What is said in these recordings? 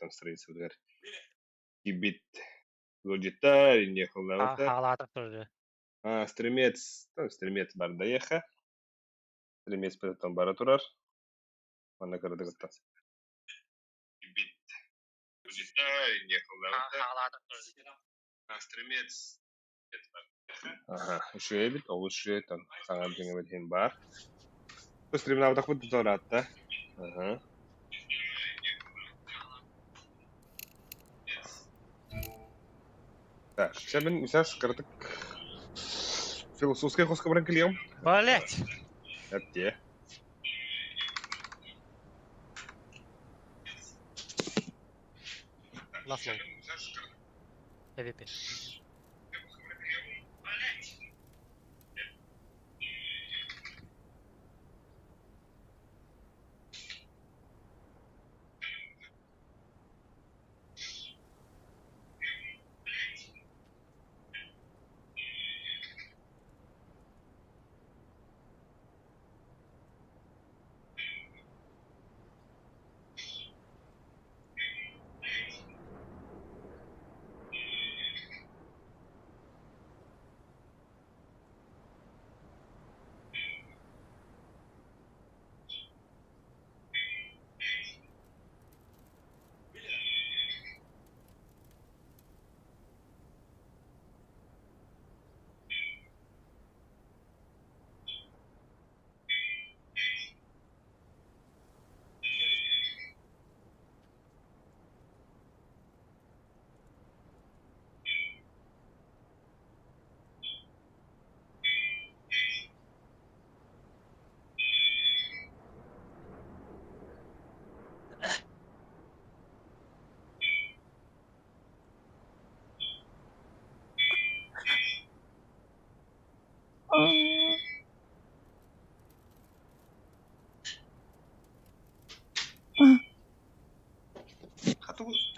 там страницабытыгар киирбит ыалдьыттар, инньэ Хаалаата турар. Стремец, там стремец бар да Стремец там бара турар. Манна кыратыгыттан. Стремец Аха, үчүгэй эбит, олус үчүгэй там саҥа дьиҥэбит иһин баар. Стримнаабатахпыт да ыраатта. Аха. Так, сейчас мин сейчас кыратык философскай хоско баран кэлиэм. Блять! Эптиэ. Лафлоу. ЭВП.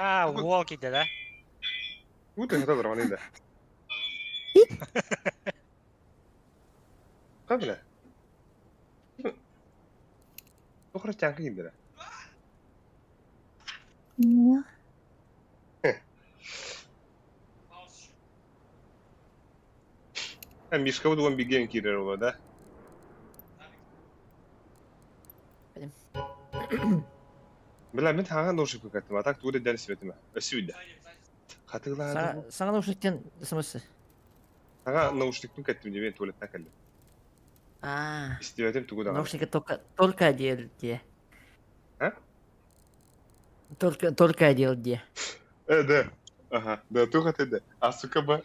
А, уол киирдэ да? Уу төһөтө олорон да. Хабыла. Охра чанка киирдэ. Мишка вот он бигген киирэр ола да? Бля, мин хаҥа наушник кэттим, а так тугу да дэн сибэтимэ. Өссө үйдэ. Хатылаады. Саҥа наушниктен смс. Саҥа наушникпын кэттим диэн туалеттан кэллим. А. Истибэтим тугу даҕаны. Наушники только одел где. А? Только одел где. Э, да. Ага, да, туох этэ да. А сука ба.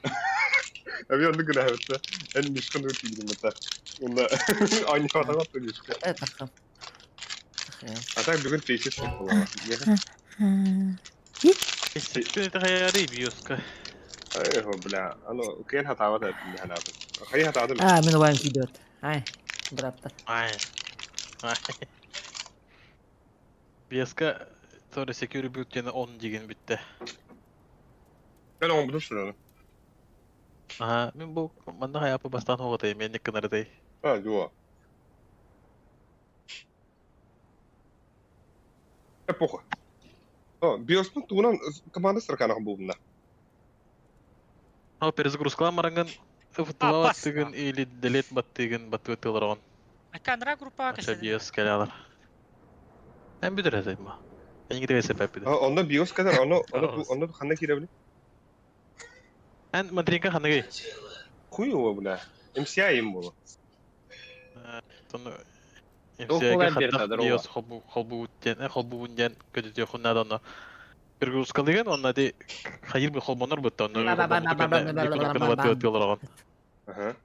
Аби оннук гынаабытта. Эн Мишка ну тиийдим это. Онна оонньоотоҕо Мишка. Это хам. А так бүгүн фейсис суох буолла. Это биоска. Эх, бля, ано кэн хатаабат этим ханабыт. Хайы хатаадым. А, мен убайым кийдибет. Ай, бырааптар. Ай. Ай. Биоска sorry security boot диэн он деген бүтте. Мен оҥбутун суруну. Аха, мин бу манна хайапы бастаан хоҕотай, мен никкынарытай. А, дуо. Эпоха. О, биоспун тугунан команда строканах булна. О, перезагрузкалан маранган F2 баттыгын или delete баттыгын баттыгын Аканра группа Ача биос келалар. Мен бүтөр этим ба. Мен гидебе сепеп бит. Онно биос кадar, оно оно оно ханна кирэбили. Эн матринка ханныгый? Хуй бля. MCI им боло. Тону Туох MCI-га буолан хаттах биэртэ, биос холбу холбуун холбуун диэн көтүтүө хуннаадонно. Перегрузкалыгын онно ди хайыр би холбонор бутта онно кнопканы баттыгын Аха.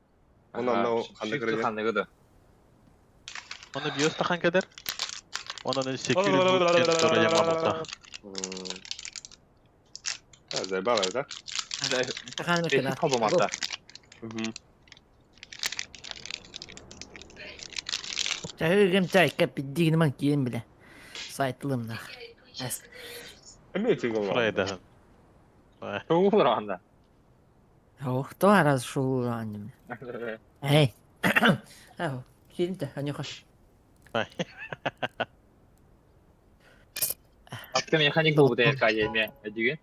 Онно онно ханна кирэбили. Ханныгы да. Онно биос тахан кедер. Онон security boot диэн тура ямамата. А, заебало, да? Тахаан Бэйэтин холбомата. Мгм. Чайыгым чайка пиддигин киин биле. Сайтлымна. Эми тигол. Фрайда. Тугулар анда. Ох, то раз шул аним. Эй. Ау, киинте, анюха. Атка механик буолбут Аркадий эмиэ өйдүүгүн?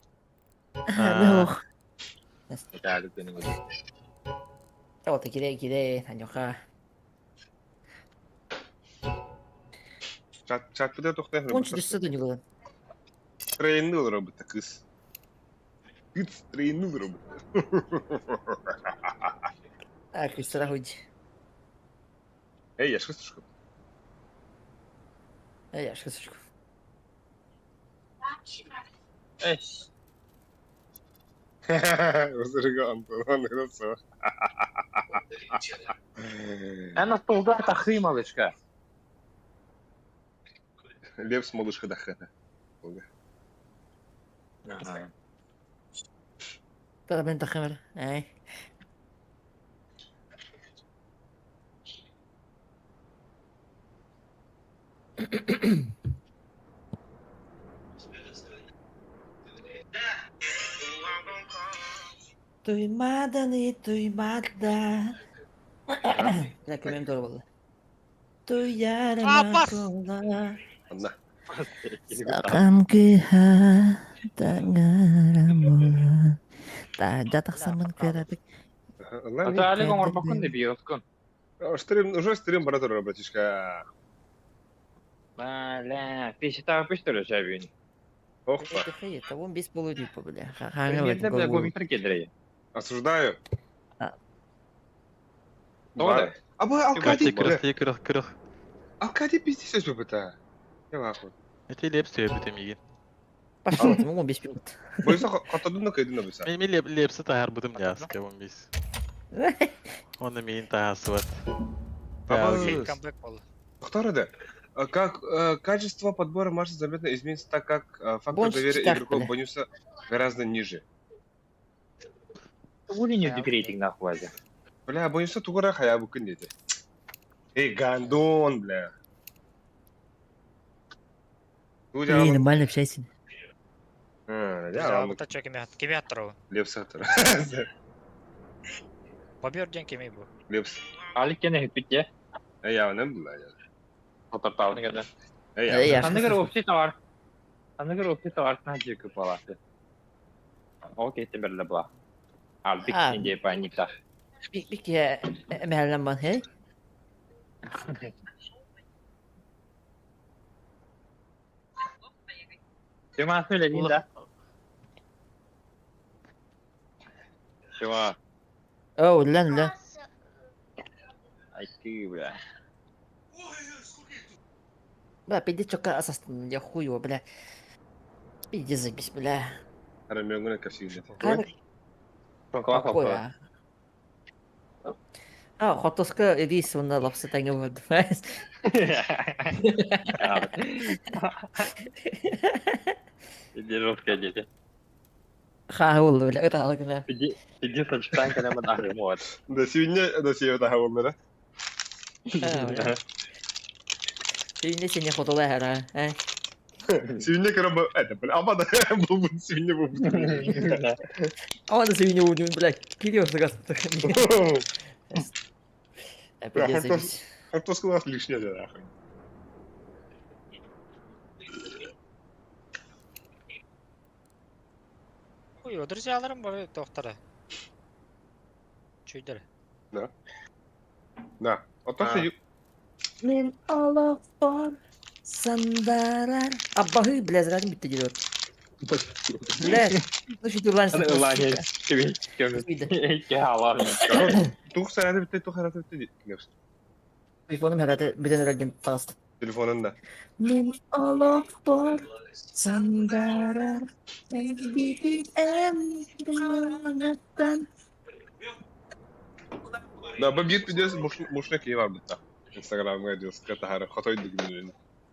Ох. Ытаалык гынын Вот кире кире Анюха. Чат чатпыта тохтоох Пунч түссе дөнүгүн. Трейнил робот кыз. Кыз трейнил робот. А, кыстара хуй. Эй, я шестушка. Эй, я шестушка. Эс. Узырга Антон Гросо. Эн остолга тахыы малышка. Лепс малышка дахата. Ага. Тара мен тахымыр. Эй. Duymadan iyi duymadan. Bir dakika benim doğru buldu. Duyarım Aa, bas! akla. Анна. Sakın ki ha Жатақсамын көрәдік. Анна. Ата оҥорбоккун да биоскун. Стрим, уже стрим бара турар, братишка. Бля, пишета пиштер шабин. Ох, Он бес болу дейді бля. Премьерде бля гомиктер келдирей. Осуждаю. А. Тоҕо А бу Алкадий, бля. Кырых кырых кырых. Алкадий пиздец өспөпөтө. Я нахуй. Эти лепс төбүтем иген. Пошел, 15 минут. Бойса катадын да кайдын да бойса. Мен мен лепси тахар бутым яска 15. Оны мен тахасыбат. Баба- Камбэк болду. Кто да? Как качество подбора марша заметно изменится, так как фактор Бонус доверия так, игроков бля. бонуса гораздо ниже. Ули не рейтинг нахуй азя. Бля, бонуса тугара хая букын дети. Эй, гандон, бля. Эй, нормально общайся. Я Та чо кеме кеме аттарабы. Лепс аттар. Бобер ден кеме бу. Лепс. Алик кене хиппит Эй, я не бля. Хотортаабын кэлэн. Эй, я. Аныгар общий товар. Аныгар общий товар на жеку палаты. Окей, темберле була. Албик А. инде паникта. Бик мәхәлләм бар, хей? Тема сөйледин да. Чума, О, үллән, үллән. айты бля. Бля, пиздец, чока асастын, я хуй его, бля. Пиздец, забись, бля. Арамёнгуна ко всегда. Как Какой? а? А, хотоска рис онна лапсы таңы болды. Иди жестко дети. Ха, ол, бля, это алгына. Иди, иди сочетан калема нахрен Да сегодня, да сегодня тахабылдара. Сүйінде сене хотола хара, а? Сегодня кыра это, бля, аба да, был бы сегодня был. А он сүйінде удин, бля, кирилл сагас. Пиздец, забись. Хартоска у нас лишняя, да, нахуй. Ой, друзьяларым бар доктора. Чүйдер. Да. Да. А то А. Мен олох бар сандарар. Аббахы, бля, зря бітті деді. Бля, ну что ты ланс. Тух сарады бітті, тух сарады бітті. Телефоным herhalde bir herhalde тағысты. Телефонында. Мен олох бар сандарар. Да, бу бит видеосы мушна кей бар бітті. Инстаграмга дилска тахары хотой дигин.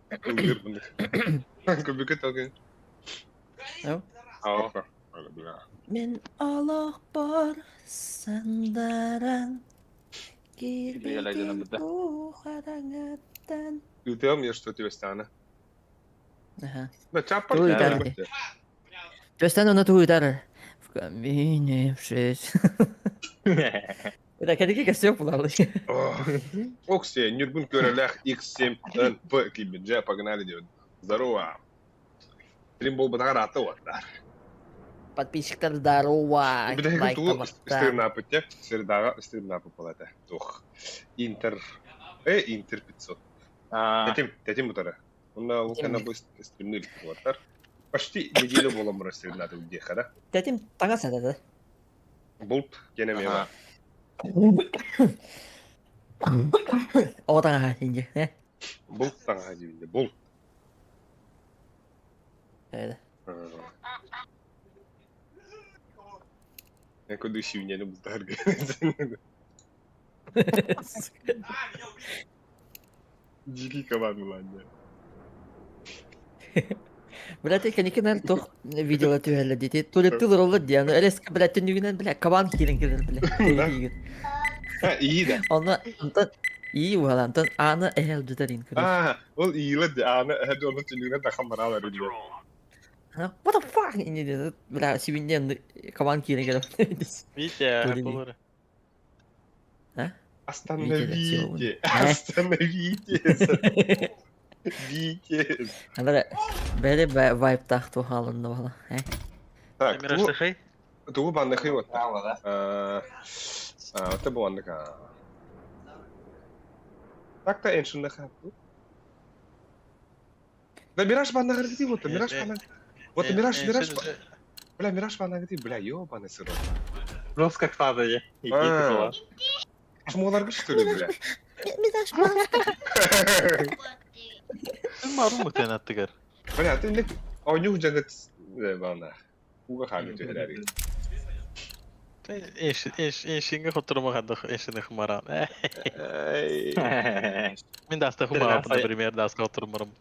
Үлгер бундык. Көбүкө талген. Ау. Ау. Бля. Мен олох бар сандаран. Билгеләйден Кирбитин бітті. кухараңаттан. Ютеом я что тебе стана. Ага. Да чапар. Туй тарды. Төстен оны туйтар. В камине в шесть. Это кәдеге костюм булалы. Оксе, Нюргун Көрелях X7 НП Кибиджа, погнали, девять. Здорово. Стрим буолбатаҕар аата уоттаар. Подписчиктар здорово! Бүтэһигин тугу Лайктаматтан. стримнааппыт дьэ? Средаҕа стримнааппыт буолла этэ. Туох? Интер... Интер 500. Тэтим, тэтим утары. Уонна ол кэннэ бу стримныыр уоттар. Почти неделю буолан баран стримнаатыбыт диэххэ да. Тэтим таҥас этэ да. Булт диэн эмиэ баар. Оҕо таҥаһа инде. Э? Булт таҥаһа диибин дии, булт. Э. Я куду сүүнэни бултаһарга. Дикий кабан ылаан Блядь, кэнники наар туох видеола түһэллэр дии. Туалеттыы олороллор дии. Аны резко, блядь, түннүгүнэн, блядь, кабан киирэн кэлэр, блядь. Тиийгин. Ии да. Онно онтон ии уһала, онтон ааны эһэ илдьитэр иин короче. Аа, ол иилэ ди ааны эһэ дьону түннүгүнэн тахан бараалар илдьэ. What the fuck? Инни диэн, бля, сибинньэн кабан киирэн кэлэр. Витя, болор. А? Остановите! Остановите! Витя! Ана бэри вайптаах туһаалынна бала. Так, тугу банныхый вот. Это бу анныка. Так-то эншинныха. Да Мираж баннагар где вот, Мираж баннагар. Вот Мираж, Мираж. Бля, Мираж баннагар бля, ёбаный сырок. Жестко падали. Шмоларга что ли, бля? Мираж баннагар. Марум утен аттыгар. Бля, ты не... Онюх жагат бана. Уга хагы түһэрэр. Эшинге хотурма хадах эшини хумаран. Мин даста хумарам, например, даска хотурмарым.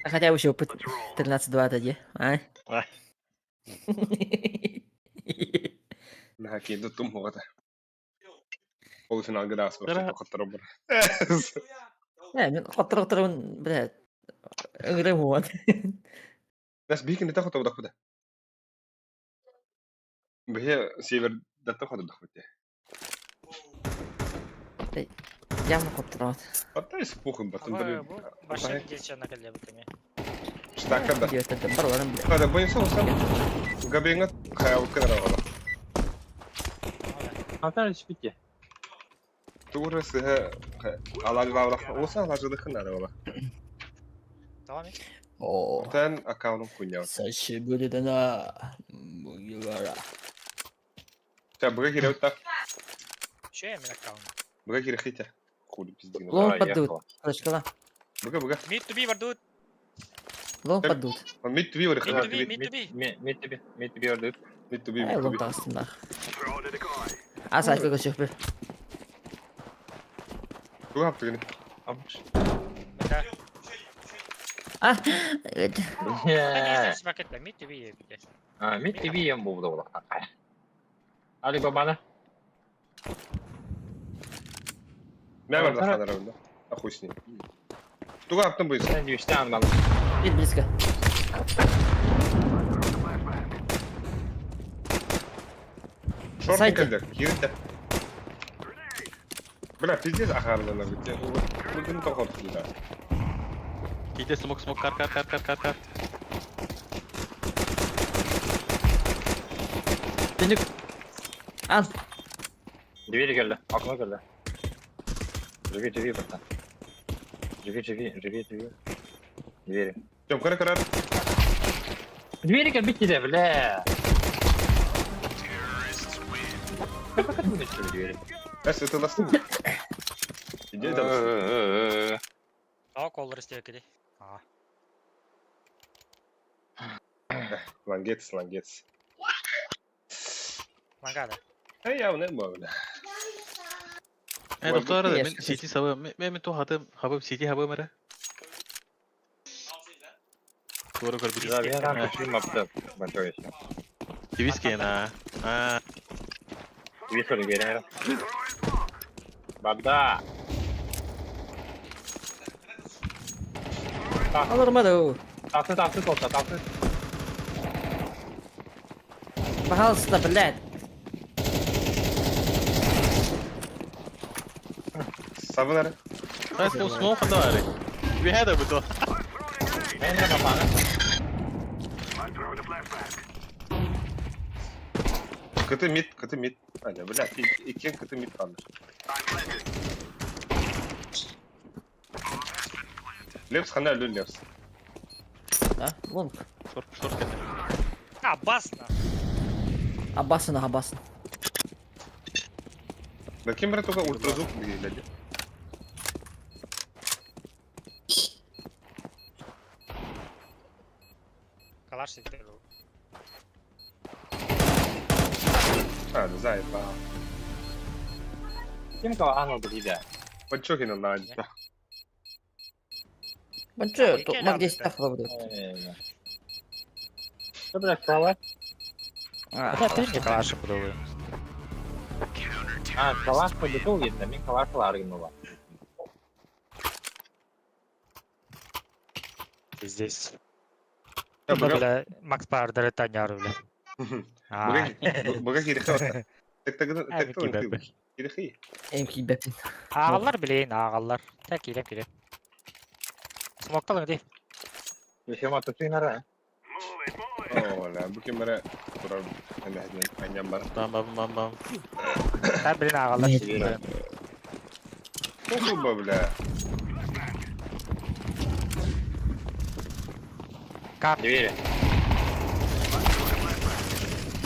Хотя бы еще 13-2 тоді, а? Наха тум хугата. Полуфиналга даска хотурмар. Не, мен хотур бля, ыҥырым уон. Нас бикин это хоту дахуда. Бэһэ север датта хоту дахуте. Явно хотурат. Отдай с пухом батын бір. Башын дече накале бутами. Штака да. Бар бля. Хада бойынса осан. Габеңа хаялып кенара бала. Антон спите. Тура сыһа алажлавла. Оса алажлыхын ара бала. Давай. О. Тен аккаунтум хуйня. 久しぶりだな。麦わら。 Та быга киреп та. Че я аккаунт? Быга киреп хите. Хули пиздин. Лонг поддут. Точка Быга быга. Мид to be вардут. Лонг поддут. Мид to be Мид to be, мид to be. Мид to be, мид to be вардут. Мид to be. Эй, лонг тастынах. А сайт көшөк бир. Туга хаптыгын. А. Мид to be. А, мид to be ем болду. Али бабана. Мә бар да А хуй с ним. Туга хаптын буйса. Sen düştü andan. Мид близко. Шорт кэлдэ, киирдэ. Бля, пиздец ахарлана бит. Бүгүн тохотулар. Ките смок смок кар кар кар кар кар кар. Түнүк. Ан. Двери geldi. Aklıma geldi. Живи, живи, братан. Живи, живи, живи, живи. Двери. Тем, кара кара. Двери бить бля. Как это будет, что ли, двери? Эс, это нас Иди там. А, колор истекли. А. Лангец, лангец. Лангада. Эй, я не могу. Э, доктор, мен сити сабы, мен ту хатым, хабым сити хабым эре. Тура көрбүт. Да, я там фильм апта большой еще. Тивискена. А. Тивискер берер. Бабда. Алырмады. Тасы, тасы, толта, тасы. Пожалуйста, блядь. Сабынары. Ай, смок смок да аре. Би хада бу. Мен бапаны. Кыты мид, кыты мид. Аня, бля, иккиэн кыты мид хаалар. Лепс хана өлүн Лепс. А, лонг. Шорт, шорт кэллэ. Аббас на. Абасын, абасын. Да ким эрэ туга ультразвук билгэлэди. Калаш ситер. А, да заебал. Ким калахан ылбыт иде? Подчокин ыллаан. Бончо, Икки маг эле 10 тахла будет. Что, блядь, калаш? Да, ты не калаш буду. А, калаш подытыл еді, мен калаш ларгын Здесь. Я бага Бля, Макс Пардер таняр, бля. А, бага кириха. Так так А, так кибер. Кирихи. Эм кибепин. Ағалар билейин, ағалар. Так, килеп, килеп. Смокталың ди. Еще мотоцикл О, ла, бу кемера турар аням бар. Бам бам бам бам. Та билин ағалар. Нет. Похуй, бля. Кап. Двери.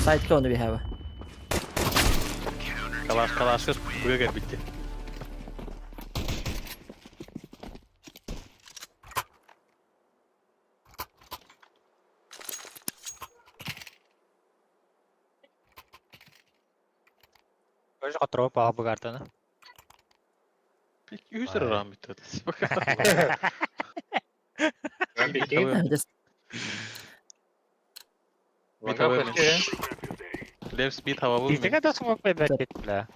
Сайт оны бихәве. Калаш, калашка күгө кэлбитти. Өзі қатырып баға бұгартаны. Үс эрэ бүтті. Лепс бит хава бу. Дитеге да смок бәбәт бля.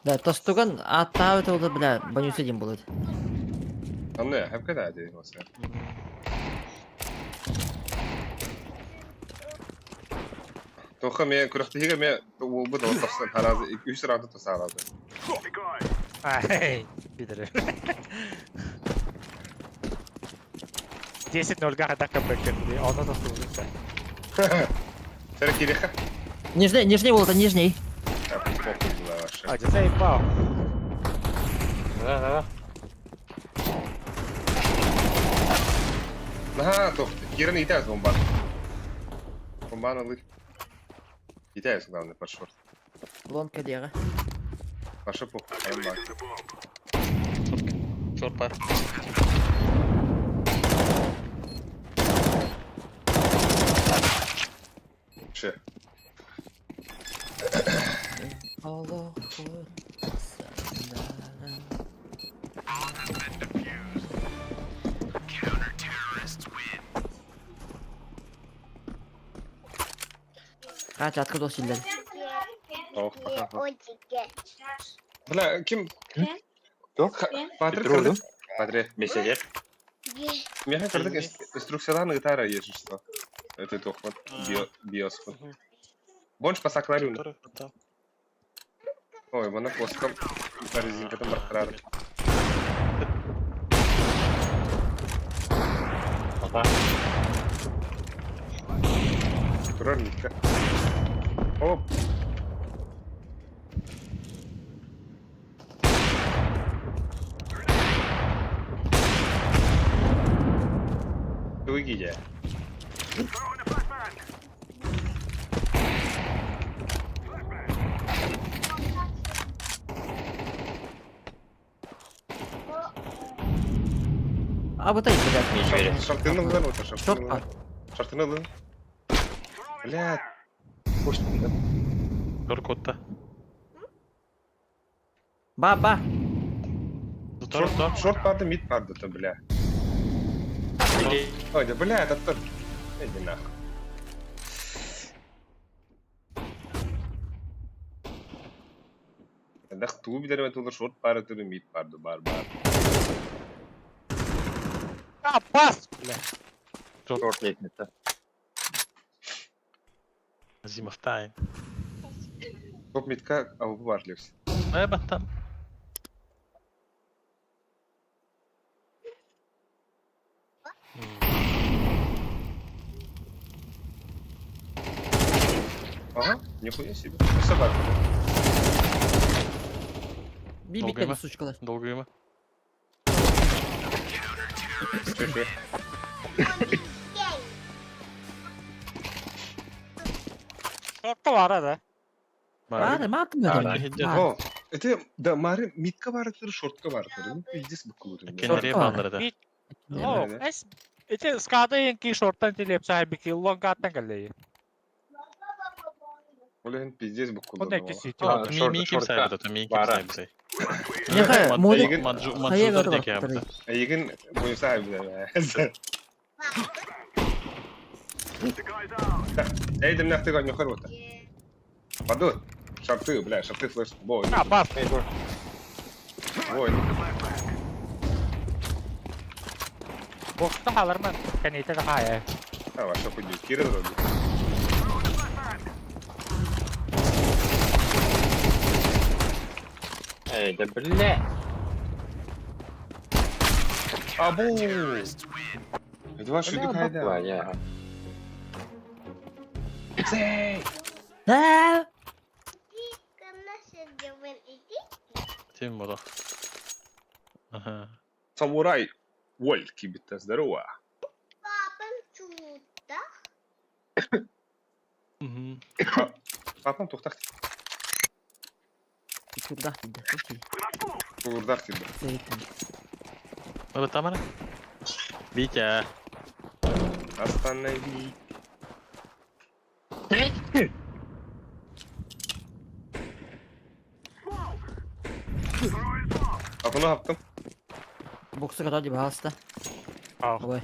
Да, тостуган аттаабыт олды, бля, банюсы дим булды. Анны, хәп кәдә әдә болса. Тоха ме күрәхтиге ме ул бу да тахсан харазы үс раунд тасарады. Ай, пидоры. 10-0 га атака бэкер, он это служится. Сәр кириха. Нижний, нижний болду, нижний. Похуй была вообще. А, где заебал? Да, да, да. Наха, тох, Киран итәс бомба. Бомбаны лы. Итәс главное под шорт. Лонг кәдеге. Паша похуй, аймак. Шорт бар. Ше. Аллах. Кача, откуда силдер? Ох, аха. Бля, ким? Туох? Патрик Петру, Патрик. Месяц. Меха кырдык инструкцияларын гитара ешишто. Это тохмат биос. Бонш пасакларюн. Ой, мана коскам резинкатын баркарар. Ата. Турар митка. Оп. Тугидя. А вот это, блядь. Шартыны ылын вот, шартыны Шорт ылын. Шартыны ылын. Блядь. Шорт котта. Ба, ба. Шорт, Шорт, шорт барды, мид барды то, бля. Ой, да бля, это тот. Иди нахуй. Дах туу билер тулар шорт бары түлі мид барды бар бар. Аббас, бля. Шорт лестница. Азимов тайм. Топ мидка аугу бар лекс. Э, баттам. Ага, нихуя себе. Собака. Би Долго битте ма? сучкалар. Долгуйма. Чё-чё? Шортка бара да. Бары матым Бары. Бары. О, это, да, Мары митка барытыр, шортка барытыр. Ну, пиздец букулыр. Кеннери Шортка баллары да. О, эс Ити скада енки шорттан телепса бики лонгаттан келли. Олен пиздец букулыр. Онда кеси. А, Ми ми ким шортка. сайбыт, ми ким Бара. сайбыт. Неха, моду Манжу хайа манжудар бар деке бактыры. Егин буйса айбы. Эй, дем нахты гоню хорвата. Падут. Шарты, бля, шарты флеш. Бой. А, бас. Эй, бро. Бой. Бокста халарман. Кенете да хая. А, ваша хуйня. Кира вроде. Эй, да бля. Абу! Это ваша Бля, дыхайда. бакла, я. Цей! Да. Тим бода. Аха. Самурай. Воль, кибита, здорово. Мгм. Папам тухтах Курдах диде. Окей. курдах тебе. Зейтин. Баба тамара. Витя. Останови. А куна хаптым. Боксы ката дип хаста. А. Ой.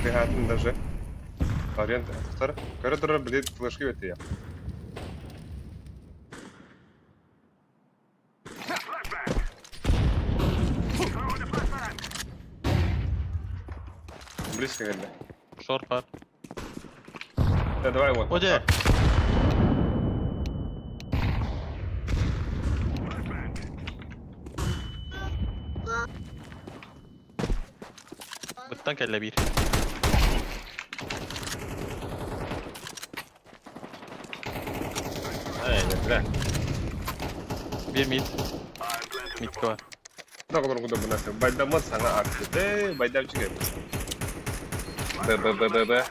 Бихатын даже. Вариант автор. Коридор, блядь, флешки это я. Близко, видно. Шорт бар. Да, давай вот. Оде. Быттан кэллэ биир. Эй, да бля. Биир мид. Мидка бар. Да, куда куда бы нахуй. Байдамат сана акты. Эй, байдамчик это. Б, Б, Б, Б, Б.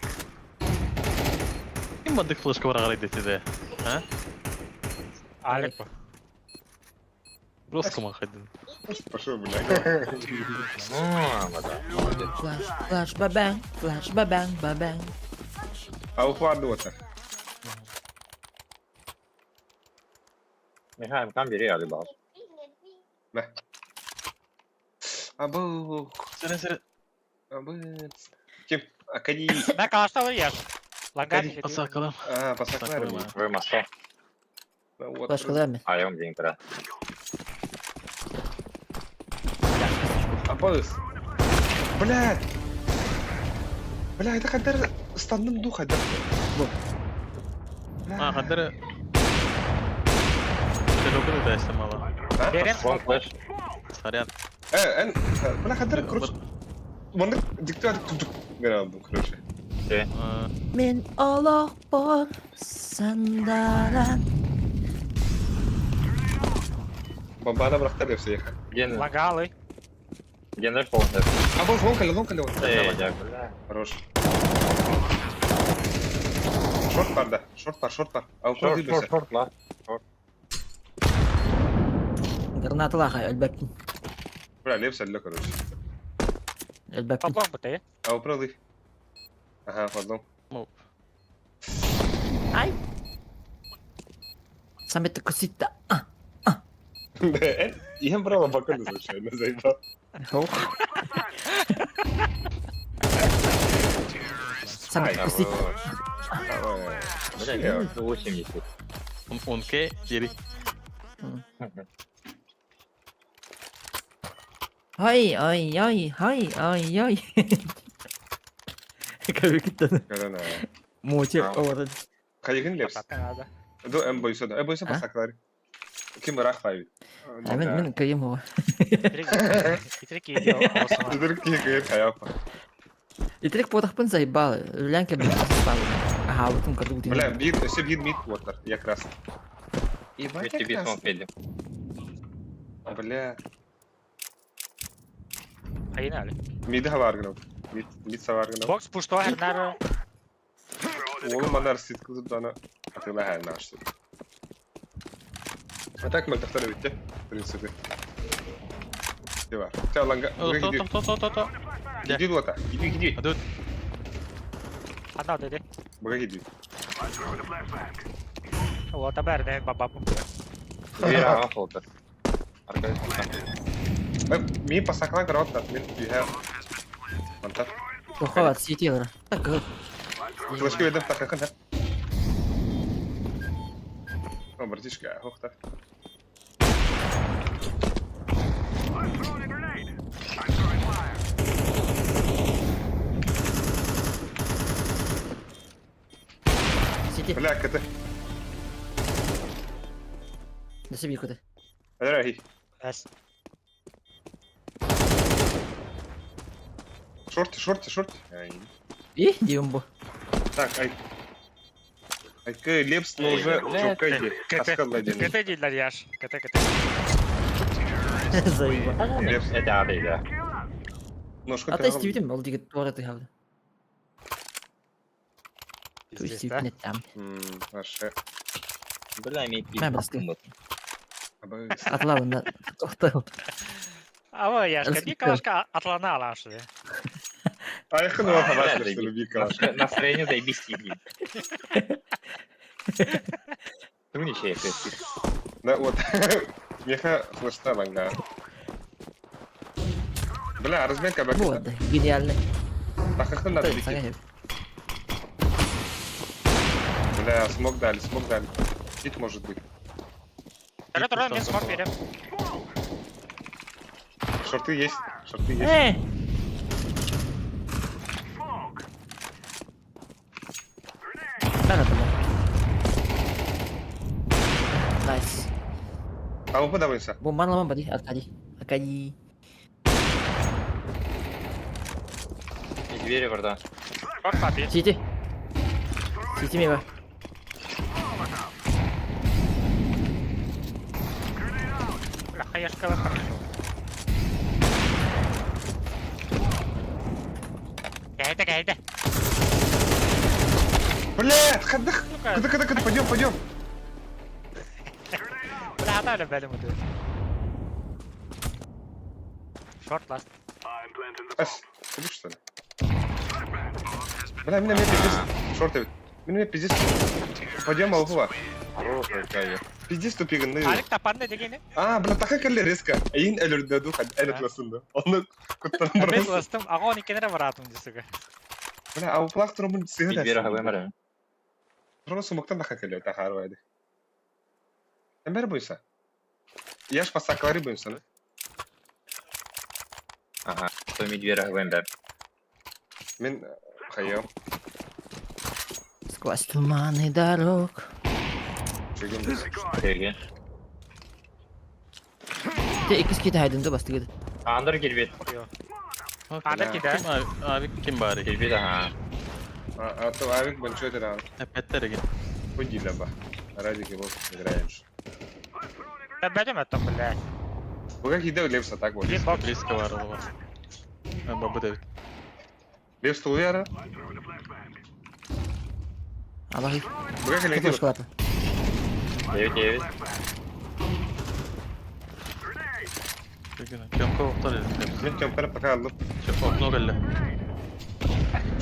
Ким бандык флешка бар аҕарай дэтиде? А? Алек бу. Просто кумахайдын. Пошел, блядь. Ну, вода. Молодец. Флаш, флаш, бабang, флаш, бабang, бабang. А ухват вот. Михаил, там бери, али бал. Абу. Сэрэ сэрэ. Абу. Ким? Акади. Мен кашталы еш. Лангар. Асакалам. А, пасаклар. Вы масо. Вот. Флаш кыламе. А, я вам день про. Абыз. Блядь. Бля, это хадер станным духа, да? А, хадары. Телогры да мала. Берен. Вон флеш. Сорян. Э, эн, бля, хадер, короче. Маннык диктат тук грабу, короче. А, Мен олох бар сандара. Бомбана брахтар все ехали. Ген, Лагалы. ген дальше полный. Абыз, лонкали, лонкали, вот. Эй, да бля. Хорош. Шорт бар, да. Шорт бар, шорт бар. А Шорт, уходи, шорт, шорт, ла. Граната лахай, өлбәппин. Бля, лепс алло, короче. Өлбәппин. Паплон бу те. А управды. Ага, фадлон. Моп. Ай. Самет косита. Эн, я брала баканы случайно, заебал. Ох. Самет косита. Давай. Бля, минус 80. Он онке дери. Ай, ай, ай, ай, ай, ай. Кабикиттен. Корона. Мочи А. орын. Хайгин лепс. Надо. Ду эм бойсо, э бойсо А? пасаклар. Ким рах файви. А мен мен кыйым о. Итрик идео. Дырки кайфа. Итрик потахпын заебал. Үлән кебек спал. Аһаабытым кырдык Бля, биир, өссө биир мид уоттар, я красный. Ебать, я 205 красный. келдим. Бля, Айын али. миди хавар гынав. Мид, мид савар гынав. Бокс пушто хернар. Уолу манар сит кылып дана атыла хәл нашты. А так мөлтөхтөр эбитте, в принципе. Де бар. Те аланга, То то то то то то. Иди лота, иди, иди. Адут. Ана деди. Бага иди. Лота бәріне бабапым. Бир ага холдер. Арка Ми пасаклан каротта, мен үйе. Мантар. Оховат, сити олар. Так, Флешка ведем так как О, братишка, ох так. Сити. Бля, кт. Да себе куда. Дорогий. Эс. Шорты, шорты, шорты. И, диумбо. Так, ай. Айка лепс, но уже чукай. КТ дейлер яш. КТ, КТ. Заеба. Лепс. Это ады, да. Ножка. А ты стивитим, ол деген туара ты хавды. То есть Пиздец, да? нет там. Хорошо. Бля, мен Мә, басты. Атла онда. Тоқтай. Ава, яшка, би калашка атлана алашы. Айхын ол хабар люби калашка. Настроение заебись сидит. Ну ничего, я Да, вот. Меха флешта ланга. Бля, разменка бак. Вот, гениально. Тахахын надо бить. Бля, смог дали, смог дали. Хит может быть. Тұра тұра, мен смок берем. Шорты есть, шорты есть. Э! Бәрі бля. Найс. А вы подавайся. Бомбан ламан бади, Аркадий. Аркадий. Двери варда. Шорт папи. Сити. Сити мева. Бля, хаяшка хорошо. Кәйді, кәйді. Бля, ходых. Куда, куда, куда, пойдем, пойдем. Бля, ата әлі бәлім өті. Шорт ласт. Ас, ты что ли? Бля, меня пиздец. Шорты. Меня пиздец. Пойдем, алфува. Пиздец тупиган. Алик тапанды дегені? А, бля, таха келли резко. Айын әлөрдө ду хад әлөт ласынды. Оны куттан Мен барас. ластым, ағон екенері баратым десігі. Бля, а уплах турмун сыгыда. Двери хабар. Турмун сумуктан таха келли, таха арвайды. Эмбер бойса. Я ж пасаклары бойса, да? Ага, то ми двери хабар. Мен хайо. Сквозь туманы дорог. Чегем бойса. Теге. Те икис кете хайдын да басты кеді. Андыр келбет. Андыр киде. Abi kim bari? Келбет, ага. А то авик большой тиран. Эпеттер еген. Худи лаба. Ради кого играешь. Бәдем әттім, бля. Вы как еда лепса так вот. Бир бокс. Близко бар ол бар. Бабы да бит. Лепс тулуяра. Аллахи. Вы как Кете лепс? шоколад. 9-9. Тёмка оқтар еді. Мен тёмканы пока алып. Окно келді.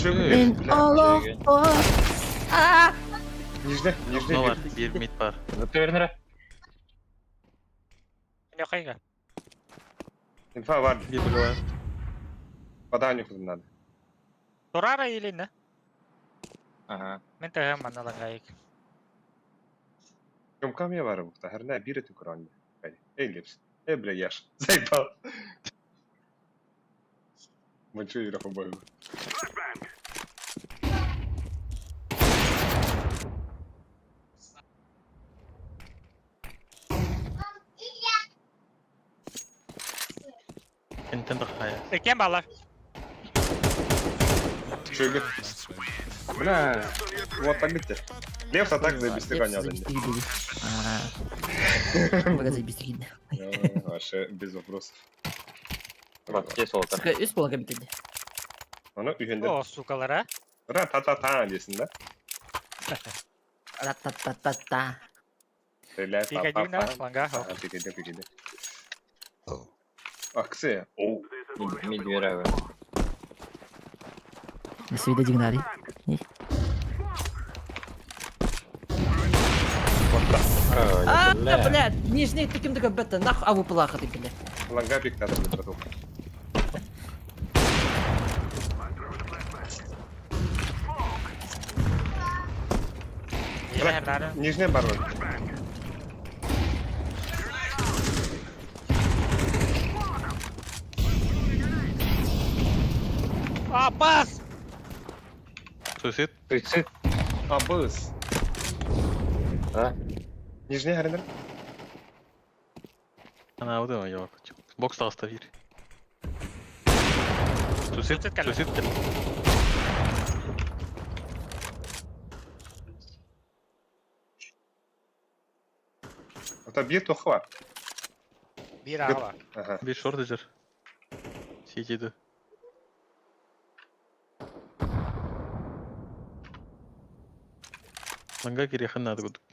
Мен Аллах. А! Нижне, нижне. Окно бар, bir mid бар. Заттырнера. Не қайға? Инфа бар. Bir бөлі бар. Вода нюхать надо. Турара или не? Ага. Мен тәғім маналағайық. Тёмка мне бар бухта. Херна бир эту крон. Эй, лепс. Эй, бля, яш. Заебал. Мочу игра обоим. Кентен тахая. Екен балар. Чего? Бля, вот так битте. Лев а так заебись Лепс гонял. заебись киирдэ. Бага заебись киирдэ. Вообще без вопросов. Вообще солта. Сука, үс буолан кэбиттэ. Аны үйендер О, сукалар, а. ра-та-та-та десин да. Ра-та-та-та-та. Стреляй, Пикадин, да? па-па-па. Ланга. Ага, пикади, пикади. Акция. Оу. Мид вереве. До свидания, Дигнари. А, блядь, нижний таким такой бета, нахуй аву плахаты, блядь. Ланга пик надо, блядь, братуха. Нижний, Нижняя барон. А, пас! Суицид. Суицид. А, быс. А? Нижняя арена. Ана вот я Бокс таста бир. Суицид, Суицид кэллэ. суицид кэллэ. Это бьет тухва. Биир аҕа. Ага. Бир шорт эжер. Ситиди. Ланга кириэхин наада курдук.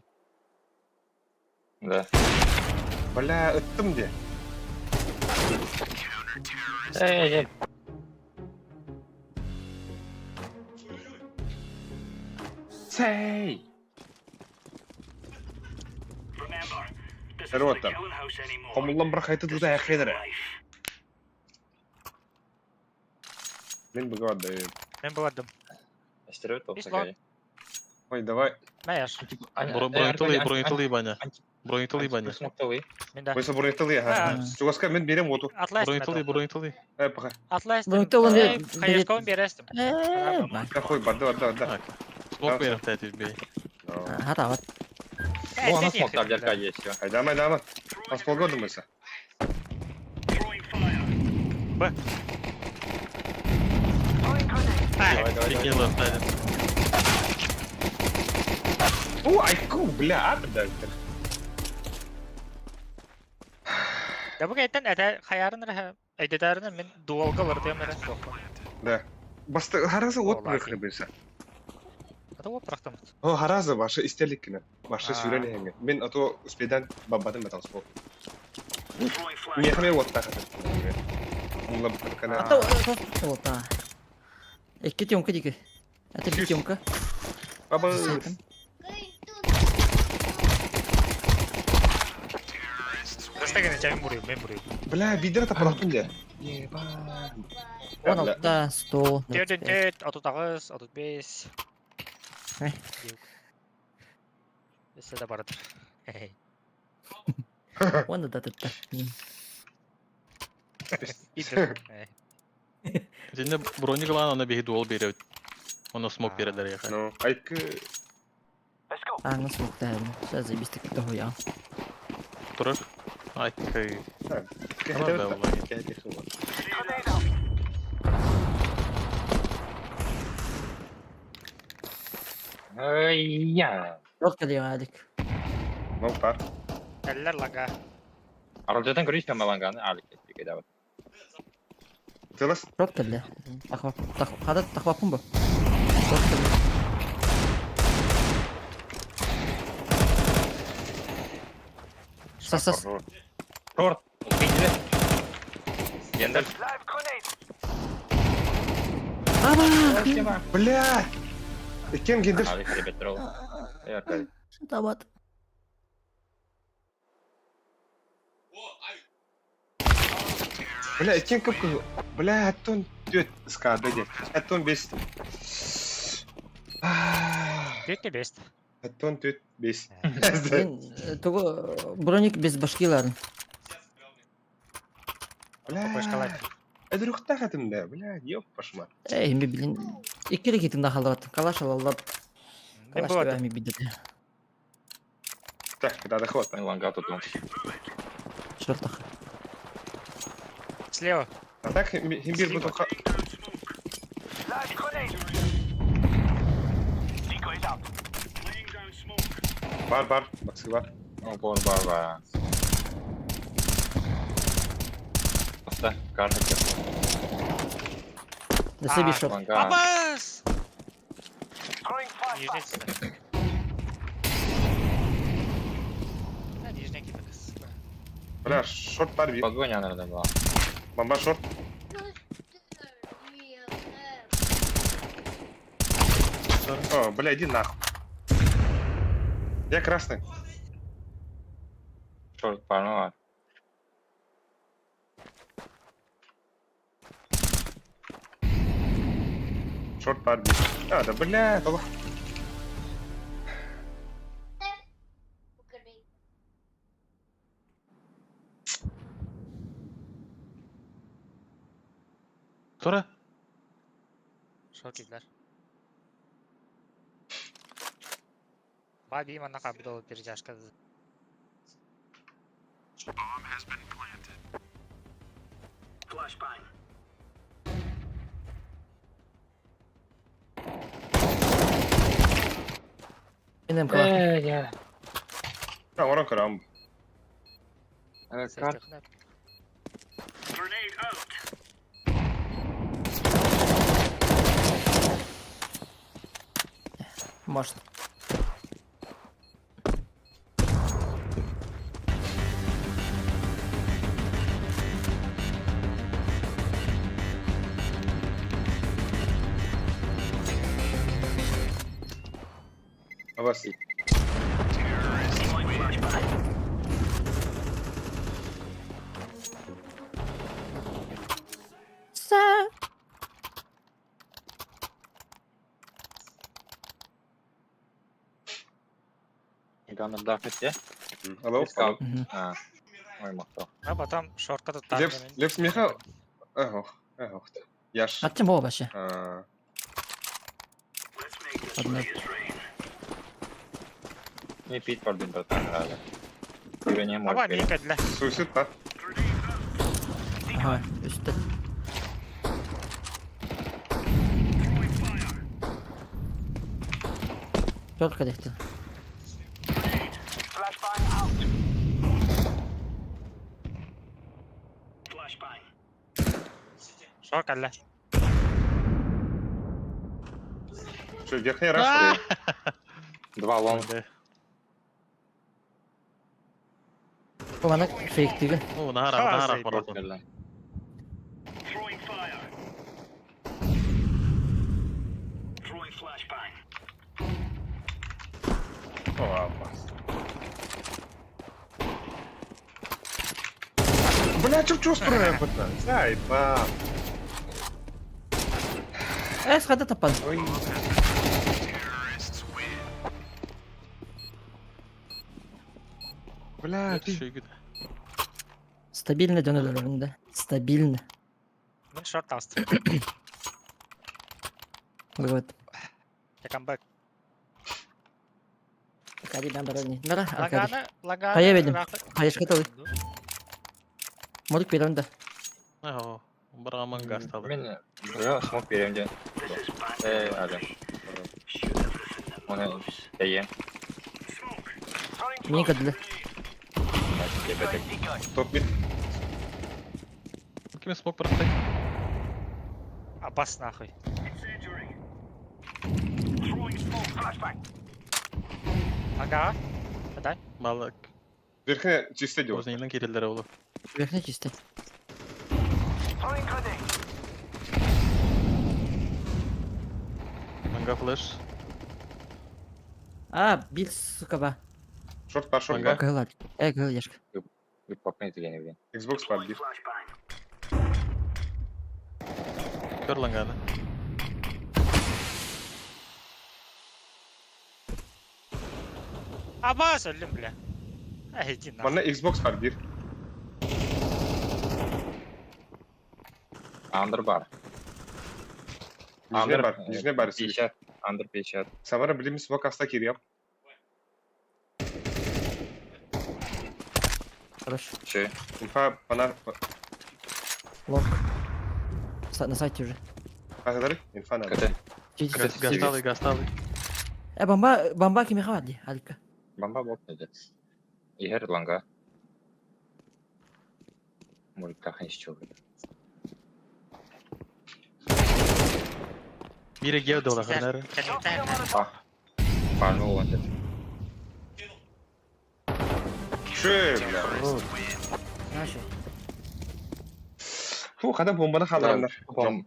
Да. Бля, ыттым де. Эй, эй. Сей! Рота. Хомуллан бір қайты дұда әқедірі. Мен бұға да. Мен бардым. Стереотип Ислам. такая. Ой, давай. Мәш. Бронетылый, бронетылый баня. Бронетылый баня. Смоктовый. Мен да. Ойса бронетылый, ага. Чугаска мен берем оту. Атлас. Бронетылый, бронетылый. Э, пока. Атлас. Бронетылый Хаешкон берестим. Какой, барды, барды, барды. Смок берем тәтіп бей. Хата, вот. О, она смок там дерка есть, все. Айдама, айдама. Нас полгода мыса. Б. Давай, давай, давай. Прикинь, тәтіп. О, айку, бля, а, да. Да бу кайтан әтә хаярын рәһә. Әйдәдәрен мин дуалга бардым рәһ. Да. Басты, харазы от Ола, бырахны бейса. Ата оп рахтым. О, харазы башы истеликкіне. Башы А. сүйрен хеңе. Мен ато успедан бабадым батал спол. Мехме от тахат. Мула бакана. Ата, вот, а. Икки тёмка дики. Это бир тёмка. Баба. Дастагын чайын бурыйм, мен бурыйм. Бля, бидер тапалапын де. Еба. Он алта, 100. Төрден төрт, отут агыз, отут бес. Э. Эссе да барадыр. Он да да да. Идер. Сенде броник лан, ана бейі дуал берет. Оны смок берелер яқа. Ну, айкы. А, ну смок, да. Сейчас заебись так того я. Тұрыр. Ай, кай. Кәһәтә да, бит. Ай, я. Yok geliyor Alik. Ну, пар. Әлләр лага. Аралжадан көрейін маланганы али кеттік давай. Тылас. Yok geldi. Takva, takva, hadi takva bu. Yok geldi. Сас, сас. Шорт. Убейте. Гендаль. Аба! Бля! Кем гендер? Али ребят, ролл. Я Аркадий. Табат. Бля, кем кып Бля, аттон төт скады де. Аттон бес. Төрт бес. Аттон төт бес. Мен того броник без башкиларын. Бля. Башкалар. Эдрухта хатымда, бля, ёп пошма. Эй, мен билин. Икки кетим да халдырат. Калаш алалап. Мен Калаш бардым. мен бидде. Так, да, хватит. Ланга тут он. Шортах. Слева. А так, химбир бутуха. Бар бар, баксы бар. Упор бар бар. Оста, карта. Да себе шот. Абас! Нижний сюда. Да, нижний кидок. Бля, шорт бар бит. Подвойня, наверное, была. Бомба шорт. О, бля, иди нахуй. Я красный. Шорт бар, ну ладно. Шорт бар бит. А, да бля, да Тура. Шорт кидлер. Баби манна кабдол перетяжка. Менем калах. Э, я. А, ворон карам. Карта. Может. А вас. Са. Ганнер да хотя. Алло. Искал. Мгм. А. Ой, махто. А потом шортка тут Лепс, Лепс Михаил. Эх, эх. Я ж. Аттым боо вообще. А, Одна. Не пить пардон, братан, рада. Тебе не Аба может. мика для. Суицид, да? Ага, үстэ. Только дехти. Шорт алла. Что, верхний раз? Два лонг. Да. Бу мана фейк түгэн. Ну, нахара, А, нахара заебал. баратын. О, абас. Бля, чё чувствую, бля? Заебал. Эс хада тапан. Ой. Бля, ты... Шүйгүт. Стабильно дөнөлөрүндө. Стабильно. Мен шорт асты. Вот. Я камбэк. Аркадий бен барани. Нара Аркадий. Лагана, лагана. Хайа ведем. Хайышка талы. Модук беремде. Ага, бараман гасталы. Мен я смог беремде. Э, алло. Оны эйе. Мен кадылы. Топ мид. Ким смок барактай? Абас нахуй. Ага. Дай. Малык. Верхняя чисто дело. Өзүнүн кирелдери болу. Верхний чисто. Манга флеш. А, бил сука ба. Шорт бар, шорт Ага. бар. Кыгылар. Э, кыгыл яшка. Попнет или не Xbox бар, бир. Көр ланганы. Абас өлүм бля. Эй, иди нахуй. Манна Xbox бар, бир. Андер бар. Нижний бар, нижний бар. 50. Андер 50. Самара билим смок аста кириям. Хорош. Че? Инфа пана... Лонг. На сайте уже. Азадары? Инфа надо. КТ. Чисто. Гасталы, гасталы. Э, бомба, бомба кими хавади, Алика. Бомба буолт этэ. Иһэр ланга. Мультах еще. Биир гео дола ханар. А. Пальму wanted. Шö, бля. Наша. Фу, хата бомбаны хаалараннар. Бом.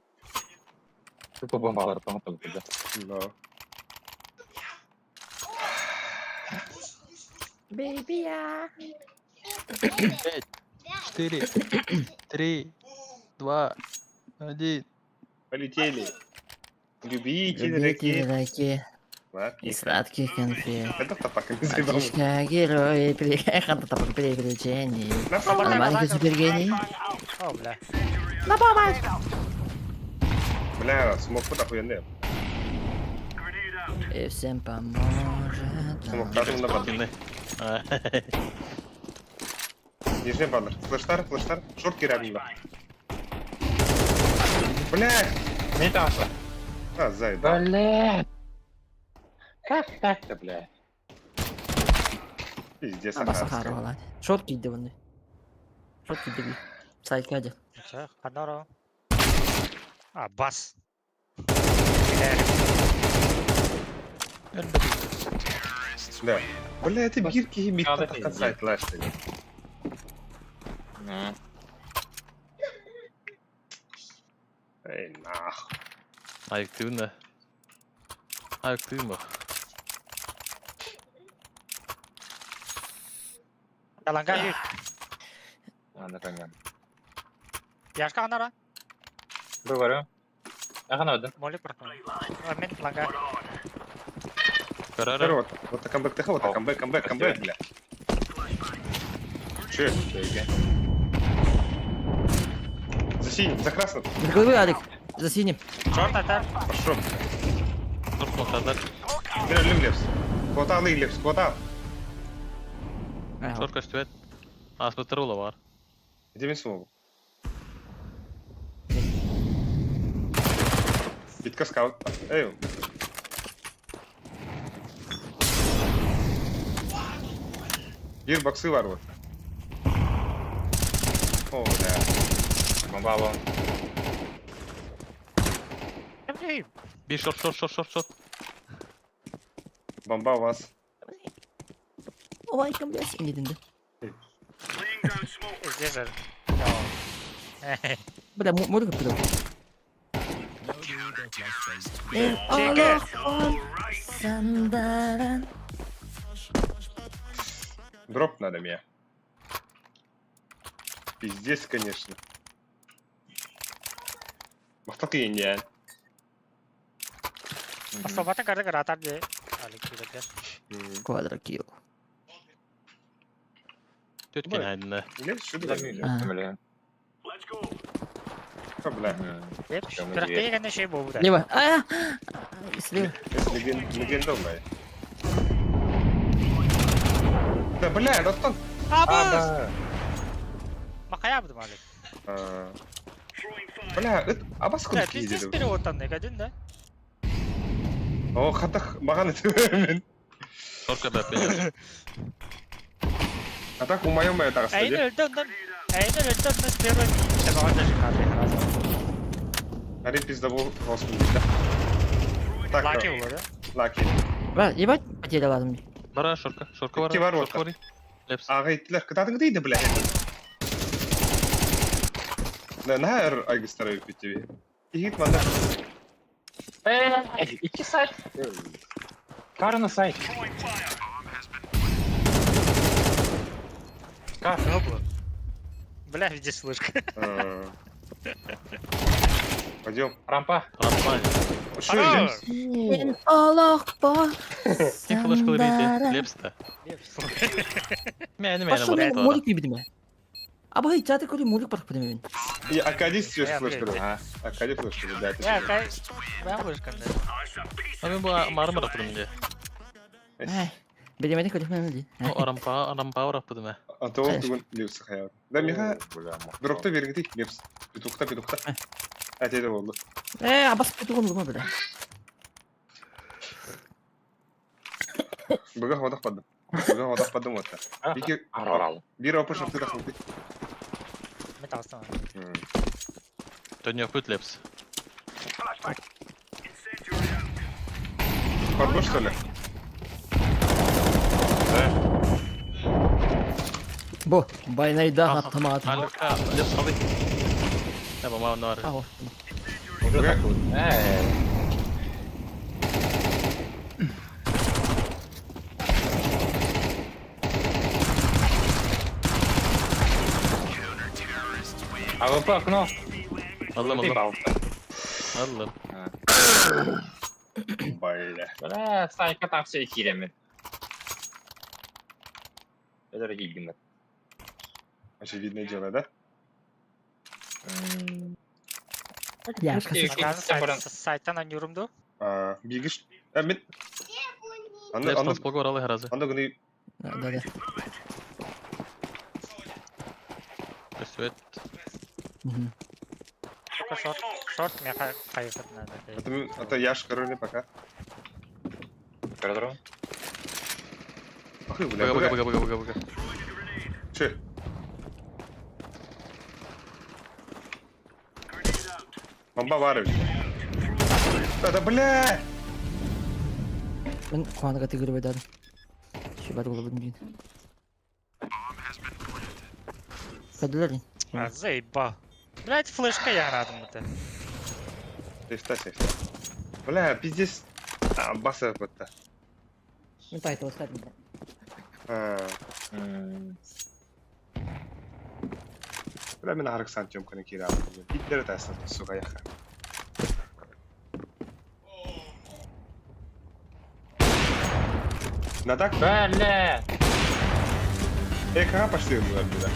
Тупо бомбалар тоҥотон да. Да. Baby я. Пять, четыре, три, два, один. Полетели. Любители Любители ракет. ракет Ладно. и сладких конфет. Это так не заебал. Отлично, герои, приключений. Направо. А маленький супергений. О, бля. На помощь! Бля, смог вот охуенный. И всем поможет. Смог даже на бат. Нижний баннер. Флештар, флештар. Шорт рядом. Бля! Не там. А, заебал. Блядь. Как так-то, блядь? Пиздец, Абаса ахарская. харула. Шорт кийди вони. Шорт кийди. Сайкади. Чэ, ханаро. А, бас. Да. Бля, это бирки и мид Надо так пиздец. сайт лашты. М. Эй, нахуй. Айыктыын да. Айыктыын ба. Яланга юр. Аны понятно. Яшка ханаро. Говорю. Ага, надо. Моли протон. Мен ланга. Карара. Здорово. Вот так камбэк тх, вот так камбэк, камбэк, камбэк, бля. Че? За синим, за красным. За головы, Алик. За синим. Шорт атар. Пошел. Шорт монтаждар. Бля, лепс. Хватал и лепс, хватал. Шорт көстүбэт. Ааспыттар ула бар. Где мен смогу? Битка скаут. Эй. Бир боксы бар вот. О, да. Бомба вон. Бир шорт, шорт, шорт, шорт, шорт. Бомба у вас. Ой, кем блядь, не динди. Здесь же. Бля, морга пидор. Сандаран. Дроп надо мне. Пиздец, конечно. Махтал не. Особо карды каратар же. Алик кирде. Квадрокилл. Төт кенәйдіне. Лепс, что Да, ты? А. бля. Бля. Деп, кыракты гана шей болду. Лево. А, слева. Это легенда, бля. Да, бля, Ростон. Абыз! Макая будым Алик. А. Бля, это абас Бля, куда пиздец киди. переводтан один, да? О, хатах маган это мен. Шортка бәп А так у моем это Эйни расстояние. өлдө ондан. Эйни өлдө ондан первый. Шабаган даже карды хараза. Ари пиздовол господи, да. Так, Лаки болду, да? Лаки. Бля, ебать, потерял мне. Бара шортка, шортка бар. Икки бар Шортка вот. бар. Лепс. Ага, итлер, кытадың дейді, бля. Да, на эр айгыстара өппетеби. Игит манда. Эй, икки сайт. Кар на сайт. Кар. Бля, везде слышка. Пойдем. Рампа. Рампа. Что идем? Аллах по. Ким флешка берейді. Лепс-та. Мәні мәні Пошел бар. молик не бидиме. Аба чаты көрі молик барып бидиме мен. И Акади сейчас Я, флешка. блядь. А, Акади флешка, да. это Я же. кай. Мен слышкан да. Мен бұл марым араппыдым де. Ай, бидиме көрі мен ди. Рампа, рампа араппыдым ә. А то он бүгін лепс хаяр. Да, миха дропта бергіді, лепс. Петухта, петухта. Әтеді болды. Э, абас петугон лума бля. Бүгін хватақ бады. Уже одаппадым ота. Бики бир опыш шорты тахылды. Мен тағыстан. Төньяк лепс. Подбор, что ли? Бу, байнайда автомат. Лепс алды. Эба маа нар. Аho. Уже такой. АВП окно. Аллам Ты аллам. балта. Аллам. Бля. Бля, Сайка там все хиреме. Это гигнет. Очевидное дело, да? Я Сайттан анюрум ду. А, бигиш. А, мен... Аны, Лепс аны, таспог оралы харазы. аны гыны Да, да. Көсүөт. Мгм. Только шорт, шорт мне кайфать надо. Это, это я шкарыли пока. Коридор. Ах, бля, Бага бага бага бага бага. Че? Бомба варю. Да, да, бля! Мен куаныга тигири байдадым. Шибат голубын бин. Кадылар. А, заебал. Блять, флешка я радым это. Сейфта, сейфта. Бля, пиздец. А, баса бытта. Мен тайтыл ыстадым. А, Бля, мен арык сантем кыны кире алдым. Битлері тастады, сука, яха. На так? Бля! Эй, кага пошли, бля, бля.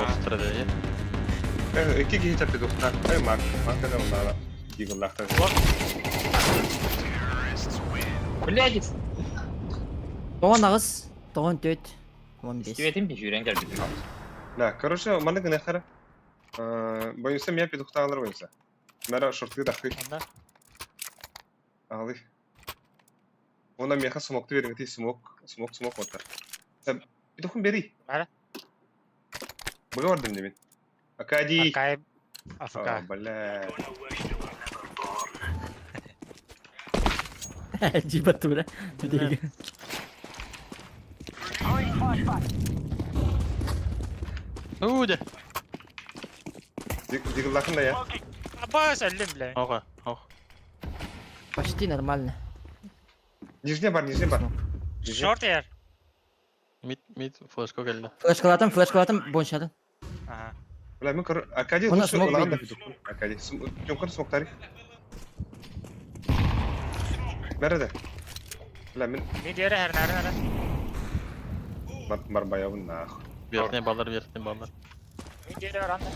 Остро да. Ики кихи чапи духта. Эй, мак, мак это надо. Дигл лахта. Блядь! Тоғын ағыз, тоғын төт, он бес. Светим пижурен келбит. Да, короче, маны гына хара. Боюнса меня петухта алыр боюнса. Мара шорты дахы. Онда. Алы. Она меха смокты берин, ти смок, смок, смок отар. Петухун бери. Мара. Бага бардым демен. Акади. Акай. А, АФК. бля. Жибат бля. Түдегі. Уде. Дигл лахын да я. Абас, әлім, бля. Ага, ох. Почти нормально. Нижний бар, нижний бар. Шорт ер. Мид мид флешка келди. Флешкалатым, флешкалатым, боншадын. Ага. Бля, мен кор... Акади Она лучше смок улаган да берди. петухун. Акади. Тёмкын смок тарих. Бәрі Бля, мен Не дері әр нәрі нәрі. бар баяуын нахуй. Верхний баллар, верхний баллар. Не дері әр анда.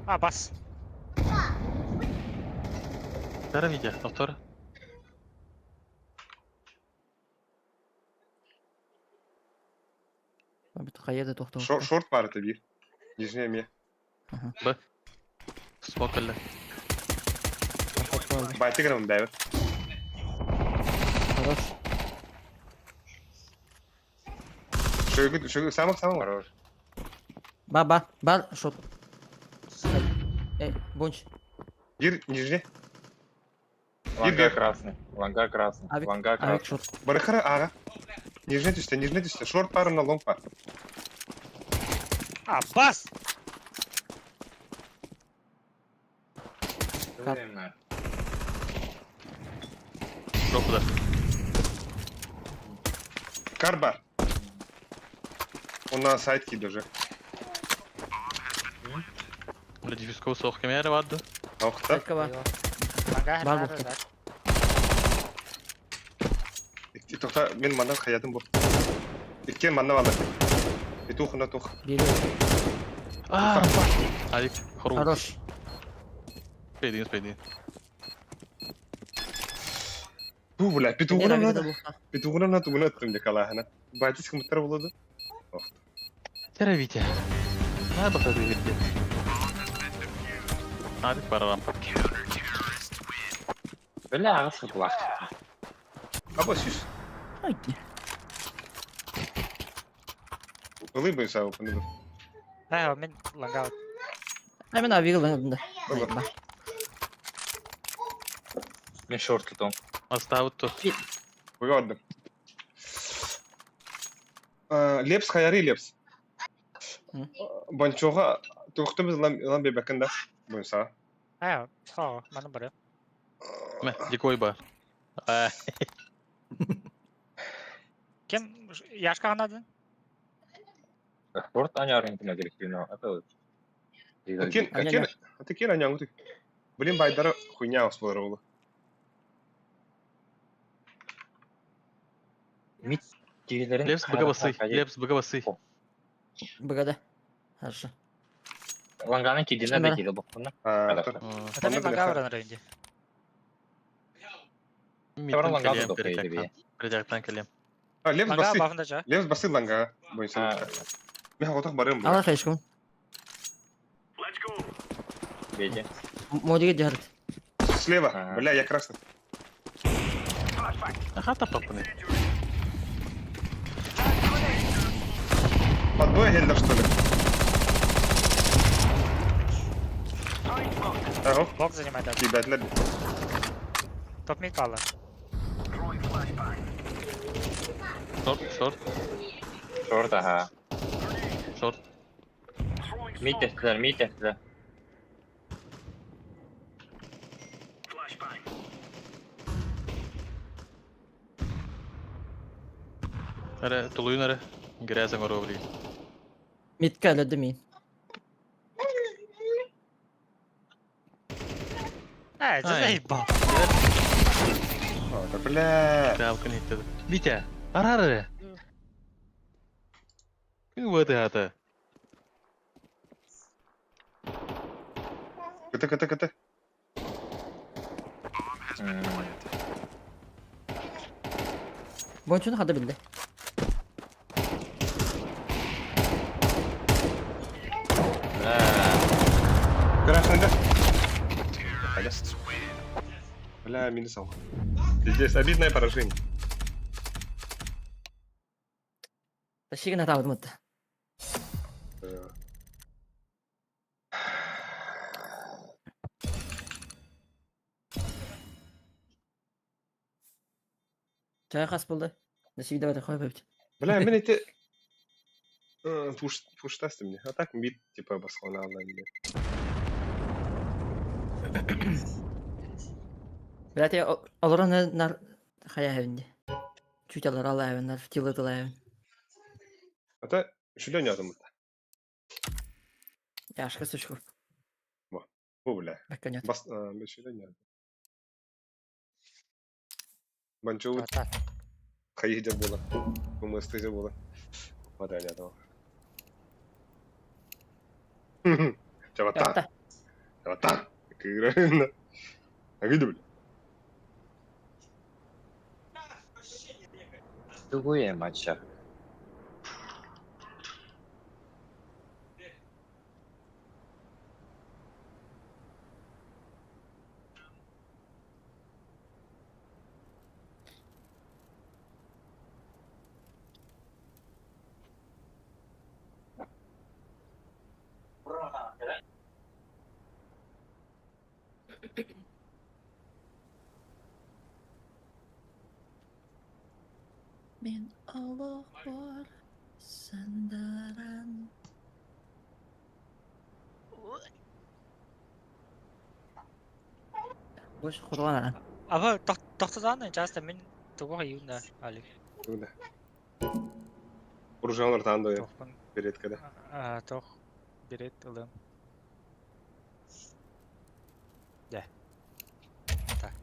А, бас. Бәрі видео, доктор. Қайерде тоқтау. Шорт бар это бир. Нижняя ме. Смок келди. Байты грамм дайвер. Хорош. Шөгү, шөгү, самых самых. Хорош. Ба, ба, бар, шот. Эй, бонч. Бир, нижний. Ланга красный. Ланга красный. Авик, Ланга авик красный. шот. Барыхара ага. Нижний түсті, нижний түсті. Шорт бар, на лонг бар. А, бас! Пропуда. Кар бар. Он на сайт кид уже. Бля, диффюзка соқ кемері барды. Охта. Сайтка бар. Ланга әр Бар нәрі бопты. нәрі. Тоқта, мен мандан хаятым бу. Иккен манна алды. Петух на тух. Бери. А, Авик, хору. Хорош. Спейдин, спейдин. Бу, бля, петугuna Авик надо. да бухта. Петугuna надо тугуна аттым декалахана. Байтис кымыттар болады. Тері видео. На бақады видео. Авик бар рампа. Бля, ағыз қылақ. Аба сүз. Ой. Ылый быйсау паныбыт. Э, мен ланга. Ай мен авиг ылан да. Мен шорт тутум. Оставут тут. Выгодно. Лепс хаяри лепс. Бончоға туқтымыз лам бебекін да. Бойса. Э, хо, маны бары. Мә, дикой бар. Кем Яшка анадын? Шорт аня арын керек но это. Кен, кен, ты кен аняң ты. Блин, байдары хуйня болар олы. Мит дегелерин. Лепс быга басы, лепс быга басы. Быгада. Хорошо. Ланганың кидине да киде бу. Это мен ланга баран районде. Передяктан келем. А, лепс басы. Лепс басы ланга. Бойса. Мен отақ барым. Ала хайшкун. Беде. Модиге жарт. Слева. Бля, я красный. Аха, тапапны. Подбой гельдер, что ли? Ага. Блок занимает, да. Ребят, для... Топ мид пала. Шорт, шорт. Шорт, ага. Шорт. Мид тестілер, мид тестілер. Әре, тулуйын әре. Грязен ору блин. Митка әлі мин. Э, заебал. Да бля. Тәлкін еттеді. Витя, ара ара. Күн өте аты. КТ, КТ, КТ. Бончуну хада билди. Красный, да? Бля, минус ал. Пиздец, обидное поражение. Ташигин атабыдым отта. Чай хас болды. Насиб давай хой бөпт. Бля, мен эти... Пуш, пуштасты мне. А так мид, типа, басқалана мне. Блядь, я олорон нар хая хевинди. Чуть алар ала хевин, нар тилы тыла хевин. Ата шүлен ядым. Яшка сучку. Бу, бля. Бәккән ят. Бас, шүлен ядым. Банчу хайдя было. Умыстызе было. Вода ядым. Чавата. Чавата. Кыгырайна. А виду, бля. Тугуе матча. Мен Аллах бар сандаран. Бош хурган. Аба, тохтодан часто мен тугу юнда алик. Юнда. Уржалар танда берет када. А, тох берет ылым. Да. Так.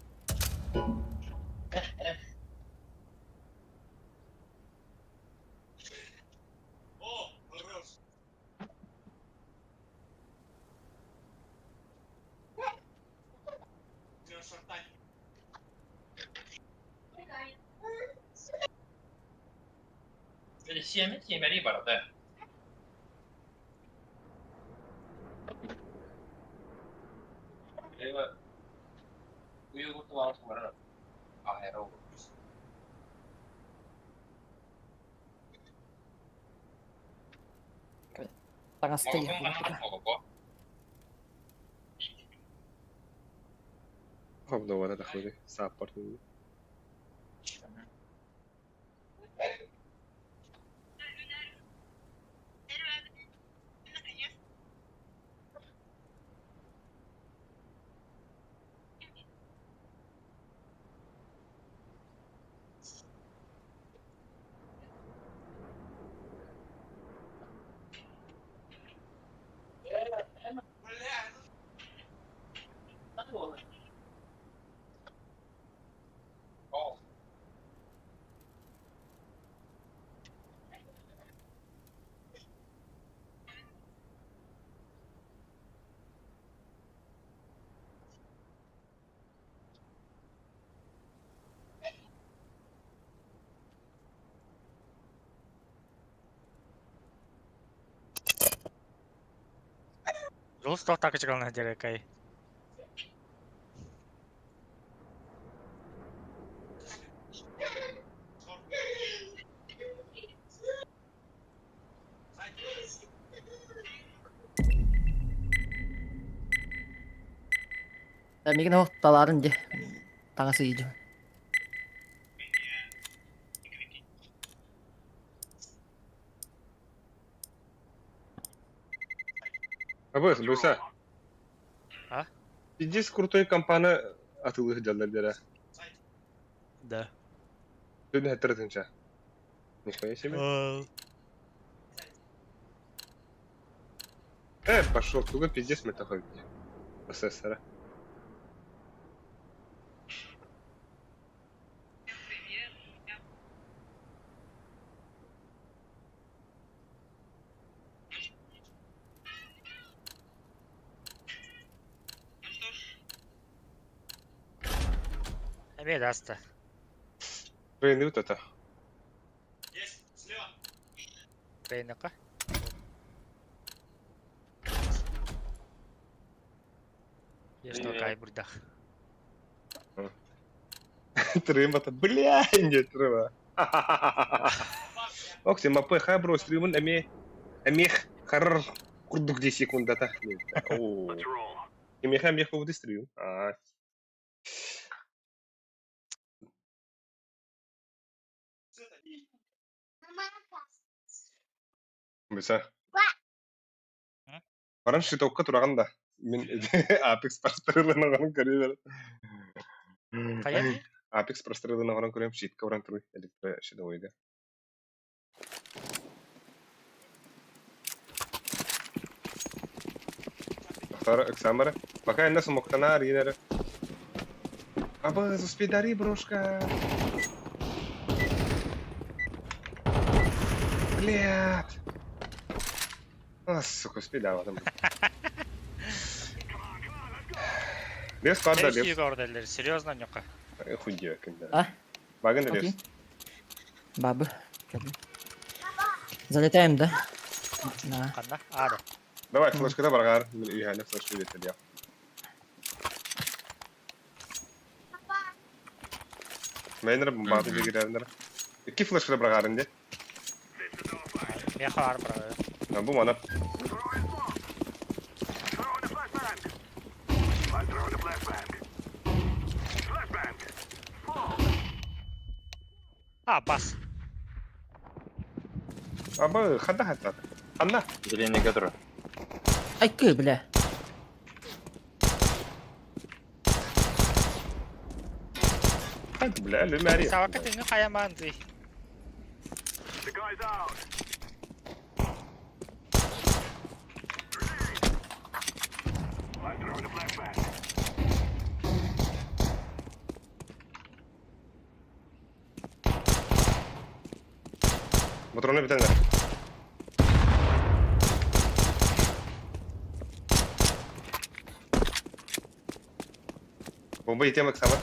Сиэмит сиэмэри барда. Эва уйгутуан барар. Аэро. Таҥаста иһэр. Хобдовара тахлары сааппар Дьулус туох такычыкалана дьэрекай. Мигин оһох талаарын дьэ. Таҥас ыйдым. Абы, Люся. А? Пиздец крутой компания атылыы сылдьаллар дэрэ. Да. Түн хаттар тынча. Нихуя себе. Пошел, туга пиздец мы такой. СССР. Эмиэ даста. Трейны вот это. Трейнака. Есть только бурдах. Трым это, бля, нет, трыма. Окси, мапы хабру стримын эми эмих харр курдук ди секундата. О. Эмиха мех поводу стрим. А. Буса. Баран щитокка тураган да. Мин Apex прострелын көрүбөр. Хайа? Apex прострелын оҕорон көрөм щитка баран туруй электро щитовойга. اختار اكسامرة مكان الناس مقتنعة رينا Аба, заспидари, брошка. Блядь. А, сука, спидала там. Лес падали. Лес ордерлер, серьезно, нюка. Хуйня, когда. А? Баган Окей. лес. Бабы. Залетаем, да? На. Ханна? А, да. Давай, флешка да баргар. Мен флешка бетелия. Мейнер бомбарды дегернер. Икки флешка да баргар инде. Меха ар бра. Бу мана. А, бас. Аба, ханда хата. Ханда. Зеленый который. Ай, кы, бля. Бля, лүмәри. Савака тыҥы хайамаан дыы. Мотроны битәннәр. Бомба итемек сама.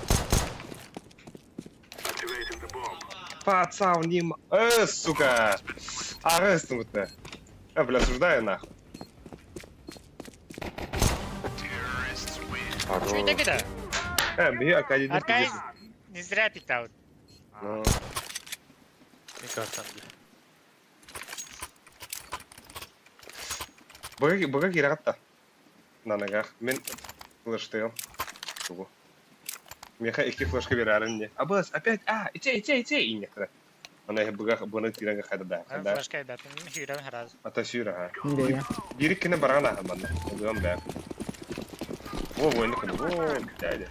Пацан, ним. Сука! Арестом это. А, бля, осуждаю нахуй. Чуй да Бии Аркадий Аркадий не зря питал. Ну, Мне кажется, там где. Быга быга киирэҕит да? Наныгах мин флештыам. Тугу? Миэхэ икки флешка биэрээрин дии. Абыс, опять, а, иче, иче, иче, иннектэрэ. Аны быга быны тиирэн хайда да, Мен хайда. флешка эбэтин сүүрэн хараз. Ата сүүр аха. Бэйэ. Биир иккини бараан ааһан манна. Ылыам бээ. О, войны кыны. О, дядя.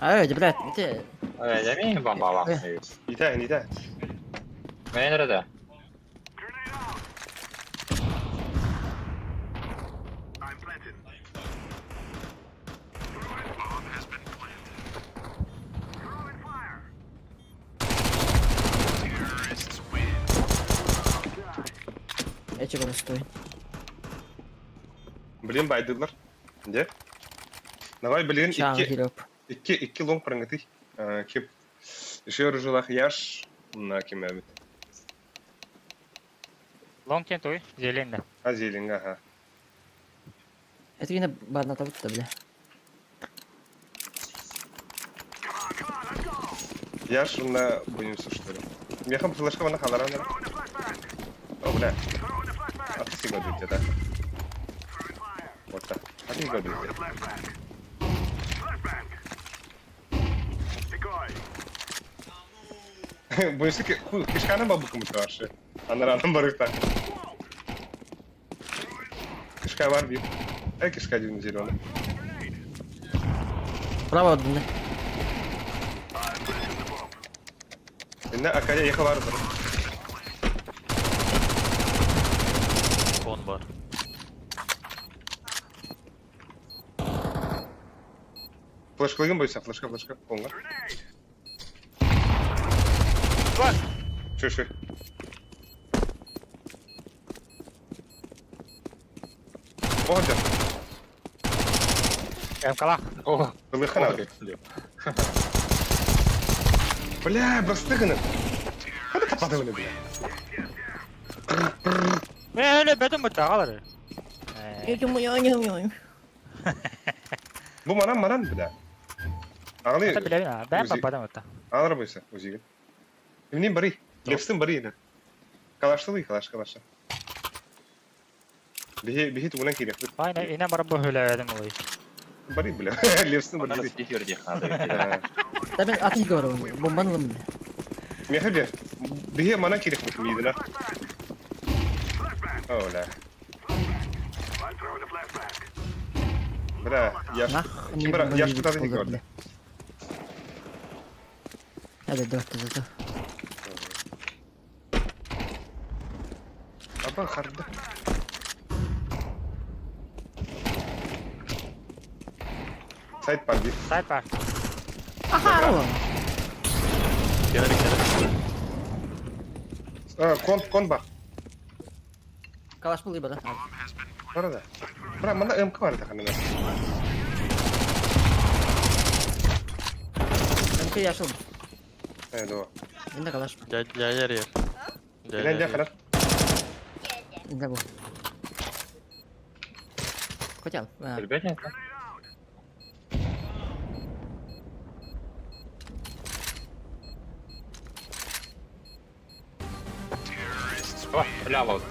Ай, блядь, ити Э, бомбалаах. Итэ, итэ. Мен эрэ эчи боростуой. Блин, байдылар. Де? Давай, блин, Чаң икки, кирип. икки, икки лонг праңгаты. Ким? Еще оружелах яш. На ким эбит. Лонг тен той, зелен да. А зелень, ага. Это гина барна табытта, бля. Яш на бунимся, что ли. Мехам флешка вана халарана. О, бля. А ты сига дайте, да? Вот так. А ты сига дайте. Бунимся, кишканы бабукум тавашы. Анаранын барыкта. Кишка бар бир. Эй, кишка один зеленый. Право одна. Инна акая ехала бар. Кон бар. Флешка бойся, флешка, флешка. Конга. Шö, шö. О, да. Эмкалах. О, Лыхана. Бля, бастыганы. Хада тападыганы, бля. Мен эле бетин бутта галары. Бу манан манан, бля. Ағли, Ата билебин а, бәм пападан бутта. Ағлар бойса, узигин. Эмнен бары? Лепстин бары ина. Калаштылы, калаш, калаша. Бихи, бихи тугунан кирек. Айна ине барып бу хүләбедим олай. Бары, бля. Лепстин бары. Да мен атын говорю, бомбаны лым. Мехе бер. Бихи манан кирек бу мидина. О, бля. Бля, я Нах, Ким бара, я что-то не говорю. Hadi dört dedi. Аба харда. Сайт бар бир. Сайт бар. Аха! Кere kere. А, кон, кон бар. Калаш был бара. Бар да. Бра, мында МК бар да ханына. МК яшыл. Э, до. Инде калаш. Я я yer yer. Билен я ханар. Инде бу. Хотел. Ребята, О, бля, вот.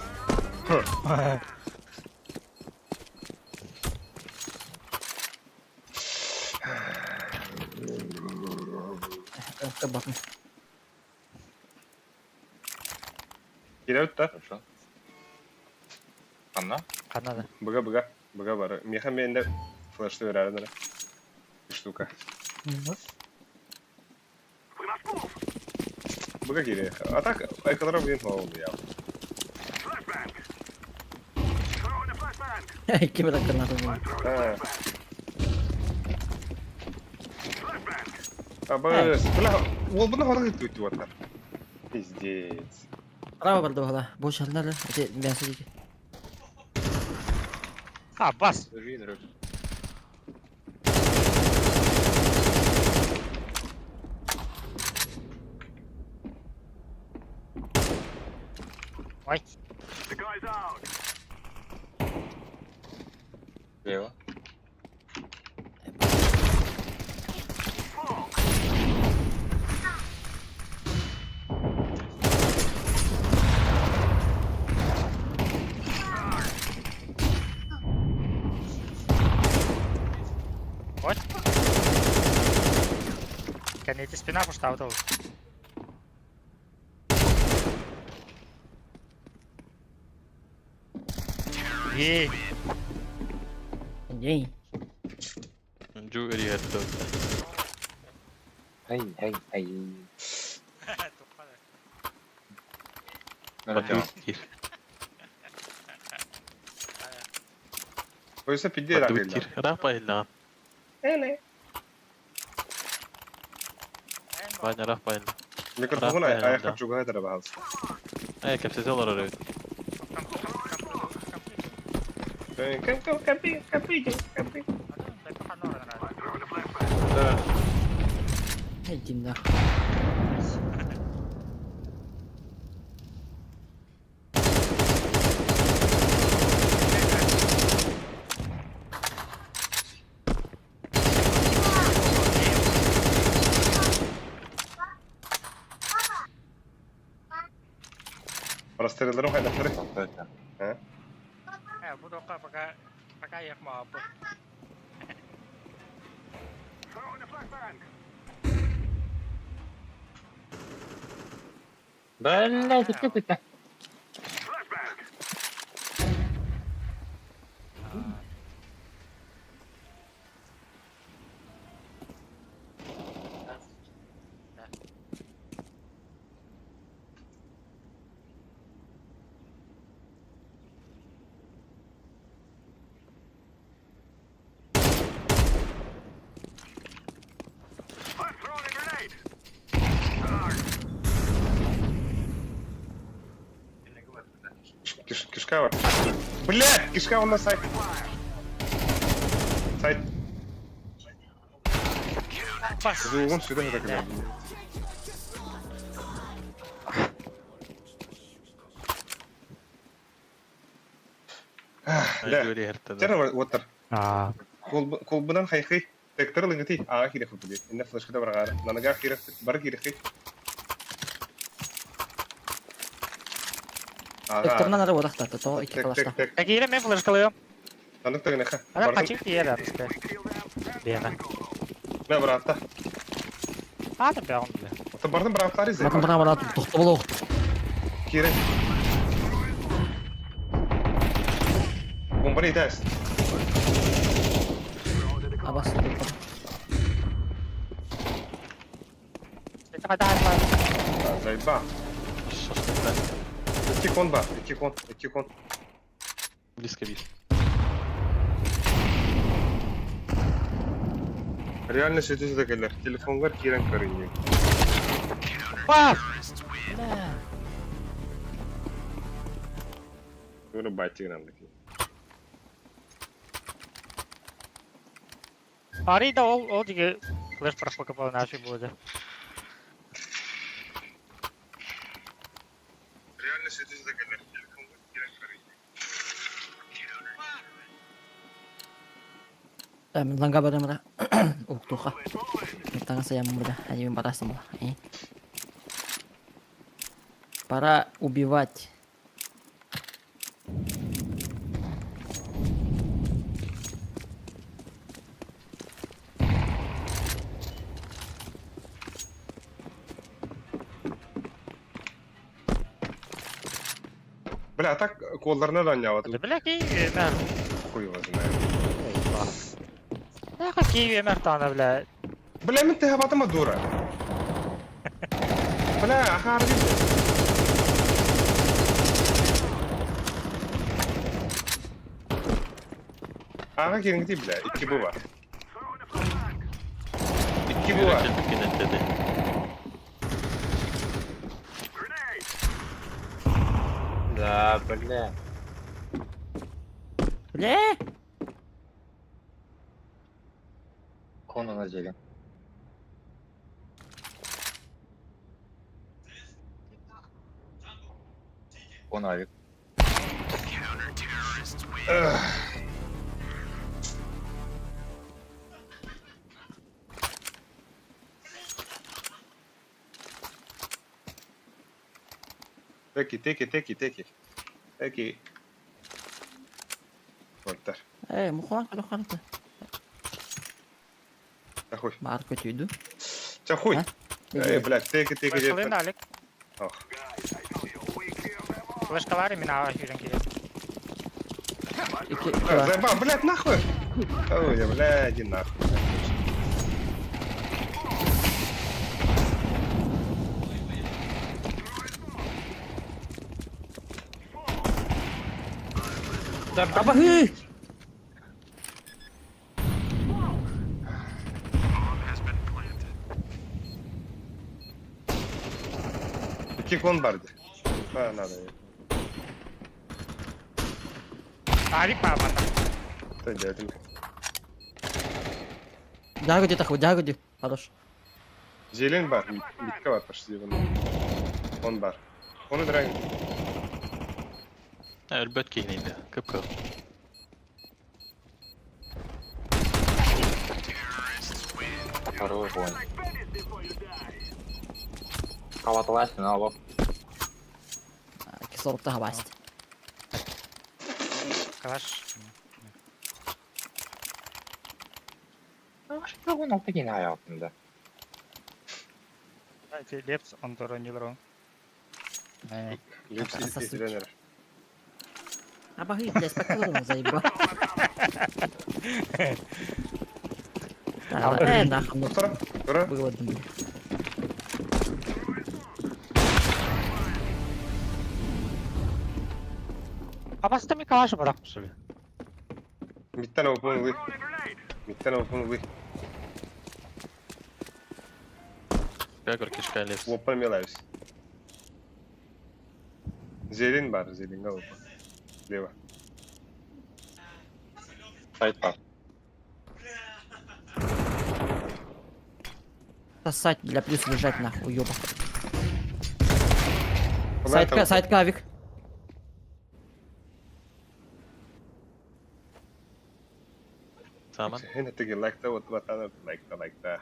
МК bakın. Кирәүт та. Хорошо. Анна? Канада. Быга быга. Быга бар. Меха менде флешты берәрдер. Штука. Быга кире. А так, айкалара блин oldu ya. Ким это граната был? Ha. Аба, бля, ол бұны хорға кетті өтіп жатыр. Пиздец. Право барды бала. Бу шарлар. Эти мясо деки. А, бас. Ой. Лево. Кэнники спина пуштаабыт ол. Ей. Ей. Жу эрийэрдэ. Хей, хей, хей. Батыр. Oysa pidde Батыр. Рах байыллаҕын. Эне. Ваня рах байылла. Микрофон Рах аяққа байылла. чугаһа тара баһалыс. Э, кэпсэтэ олорор эбит. Кэм кэм кэпи кэпи кэпи. Да. Иди нахуй. Расстрелял хайдахтары. Э, бу дока пока пока ехма бу. Бля, ты ты Кишка бар. Блядь, кишка он на сайт. Сайт. Звугун сюда не так. Да. Жу эрийэрдэ. Тера вот Аа. Колбунан хайхи. Тектор лынгати. Аа хире хупди. Инна флешка баргар. Нанага хире бар хире хи. Текторынан ары бодахтаты, то икки Тек калашта. тек тек. Такие мен флешкалыйм. Танык тегенеха. Ана качып тиер арысты. Бега. Мә братта. А, да бягын бile. Ата бардым браттар изе. Батын бара бара тохто боло. Кире. Бомбаны итәс. Абас. Зайба. Икки кон ба, икки кон, икки кон. Близко бир. Реально сөйтү да келер. Телефонгар кирен көрүнү. Пас! Көрө байтигин андыки. Арида ол ол диге флеш пропаковал наши буде. Реально сөйтү да келер. Телефонгар кирен көрүнү. Ланга барам ра. Уктуха. Таҥа саям буда. Они барасым була. Пора убивать. Бля, а так колларына да анняват. Да бля ки мэр. Хуй его знает. Да какие мэр тана бля. Бля, мен теһә батыма дура. Бля, ахар бит. Ага кириңти бля, икки бу бар. Икки бу бар. Да, бля. Бля! Кон на деле. Кон авик. Теки, теки, теки, теки. Теки. Вольтер. Эй, мухуан, мухуан. Ахуй. Марко түйді. Чэ хуй. А? Эй, блядь, теки теки Флешкалын диэт. Алик. Ох. Флешкалары мин аға сүүрэн киирэн. Икки А, Заебал, блядь, нахуй! Ой, бля, иди нахуй. Абаһыы! Икки кон бар дии. А, надо. Алик баабата. Ты дядин. Дягу где таху, дягу где. Хорош. Зелень бар, митка бар почти. Вон. Он бар. Он играет. Өлбөт киһини кып-кып. Второй огонь. Хаваталась на лоб. Кислород хабаст. Калаш. Ну, что он алтыгин аялтында? Лепс он торонилро. Лепс Сосуть. тренер. Абаһыы, блядь, спокойно заебал. Э, нахуй, ну, Тура, тура. было блин. Абаста ми калаш барах псули. Миттен опын вы. Миттен опын вы. Бәгөр кишка лепс. Опын мелаюсь. Зелень бар, зеленьга опын. Лево. Сайт бар. Сосать, бля, плюс лежать нахуй, уёбок. Сайтка, сайтка, авик. Саман. Хин тиги лайкта вот ватана лайкта лайкта.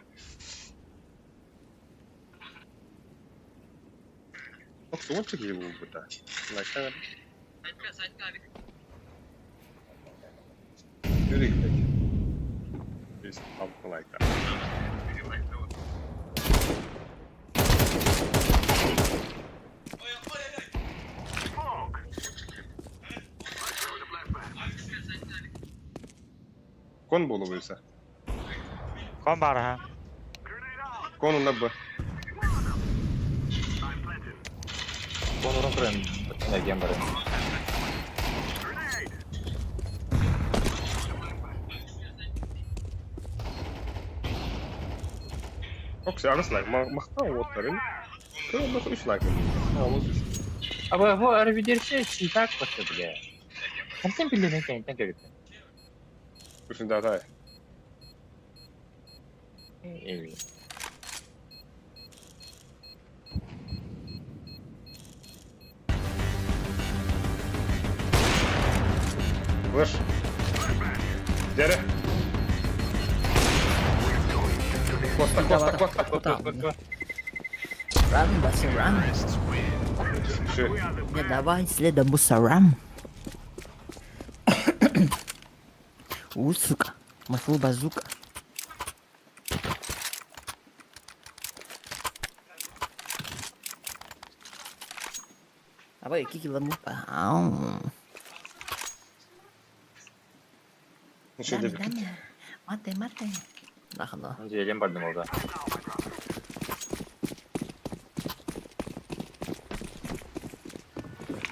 Вот лучше его бута. Лайкта. Юрий, блядь. Есть там лайкта. Кон болуйса. Кон бар ха. Кон на Б. Он урон турен. Энергиям бар. Окси, агас лайк. Махта оттарын. Кö нох үч лайк. А вы его арвидерше так просто, бля. Хантен билен экен, тен көрүп. Үчүн да тай. Эй. Слышь. Дядя. Коста, Коста, Коста. Куда? Run, Вася, run. Все. Не давай следом мусорам. У, сука. Мафу базука. Абай, кики ламу. Ау. Ну что, Даме, дядя? даме. Мате, мате. Нахана. Зелен бардым олда.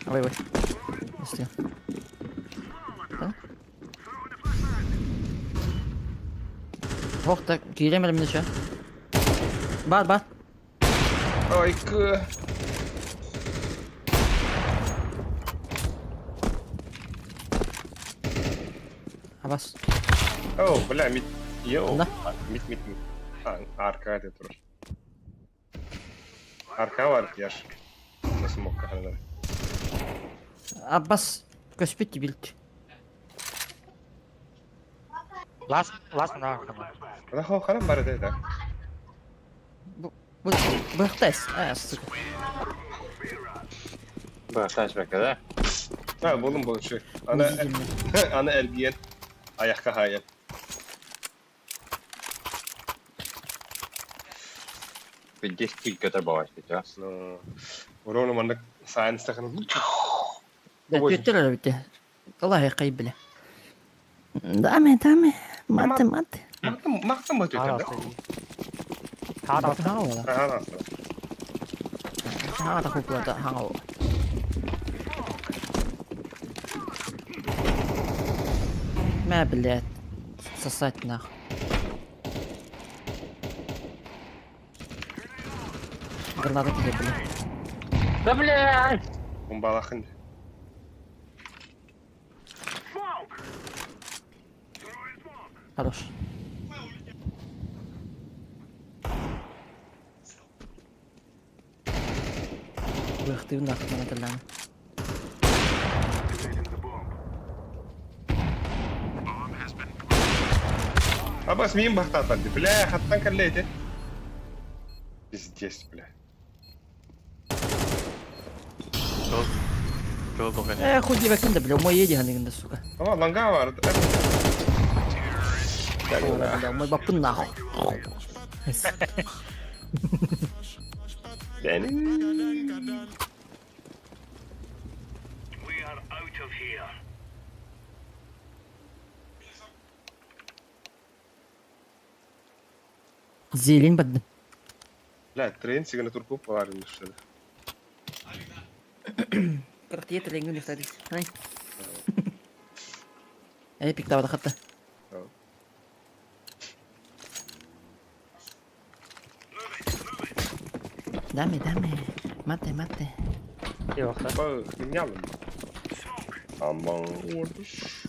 Ой, ой. Если. Да? Ох, так, киирем элемне чё. Бар, бар. Ай, к. Абас. О, бля, мит. Йоу. Да. Мит, мит, мит. А, арка это тур. Арка бар, яш. На смок кахандар. Абас. Көспүт билт. Лас лас на. Ана хо харам бар да. Бу быхтас. А, сука. Б, тачбек, да? А, болум болчу. Ана ана эргиен. Аякка хайын. Пиздец көтөр баҕайы. Ну, Урона маннык science тахын. Да, түөттэр эрэ бите. Аллах кайып биле. Даме, даме. Мате, мате. Мактан ба түөттэр да? Хаара Хаҥа буола. Аха. Хаҥа та куклата хаҥа буола. Мә, блядь. Сосать нах. Граната тебе, блядь. Да блядь! Бомбалахын. Хорош. Выхты нахуй на талан. Абас мин бахтатан. Бля, хаттан каллейте. Пиздец, бля. Кыл токен. Э, хуй тебе кында, бля, мой еди ханигында, сука. Ама ланга бар. Бля, мой бапын нахуй. Дени. Зелень бадды. Бля, трен сигнатурку бар инде. Кыртия тренген юхтадис. Ай. Эй, пиктабада хатта. Даме, даме. Мате, мате. Yok. Ба, менялым. Аман ордыш.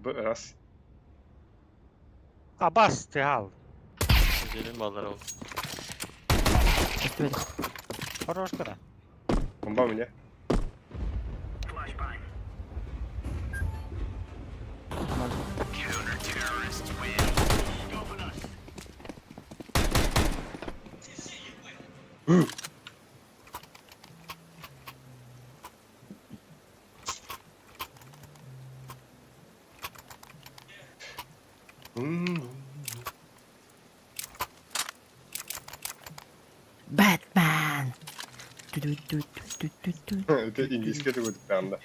Б раз. Абас тihal. Зелен балдар ол. Өстүбэт. Хорош кына. Бомба у меня. Бэтмен. Ту-ду-ду-ду-ду-ду. Это индийский такой там, да.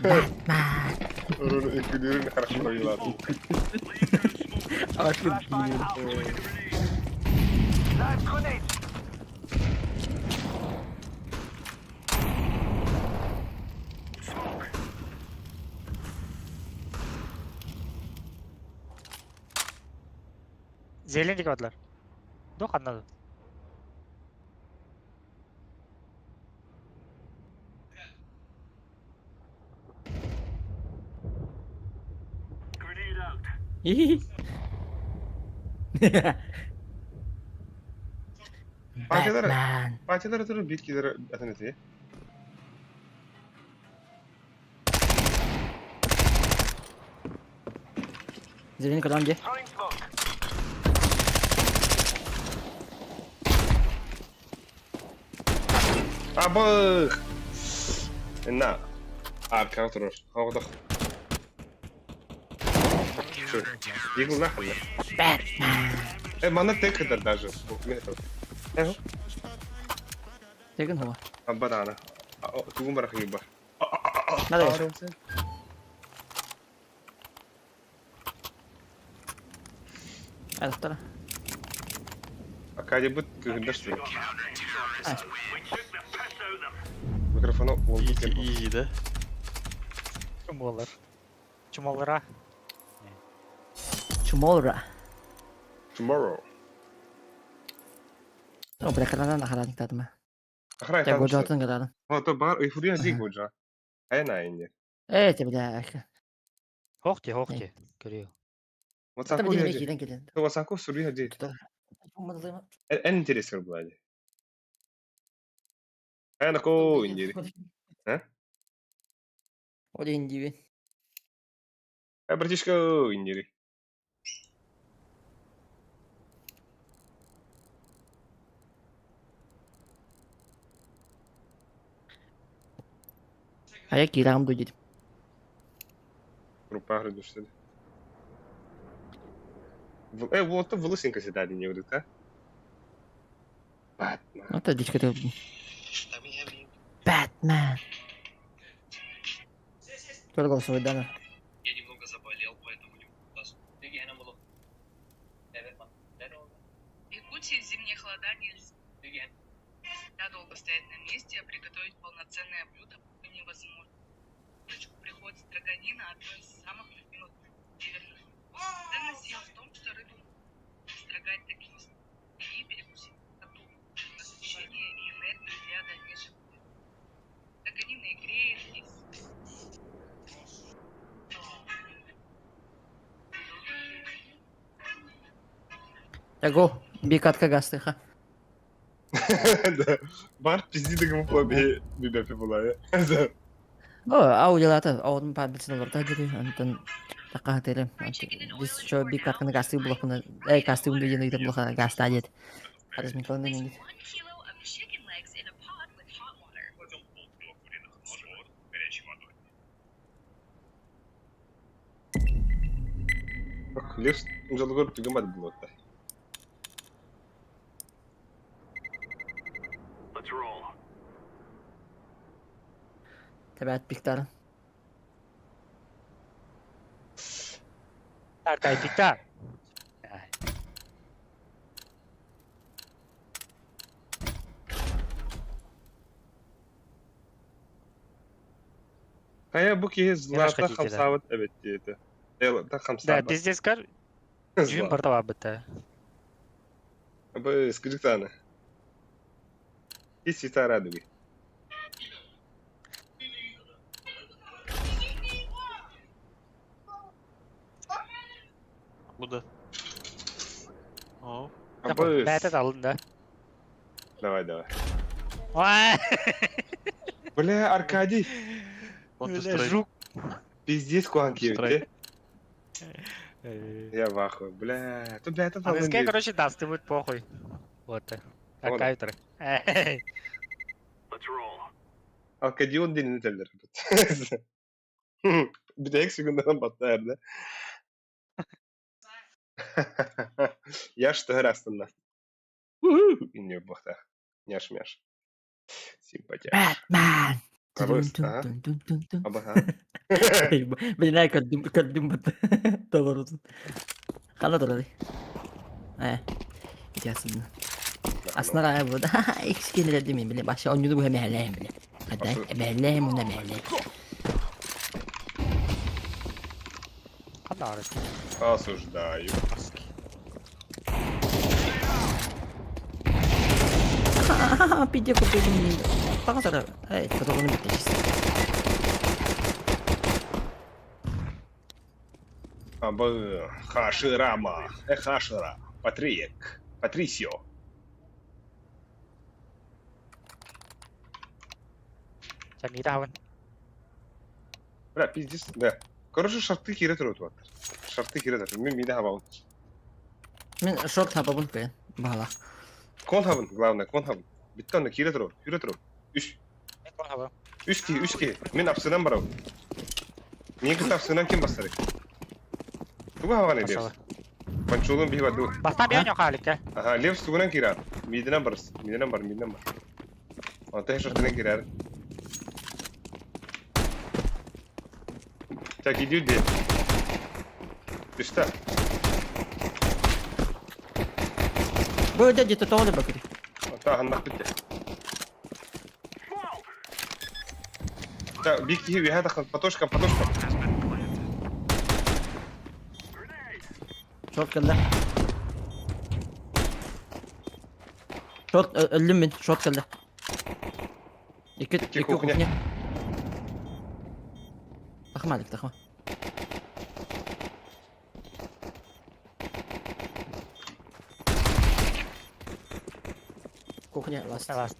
Бэтмен. Күдерін хорошо провела. Зелен дике бадылар. Док anladım. Parçaları- Бэтмен. Parçaları durun bir kere atın öteye. Зелень кадан где? Абых! На. Арка oturur. Havada. Şu. Eagle нахуй. Бэтмен. Э, мана тек кадар даже. Э, Деген хуа. Абадана. Тугум барах юба. Надо. Айдахтара. Акади бут кыгындаш что ли? А. Микрофону ол Easy, easy да. Чумолар. Чумолара. Tomorrow. Tomorrow. О, бля, кадан нахадан тадма. Ахрай Я годжатын кадан. То бар эйфория дик годжа. Айна инде. Э, те бля. Хохти, хохти. Көрüyor. Та WhatsApp бля, ди. киден киден. WhatsApp сурия ди. En интересер булады. Айна ко индири. А? Один диви. Э, братишка индири. Хайа киирэҕим дуу диэтим. Группа үрдүстэн. Э, вот волосинка сюда не выйдет, а? Батман. Вот дичка ты. Бэтмен. Кто голосовой дана? Го, бикатка гастыха. Да. Бар пизди дыгым би бибепи була. О, аудиолата, аудын пабитsin олорда дири, антон такка тере. Бис шо бикатканы гасты булахына, эй гасты унду жена итеп булаха гаста дет. Харис Миколаевна не Лев жалгор түгемат булат. Тэбэт Виктор. Так, ай, Виктор. Хайа бу киһи злата хотите, да. хамсаабыт эбит диэтэ. Э, та Да, хамсаабат. пиздец, кар. Дьүн барда бабыта. Бу скриптаны. И света радуги. Bu da. О, Абы. Бәтет алын да. Давай, давай. Ой, Бля, Аркадий, Counter бля, Strike. жук. пиздец куан Strike. киевте. Я в ахуе, бля. Тут, бля, это А СК, короче, даст, ты будет похуй. Вот. Вон. Такая Эй, Аркадион dilini teller. Bir de секундынан батта Яш тыгыр астында. Не бахта. Няш мяш. Симпатия. Бэтмен! Абыс, ага. Аба. Блин, ай көрдүм, көрдүм бат. Толорутун. Кана турады. Э. Итясын. Аснара ай бу. Икс келер демейм биле. Баша онюду бу хемелем биле. Хадай, эмелем уна мелем. Қандай арыс? Осуждаю. Пиде купили. Пагасара. Эй, которого не битечис. Абы Хаширама. Э, Хашира. Патриек. Патрисио. Жамида Бля, пиздец, да. Короче, шарты кире турут ваттар. Шарты кире турут. Мен миде хабабын. Мен шорт хабабын кыйын. Бала. Кон хабын, главное, кон хабын. Биттен кире турут, кире турут. Үш. Үш ки, үш ки. Мен апсынан барабын. Мен кыт апсынан кем бастары? Тугу хабаган Левс. Панчолун бихи баду. Баста биян yok халикке. Аха, Левс тугунан кирар. Мидинен барыс. Мидинен бар, мидинен бар. Ата шартынан кирар. Так, иди де. Түстә. Бу дә дите тоғды бакыр. Ата ханнак битте. Так, бик кихи виһә тахын патошка, патошка. Шорт келді. Шорт өлдім мен, шорт келді. Екі, Екі екі кухня. кухня. Тахма, Алик, тахма. Кухня, ласт. Ласт.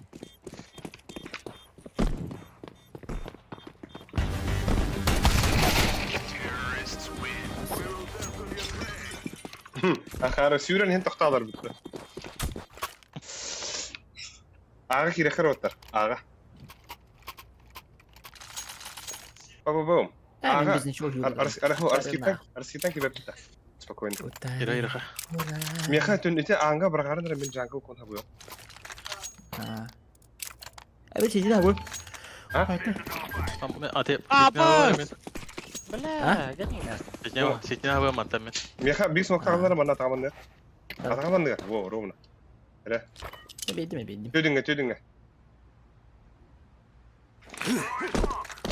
Ахара сүүрэн хэн тохтаалар битте. Ага кирэхэр оттар. Ага. Ба-ба-бум. А, мен Ага. без ничего Арскитан, арскитан киберпита. Спокойно. Ира ира. Меха түн ите анга баргарын мен жаңгыл кон хабы. Эбе сидит абы. А? Ате. А, бас! Бля, гани. Сетня хабы мантан мен. Меха бис мактаганлар мана тагаман. Атагаман Во, ровно. Бейдим, бейдим. Төдүңгө, төдүңгө.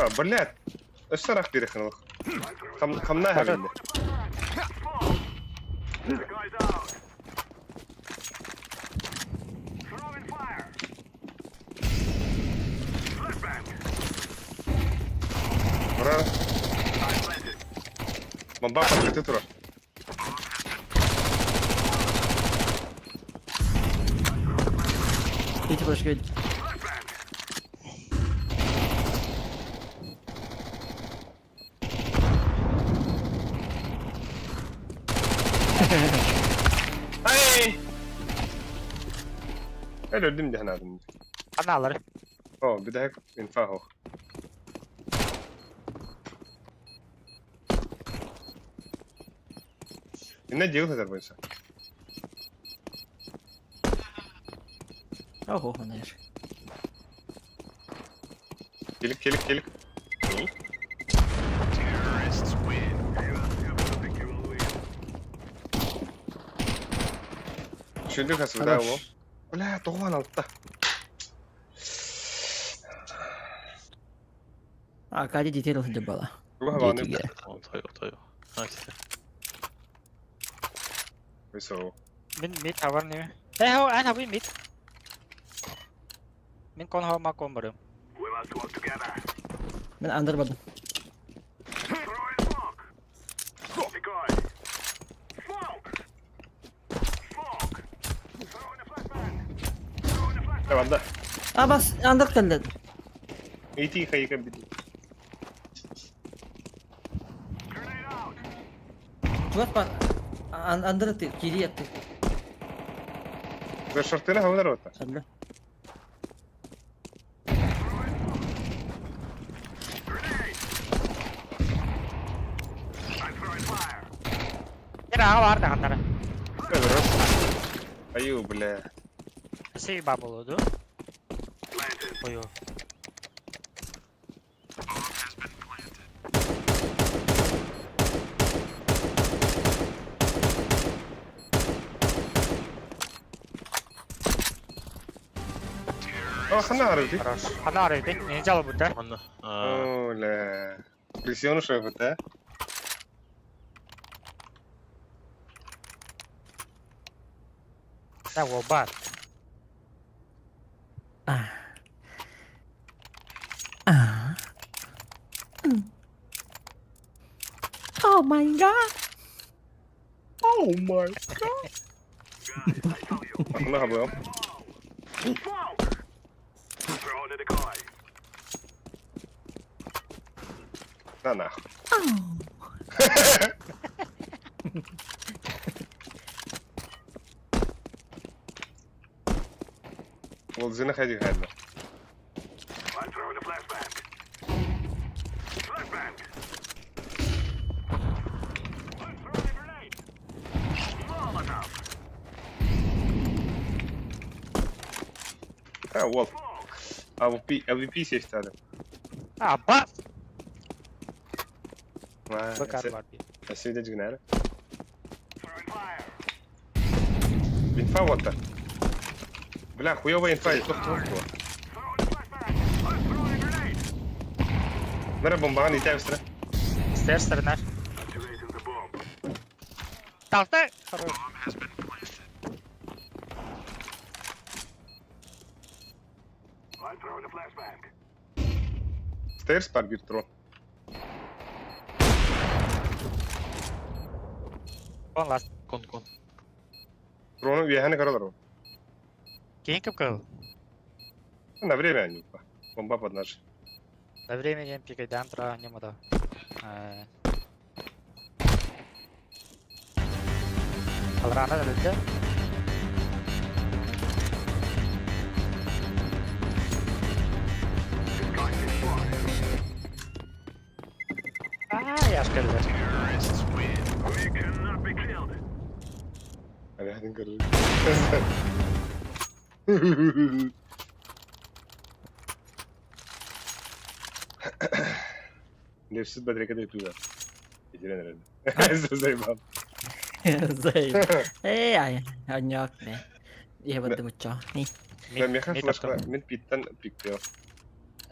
А, блядь. Өссөрах бирехин олох. Кам камна хабинде. Ура. Бомба подкрыты тура. Эти флешки. Ай! Өлөрдүм дехин адым. Аналар. О, бидек инфа хох. Инне дел хазар бойса. Ого, знаешь. Келик, келик, келик. Шүндүк хасыда о. Бля, тоған алтта. А, Кади детей должен была. Туга хаваны. Дети, Тойо, тойо. А, сите. Бойса. Мин мид хавар неме. Э, хо, ан хави мид. Мин кон хава ма кон барым. Мен андыр бардым. Давай, А, бас, андыр келди. Ити хайка биди. Чувак бар. Андыр ты, кири атты. За шортына хавдар ота. Сәлле. Ира ага бар да хантара. Аю, бля. Си ба болду. Ой. О, хана арыды. Хорош. Ана арыды. Не жал бу да. Анна. А, О, бля. Пресиону шеф, да? Да, во бар. А. А. Oh my god. Oh my god. Хана хабы. На нахуй. Ол зина хайди хайда. А, вот. АВП, АВП сесть надо. А, бас. А, Бакар бар. Спасибо, дядя Гнара. Инфа вот так. Бля, хуёвая инфа, и тух тух тух. Мера бомбаған ите быстро. Стер сторона. Талта. Хорош. Стейрс пар бир трон. Кон ласт. Кон, кон. Трону уеханы королару. Кейин кып кыл. На время они. Бомба под наш. На время ден пикайдан тра немада. Алрана да. Яшкаллар. Арыһатын көрөр. Левсит батарейка да Итирен эрэллэр. Заебал. Заебал. Эй, ай, аньяк не. Я вот думаю, чё. Да, меха флешка, мен питтан пиктел.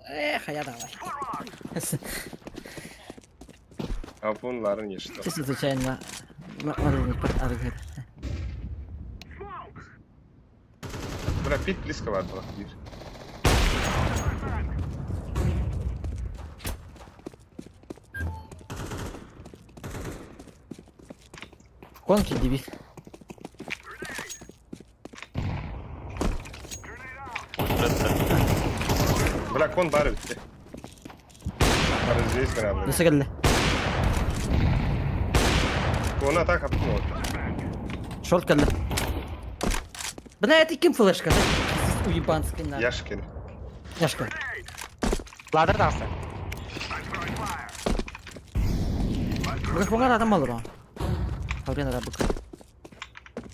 Эх, я давай. Апун ларын ешті. Чисто случайно. Бля, пит близко бар бир. Конки дебил. Бля, кон бар битте. Бар здесь грабли. Nasıl geldi? Кона так аптын oldu. Шорт geldi. Бля, это ким флешка? Уебанский на. Яшкин. Яшка. Ладыр тахса. Бля, хуңар адам алыр о. Хаврен ара бык.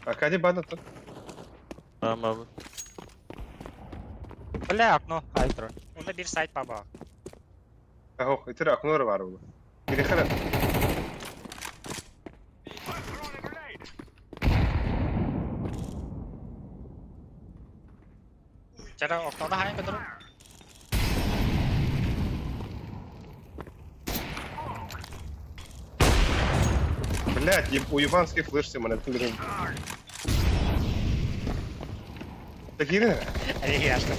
Аркадий бан аттын. Ама Бля, окно, айтро. Онда бир сайт баба. Ахох, итер окно бар булу. Кирихара. Чара окнода хайын көтөрү. Блядь, уебанский флеш все мене түлерин. Так кирин. Әй, яшка.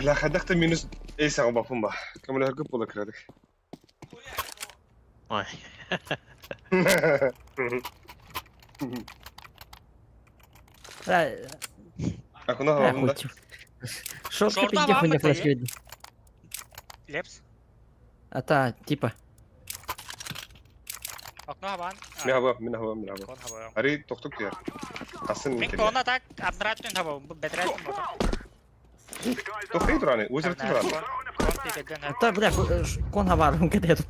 Бля, хадахта минус эйс ағбапын ба. Кемлер көп бола кіредік. Ой. Бля, Окно хабында. Шорт Шорта пизде бар хуйня ма флешка ты? видно. Лепс. А та, типа. Окно хабан. Мен хаба, мен хаба, мен хаба. Кон хаба. Ари тоқтук дер. Асын Мен интере. кона так абдраттын хаба, бетреттин бота. Тоқтай тұраны, өзі тұраны. Кон пикеден А та, бля, кон хабар, где тут?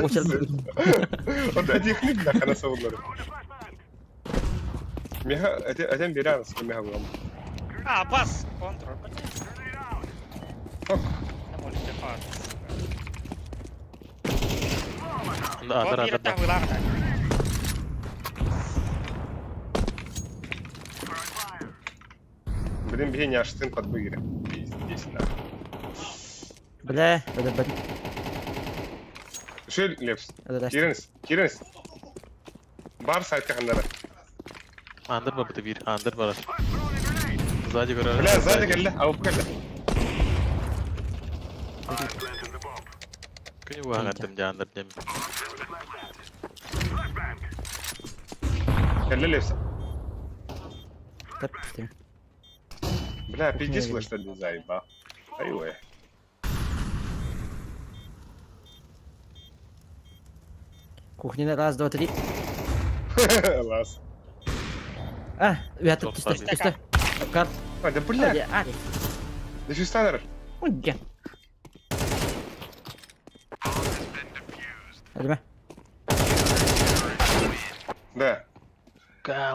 Очередь. Онда әдейі бля, қана сауылары. Меха, әден бере арасы, меха бұғам. А, бас, контрол. Ок. Не может фар. Андыр Кон андыр. бир так вылагда. Блин, бе няштын подбыгыры. Пиздец, да. Бля, бля, бля. Шел, Лепс. Бля, Киринс, Киринс. Бар сайтка хандара. Андыр бар бу бир, андыр бар. Сзади көрөр. Бля, сзади келді, ауып келді. Күнү буагаттым жа андыр дем. Келді Лепс. Тып, Бля, пиздец, флеш заебал. Айуэ. Кухня раз, два, три. Лас. А, я тут Стоп, пусто, пусто. Карт. А, да бля, А, да что станер? Уйди. Әлеме. Да.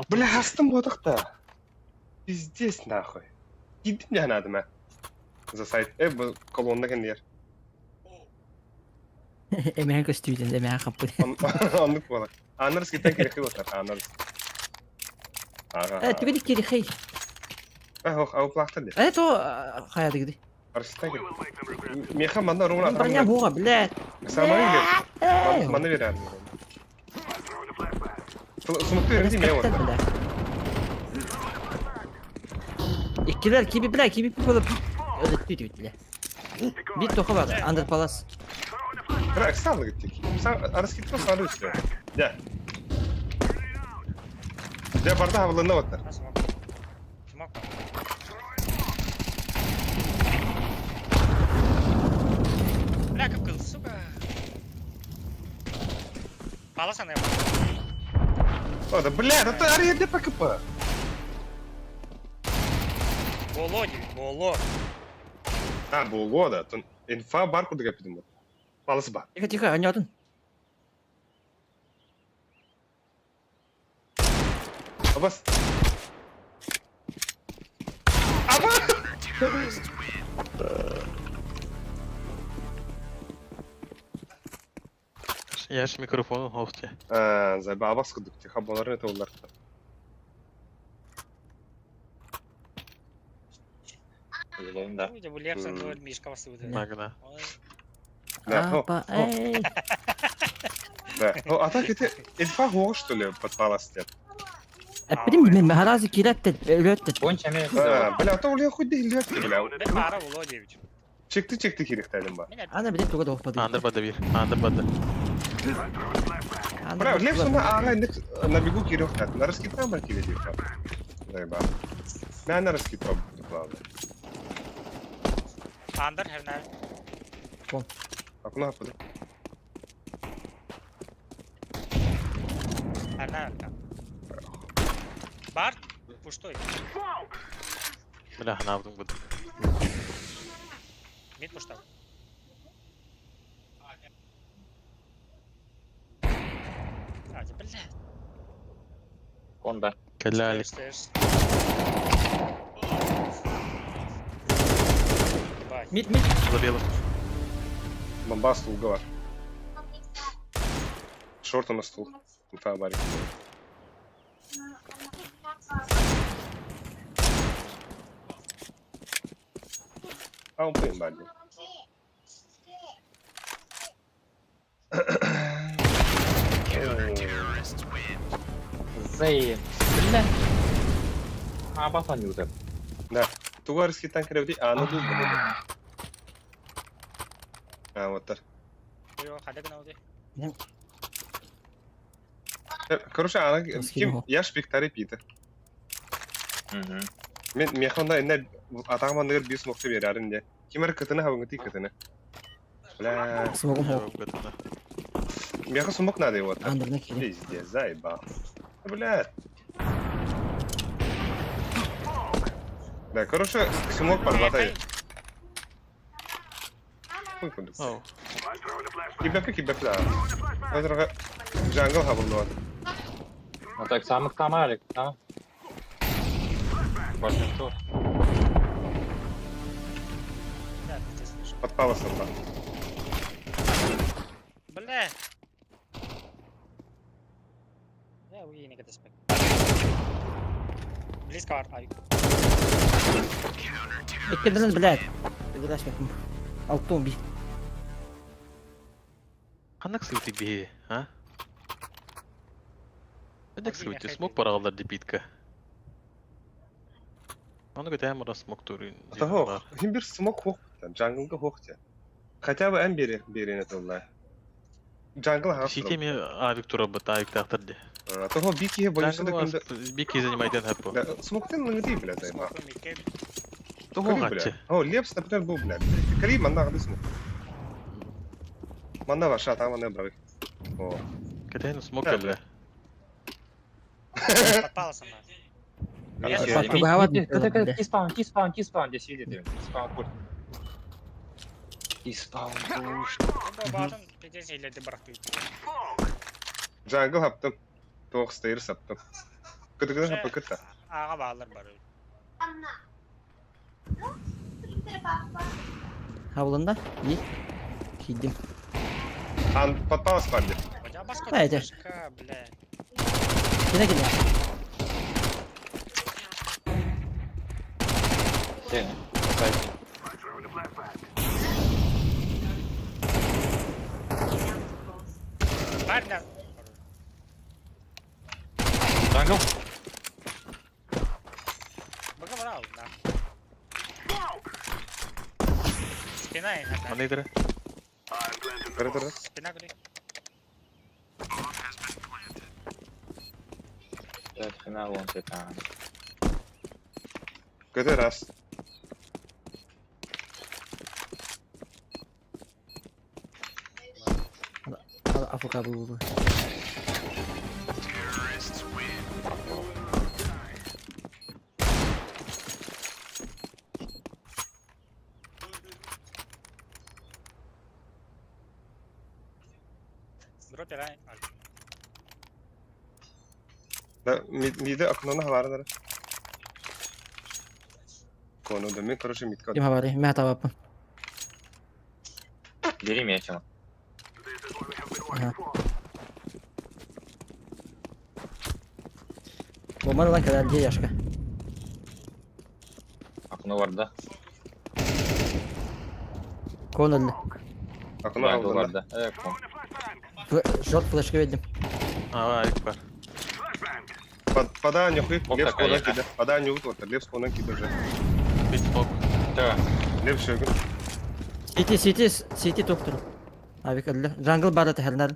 Бля, астым бодықта. Пиздец нахуй. Кидим я надо ма. За сайт. Бұл колонна кендер. Эмэхэн көстүүдэн, эмэхэн хаппы. Аннык болар. Анарс китен керек болар. Анарс. Ага. Э, түгedi кири хей. Ах, ау плахта де. Э, то хаяды гиди. Арсتا керек. Меха манда ровно. Броня буга, блядь. Самары бер. Мана бер. Сумукты берди ме вот. Иккилер киби, бля, киби болуп. Öyle бля. Бит тоха бар, Андер Палас. Бра, стал гиттик. Сан арс киткен сары үстө. Я. Я барда хавлына оттар. Смок. Смок. Бля, как был, сука. Пала саная. О, да бля, да ты аренда ПКП. Боло диви, боло. А, боло да. Тон инфа бар курдук эппитим бу. Палыс бар. Тихо, тихо, анньоотун. Абас. Аба! Яш микрофонун хоох дии. Аа, заба абас курдук тихо боларын это улар. Улуун да. Бу Лепсен дуэль Мишка басыбыт. Магна. Да, о, Апа, о. эй. Да. О, а так это инфа хоох, что ли, под палас нет? Эппитим мин харазы киирэтте, өлүөттэ. Понча мен А, бля, а то уле хуй дехилет, бля. Мен баара боло диэбит. Чекти чекти кирихтадым ба. Мен Ана билет туга доохпады. Андыр бада бир. Андыр бада. Бля, Лепсен ага на бегу кирихтад. На раскита бар кире Заеба. На на раскита главное. Андыр хернер. Акуна хапыды. Хернер. Бар пустой. Бля, ханаабытым бу. Мид пустой. А, бля. Конда. Кэллэ Stairs. Ебать. Мид, мид. За белым. Бомба стул бар. Шорты на стул. Инфа барик. А он поим барик. Зей. Бля. Абас анюзер. Да. Тугарский танк ревди, а ну дуб. А, вот так. Йо, хада гына Короче, ана ким я шпиктари питер. Мен мехонда инне атагман бис мокты берәрин де. Кимер кытыны хабыңы кытыны. Бля, Смогум хоох. меха сумок надо его. Андырна киирэ. Пиздец, заебал. Бля. Да, короче, сумок подватай. Хуй кундук. Оу. Кибепе кибепе да. Азырга джангл хабылды. Ну так самых тамарик, а? Большинство. Да, ты слышишь. Подпала сумка. Бля. Я уйни катаспек. Близко бар, ай. Иккиден, блядь. Билэш бэппин. Алтын би. Ханнык сыбытый биһи, а? Ханнык сыбытый смок парагаллар дипитка. Аны көтәм ара смок турын. Того, хим бир смок хох. Джанглга хох те. Хотя бы әм бере берене тылла. Джангл хас. Ситеме авик тура бат, авик тахтар ди. Того бики боюсь да кунда. Бики занимайтен хаппо. Да, смоктен лыгы бля займа. Смоком микке. Того Кали, бля. гатчы. О, Лепс, например, был, бля. Кали манна гады смок. Манна ваша, там она брали. О. Көтән смок Да, бля. Подпала сама. Хорошо. Бля. Ти-спаун, ти-спаун, ти-спаун, здесь видите. Ти-спаун пульт. Ти-спаун пульт. Бу батын пиздец илерди барахты. Джангл хаптым. Тоқ стейр саптым. Кыды-кыды хапы кыта. Ага баалар бар. Хабылында. И. Киирдим. Ан подпала спарди. Хотя баска А, это- бля. Киирэ киирэ. Сен. Бар да. Джангл. Бага барау, да. Спина и Аны идере. Кыры кыры. Спина гули. Спина вон ты там. Кыды раз. Афука бу. Дропера. Да, миде окноны халарын ара. Кону да мен, короче, митка. Ким хабары, мэ табаппын. Бери мячом. Ага. Бомбаны ылан кэлэр дии Яшка. Окно барда. Кон өллө. Окно Барды алдына. барда. Э, кон. Шорт флешка бердим. А, Алик бар. Пода нюхы, Ок, лев такая сконан яха. киде. Пода нюхы, вот, лев сконан киде уже. Бит смок. Все. Лев шөгін. Сити, сити, сити тоқтыр. Авик өллө. Джангл бары тәһәрнәр.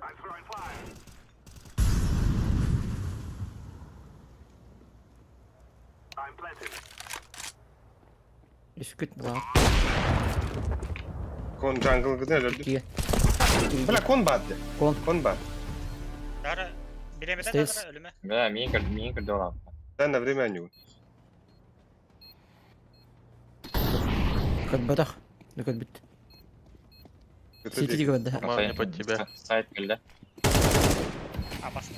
Үскүт була. Кон джангл гызын өлді. Киге. Бля, кон бады. Кон. Кон бад. Дара билемеден Стейс. дара ölüme. Бля, мин кірді, мин кірді олам. Да, на время нюхы. Көт батах. Көт бит. Сити диге бәдә. Мама не под тебя. Сайт келді. Опасно.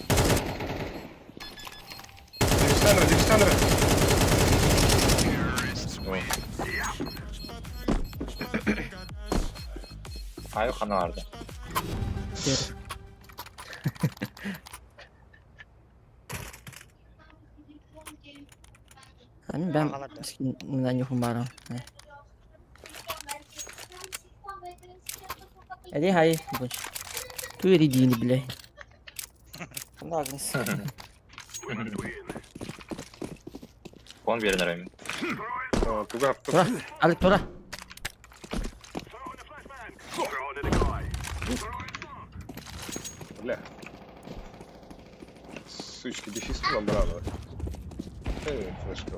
Дивистанра, дивистанра. Аю қана барды. Тер. Ами бәм на нюхум барам. Эди хай. Ту эри дини бля. Агнес. Кон берін райым. Туга Тура, Алик тура. Бля. Сучки, дефис вам браво. Э, флешка.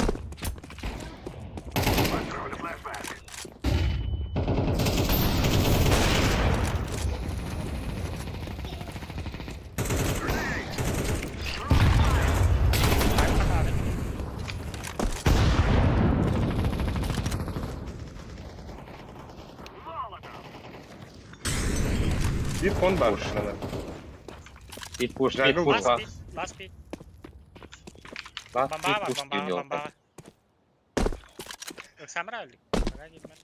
Bir кон бар. Пит пуш, пит Джангл пуш, Last pit, last pit. Last Бомба пит бар, пуш бомба, дейін бомба. Ыксамра өлдүк. Бага кетме.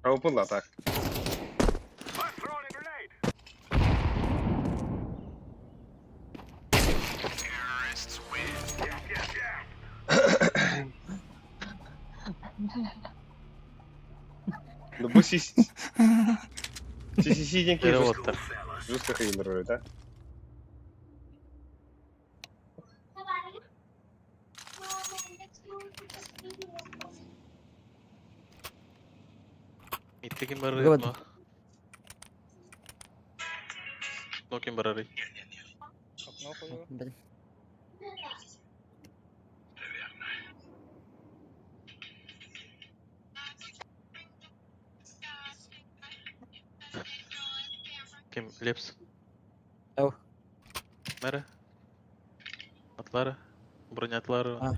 А был так. Ну бу си си си деньги Переводтар. жестко хейлер, да? Митте ким барар? Гыват. Но ким барар? Окно кою. Блин. Ким Лепс? Ау. Мэра? Атлары? Броня атлары? А.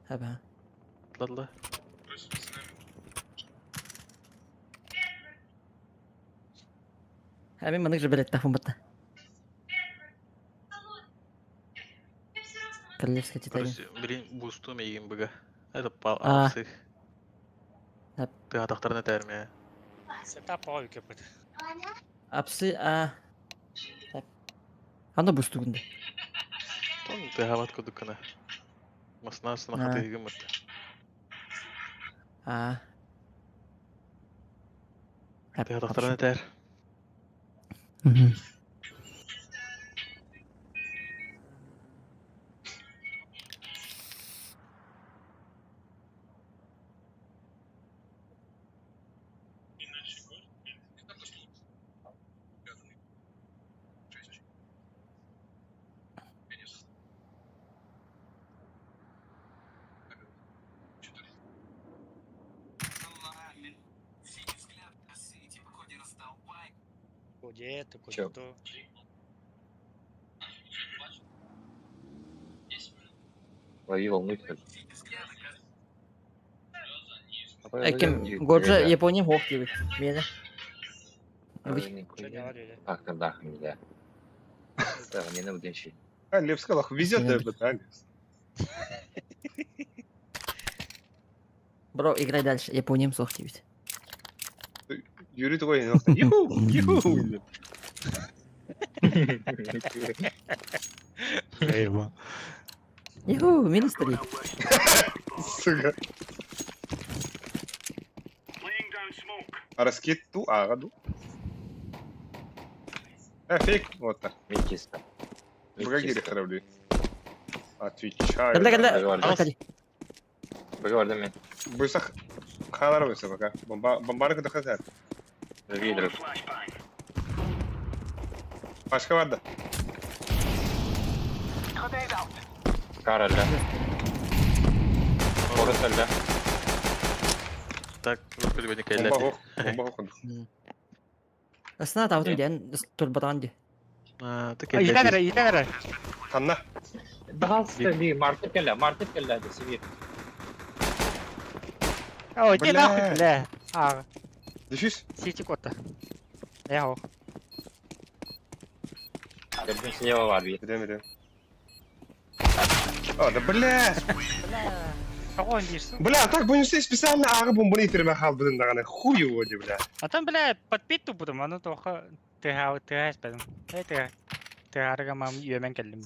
Хаба. Атладылар. Ами манык же билет тафым батта. Королевская титания. Короче, блин, бусту мейгин быга. Это пал А. апсых. Хап. Ты атақтарына тәрме. Сетап ой кепет. Апсы а. Так. Анда бусту гүндө. Тон ты хават кудукана. Масна сына А. хаты гымыт. А. Ты атақтарына тәр. Мгм. Куде ты, куде Чё? то. Лови волну теперь. Ким Годжа Япония хоох диэбит. Миэнэ. Так, тогда нельзя. Не надо А, Лев сказал, везет это, а, Левс. Бро, играй дальше. Япониям суох диэбит. Юрий такой, юху, юху. Юху, минус три. Сука. Араскит ту агаду. А, фейк, вот так. Микиста. Богагири корабли. Отвечаю. Кэллэ, кэллэ. Аркадий. Быгы мен. Бысах халар быса пока. Бомба бомбары куда хазар. Видров. Пашка варда. Караля. Орысалля. Так, ну Бомба хох, бомба хох. Асна таабытым диэн турбатаҕын дии. Иитэн эрэ, иитэн эрэ. Ханна. Пожалуйста, би мартып кэллэ, мартып кэллэ Сибирь. Ой, иди нахуй, бля. А, Дефис. сити кота. Я Көрдүм слева бар би. Идем, идем. А, да бля! Тоҕо диирсин? Бля, так будем все специально ага бомбаны итерме халбыдын даганы. Хуй его, ди, бля. А там, бля, подпит тупутум, аны тоха тыха тыха испедим. Эй, тыха. Тыхарга мам үөмэн кэллим.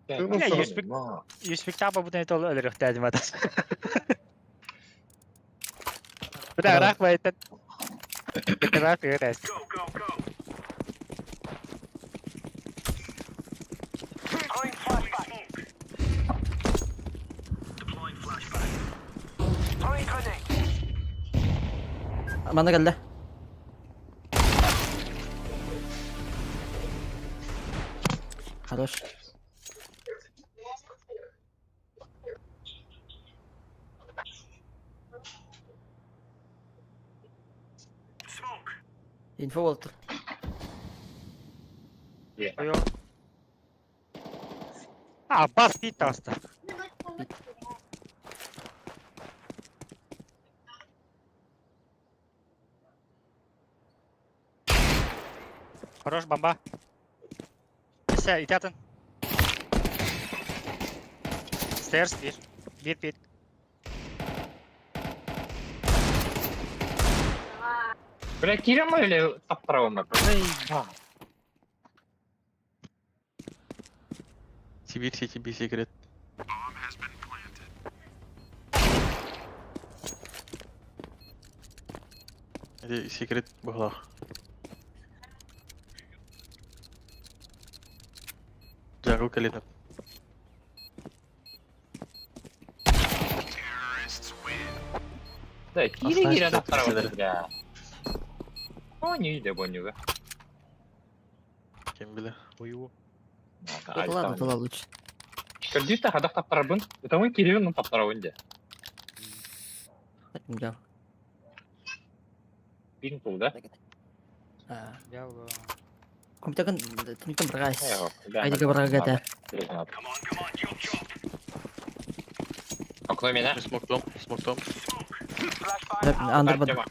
Бля, Юспик таба бутан тол өлөрөхтээдим атас. Бля, рах байтат. Рах байтат. Манна кэллэ. Хорош. Инфо болтур. А, бас бит таста. Хорош, бомба. Все, итятын. Stairs bir. Bir bir. Бля, кирем или таптырауым бар? Сибирь, Сити, секрет. Эти секрет была. Джагу калина. Да, кире кире таптырауым, бля. О, не иде бонюга. Кем биле. Ую. Ладно, тула лучше. Көрдүстэ хадах таптарабын. Потому киребин ну таптарабын де. Да. Пин пул, да? Компьютерин түнтен биргас. Айдыга биргата. Окно меня. Смок дом, смок дом. Андер бад.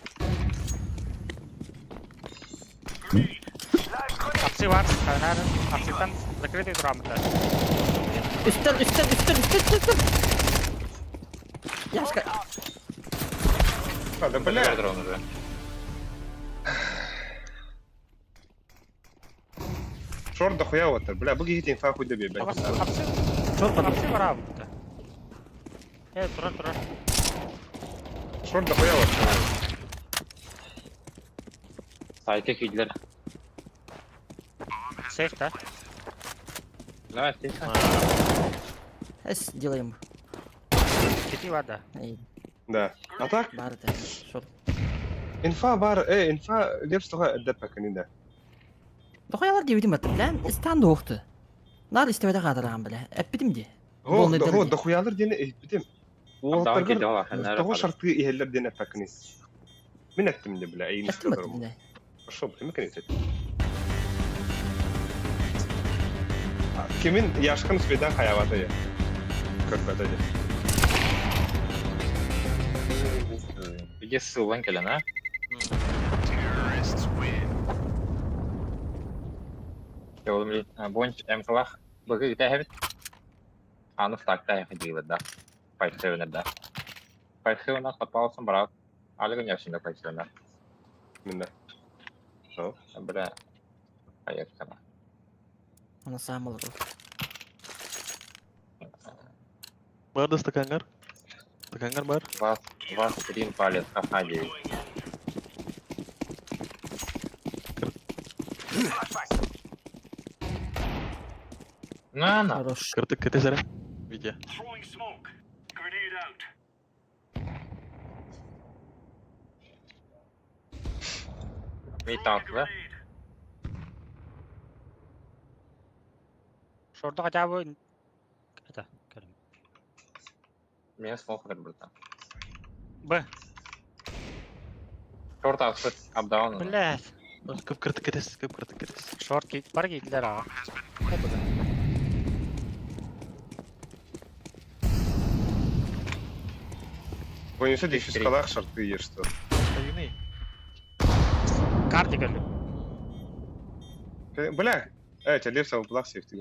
Апсы бар, канар, апсыттан закрытый турамыта. Үстен, үстен, үстен, үстен, үстен. Яшка. А, да бля! Дрон уже. Шорт дохуя вот, бля, буги хитин фа хуй добей, блядь. Апсы, Шорт бад. апсы барабыта. Э, тура, тура. Шорт дохуя вот. Сайты күйділер. Сейф, да? Давай, сейф. Эс делаем. Сити бар, да. Эй, Да. А так, бар это. Шорт. инфа бар, инфа лепс тоха деппа да. Дохуялар диэбитим баттым, бля. Стан доохту. Нар истебете хаатараган бля. Эппитим ди. Хо, хо, дохуялар диэн эппитим. Давай Уолаттаргар киде ола. того шарты иһэллэр диэн эппэккинис. Мин эттим де, бля, эйин Эттим баттым, бля. Шо, бля, мин кенис. Кимин Яшкан успейдаан хайаабата дии. Көрбөтө дии. Бигэ сыллан кэлэн, а? Ол бонч МКлах быгы итэһэбит. Аны стакта диилэр да. Фальшивенер да. Фальшивенер сапалсын брат. Алыгын яшында фальшивенер. Мине. Бля. Поехали. Она сам олорор. Бар да стакангар? Стакангар бар? Вас, вас стрим палец, ха 9. На, на. Хорош. Кыртык кэтесэрэ. Витя. Мейтанкы. Шорда хотя бы... Это, көрүм. Меня смог братан. Б. Шорт аспыт, апдаун. Блядь. Көп кыртык кэтес, көп кыртык кэтес. Шорт кит, бар китлер а. Понесе дефис калах шарты ешті. Айыны. Карты көрдүм. Бля, э, тебя лепса выплах сейф ты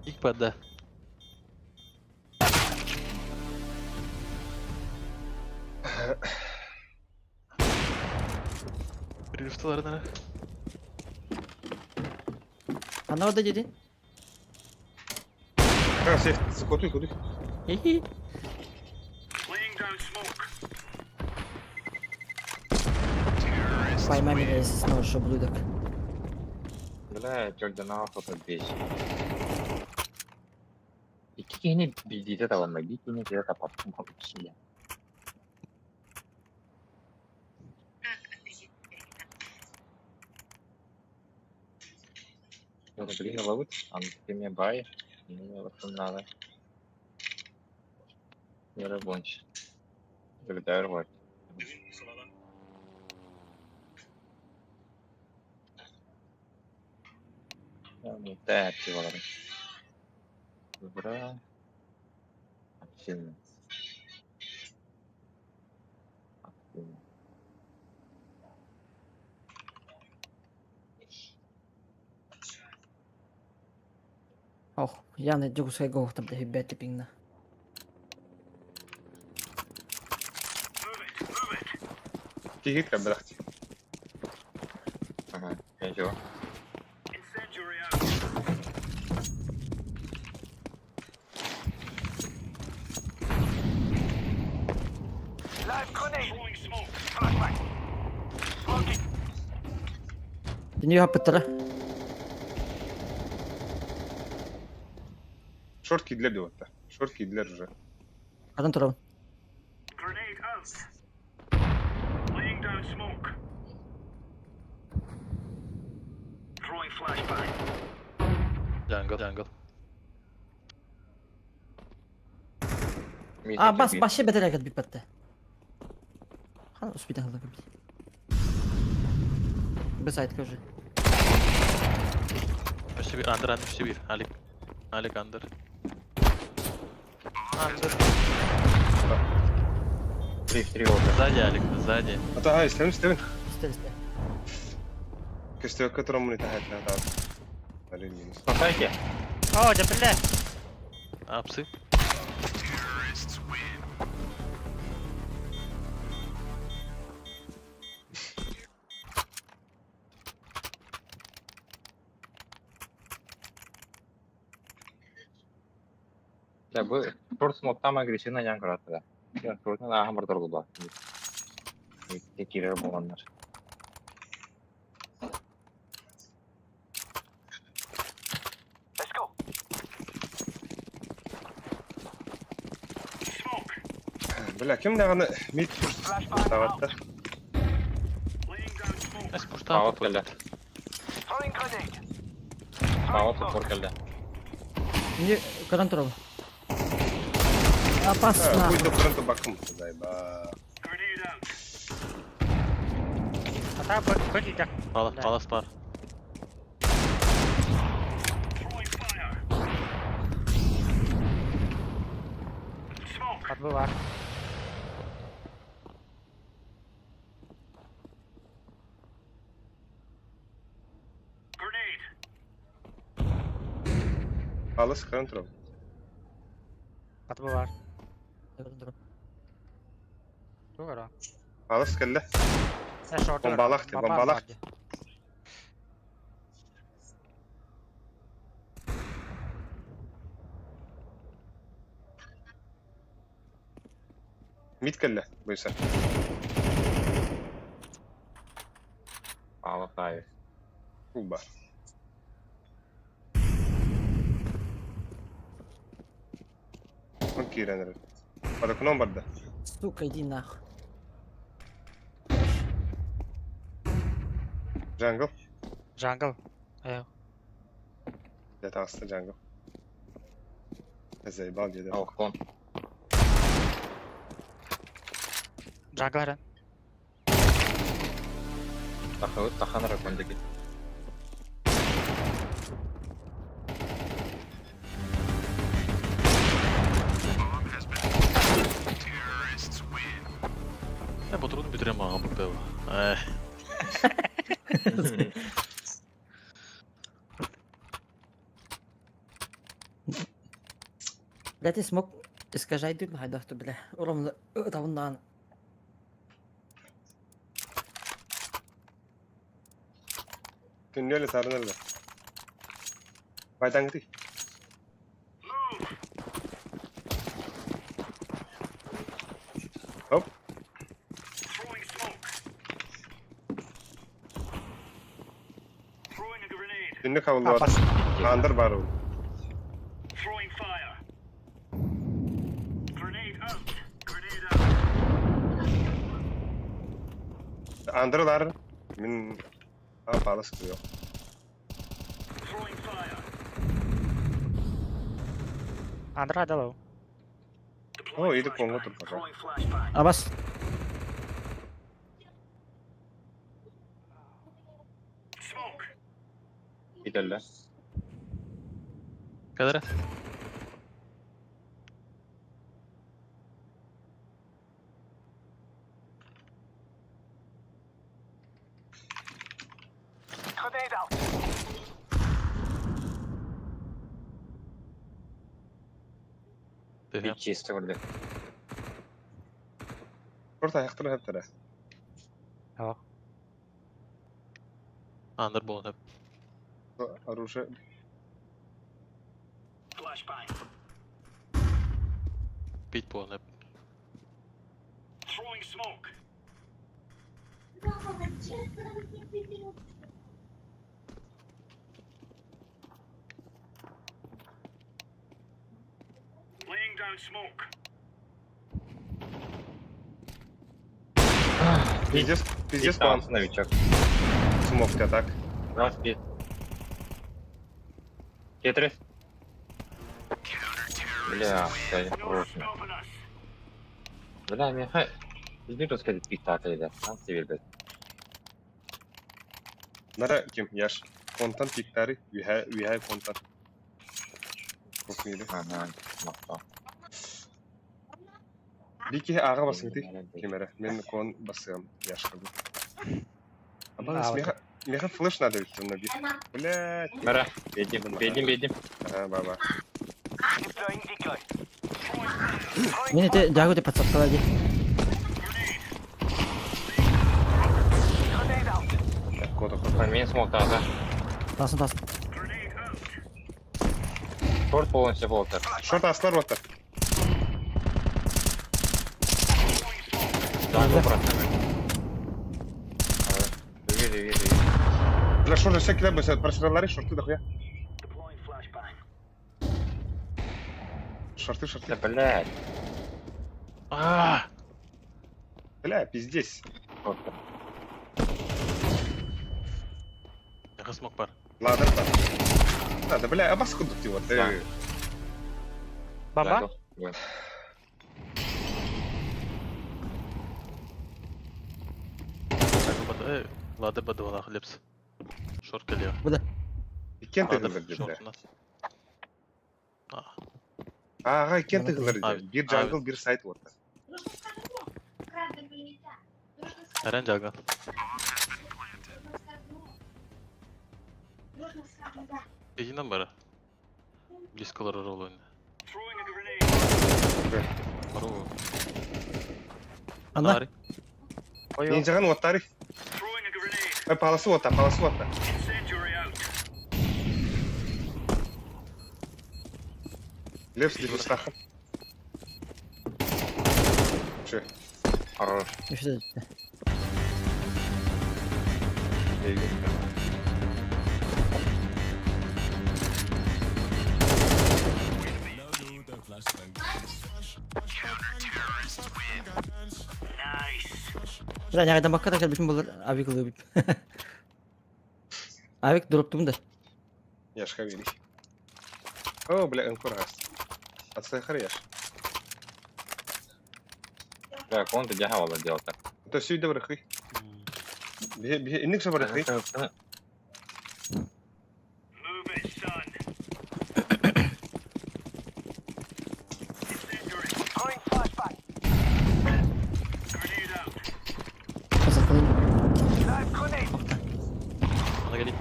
Ик пада. Прилюфталарына. Ана ода деді. А, сейф, кутуй, кутуй. Хи-хи. Поймай меня, если сможешь, ублюдок. Бля, тёрдя нахуй тут вещь. Икки киһини билдиитэ табанна, биир киһини киһи таппаппын киһи. Блин, ловит, а ты мне бай, мне вот надо. Ярабонч. Залетаю рвать. Так, чего Добра. Сильно. Сильно. Ох, я на дюкускай гоохтам да хиббэт пингна. Кигит кабрахти. Ага, ничего. Дүние хаппыттара. Шорт кидлер деп атта. Шорт кидлер уже. Адан турабын. Jungle, jungle. А, бас, башы бетер әкет биппетте. Хан успейтен хылдан көбит. Біз айтка уже. Өссө bir, under, under, өссө bir. Алик. Алик, under. Under. Три, три опа. Сзади, Алик, сзади. Ата, ай, стемин, стемин. Истер, истер. Кестебекке турам муни тахат на Алин минус. Спасайте. О, да бля. А, псы. Да, бу шорт смоктам агрессивно нян көрөттө да. Шортун ааһан бар торгуба. Кирер боланнар. Бля, ким даганы мид таватта. Эс пуштаа Пават келде. Пават топор келде. Не, көрөн турабын. Опасно. Хуй до фронта бакым. Зайба. Ата б, б китлер. Палас, палас бар. Хатбы бар. Алыс кыран турабын. Хатбы бар. Туох эрэ? Алыс кэллэ. Э, шорты Бомбалах ты, бомбалах. Мид кэллэ, буйса. Алыс айыс. Куба. Он киирэн эрэр. Под окном барда. Сука, иди нахуй. Jungle. Jungle. Э, Дьэ таҕыста jungle. Заебал деді. Алкон. Jungle эрэн. Тахабыт тахан ракон диги. Э, ботурун бүтүрэн маған бу Э, Бля, ты смог искажать дым, хайдах бля. Ровно равна. Түннүөлэ саарынар да. Байтаңгы Оп. Түннүк хабыллыбат. Апас. Андыр бар ол. Андырлар. Мин а палас кыйо. Андра дало. О, иди конго тур пока. Абас. Ителле. кадра. Bir чисто көрдүк. Орта аяқтыр хәптәрә. Ох. Андыр болон Оружие. Бит болон Пиздец, пиздец, план. Новичок. Смог тебя так. Раз, пи. Тетрис. Бля, я просто. Бля, меха. Билбит рассказать пиктата да. Ан себе Нара ким яш. Контан пиктари, вихай вихай контан. Кокмили. Ага, мақта. Бики ага басың ти. Кемере. Мен кон басым яшка. Аба, меха меха флеш надо ведь на бит. Блядь. Мара, бедим, бедим, бедим. Ага, баба. Мин это дягу ты подсадкала ди. Кода кода. Мен смоктағы. Тасын тасын. Шорт полностью болтар. Шорт аслар батар. Jungle брат. Вижу, вижу, вижу. Бля, шорт все кидай бы, просралари шорты дохуя. Шорты, шорты. Да, блядь. А, Бля, пиздец. Шорт. Яха смок бар. Ладно, бар. А, да бля, абас кудук ты вот. Да. Бомба? Jungle. Э, ладер бадывала хлебс. Шорт келе. Иккен ты Ладер бля. шорт. А. Ааҕа иккиэн тыһылар дии. Биир jungle, биир сайт уотта. Эрэн jungle. Итинэн бара. Дисколар оролуон. Бару. Ана. Нинжаган уоттари. Ой, паласы уотта, паласы уотта. Левс дефустахан. Че? Хорош. Үшті. Бля, нягайдан бакка да кэлбитим буолар авик ылыыбыт. Авик дроптум да. Яшка вели. О, бля, энкор газ. Отсайхар яш. Бля, кон ты дяха владел так. Это все добрый хый. Бе, бе, инник собрый хый. Ана кэлин.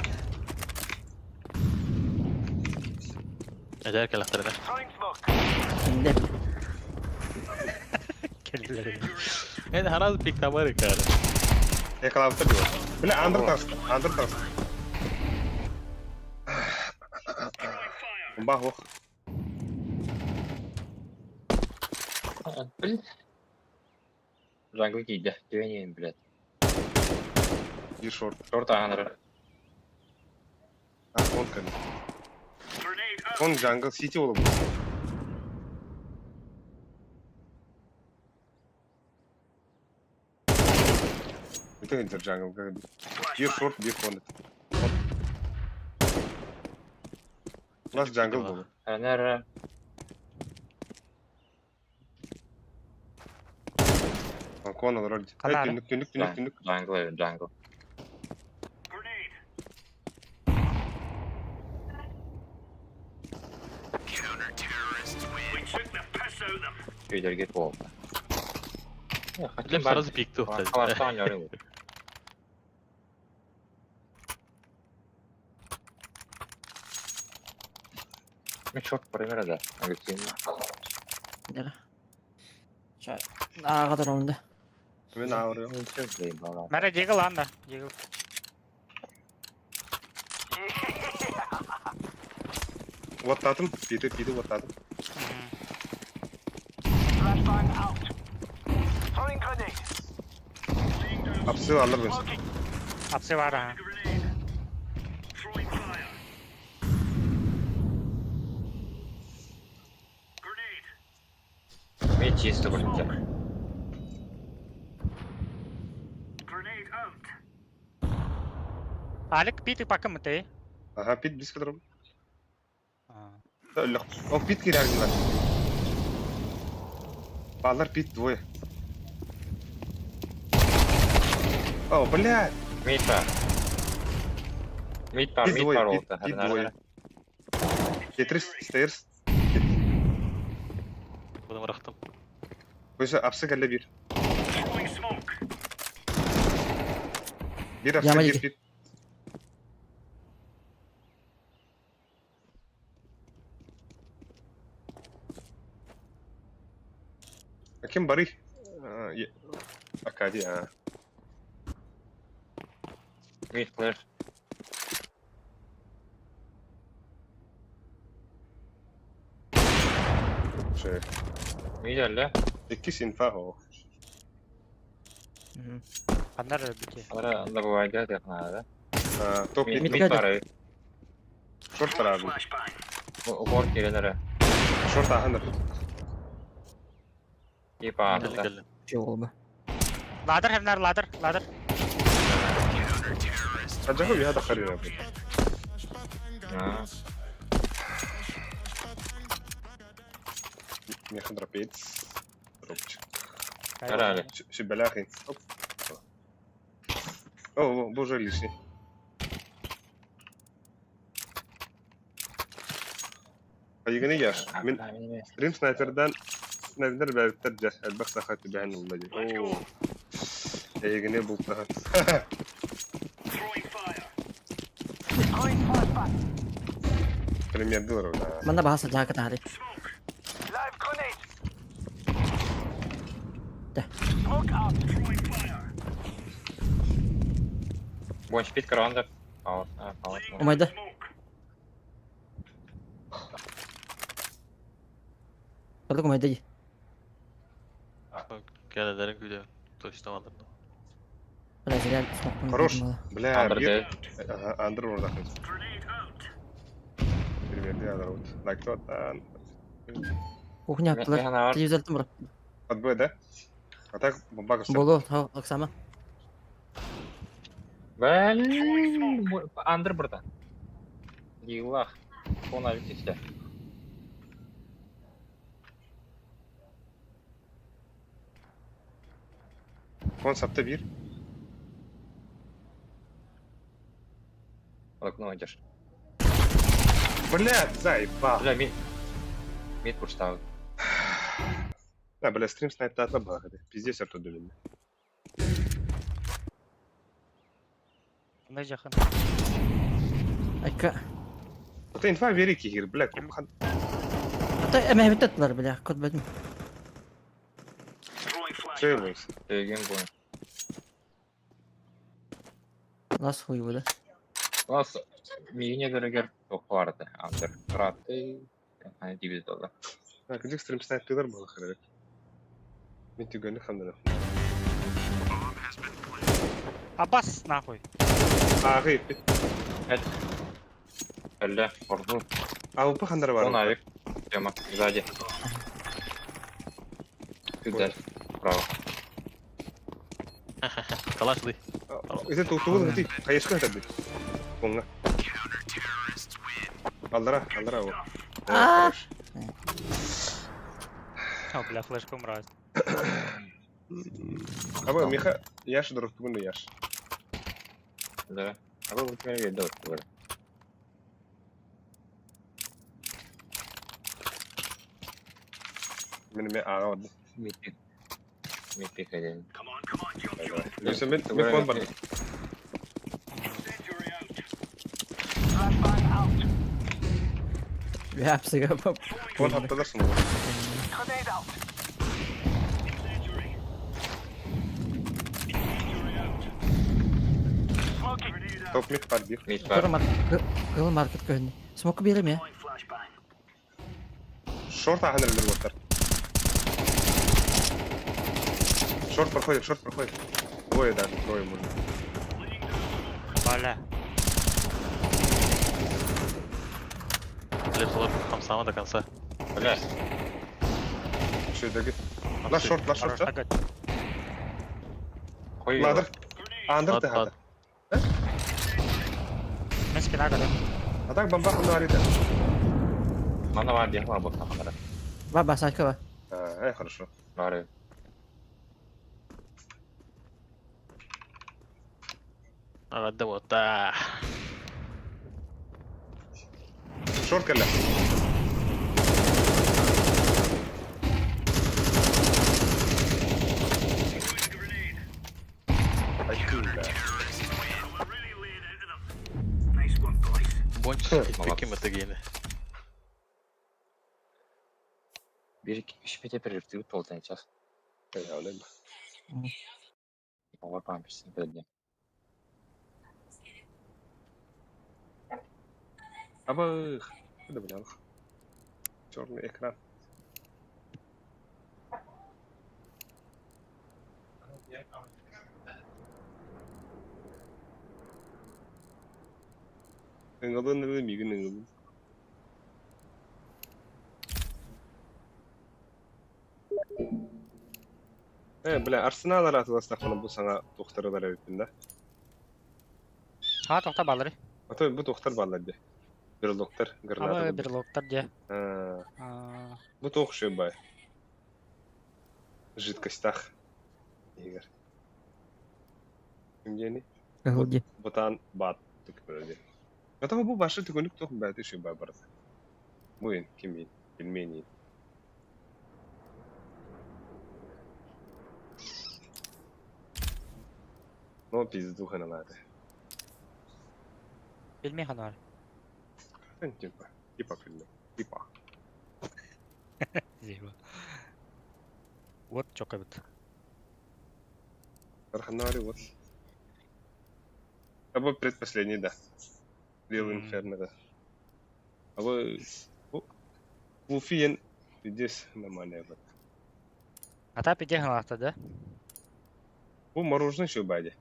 Эдэр кэлэхтэринэ. Инде. Кэллилэр. Эн хараз пиктамары кары. Экалавта бил. Бля, андер тас, андер тас. Бах, ох. Блин. Jungle киирдэ. Түөнүөн, блядь. Биир шорт. Шорт ааһан А, он кэлли. Он jungle сити ол. Это интер jungle как биир шорт, биир кон. У нас jungle был. Энер. Кон олорор. Канары. Түннүк, түннүк, түннүк, түннүк. Jungle, jungle. Күйдерге болду. Леп сразу пикту. Халаштан ярый. Мен шорт примера да. Агрессивно. Ааҕа онда. Мен ауыры. Мәрі дегіл анда. Дегіл. Оттатым. Пиді, пиді оттатым. Апсы алыр бен. Апсы бар аха. Мен чисто көрдүм. Алик пит пакым ты. Ага, пит близко дорог. О, пит кирягилар. Балар пит двое. О, блядь. Мид бар. Мид бар, Пит мид двое, бар пит, болду. пит двое. Тетрис, стейрс. Буну бырахтым. Көзі апсы кәлі бір. Бір апсы, Яма бір деди. пит. А кем бары? Акади, а. Мид флеш. Ше. Мид әллә. Икки инфа о. Андар бите. Ара анда бывает да. А, топ Мид мид. Мид мид бар. Шорт тарабы. Упор киренере. Шорт аханыр. Типа Кэллин кэллин. Жол Ладер хевнар ладер, ладер. Аджаху я да харина. Механ драпец. Дропчик. Ара әле. Сүбәләхин. Оп. О, боже лишний. Айыгыны яш. Мин стрим снайпердан снайпердар бэбиттэр дьэ элбэх саха түбэһэн ылла дии. Оо. Эйигини бултаһан. Премьерды олорор. Манна баһа сылдьаакы таһары. Да. Бонч пит караанда. Умайда. Бардык умайда дии. Кэлэлэрин күүтэ точно Бля, зря смокпун Хорош. күйдүм буолла. Бля, Андер бьет. дед. Ага, Андер ордах. Премьерды алар. Лайктан. Кухня аттылар. Механ аар. Телевизортан бро. От Б, да? А так бомба көстөр. Болу, тау, Оксама. Блин, Андер братан. Дилах. Он авитисте. Кон сапта бир. Окно идешь. Бля, заебал. Бля, мид. Мид пуштал. А, бля, стрим снайптатла бахады. Пиздец, я тут думаю. Онда жақын. Айка. Вот инфа вери кихир, бля, кумхан. Ата эмэһэбит аттылар, бля, көрбөтүм. Чуйбайс. Деген бу. Лас хуй була. У нас миине дөрөгөр тохварды. Андер. Раты. Аны дибиз долла. Так, где стрим снайпер был хрен. Мен түгөнү хамдан. Абас нахуй. Агы, Әллә, орду. АВП хандар бар. Он авик. Тема, сзади. Ты дальше. Право. Калашлы. Это тут тут ты, хаешка это бит. Понга. Алдара, алдара о. А. О, бля, флешку мразь. Аба, Миха, яш дорог тугунда яш. Да. А вы вот теперь видел, говорю. Мен мен ага барды. Мид пик. Мид пик один. Мен мен мен кон бар. Бля, псыга. Кон хапталарсың. Топ мид бар бир. Мид бар. Кырыл маркет, кырыл маркет көһүннэ. Смоку берем я. Шорт аханыр боттар. Шорт проходит, шорт проходит. Двое даже, трое можно. Бля. Лев там сама до конца. Бля, Что это? На шорт, на шорт, да? хуй. Ладер. Андер Ад, ты ад. хата. Мен спина көрем. А так бомба хандар арит. Мана бар дияхла бот таханара. Ба, ба, сайка ба. А, хорошо. Бары. Ага, вот, да. Шорт кэллэ. Айкында. Бонч Молодцы. пикем это гейне. Бир iki үч пете перерывты толтан час. Ойлойм. Олар памперсин берди. Абых. Это бля. Черный экран. Ыңылын ылы мигин ыңылын. Э, бля, Арсенал атыластақпаны бұл саңа тоқтары бар әбіппін да. Ха, тоқта балары. А то бу тоқтар баллар де. Берлоктар, граната. Aba берлоктар де. А, А, Бу тоқ шөй бай. Жидкостях. Егер. Кимдени? Кыһыл Бутан бат түк бөрөдө. Ата бу башы түгөнүк тоқ бәти шөй бай бар. Буин, кимин, пельмени. Ну, пизду ханалады. Пельмень ханар. Типа, типа пельмень, типа. Зеба. Вот чокабыт. Арханари вот. Або предпоследний, да. Лил Инферно, да. Або... Луфиен здесь нормально вот. А та пиде ханалахта, да? Бу мороженое еще бади.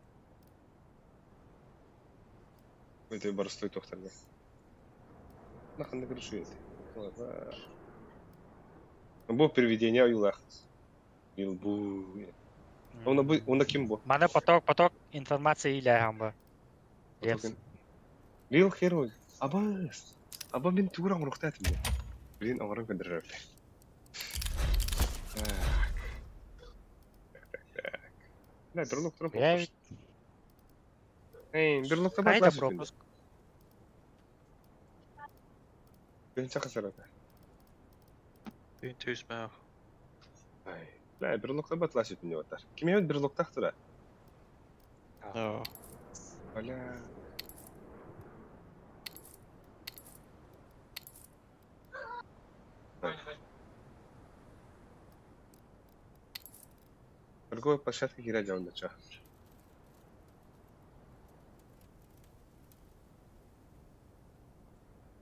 Это барстой тохтарга. Нахуй на это. Ладно. Бу привидение юлах. Бу. Он бу он ким бу? Мана поток поток информации или хамба. Лил херой. Абас. Аба мен тугур оңруктат мне. Блин, оңрун көндөрөр. Так. Так, так, так. Да, берлог туруп. Эй, берлогта Кайда пропуск? Бенче хасарата. Түйін мә. Ай. Да, берлогта батлашып не отар. Ким ебет берлогта тура? Да. Бля. Торговая площадка Гирадион, чё?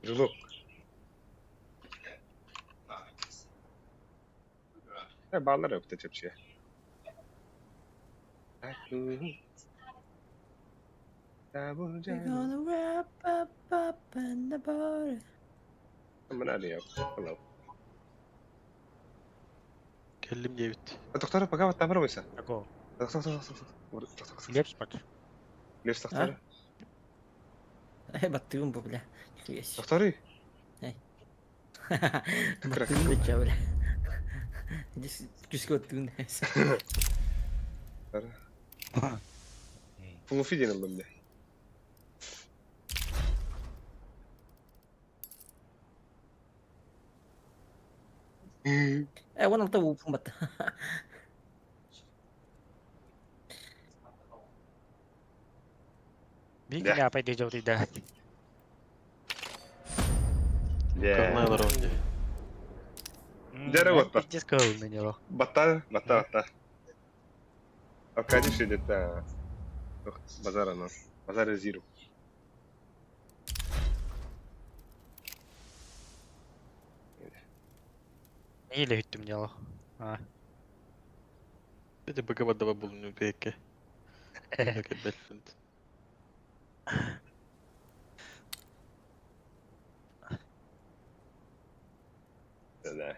Брелок. Баллар өптө чепче. We're gonna wrap up up and the party. Hello. Келлим диэбит. Доктор, пока вот там робыйся. Аго. Доктор, доктор, доктор. Лепс пак. Лепс доктор. Э, баттыгым бу, бля. Нихуя себе. Докторы. Баттыгым да ча, бля. Күскө баттыгым да. Флуфи ден алdım бля. Э, он алта упун батта. Биг не апай дежо да. Кылнайлар он ди. Дәрі вот бар. Пиздец кылны не лох. Батта, батта, батта. Аркадий шедет базар ана. Базар зиру. Или хүттүм не лох. А. Эти быка баддаба булуну бекке. Бекке бэллинт. Да.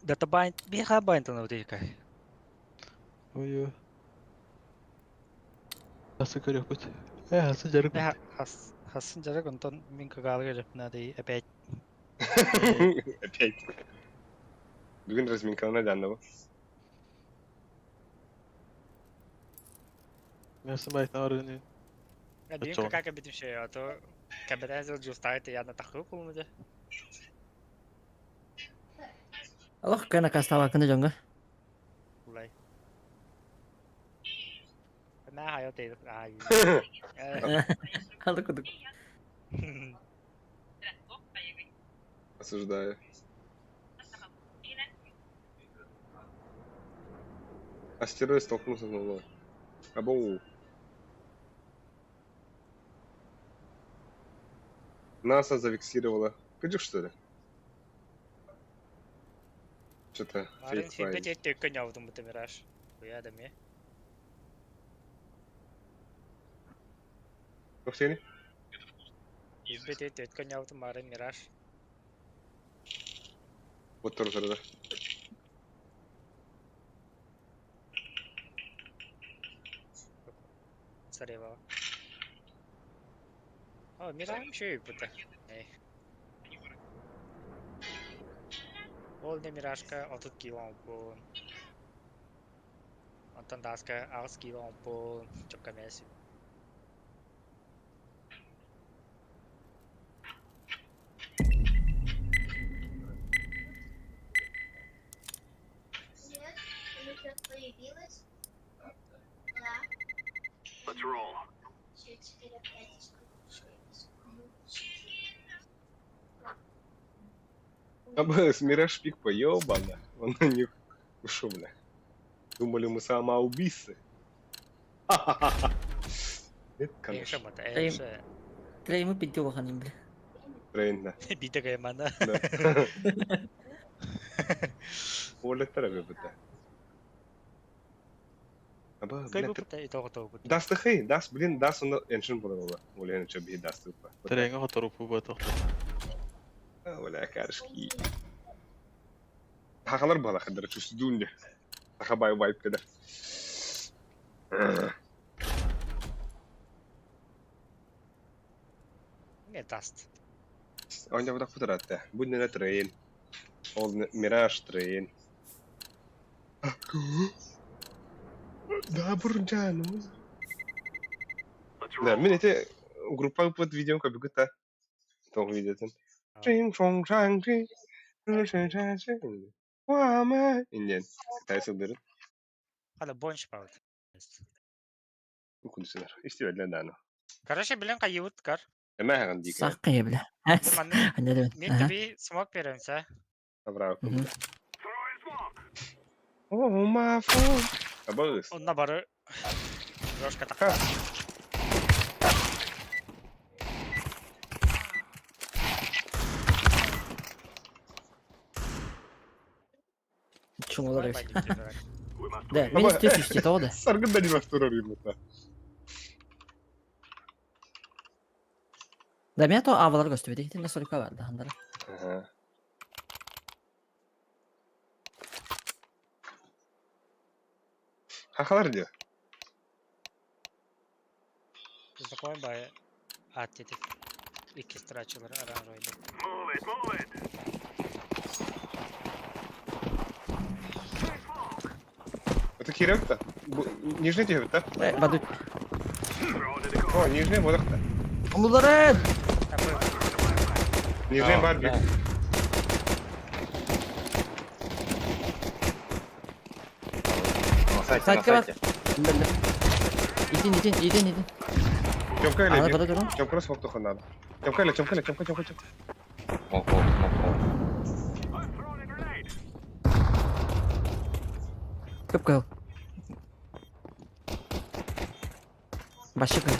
Датабайн, биха байн тана утика. Ой. Асы көрөкпүт. Э, асы жарык. Хас хасын жарык онтон мин кагалга жапна дей опять. Опять. Бүгін разминкалана данного. Мясо байт нарыны. Бүгін кака битим шей, а то кабинет жустайты я на тахы кулмуде. Аллах кана кастава кына жоңга. Улай. Мә хайо тей ай. Аллах кудук. Осуждаю. Астероид столкнулся с Луной. Абоу. НАСА зафиксировала. Кыдюк, что ли? Что-то Марын фейк сүйбе файл. төккөн явдым бу мираж. Куя да ме. Тух сени? Сүйбе төккөн явдым марын мираж. Вот тоже да. Сарева. О, мираж шүй бута. Эй. Ол не миражка 30 кило бу. Онтон даска 8 кило бу. Чокка меси. Абы Мираж пик поебана. Он на них ушел, бля. Думали, мы самоубийцы. Ха-ха-ха. Это, конечно, Трейм. Треймы пидде улахан бля. Трейн, да. Биде каймана. Да. Уолеттер эбэбитэ. Аба, бля, Даст хей, даст, блин, даст он эншин була. Оля, ничего би даст упа. Тренга хоторупу бата. Оля, каршки. Хахалар бала хаддар чусдунде. Хахабай вайп кеда. Не даст. Оня вот хударатта. Будь на трейн. Ол Мираж трейн. Да, бурджану. Да, мен эти группа под видео как будто том видео. Чин чong чang чи. Шэн шэн шэн. Ва ма. Инден. Китай сылдырын. Хала бонш баут. Укунсунар. Истибелле дано. Короче, билен кайыбыт кар. Эме хаган дика. Саккы бля. Манны Мин тебе смок беремсе. Браво. О, ма фу. Абыз. Онна бары. Рожка так. Чуңалар. Да, мен истеп исте да. Саргын да не второй. Да, мен то авалар көстүбүт. Итинне сорика бар да хандара. Ага. Хахалар диyor. Знакомый бай аттетик. Икки страчылар аран ройду. Это кирек-то? Нижний тебе, да? Э, баду. О, нижний бодақта. Умуларын! Нижний бар бик. На сайте, на Сайтка бар. сайте. Итин, итин, итин, итин. Тёмка Ана или бада турун. Тёмка смог тохон надо. Тёмка или Тёмка или Тёмка, Тёмка, Тёмка. Мог, мог, мог, мог. Көп кыл. Башы кыл.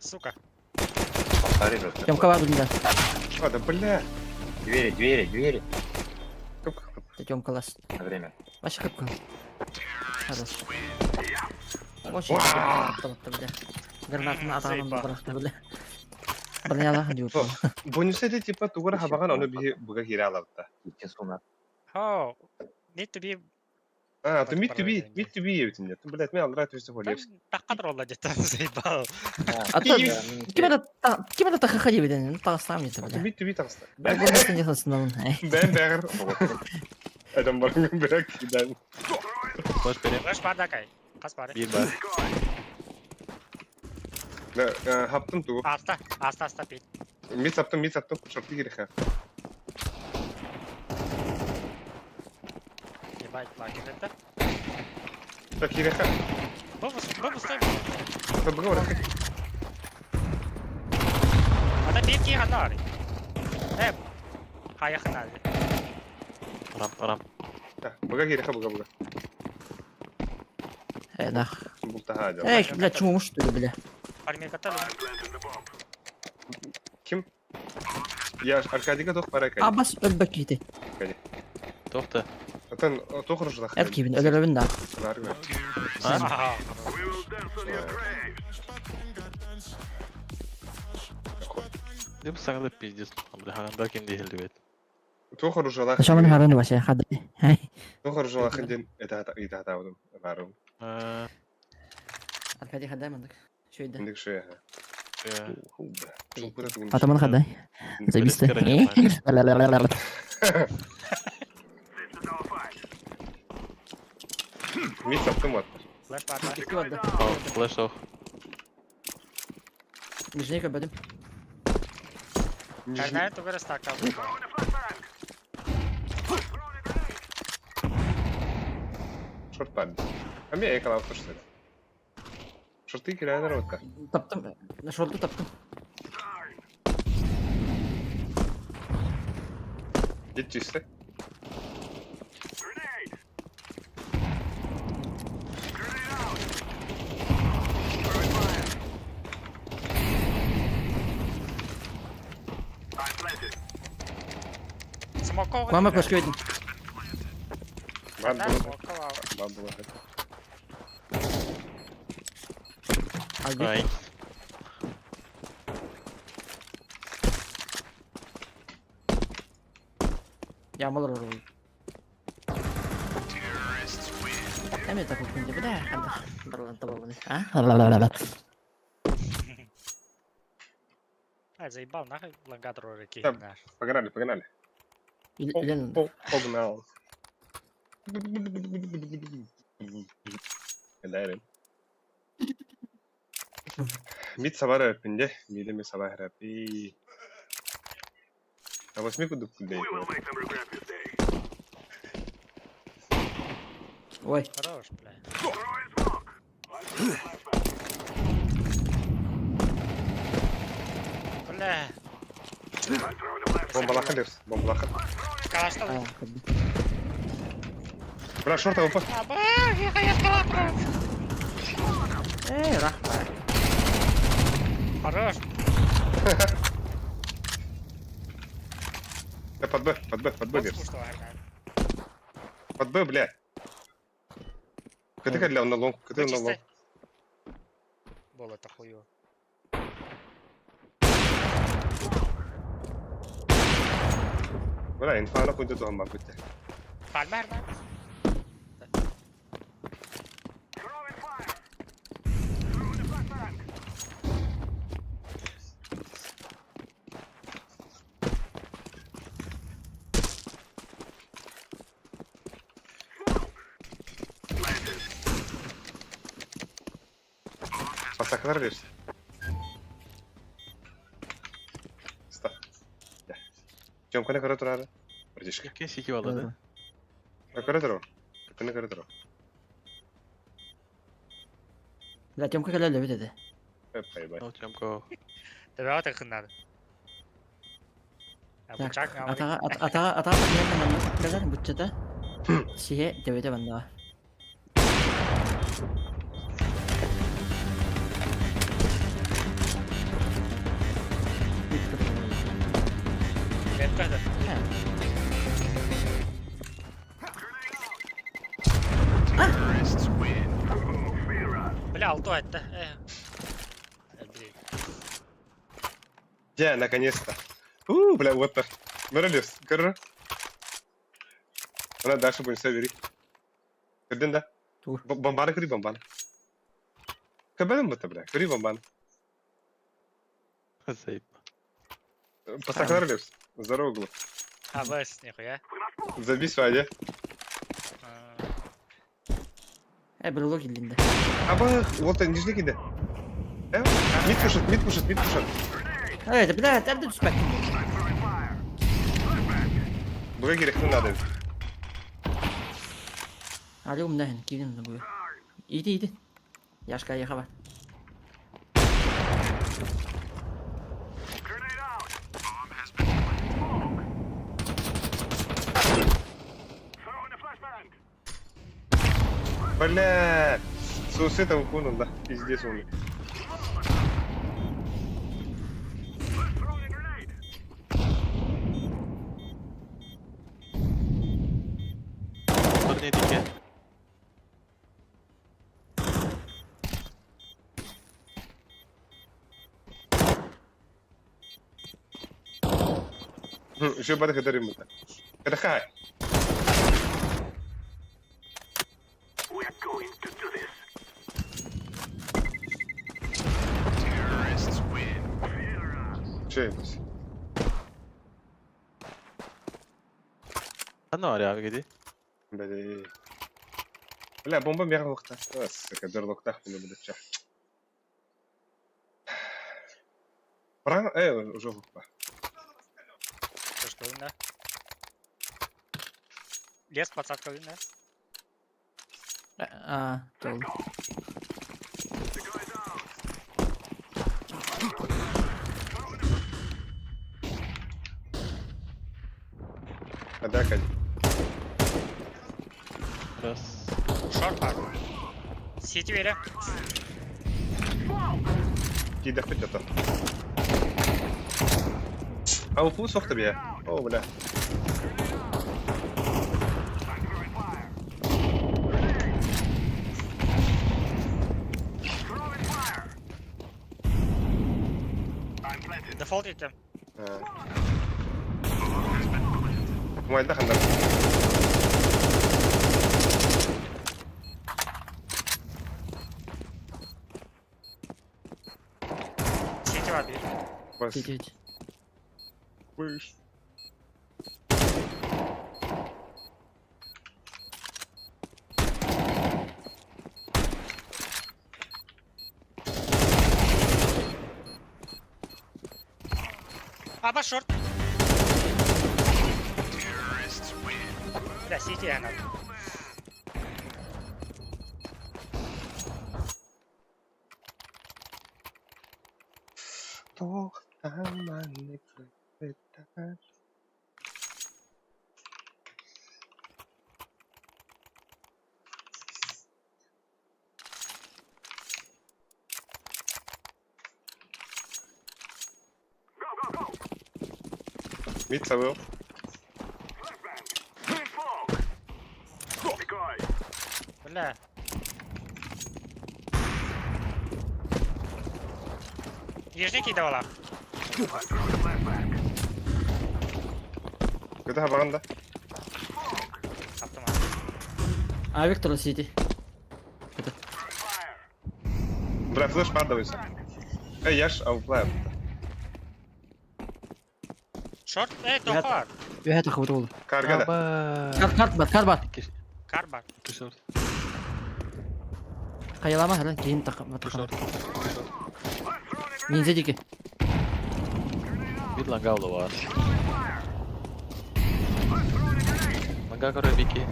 Сука. Повтори же. Тёмка бар билде. А, да бля. Двери, двери, двери. Тёмка. Тёмка лас. На время. Башы көп кыл. Хорош. Очень бля. Гранатны атағанын быракты бля. Броняла дип. Бонус это типа тугара хабаган оны би буга кире алабыта. Идти суна. Хо. Need to be А, то mid to be, mid to be ебитин. Ты, блядь, мен алдыра төсө холепс. Такка ролла жеттен заебал. А то ким это ким это тахаха дибиден, тагыстам ете бля. Mid to be тагыста. Бен ясасынан. Бен бәгәр. Адам барган бирәк кидан. Флеш берем. Флеш бар да кай. Кас бар. Bir бар. Да, хаптым ту. Аста, аста, аста пит. Мид саптым, мид саптым, шорты кирәк. Ебать, лаки это. Так кирәк. Бабус, бабус, стой. Бага барак. Ата пит ки ханар. Э. Хая ханар. Рамп, рамп. Бага кирәк, бага бага. Э, нах. Булта хаҗа. Эй, бля, чумуш ты, бля. Ким? Я Аркадийга тох бар Аркадий. Абас өлбөк кити. Аркадий. Тохта. Атан тох рожлах. Эр кибин өлөрөбүн да. А? Деп саңда пиздец. Бля, хаганда ким дихилди бет. Тох рожлах. Шаман хараны баша хады. Тох рожлах ден это это это барым. Аркадий хадай мандык. Шөйдө. Индик шөй. Атаман хадай. Зависти. Мид саптым вот. Флеш бар. Флеш ох. Нижний көбөдүм. Карнай тугара стака. Шорт баар. Эмиэ экалаабыт көрсөр. Шорты кирээнэр отта. Таптым. Шорту таптым. Git чисто. Смоковый. Куама көшкө өйдүм. Бан Да, было. смоковал. Бан было. Албек. Ай. Ямалар орул. Эми такой күндө бля, ханда. Барлан табабыны. А? А, заебал, нахуй лангатор реки. Да. Погнали, погнали. Үлен Погнал. Эдайрен. Мид сабара өпүнде, миди ми сабара пи. А восьми кудук кудей. Ой, Хорош, бля. Бля. Бомбалахан дерс, бомбалахан. Калашта. а, Бля, шорта опа. А, бля, я эскалатор. Эй, рахмат. Хорош. Да под Б, под Б, под Б дерс. Под Б, бля. Кыты для на лонг, кыты на лонг. Бол это хую. Бля, инфа на кунты тухан бапыт. Пальмер, да? Масакалар берсин. Ста. Тёмканы көрө турары. Братишка. Окей, сики бала, да? Көрө турар. Көтөнү көрө турар. Бля, Тёмка кэлэ лөбүт этэ. Бай-бай. Ну, Тёмка. Тебе вот их надо. А Так, бычак на атаға атаға атаға примерно маннык кэлэр бутчата. Сиhe дөбөтө баннага. Лепка Бля, алто это. Блин. Я, наконец-то. У, бля, вот так. Мөрөлүс, көрөр. Она дальше будем все бери. Көрдүн да? Тур. Бомбаны көрүй бомбаны. Көбөлүм бутта, бля. Көрүй бомбаны. Заеб. Постакалар лепс. Здорово, углу. А, бс, нихуя. Забей свадья. Э, брелок илинде. Аба, вот нижний киде. Э, мид пушит, мид пушит, мид пушит. Э, бля, әбден түспәттим. Буга керекти надо. Али умнахын, кирин бу. Иди, иди. Яшка яха бар. Бля, суицид укунул, да, пиздец он. Bunlar ne dike? Еще бары хедарим это. Это хай. Че это? Sen ne var ya abi gidi? Бля. Бля, бомба мега вакта. Сука, дерлокта, не буду ча. Правильно? Уже вакта. Что, да? Лес, подсадка, да? Аа, тол. Атака. Раз. Шорт бар. Сити бере. Киирдэхпит ото. А упу суох да бия. О, бля. Дефолт итем. Умайда хандар. Сити бар биир. Бас. Сити. Быс. Аба шорт. Бля, сити она. Мид сабыл. Бля. Ежники давала. Көтө хабаганда. Автомат. А Виктор Сити. Бля, флеш падывайся. Эй, яш, ауплай. Шорт, эй, тохар. Үһэ тахыбыт ол. Каргада. Аба. Кар карт бар, кар бар. Кар бар. Икки шорт. Хайалама хара кийин тахы. Икки шорт. Ниндзя дики. Бир лангал бар. Ланга көрө бики.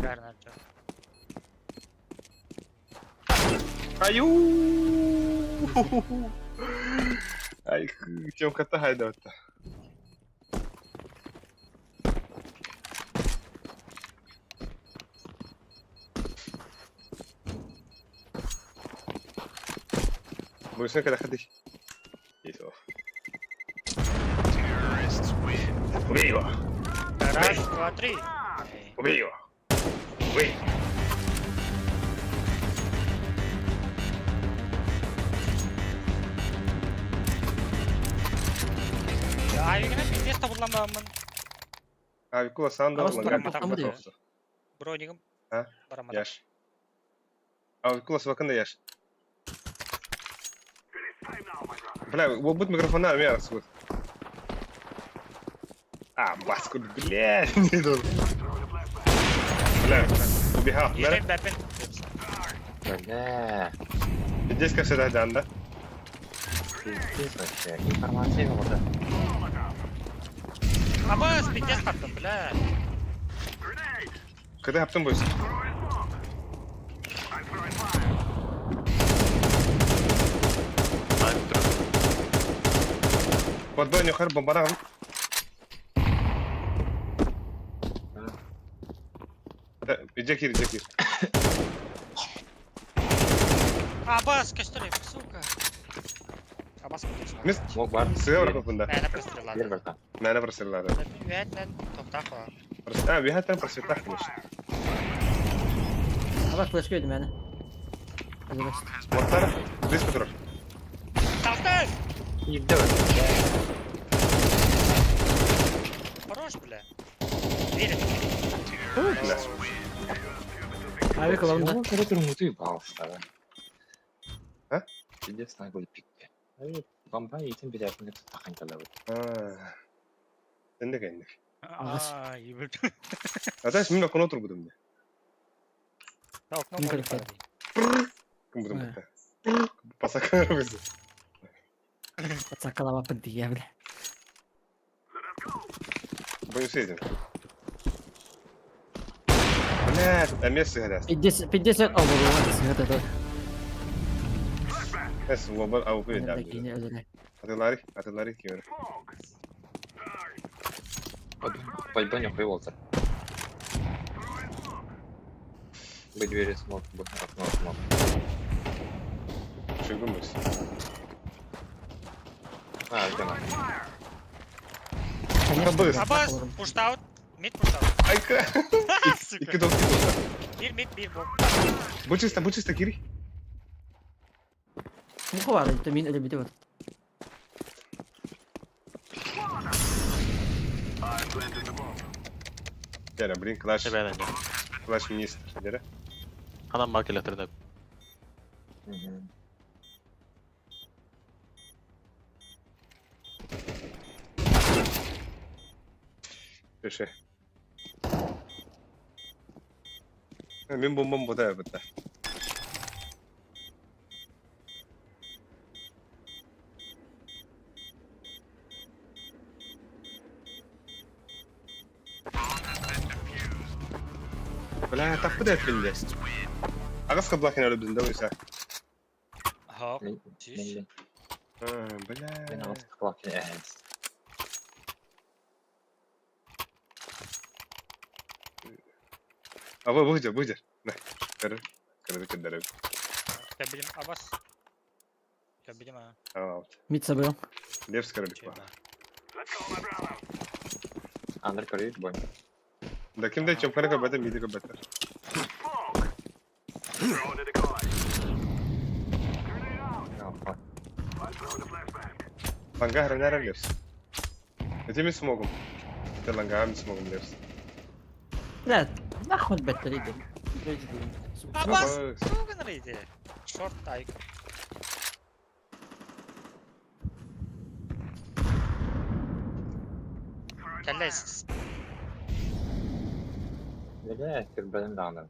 Гарнарчо. Аю! Ай, Тёмка хайда. Быстренько когда ходить. Убей его! Раз, два, три. Убей его! Убей! Авигіне пиздец табылламамын. Авикула санда Абас ланган бараматам диyor. Бронигім. А? Бараматам. Яш. Авикула сыбакында яш. Бля, вот будет микрофон на меня расход. А, баску, бля, не должен. Бля, убегал, да? Ежек бәпін. Бля, Здесь как всегда, да? пиздец вообще. Информация вот Абас, пиздец таптым, бля. Когда хаптын будешь? Вот бой нюхар бомбарам. Иди кир, иди кир. Абас, көстірі, сука. Абас көтөрсүн. Мис Мог бар. сыгыр копында. Мәне Бир прострелады. братан. Нана просырлады. Үәтнен тоқтақ қола. А, бихаттан просветах, конечно. Абас флеш көйдү мени. Моттар, близко турар. Талты! Иди. Хорош, бля. Верит. Бля. Авик ламда. Чего ты ебался, да? А? Пиздец, наглый пик. Бомба иитин билэрбин таххан кэлэбит. Энник энник. Аҕыс. Аа, ебать. Атас мин окно турбутум де. Окно Мин более көрүппэт. Кымбытым Э. бытта. Пасакарбыз. Сакалабаппын тиийэ бile. Боюсь этим. Блядь, а место горят. 50 50 олоруга сыһыт это. Эс лобар ауку Да едем. кини өлөрө. Атылары, атылары киер. Пойду не хуй Бы двери смог, бы окно смог. Шыгымыз. А, где она? Конечно. Абыс. Абас, pushed out. Mid pushed out. Айка. Сука. Икки док кидок. Bir mid bir bok. Бу чисто, бу чисто кири. Муха бар, это мин өлө бит. Дәрә, блин, клаш, Эбээн клаш министр. Дәрә. Ханан бар келеттеринэ. Мгм. Төшө. Мин бомбам бода битта. Бля, таппы да этпинде. Агас каблахин өлө бизинде ойса. Хок. Мен Чиш. мен Бля. мен алыс кылак эс. А вы будете, будете. На. Кыры, кыры кыры. Я билим Абас. Я билим а. А, вот. Мид сабыл. Левс кыры бит. Андр көрөйт бой. Да кимде чөпкөрө көбөтө миди көбөтө. Ланга хранара левс. Это ми смогом. Это ланга ми смогом левс. Бля, нахуй беттериди. Абас. Сука нарыйды. Шорт айк. Кэллес. Бля, кирбен дааны.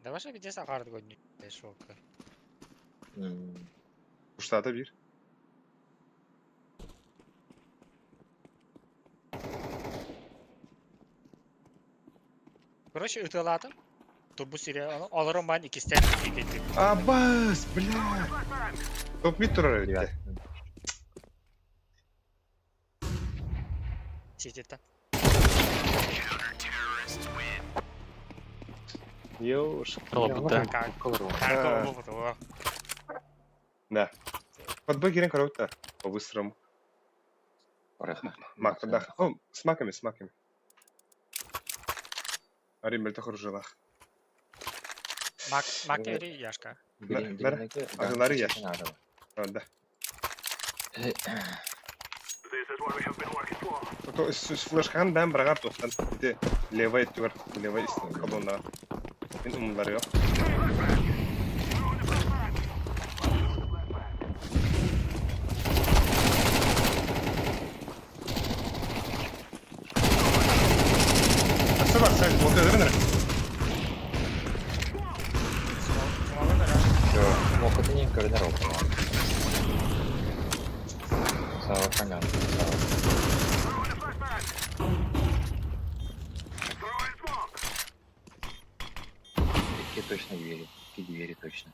Давай же где сахар гонни. Шока. Уштата бир. Короче, ытылатым. Турбу сире алырым бан икистен кетти. Абас, бля. Топ мид турар Ребят. Сидит. Ёш. Толоппута. Как? А. Как Да. Подбой кирен коробта. По-быстрому. Мак, да. О, с маками, с маками. Арим, бельта хуржилах. Мак, мак или Яшка. Ағылары я. А, да. То с флешкан бәм брагар тоқтан. Ите левай түгір, левай колонна. Мен умлар yok. Асы бар, сәл, вот это бінір. Мокотынен көрінер ол. Сава понятно. Какие точно двери? Какие двери точно?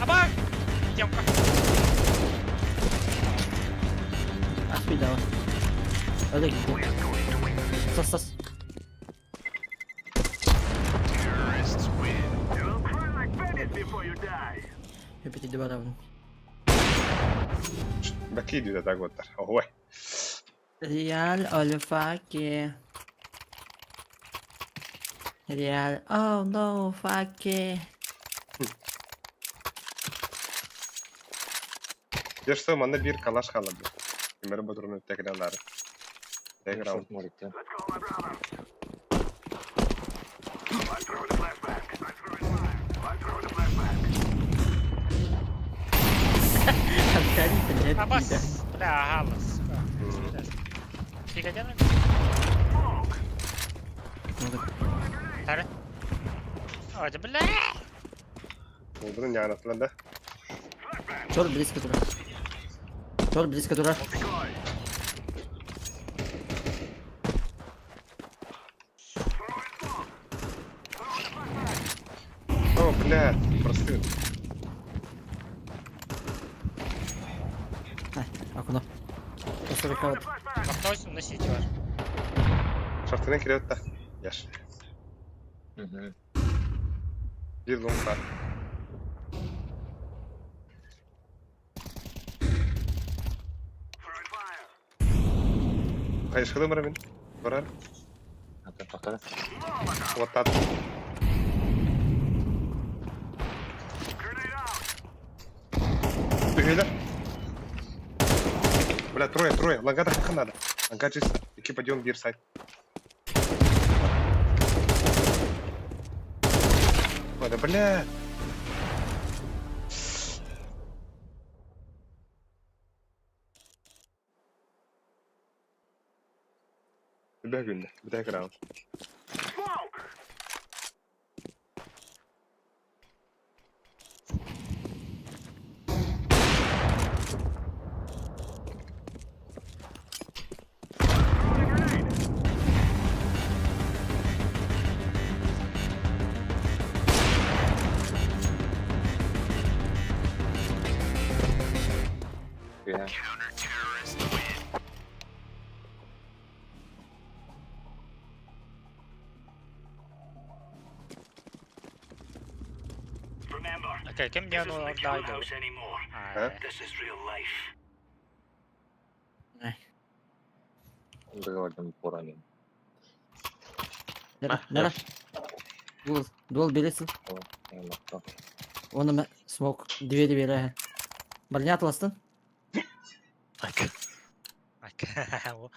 Аба! Демка. Ас bir daha. Öyle gitti. Sas sas. Hepiti барабын. Бәки дейді так оттар. Ой. Реал Альфаке. Реал. Oh no, fuck it. Дьэ, манна биир калаш хаалла. Кимэрэ ботуруну тэкинэн лары. Раунд. Абас, бля, агалас. Кигеден? Тары. Ой, да бля! Олдун нянатылан да. Чор близко тура. Чор близко тура. О, бля, просты. Окно. Просто выход. Вахтойсун на сити бар. Шартынан кирет да. Яш. Bir long var. Хайышкылы мара мен. Барар. Вот Бегайда. Бля, трое, трое. Лангата как надо. Ланга чисто. Экипа идем бир сайт. Ой, да бля. Бля, күнде. Бля, раунд. Yeah. Окей, кем не оно дайды? А? Договорим поранее. Нера, нера. Дул, дул бересің. Оны смок двери бере. Броня атластын.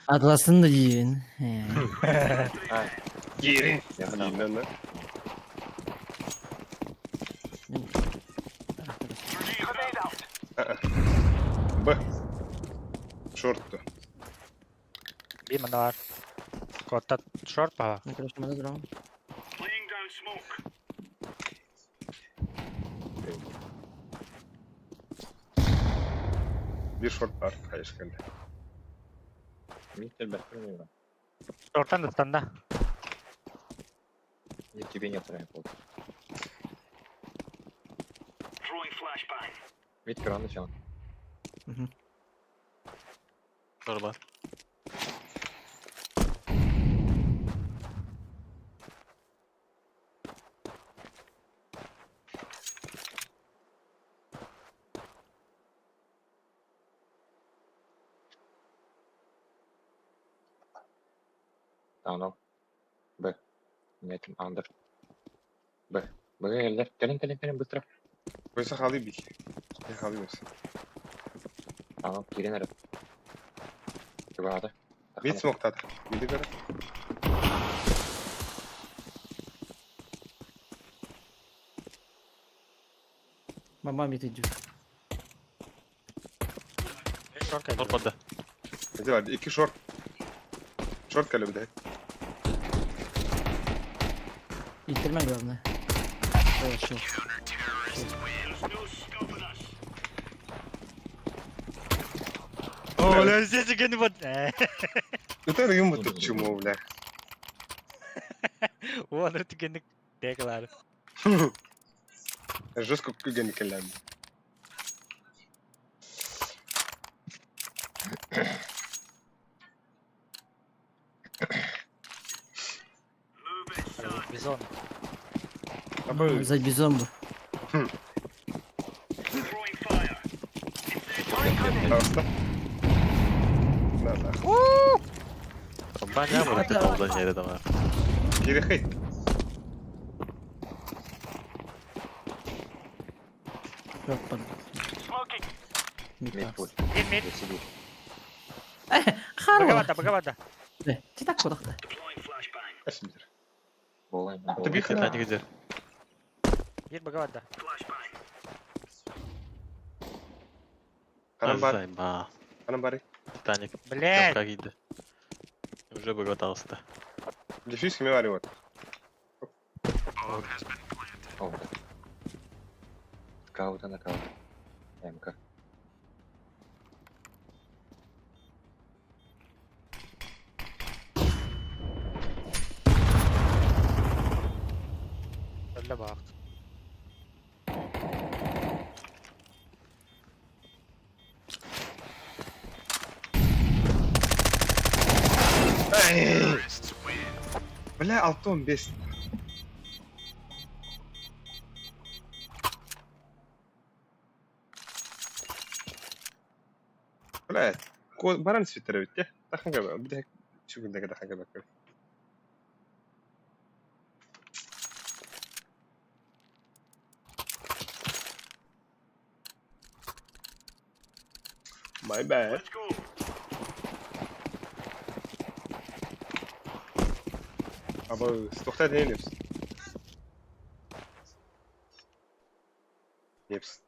Атластын да дейін. Герин. Б. Шорт. Би мана бар. Котта шорт па. Ну, короче, мана дрон. Bir шорт бар. Хайышкылы. Миттер бәхтер Шорттан да станда. Я тебе не отправляю. Мит кран начал. Нормально. Tamam. Б. Нет, андер. Б. Б, Эльдар. Кэлин, кэлин, кэлин, быстро. Койса халы бик. Не халы бис. Tamam, кирин эрэ. Чугаата. Мид смоктады. Миди көрө. Мама мит идет. Шорт кэллэ. Шорт барды. Эти бар. Iki шорт. Шорт кэлэ бит. Иттермен главное. О, шо. О, бля, здесь вот. Это юм бут чмо, бля. Уон түгенник деклар. Жестко күген келем. Бизон. Абы За бизон был. Таста. Да, да. Баня бар, это полдан yere de var. Кири хей. Шорт бар. Мид Мид бар. путь. Мид мид. Сиди. Хар Быга буолар. барда, быга барда. Читак кудахта. Эсмитер. Болай. Ты бих Титаник идет. Бир быга барда. Ханан бар, Займа. ханан бары. Титаник. Блядь. Как иди. Уже богатался. Дефьюз кими бар вот. О, Скаута нокаут. МК. Öyle baktı. Бля, 6-15. Бля, баран свитер бит, тахан кабы, бля, чүгүндәге тахан кабы. My bad. Аба, стохта не лепс. Лепс.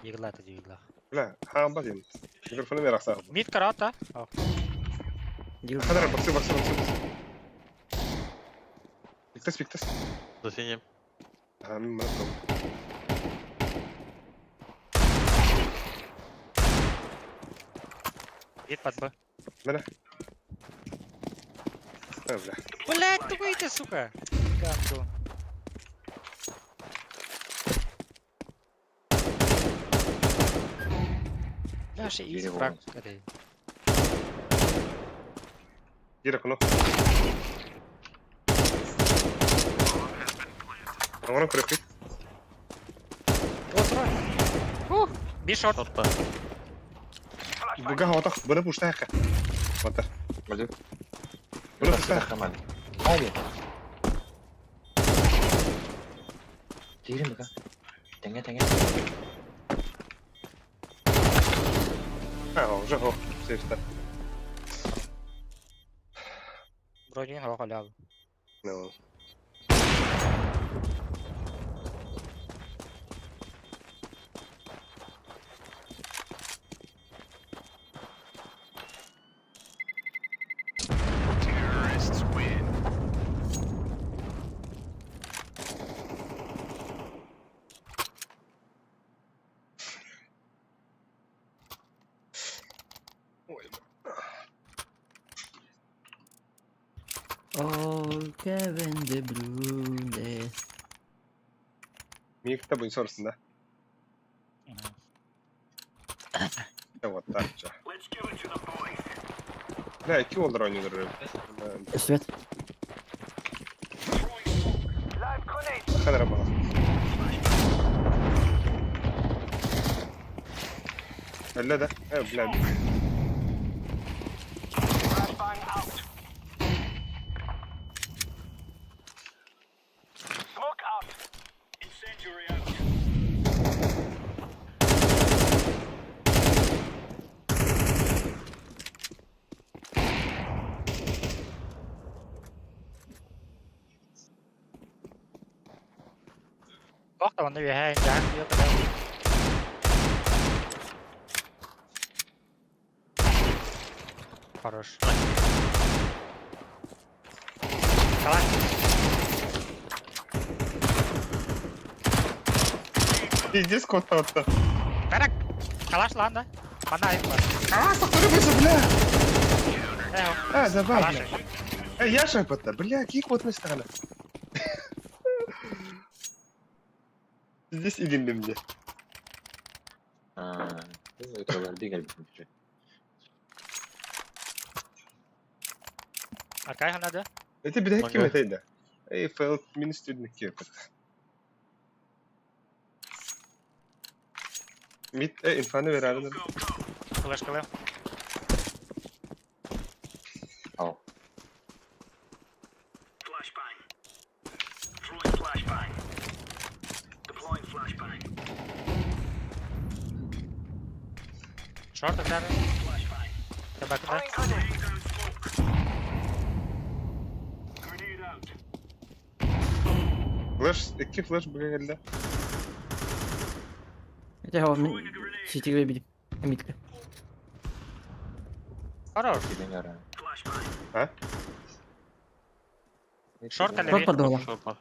Yığıladı yığıla. Бля, хаан базин. Микрофону мен рахсах. Mid karata. Хадара, баксы, баксы, баксы, баксы. Пиктес, пиктес. За синим. А, мимо на Mid под Б. Бля. А, бля. Блядь, ты выйди, сука. Гандон. Бля, ще изи фраг. Къде? Кира окно. Оҥорон көрөккүт. Отура. Ух, би шорт. Шорт бар. Буга отох, бына пуштаха. Матар. Балю. Бына пуштаха. Айди. Киирин быка. Тэҥэ тэҥэ. А, уже хо. Сейфта. Вроде не халял. Ну. Ой, Oh, Kevin De Bruyne. Миикта бу sonrasında. Вот так же. Бля, iki oldur oynuyorlar. Свет. Kadar ama. Öyle de. Evet, бля. Бах да, оны яа, яа, яа. Хорош. Калаш. Пиздец кот отта. Барак. Калаш лан да. Мана айып бар. А, повторился, бля. Э, А, забавно. Калаш. Э, я шепота, бля, какие кот на стороне. Здесь иди мне. Аа, это бигер бит. Аркай ханады. Это бля, кем Ага. это да? Эй, файл минус студент кем Мит, инфаны вераны. Флешкалы. Ал. Short атар. Табакта. Флеш, икки флеш быга кэллэ. Это его мен ситиге билим. Эмитке. Хорош. Киден яра. А? Шорт Шорт или подумала. Шорт бар.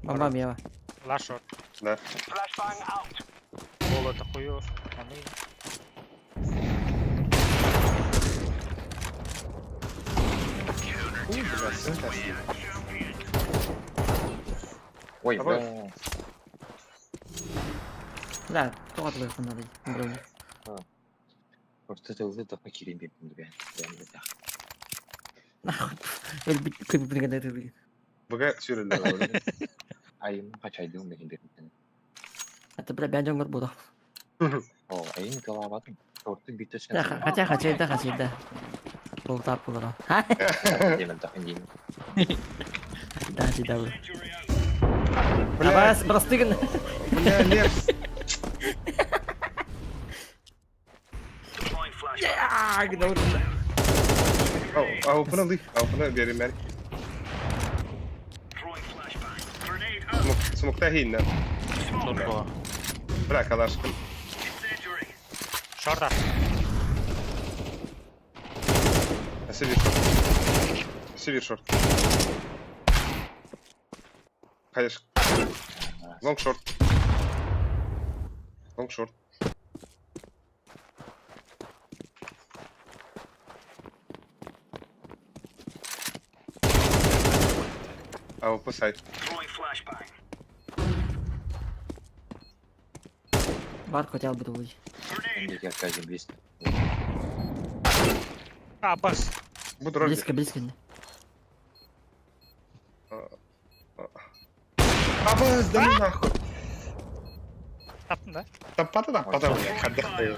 Бомба мева. Лаш шорт. Да. Болото хую. Аны. Ой, бля, сына. Ой, Давай. бля. Да, тоғатлы надо. Блин. Просто это уже так кирин бир бля. Бля, Нахуй. Өлбүт көбүп гана Быга сүйрелер. Айым качайдым деген бир. Это бля бән жоңгор буду. О, айым калабатым. Шортты битте Да, хотя хотя да хотя да. Бол тап булар. Ха? Демен тахын деймін. Да, да, да. Бля, Абас, простыгын. бля, Лепс. Я, гнор. Ау, аупына лых, аупына беремер. Смок, смокта хинна. Шорт бар. Бля, калашкын. Шорт. Север шорт. Север шорт. Конечно. Лонг шорт. Лонг шорт. АВП сайт. Бар хотел бы думать. Эндики Аркадий близко. А, бас. Буду ролик. Близко, близко. Абаз, да ну нахуй. Таптың да? Таппата да, пата бля, хаддах бля.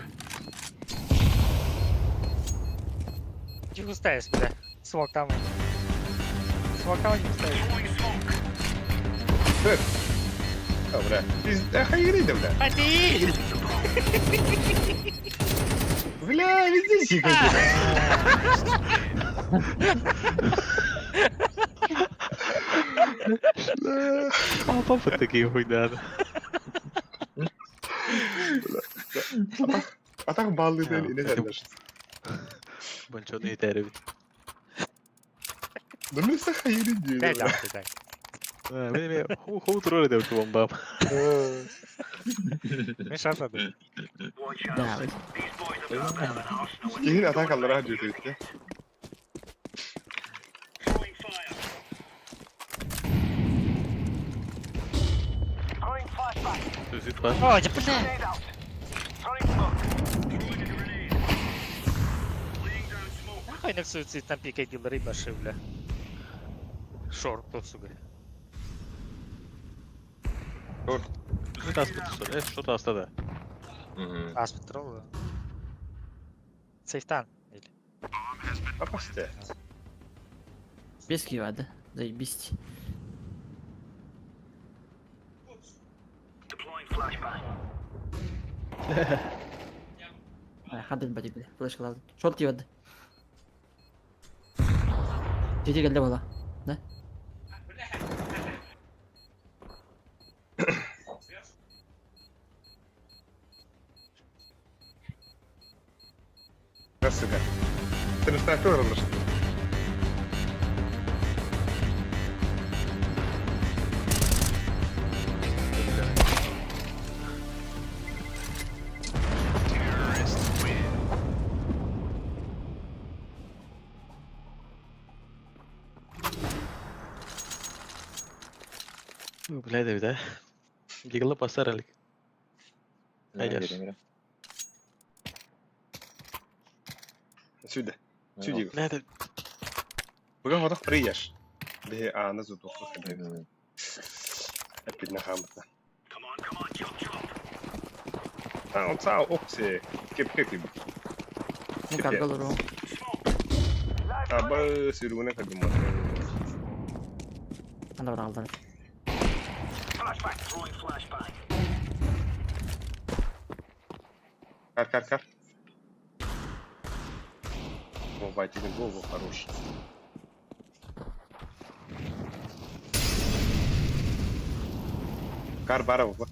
Не устаешь, бля. Смок там. Смок там не устаешь. А, бля. Пизда, хайрида, бля. Ходи! Бля, везде сикайте. Папа такие хуйня. А так баллы ден ине дендер. Бончону итеребит. Да ну все хайри Дай, дейdi. да, дай. Мен мен ху турар деп бомба. Мен шорт атым. Да. Кихин атакалара жүтүттü. Сүзүт бар. О, да бля. Нахуй на суицид там пикай дилеры баши, бля. Шорт, тут, сука. Сүзүт аспыт түсөр. Э, шорт аста да. Аспитрол. Сейфтан. Или. Апасте. Близкий да. Заебись. Хадыр бади бля. Флешка лазы. Шорт ебады. Жети келди бала. Да? Сука. Ты не знаешь, кто Бля, да, да. Дигла пасар алик. Айдер. Сюда. Сюда. Бля, да. Бүгін одақ приеш. Бе аны зудуқы Әппедіне хамытна. А, он цаа оксе кепке кибит. Мен карга олору. Аба сүрүгүнэ кадым. Анда бар алдар. Кар, кар, кар. О, Вайтин, во, во, хорош. Кар бара, во.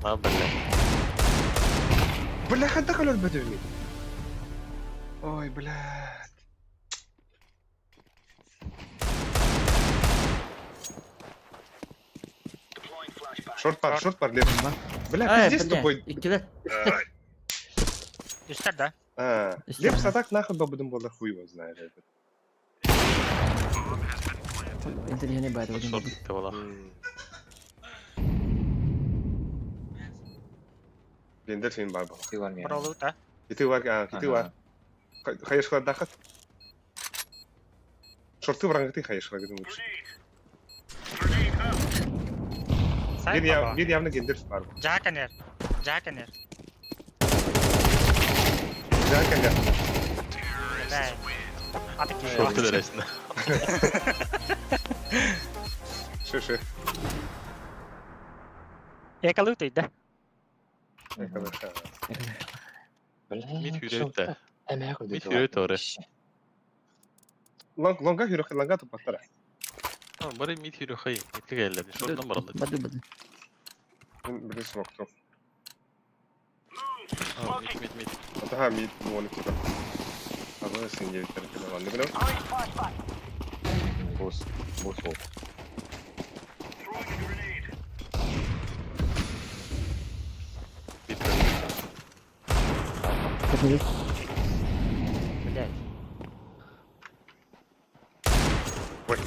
А, бля. Бля, ханта колор бөтөмі. Ой, блядь. Шорт пар, лев. Бля, Ай, пиздец бля, тупой. Иккилер. Ай. Үстер да. А, Үстер. Лепс, а так нахуй бабудым было хуй его знает. этот. Интеллигентный байт один. Шорт ты была. Блин, фильм бар был. Ты бар мен. Пролу да. И ты бар, а, и ты бар. Хаешь хладахат? Шорты в ты хаешь хладахат. Сайт Бир яв, бир явно гендер бар. Жаканер. Жаканер. Жаканер. Да. Атаки. Шорты дересин. Ши, ши. Экалу да. Мит хүрөт да. Мит хүрөт оры. Лонг, лонга хүрөх, лонга тупаттара. Бары мит хүрөх хай. Митке келди. Шорттан баралды. Баду баду. Блин, смок топ. Мит, мит, мит. Атаха мит болуп туда. Абы сен жебиттер кылган билем. Бус, бус бол. Мит. Көтүрү. Блядь. Ой.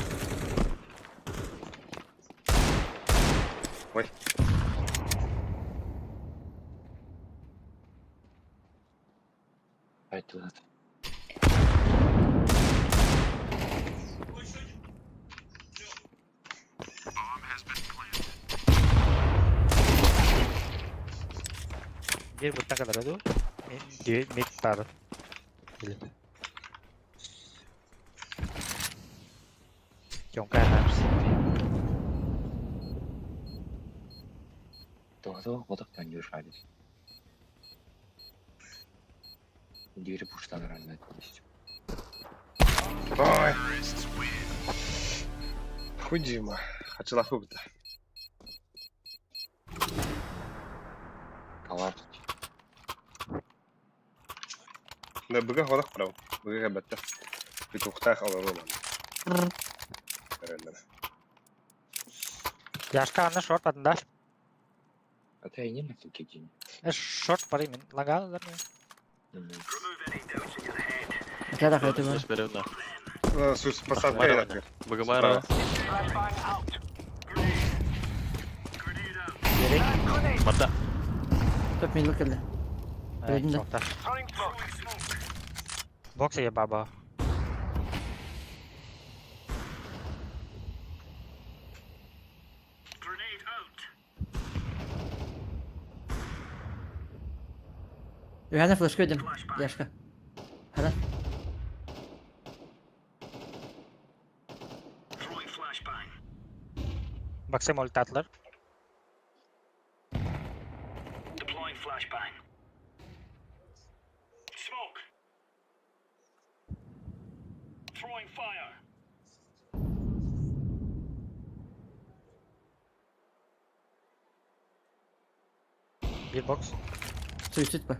Ой. Айтылат. Bir buttan kadar oldu. Mid pardon. Чоңка Тоғызы бодық тәндер шадис. Дири пуштан рано Ой. Худима. Хачылап быта. Калар. Да быга холах прав. Быга бетте. Битухтах алар олан. Яшка аны шорт адында. А ты не на кидин. Шорт бар мен. Лагалар. Када хайтı бар. Сөз берем Сус посадка. Быгымара. Барда. Топ мидл келди. Билдим да. Бокс я баба. Үһәне флешка өйдüm. Яшка. Хана. Максим ультатлар. Bir box. Суицид ба.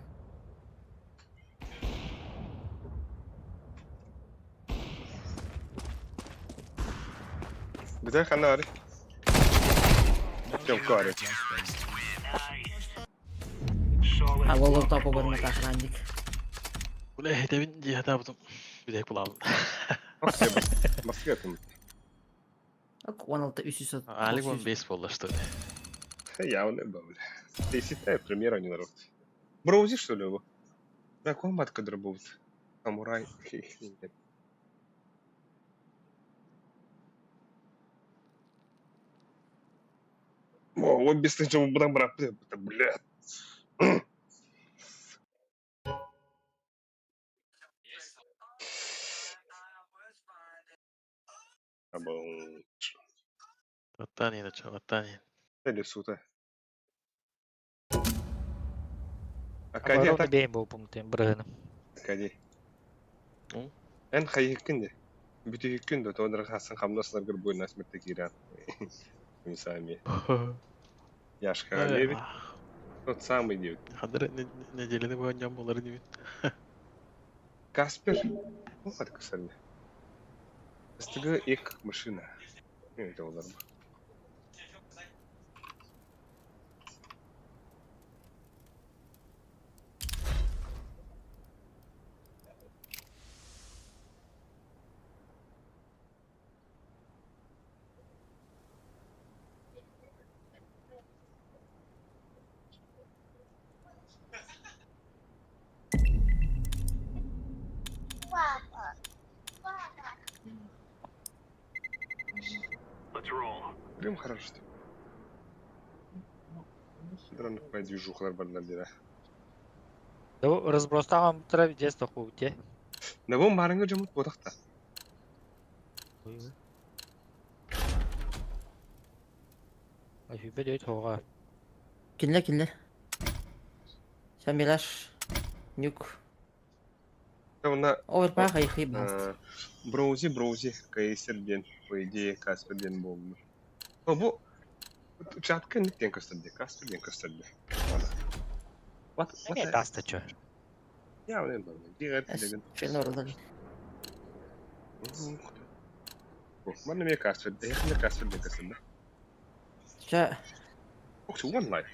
Битэ ханна ари. Жок ари. А ол топу бар матахрандик. Бля, хетебин жихата бутум. Бидек булабын. Баска тум. Ок 16 300. Алик 15 болду, что ли? Явно был, бля. Ты ситай премьера не народ. Броузи, что ли, его? Да, кого матка дробовт? Самурай. О, без тысячи будан брат, бля. Абон. Оттан начало, оттан. Или сута. Акади Оборону атак. бэйэм буолбум бырыһыным. Акади. Ну? Эн хайыккын де. Бүтүһүккүн да тоонор хасан хамнасларгар буйнас мэтте киирэн. Мисами. Яшка левит. Тот самый диют. Хадыр неделяны буган болар дибит. Каспер. Ну, хат кысарны. СТГ ик машина. Это олар. Прям хорошо. Дрон движухалар барлар дира. Разбростаган тура видео тоху те. Набон барыңы жамут бодақта. Хүбе дөйт хоға. Кинилер кинилер. Шамилаш. Нюк. Онна Оверпа хайхи баст. Броузи, Броузи, Кейсер ден, по идее, Каспер ден болду. О, бу чатка не тен кастырды, Каспер ден кастырды. What? Эме What? даста чё. Я не знаю. Дигәр деген. Фенор Мана ме Каспер, эхне Каспер ден кастырды. Ча. Ох, one like.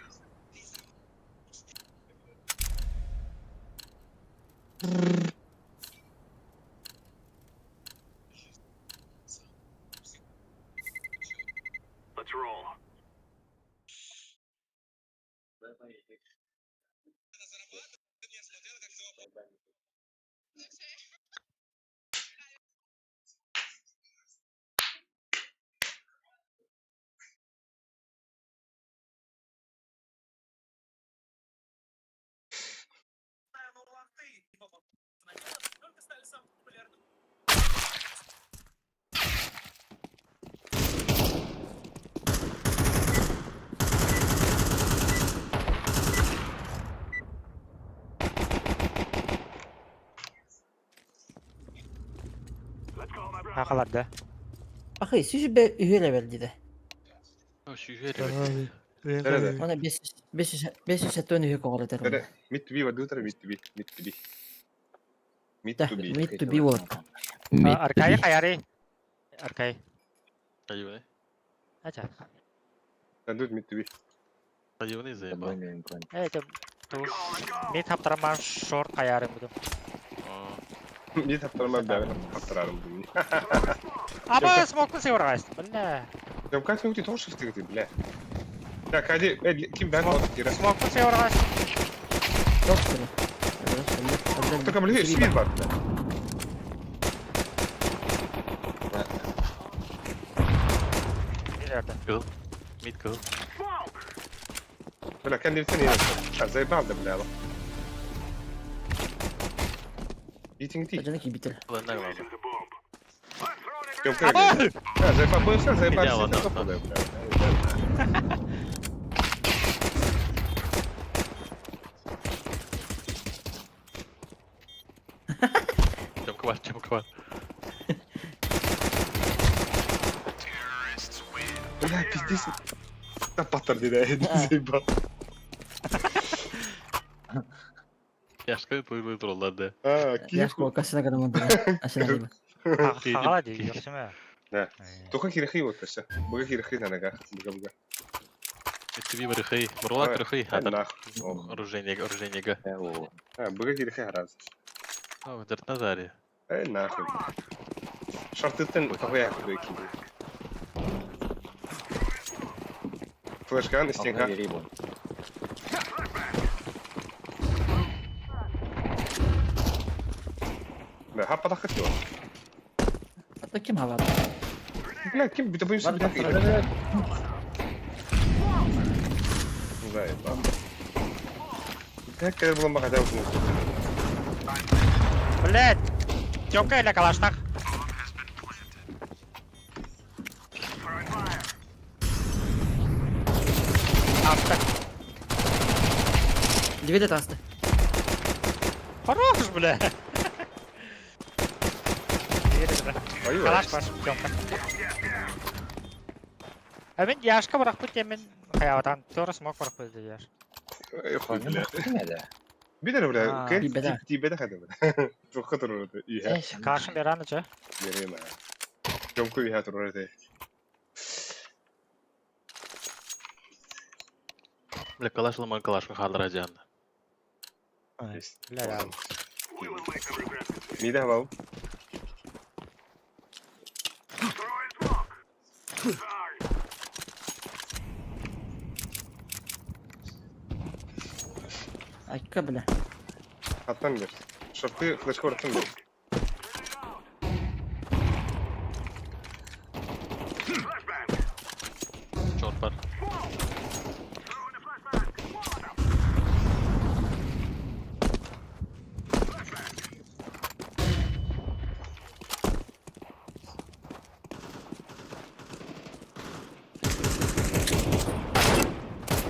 Хақалар да. Ахы, сүз бе үһү левел диде. Сүүһэр. Nerede? Ona 500 500 570 үһү коголотор. Nerede? Mid to be var, dutar mid to be, mid to be. Mid Да, to be. mid to be вот. Аркай хаяри. Аркай. Айуны. Ача. Дут mid to be. Айуны заеба. Э, это ту. Мен таптырман шорт хаярым буду. Mid таптырма бәрі таптырарым бүгін. Аба смокны севергаст. Бля. Я как ты тоже встретил, бля. Так, hadi, kim ben olduk yere. Смокны севергаст. Yok seni. Только бля, свин var. Нелерде? Мид кыл. Бля, kendini yine. Заебал да, бля. Eating tea. Жана ки битер. Ланнар бар. Аба! Заебал, был все, заебал, Я все, ладно, все, бля. Чемка бар, чемка бар. Бля, пиздец. Да паттар dedi, заебал. Яшка туйлы туралар да. А, Яш киху. ко касына кадаман. Ашына диба. Хақала ди, яхшымы? Да. Только хирхи вот все. Бага хирхи на ногах. Бага бага. Мид бар хей. Бурлак рхей. А, нахуй. Оружейник, оружейника. А, бага хирхи хараз. А, дерт Назари. Эй, нахуй. Шартыттан кахуя хуй ки. Флешкан стенка. Бля, хапа тахат его. Ата ким хава? Бля, ким бит бойся Бар бля. Заебал. Как кэлэр булан хотя бы Блять! Тёмка или калаштах? Авто. Две таста. Хорош, бля! Калаш бар, Тёмка. А мен Яшка бырахпыт диэммин хайаабатан туора смок бырахпыт этэ Яш. Хуй, бля. Билэр бля, кэн тиийбэтэх этэ бля. Туохха турар этэ үһэ. Кашын бераны чэ. Берем Тёмка үһэ турар этэ. Бля, калаш ламан калашка хааллара дьаанна. Бля, Мида хабау. Айка, бля. Хаттан бер. Шорты флешка ортан бер. Чорт бар.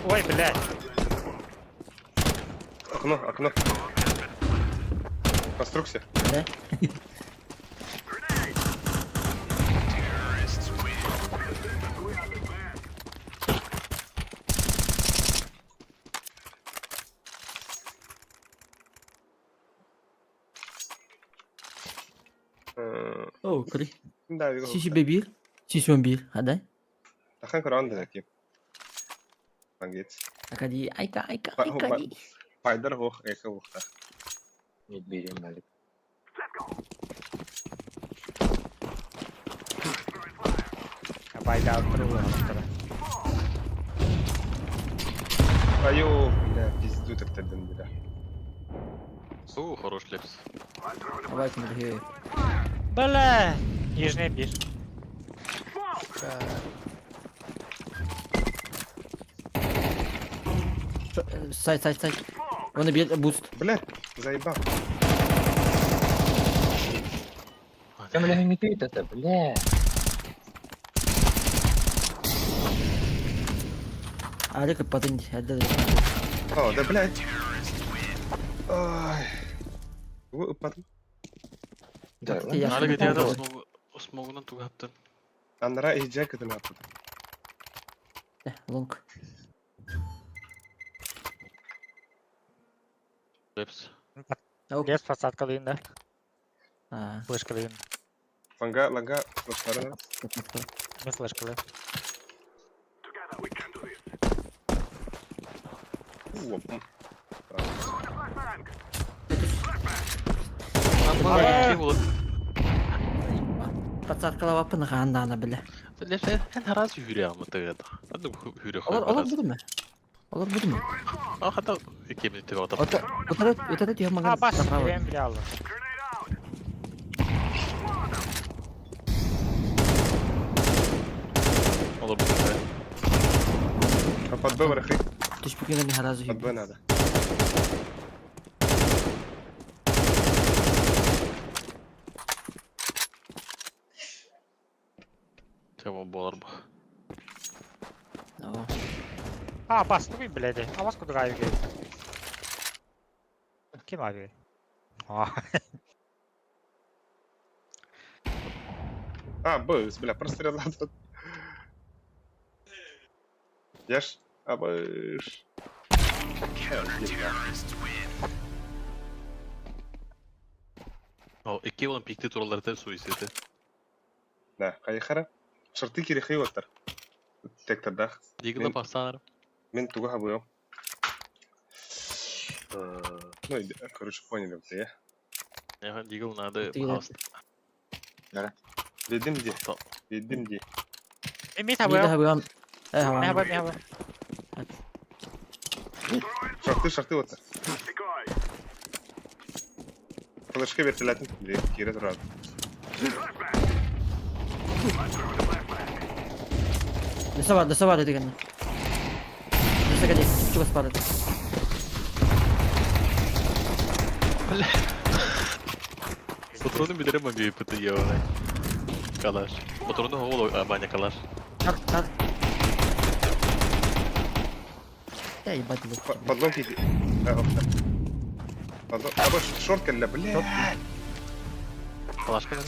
Ой, блядь. Окно, окно. Конструкция. Да? О, кри. Сиси бебир. Сиси он бир. Адай. Тахан көрөн да кип. Ангец. Акади, айка, айка, айка. Пайдар хох, эка хохта. Не берем, Алик. Байда открыл. Айо, бля, пизду так тогда, бля. О, хорош лепс. Давай, смотри. Бля, нижний бир. Сайт, сайт, сайт. Он бьет буст. Бля, заебал. Да, бля, не ты это, бля. Алика потом. О, да, блядь. Ай. Упадым. Да, Алика диада смогунан тугаптын. Аннара иджак это напад. Лонг. Лепс. Лепс посадка да? Флешка дын. Ланга, ланга, флештара. Мы флешка, да. Подсадкалава пынغандаана бile. Лепс, эн харас хүрэ амы тыгыда. Аны хүрэ Олар олар буду Олар буду ме? А хата икемни тыга отап. Ота ота ота түйө мага. А бас, мен биле алды. Олар буду. А под Б барахы. Түшпүкенен харазы. Под Б надо. Тема болар бу. А, бас, тугуй блядь. А вас куда авиге? Ким авиге? А. А, Б, бля, прострел тут. Яш, а быш. О, икки болан пикти тураларда суицид. Да, хайхара. Шорты кирихи оттар. Тектардах. Дигла бастанар. Мен туга хабыо. Ну, короче, поняли, вот я. Дигл надо. Да. Ведем где? Ведем где? Ми хабыо. Ми хабыо, ми хабыо. Шорты, шорты вот. Флешка вертолетник, кире турады. Дөсө бар, дөсө бар деген. Өссө кэлиэ, чугас баар. Бля. Патроны билэрэ могу ебаный. Калаш. Патроны оҕоло Ваня калаш. Тар, тар. Да ебать лук. Подлом киди. Подлом. Аба шорт кэллэ, бля. Калашка да.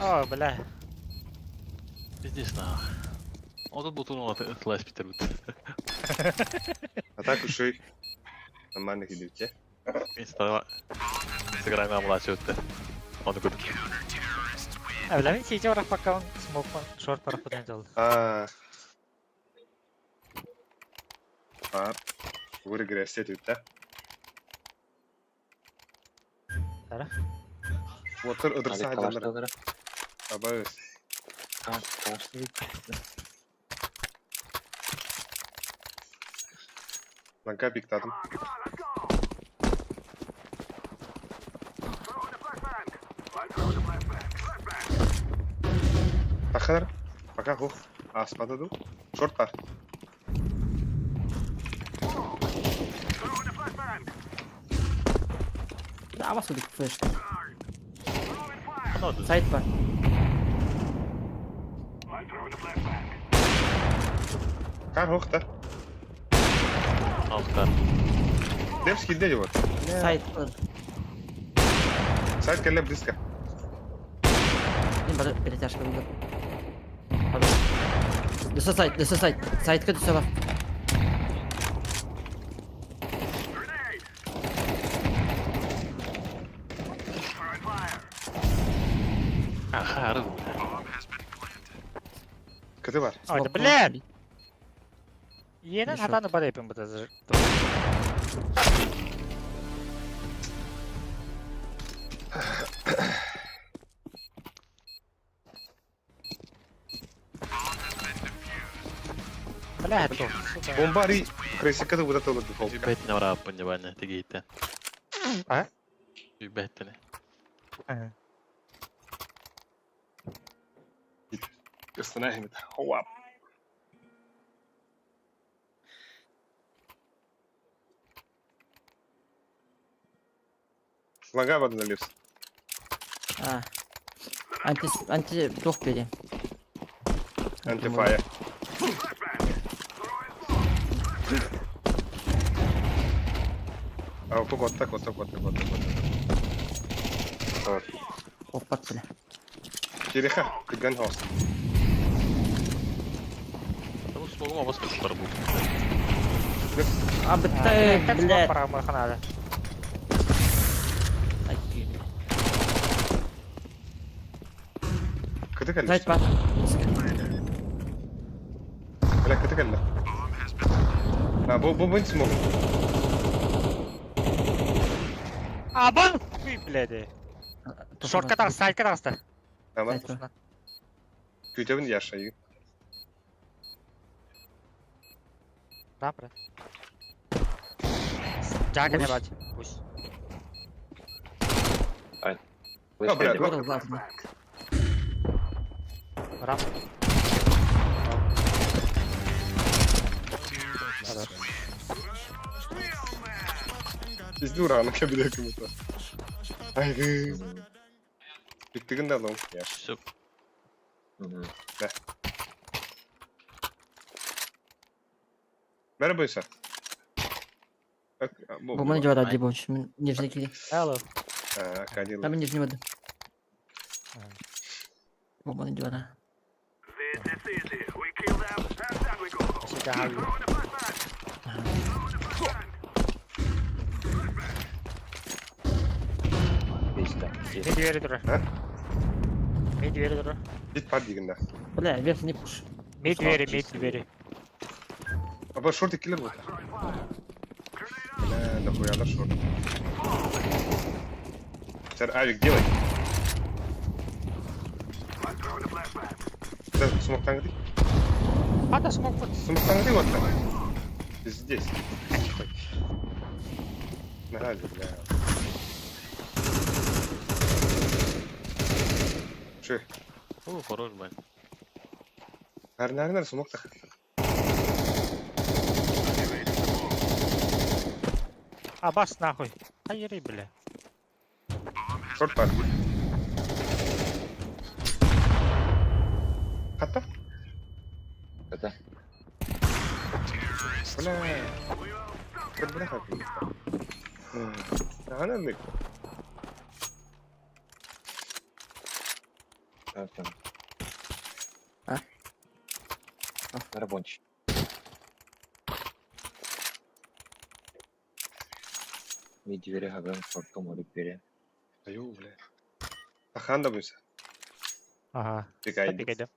О, бля. Пиздец нахуй. Он тут бутурун ытылайс питер бит. А так ушей. Нормально кидите. Инстаграм младший өттө. Оны көрдүк. А, бля, мен сидел раз пока он смог шорт параходын делал. А. А. Вырегрессия тут, да? Ара. Уотыр ыдырса хадьаллар. Абайс. Ланка пиктадым. Тахар. Пока хух. Аспада ду. Шорт бар. Да, вас удик флеш. Аны Сайт бар. Кар хух та. Алтар. Депс килде вот. Сайт бар. Сайт келле близко. Мен бар перетяжка булды. Дөсө сайт, дөсө сайт. Сайтка дөсө бар. Аха, ары. Кыты бар. Ой, да бля! Иенен хатаны бар епін бұда. Бля, это. Бомба ри. Крысика да буда толы дефолт. Үбәтіне бара аппын жабаны тегейтен. А? Үбәтіне. Остановим это. Хуап. Лага вода налез. А. Анти анти тух бери. Антифая. А, вот так, вот так, вот так, вот так, вот так. Оппат бля. Кириха, ты ганхаус. Бұл смогу абас бар бұл. А бітті, бля. Парамаханада. Кыты кэллэ. Сайт бар. Бля, кыты кэллэ. А, бу бу бу смог. Абан! Блядь. Шортка тағыс, сайтка тағысты. Tamam. Сайт бар. Күтөбүн яшайы. Рапра. Жака не бач. Пусть. А, бля, Ладно, ладно. Рап. Пизду рано кабинет кому-то. Ай, Биттигин да лом. Яш. Все. Бәрі бойса. Бу маны жабар ади бонч. Мен нижний кири. Алло. А, кадил. Там нижний воды. Бу маны жабар. Сюда. Мид двери тура. А? Мид двери тура. Бит пар дигин да. Бля, верх не пуш. Мид двери, мид двери. Аба шорт киллер вот. Бля, нахуя на шорт. Сэр, авик, делай. Да, смог тангды. Ата смог вот. Смог тангды вот так. Здесь. Нагали, бля. Че? О, хорош, бань. Нарнарнар смог так. Абас нахуй. Хайырый, бля. Шорт бар. Хатта? Это. Бля. Бля, хатта. Ана А? Рабонч. Ми двери хаган шорту морик бере. Аю, бля. Ахан да буйса. Ага. Пикай. Пикай,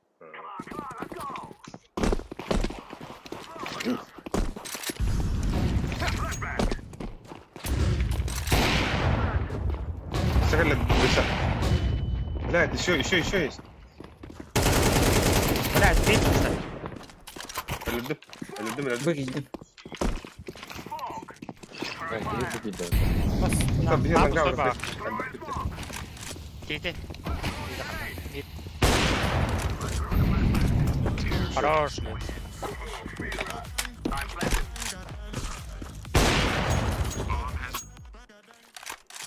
Сагали буйса. Блядь, еще, еще, еще есть. Блядь, видно, Өлдüm. Өлдüm, өлдüm. Выглядим. Там bir Бабу мангал. сойба. Тити. Хорош, блядь.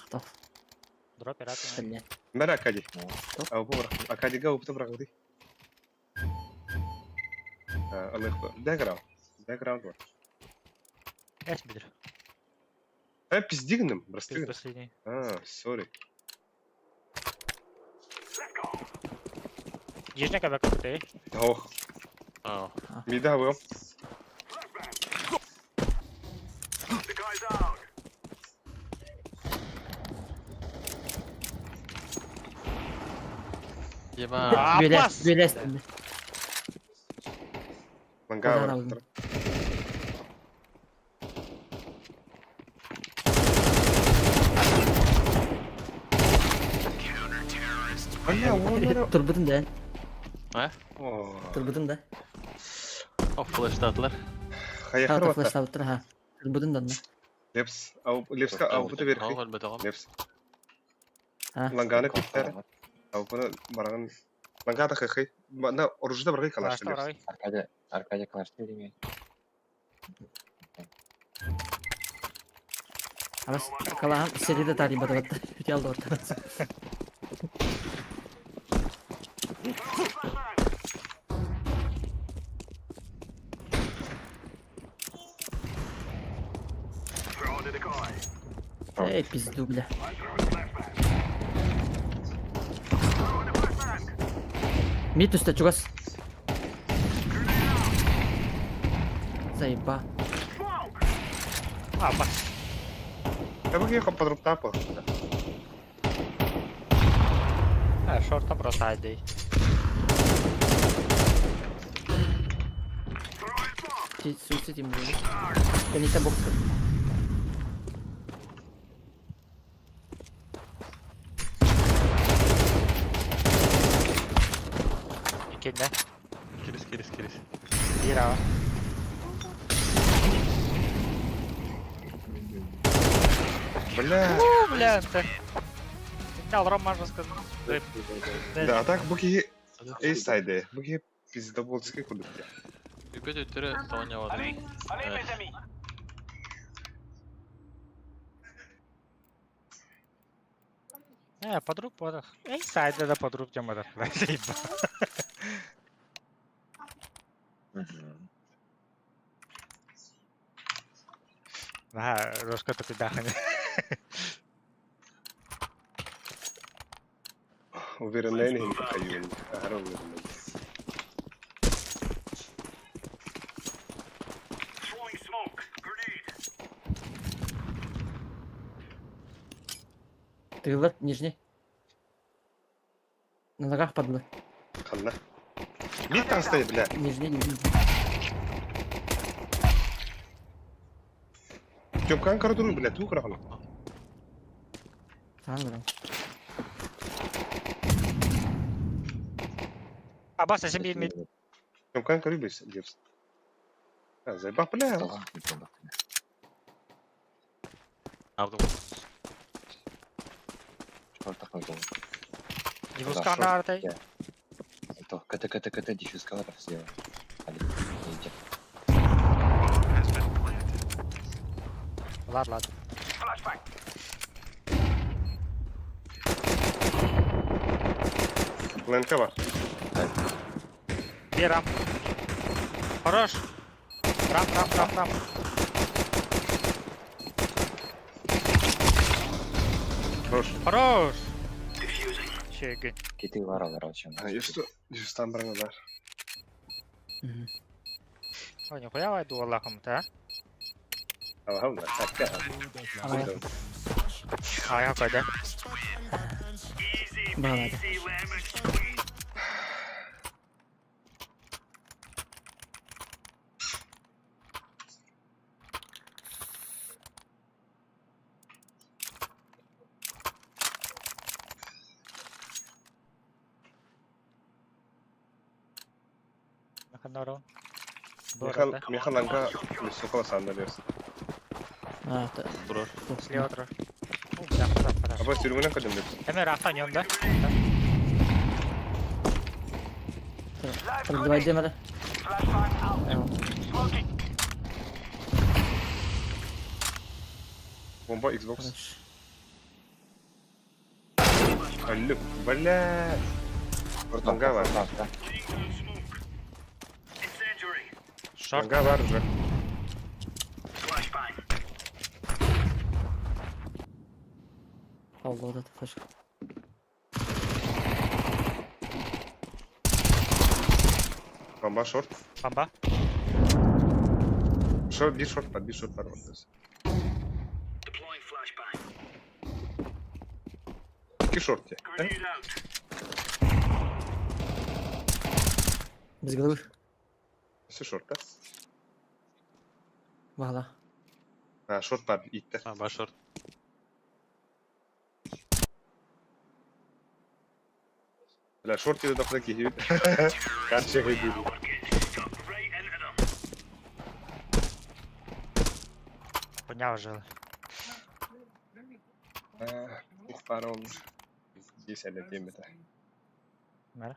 Хто? Дропер, а Блядь. Мэр Акади. Кто? А, бу Акади га упты брагды. Алых бэкграунд. Бэкграунд бар. Эс бидер. Э, пиздигнем, Ты прости. последний. А, сори. Нижняя кабака ты. Ох, Аа. мида был. Еба. Абас! Бүлес, бүлес. Мангал. Да, да, да. Бля, он Турбутун да. А? Турбутун да. О, флештатлар. Хаяхар Хата ватта. флеш табыттыр ха. Турбутун да. Лепс, ау, лепска, ау, бута берхи. Ал бетагам. Лепс. А. Ланганы питтер. Ау, буна бараган. Лангата хахи. На оружие баргы калаш. Что, второй? Аркадия, Аркадия калаш береме. Абас калаам сериде тари батабатта. Үтө алды ортана. Эй, пизду, бля. Мид үстө чугас. Заеба. Абас. Я бы ехал под руптапу. А, шорта просто айдей. Суицид им блин. Кените бокс. Икенде. Кирис, кирис, кирис. Бир ава. Бля. О, бля, ты. Дал Рома можно сказать. Да, а так буки эйсайды. Буки пиздоболский кудык. Үпөт өттөрө тоня бар. Подруг подах. Эй, сайда да подруг тем это. Заеба. Ага, Роско ты дахани. Уверенный не хаюн. Ага, уверенный. Тылар нижний. На ногах падла. Ханна. Мид там стоит, бля. Нижний, нижний. Тёмкан коридору, бля, ту крахну. Сaan Абас, я себе мид. Тёмкан коридору, лепс. А, заебал, бля. Алдым. Шорта қойды. Не пускай на артай. То КТ КТ КТ дефьюзкалар слева. Али, иди. Влад, Влад. ЛНК бар. Бир рам. Хорош. Рам, рам, рам, рам. Хорош. Хорош. Шегин. Киты варалар алчан. Если дефьюзтан барыңыздар. Ой, нихуя вайду Аллахом, да? Аллахым да. Аллах. А, я кайда. Баҕалаата. Механорон. Михаил, Михаил Анка, высокого санда берсин. А, Турар. Слева турар. О, бля, хорош, хорош. Аба сүрүгүнэн көдүм деп. Эме рафтан йом да? Давай демere. Бомба Xbox. Хорош. Алло, блядь. Ланга бар. Шорт. Ланга бар уже. Oldu o da флешка. Бомба шорт. Бомба. Шорт, бир шорт бар, бир шорт бар. Икки шорт те. Без головы. Все шорт, да? Баҕала. А, шорт бар, итте. А, бар шорт. Бля, шорт еді дақына кейбит. Карчы гайдыр. Хуйня уже. Ух, пара ол. Здесь әлі темі да. Мэр.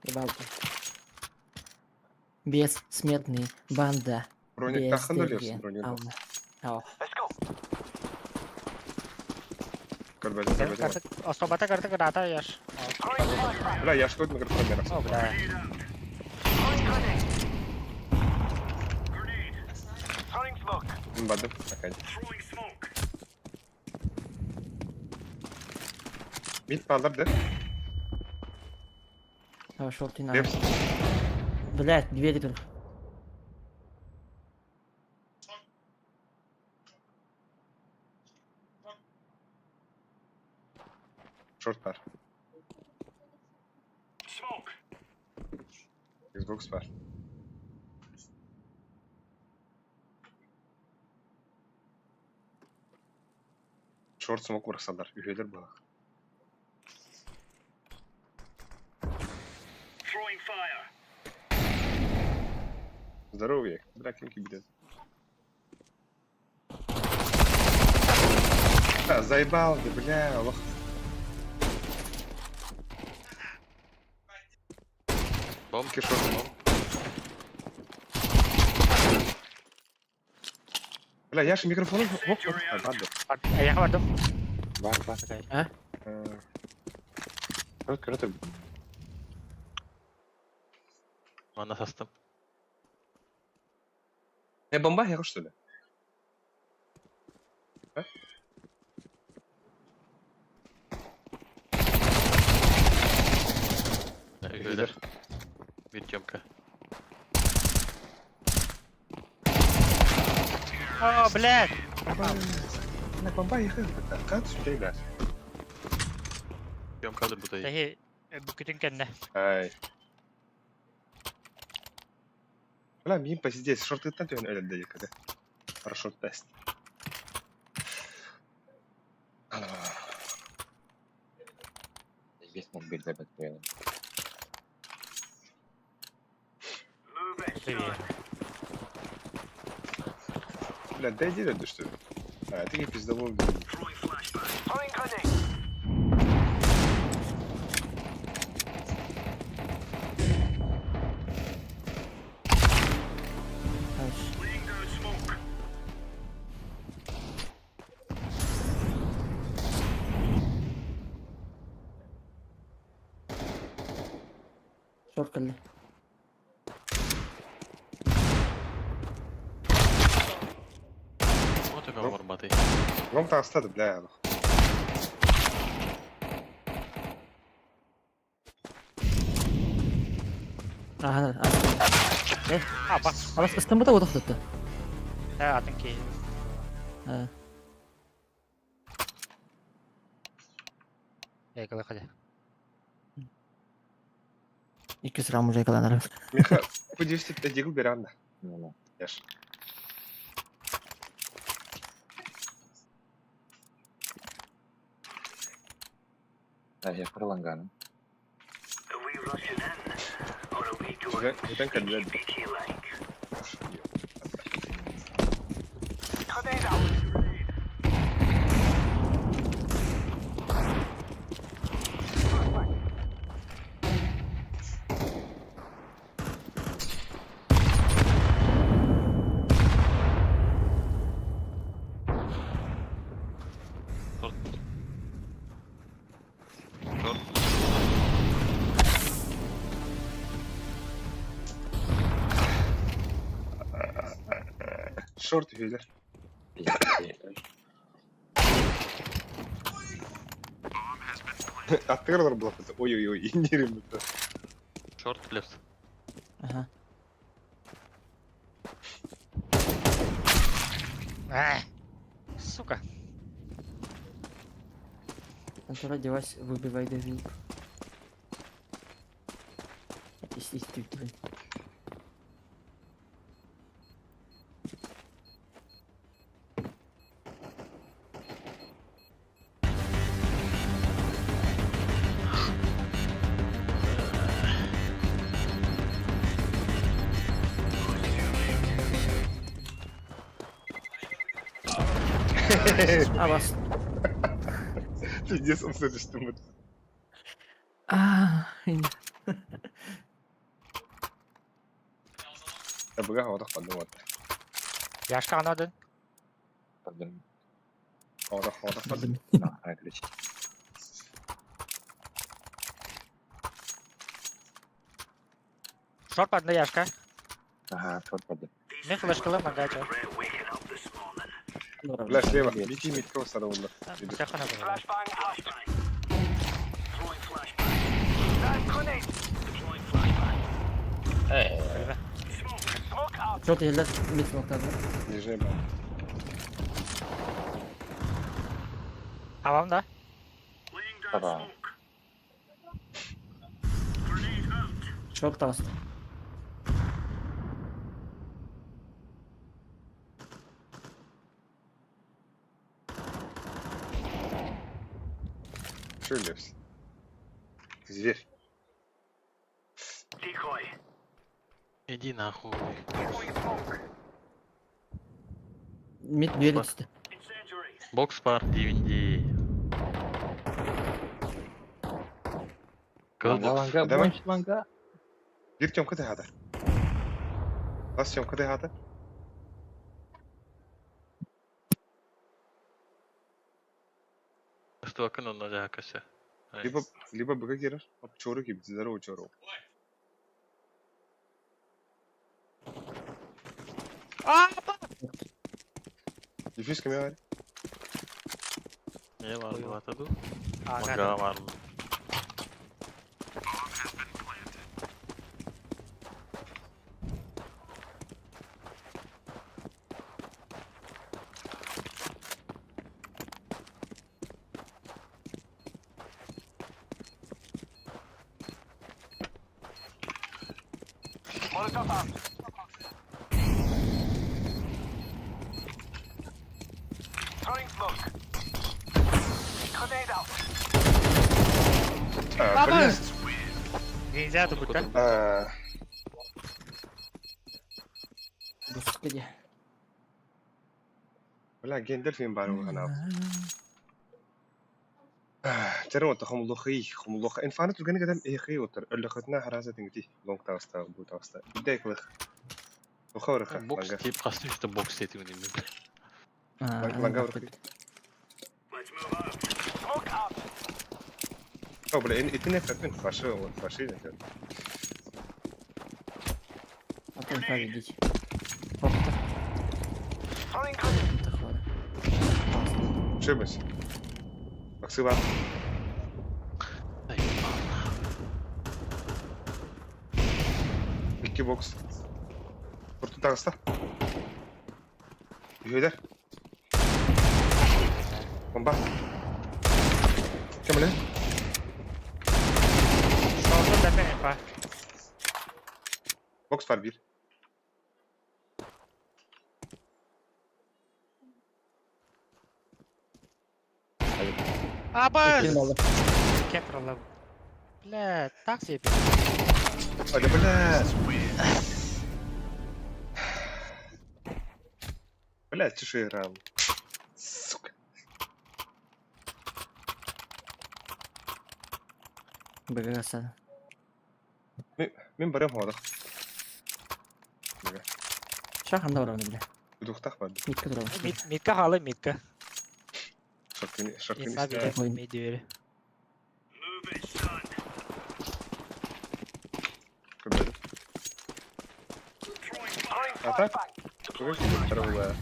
Ебалка. Бессмертный банда. Броник тақын Без өлерсің, броник. Алла. Ау. Көрбәді, көрбәді. Особата картı рата яш. Бля, я что микрофон берәсің. О, бля. Бадым, такая. Мид балдар да? А, шорты на. Лепс. Блять, двери только. Шорт бар. Xbox бар. Шорт смок урықсалар, үйелер бұлақ. Здоровье, бля, кем киберет. А, заебал, да, бля, лох. Бомб. Кишок. Бля, я же микрофон. Оп, оп, а, ладно. Я бардым. Бар, бар. А? Круто, круто. Манна састым. Не бомба, я что ли? А? Үйелер. Бир темка. О, блядь. Бля, бомба, я Как ты да? Темка да бутай. Тэхи бүкүтүн кэннэ. Ай. Бля, мин посидеть, шорты там тебе өлі да когда. Хорошо тест. Здесь мог быть забыт Бля, дай иди, да что ли? А, ты не пиздовол. Шорт кэллэ. Вот это барбатый. Ром таҕыста да, бля. Аһа, э, Аба. Абас ыстаммыта уотах тутта. Э, атын киһи. Э. Экала халя. Иккис раунд уже экаланар. Миха, по 205 дигл беранна. Яш. Я проланганым. Бүтэн кэллэ. Шорт үһүлэр. Аттыгар олор булаппыт. Ой-ой-ой, иннирим. Шорт left. Аха. А, сука. Контора девайс выбивай давик. Ис Абас. Пиздец, он следующий А, Табыга одох подумать. Яшка анадын. Подум. Одох, одох подум. На, ключ. Шорт падна Яшка. Ага, шорт подум. Мен флешкалы магача. Бля, слева. Бити митко сараула. Сахана было. Э, Шорт елдер мид смоктады. Нижний бал. Авам да? Таба. Шорт таҕыста. Что лез? Зверь. Иди нахуй. Мид двери түсті. Бокс пар DVD. Кыл Ланга, бокс. ланга, Давай. бонч, ланга. Бир тёмка ты хата. Бас тёмка ты хата. Что акын онна жакасы. Либо, либо быга кирер. Оп, чору кип, здорово чору. А, Дефьюз кеме бар? Не бар булатаду. Ага. Мага бар. А, бля. Нельзя тут да? А, Господи. Бля, гендер фильм бар угана. Терен ота хомлохи, хомлох. Инфанат түгәне кадәм эхи отыр. Өллөхөтнә хараза тиңти. Лонг таста, бу таста. Идәй кылых. Ухаврыха. Бокс тип касты что бокс тип дейм. Ланга урхи. О, бля, итине хәтен фашы, фашы. Инфа видеть. Орто. Шибас. Баксыла. Икки бокс. Куртун таҕыста. Үһүөлэр. Бомба. Кем Солду да инфа. Бокс бар биир. Абас! Кем Бля, так себе. Али, бля. Бля, тише играл. Сука. БГС. Мин барыам хоодох. Шах ханда барабын бля. Удухтах бар. Митка турабын. Митка халы, митка. Шаркын, шаркын Инфа истэ. биир, мид двери. Көбөдө. А так? Тугу тарабыла.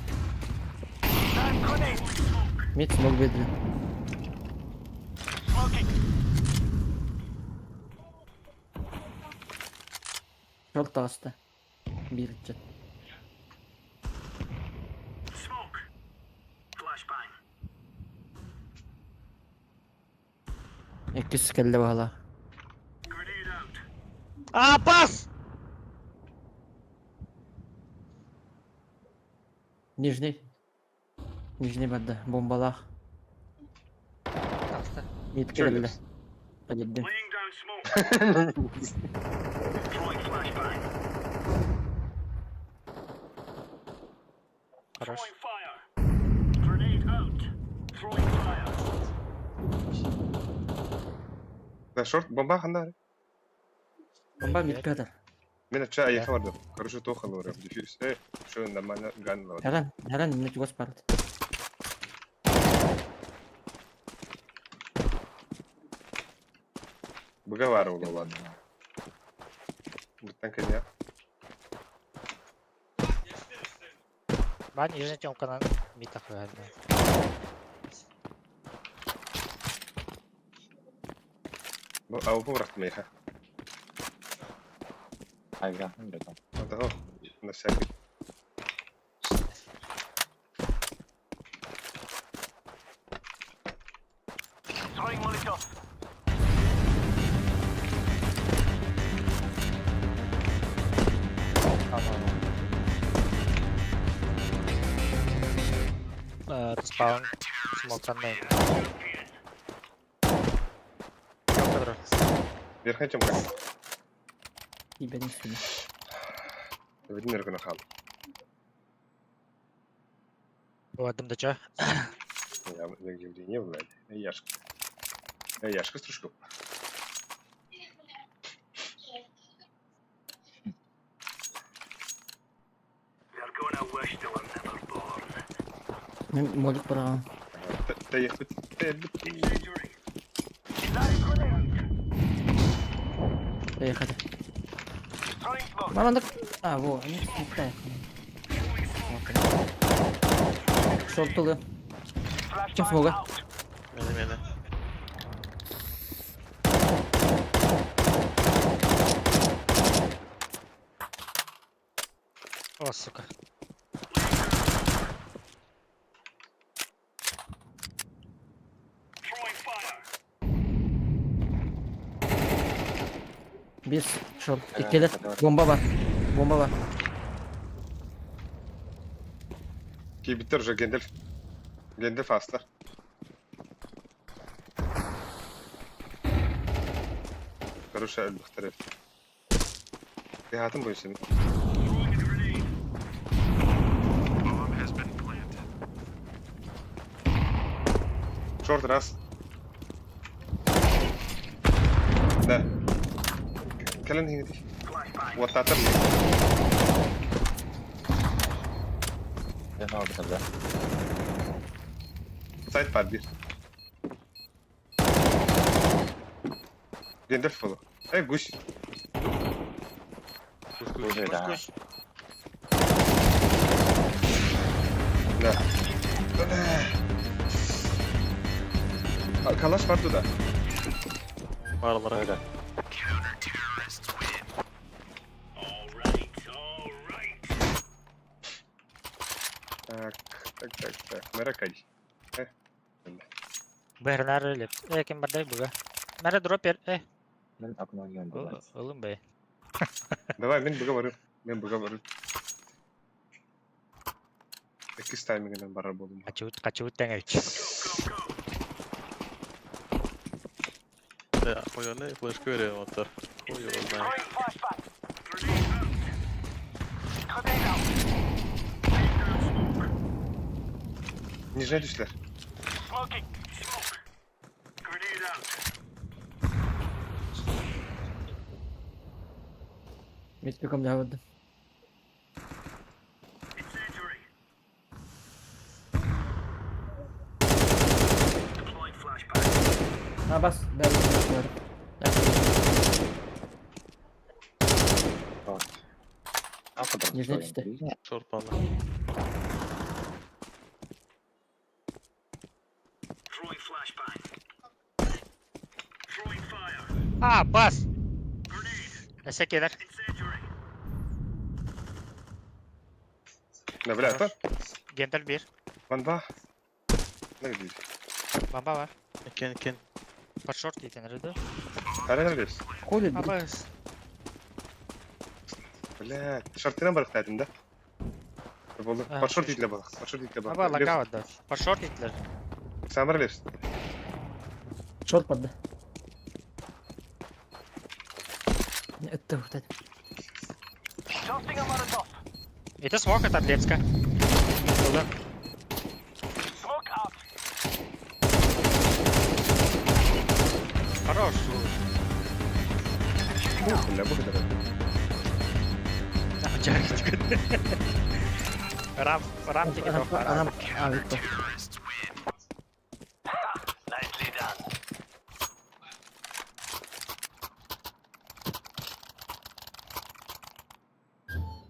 Мид смог беди. Шорт таҕыста. Биир ыччат. Иккис кэллэ баһылаах. Абас! Нижний. Нижний барда. Бомбалаах. Таҕыста. Мидке Чё кэллэ. лез? Поддем. Хорош. Да шорт бомба ханда. Бомба мидке атар. Мен ача аяха бардым. Короче, тоха лора. Дефьюз. Что нормально ган лора. Харан, харан, мне чугас барат. Быга бар ол ладно. Буттан коня. Бан нижний тёмканан мид тахыга. А упу брахтым яха. Айга, это. Ата на всякий. Спаун смоктанный. Тёмка дро. Верхняя тёмка. Ебени сюда. Владимир гына хал. Ладым да чё? Я явление, блядь. Яшка. Яшка стружка. Мен молик бараган. Та ехать. Поехали. Мама, А, во, они смокта. Шорт тулы. Ким смога? Мени мени. О, сука. Бир шорт. Иккелер. Бомба бар. Бомба бар. Кибиттер уже Гендальф. Гендальф астар. Короче, элбэхтэр. Яхатын бойсын. Шорт раз. Да. Кэлэн хиҥити. Уоттаатар. Я знал, это да. Сайт бар биир. Гендальф болу. Эй, гусь. Гусь, гусь. Уже, да. Гусь, гусь. Да. Калаш бар туда. Баарлара. Öyle. Так, так, так, так. Мэракай. Бэрнар өлеп. Э, ким бардай буга. Мэра дропер. Э, Мен окно не ылым бэй. Давай, мен договорю. Мен договорю. Иккис таймингынан барар буоллум. Качыбыт, качыбыт тэҥэвич. Да, ойоны флешка берем оттар. Ой, его знаю. Нижний түстүлэр. Митпиком дьаһабыт. А бас, бәрі бар. Нижний түсті. Шорт панда. А, бас! Эсэ келер. Да, бля, это? Гентер бир. Ванба. Nerede? Бомба бар. Кен, кен. Под шорт дейтін рыды. Қара neredeyiz? Ходит, А, бас. Бля, шортынан барып да? Болды. А, Под шорт дейтіле балық. Под шорт дейтіле Аба, балық. лакаут да. Под шорт дейтілер. Самар лепс. Шорт падды. Это вот это. Это смок от Лепска. Туда. Хорош. Бля, бұл да. Рам, рам тики Рам, рам. а, это.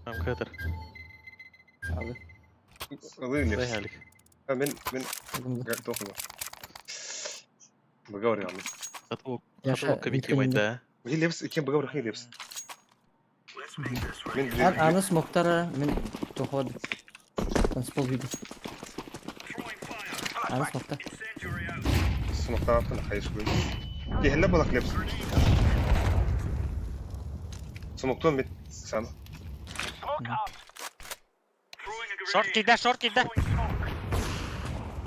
Там катер. Алды. Ылы лепс. Дай Мен, мен, тоқылы. Бұға оралым. Яша, Кабики майда. Лепс, екен бұға оралым лепс. Мен Аны смоктара мен тоход. Танцпол виде. Аны смокта. Смоктар аттын хайыш көй. Кехелле болақ лепс. Смоктон мен сам. Шорт киде, шорт киде.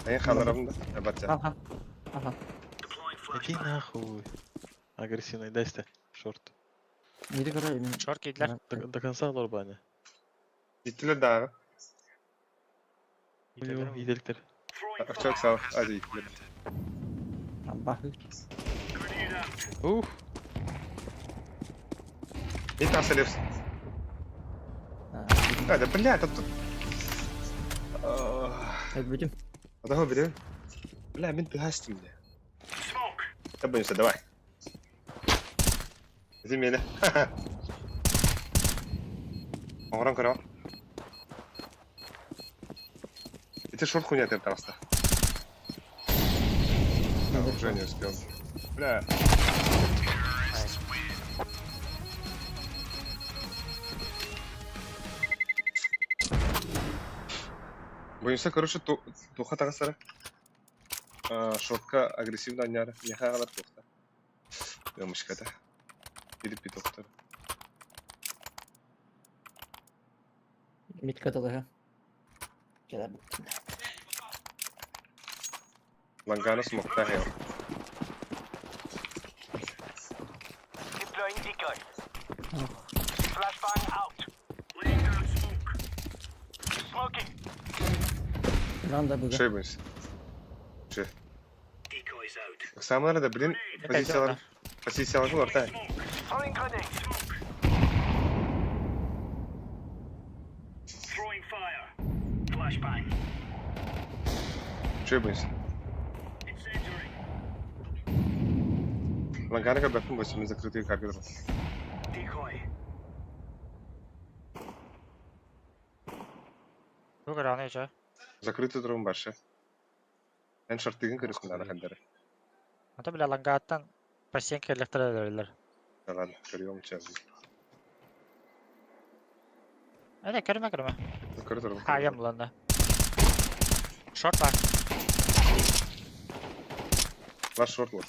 Айн халарым да. Абатя. Ага. Ага. Иди нахуй. Агрессивный, дайся. Шорт. Неде көрөр мен. Шорт киделер. До конца лорбаня. Диттилер дағы. Иделиктер. Акчак сау. Ади иттилер. Бахы. Ух. Не таса лепс. А, да бля, это тут. Будем. Одного берем. Бля, мен тыгастым, бля. Табынься, давай. Земеля. Оңран көрө. Это шорт хуйня ты просто. Уже не успел. Бля. Боюнса, короче, туха тағасара. Шортка агрессивно аняра. Неха алар тухта. Ямышката. Или питоктар. Митка талага. Лангана смокта хел. Ранда буга. Шой бойынса. Шой. Самара да, блин, позициялар. Позициялар орта. Шой бойынса. Лангана бәкін бойынса, мен закрытый каргадыр. Бу көрөне чө. Закрытый турун баршы. Эн шартыгын көрүөххүн наада ханнары. Ата бля лангааттан по стенке электро өлөрөллөр. Да ладно, көрүөм сейчас. Эдэ көрүмэ көрүмэ. Көрө турун. Хаайам буланна. Шорт бар. Ваш шорт вот.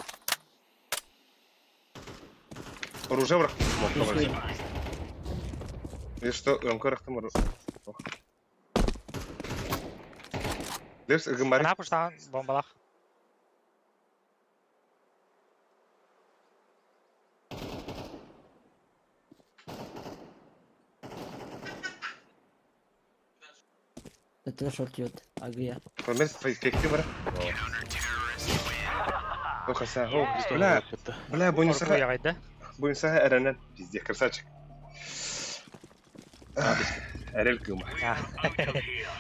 Оружие бырах. И что, өҥкө ырахтым Лепс ыгыммары. Анаа пуштаан бомбалах. Это шорт идет. Агия. Помер фейкти бара. О, хаса, о, бля, бля, Орку бонусаха, яҕайда. бонусаха эрэнэн, пиздец, красавчик. Эрэл кыыма,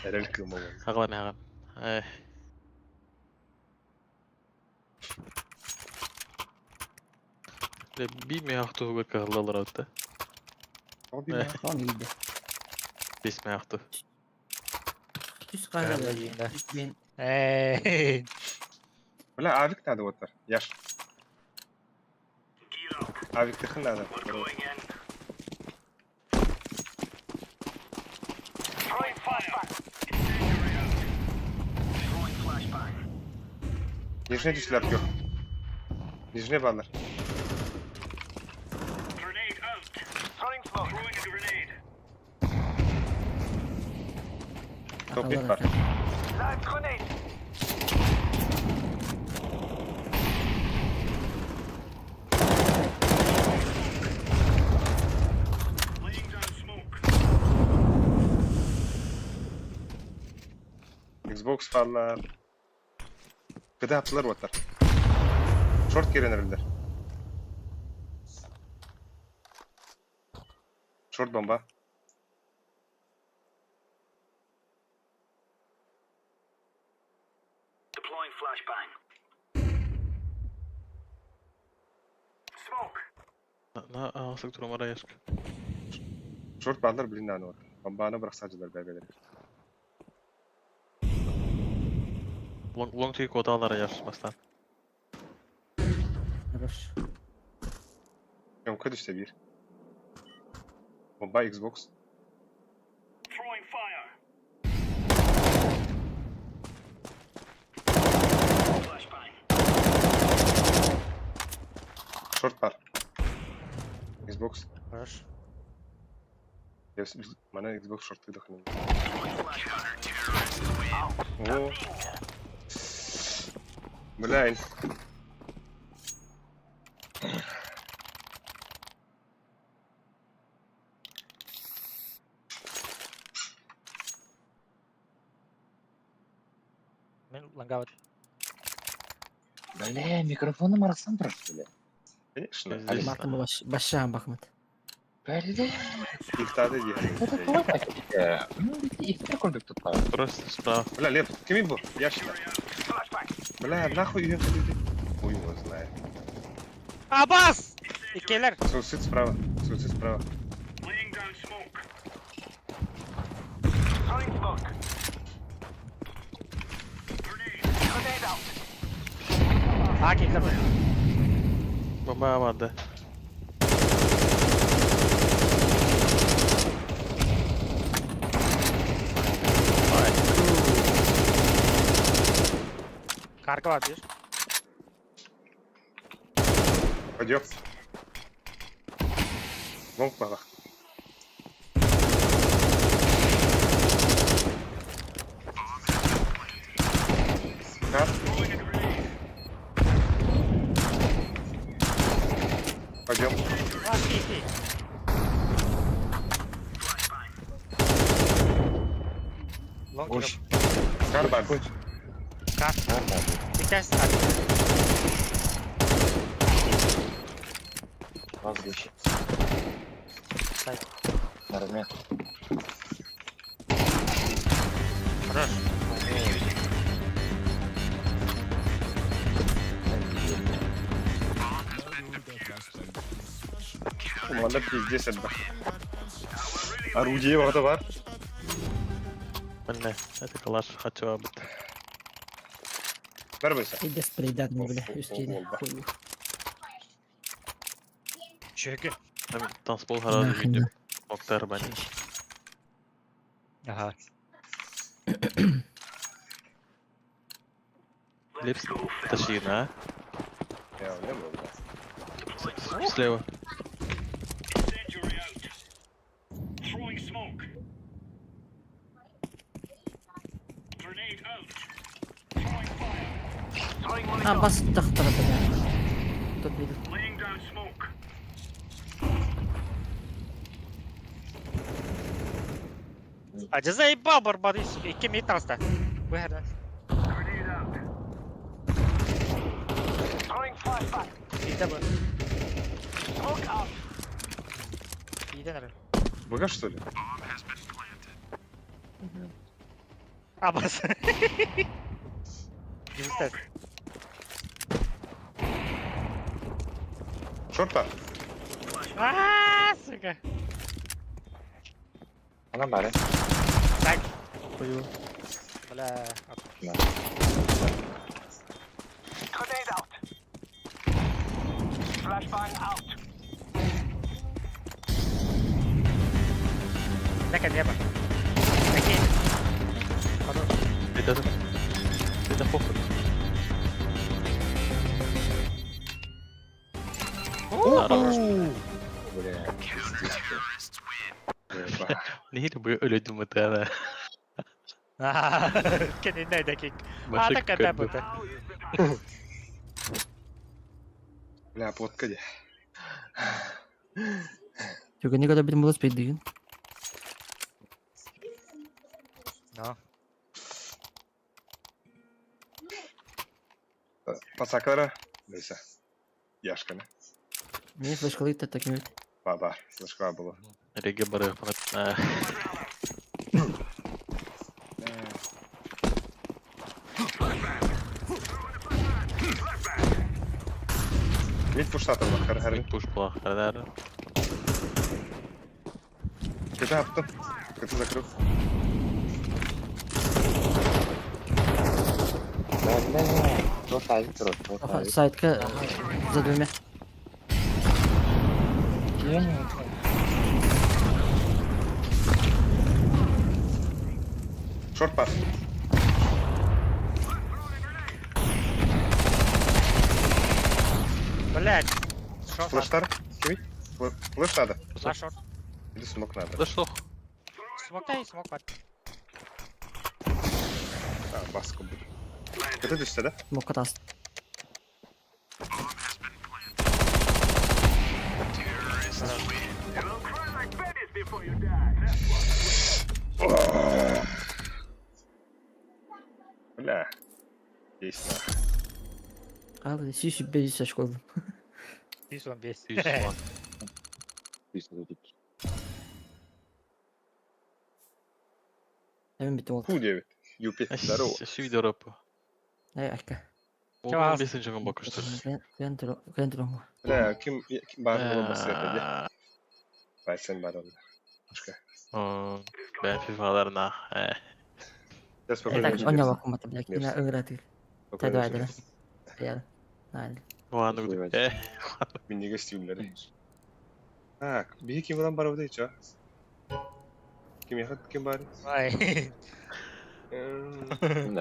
эрэл кыыма буолла. Аҕалам аҕам. Э, Биир миэхэ туһугар кыһаллаллар да. Ол билэ. Он видит. Бес миэхэ. Түс қара Кыһалла диин да. Мен Эй. Бля, авик надо вот так. Яш. Авик тыхын надо. Нижний түсләр көр. Нижний баннер. Топ мид бар. Xbox баллар. Кыда аптылар оттар. Шорт керенерлер. Шорт бомба. На аҕасык турумара яск. Шорт баллар блин наны бар. Бомбаны бырахсаачылар бәбелер. Long long тиги кодалара яс бастан. Хорош. Өңкө түстэ биир. Бомба Xbox. Шорт бар. Xbox. Хорош. Мана Xbox шорты дохнул. О. Блин. Мен лангаабат. Бля, микрофоном арахсан турар, что ли? Конечно. Здесь. Бакым башшаан бакмат. Бля, Ихтады это диэн. тула такие. Ну, их курдук тут. Просто справа. Бля, Лев, кими бу? Я считаю. Бля, нахуй ее ходили? Хуй его знает. Абас! Иккилэр. Суицид справа. Суицид справа. Аа киирдэ. Бомба барды. Карга бар биир. Пойдем. Лонг балах. Кар. Пойдем. Аа ки ки. Лонг Ой. Кар бар. Кар. Иккис кар. Воздухе. Сайт. На размен. Хорош. Манда пиздец это. Орудие вот бар. Манна, это калаш хачыбабыт. Бар быса. Иде спрейдан бля, үскейде. Чөкө. Танцпол харады видео. Октар бани. Ага. Лепс, тащи на. Я не был, да. Слева. А, бас тахтара бля. Топ видел. А дьэ заебал барбар икки мид таҕыста. Бу иһэрдэ. Биирдэ бу. Биирдэн эрэ. БГ что ли? Абас. Дьыбыстар. Шорта. Аа, сука. Она бары. Так. Пою. Бля. Да. Лека небо. Такие. Хорош. Это... Это похуй. Хорош. Бля. Нehir bu öyle думать ана. Кэннинэ дакик. А так когда будет. Бля, плотка де. Только никогда будем было спеть дыгин. Но. Пацакара. Быса. Яшкана. Мне флешкалык-то так не Ба-ба, флешка была. Реге бары фанат. Мид пуштатыр бакар хәрин. Пуш була. Хәрәр. Кете аптым. Кете закрыл. Да, да, да. То сайт, то Ага, сайт. сайтка за двумя. Шорт пас. Блять. Шорт. Флештар. Кими? Флеш надо. На шорт. Или смок надо. Да что? Смоктай, смок бар. А, баску будет. Кете düşse да? Мог катас. Бля. Есть А, сюсю без школы. 115. Hemen bitti oldu. Ху 9. Юпи. Здорово. Şu video Эй, айка. Оған бесінші күн бақышты. Кентро. Бля, ким ким бар было басыр ди. Байсан бар онда. Башка. Ben FIFA'larına. Сейчас Так, попробуем. оня бакымата, бля, кина ыгыратыр. Та давай, давай. Я. Надо. Оған Минеге стимлер. Так, биһи ким булан барыбыт чо? Ким яхат ким бар? Ай.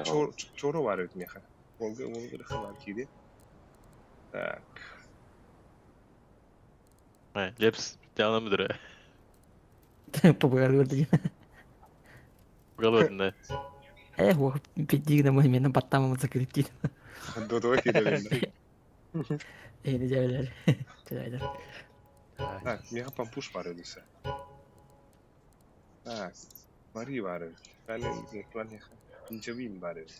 Чор чоро бар бит меха. Волга Волга хабар киди. Так. Лепс тяна müdürü. Попугай көрді. Галведне. Э, о, педигна мой мені баттамым закрыть дейді. Додой киди. Эй, не жайлар. Жайлар. Так, меха пампуш бар өдүсө. Так, Мари бар өд. Бәле планеха. Инжабин бар өд.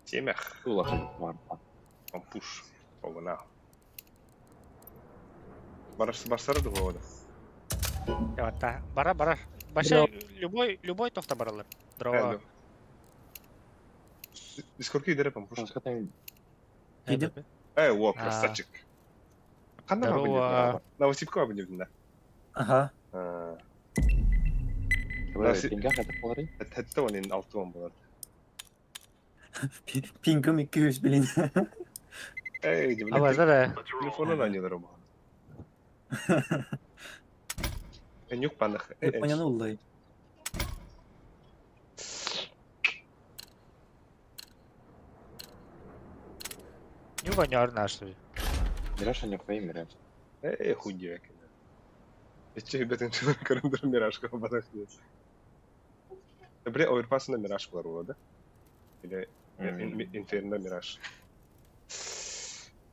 Темех пампуш. Огона. Барас барсары да болады. Та бара бара. Баша любой любой тохта баралар. Дрова. Сколько идере пампуш? Иди. Эй, во, красавчик. Қандай Здорово. Новосибка абын да. Ага. А, Пинга хата боларый? Хэтте он ин алты он болар. Пингым 200 билин. Эй, Абаза да. Телефонун аньылар оба. Нюк панах. Японяны уллай. Нюк аньор нашы. Мираж аньор мираж. Эй, хуй Эче бетен чылар көрөндөр миражка батах диэс. Бре оверпасына мираж булар була да? Или инферно мираж.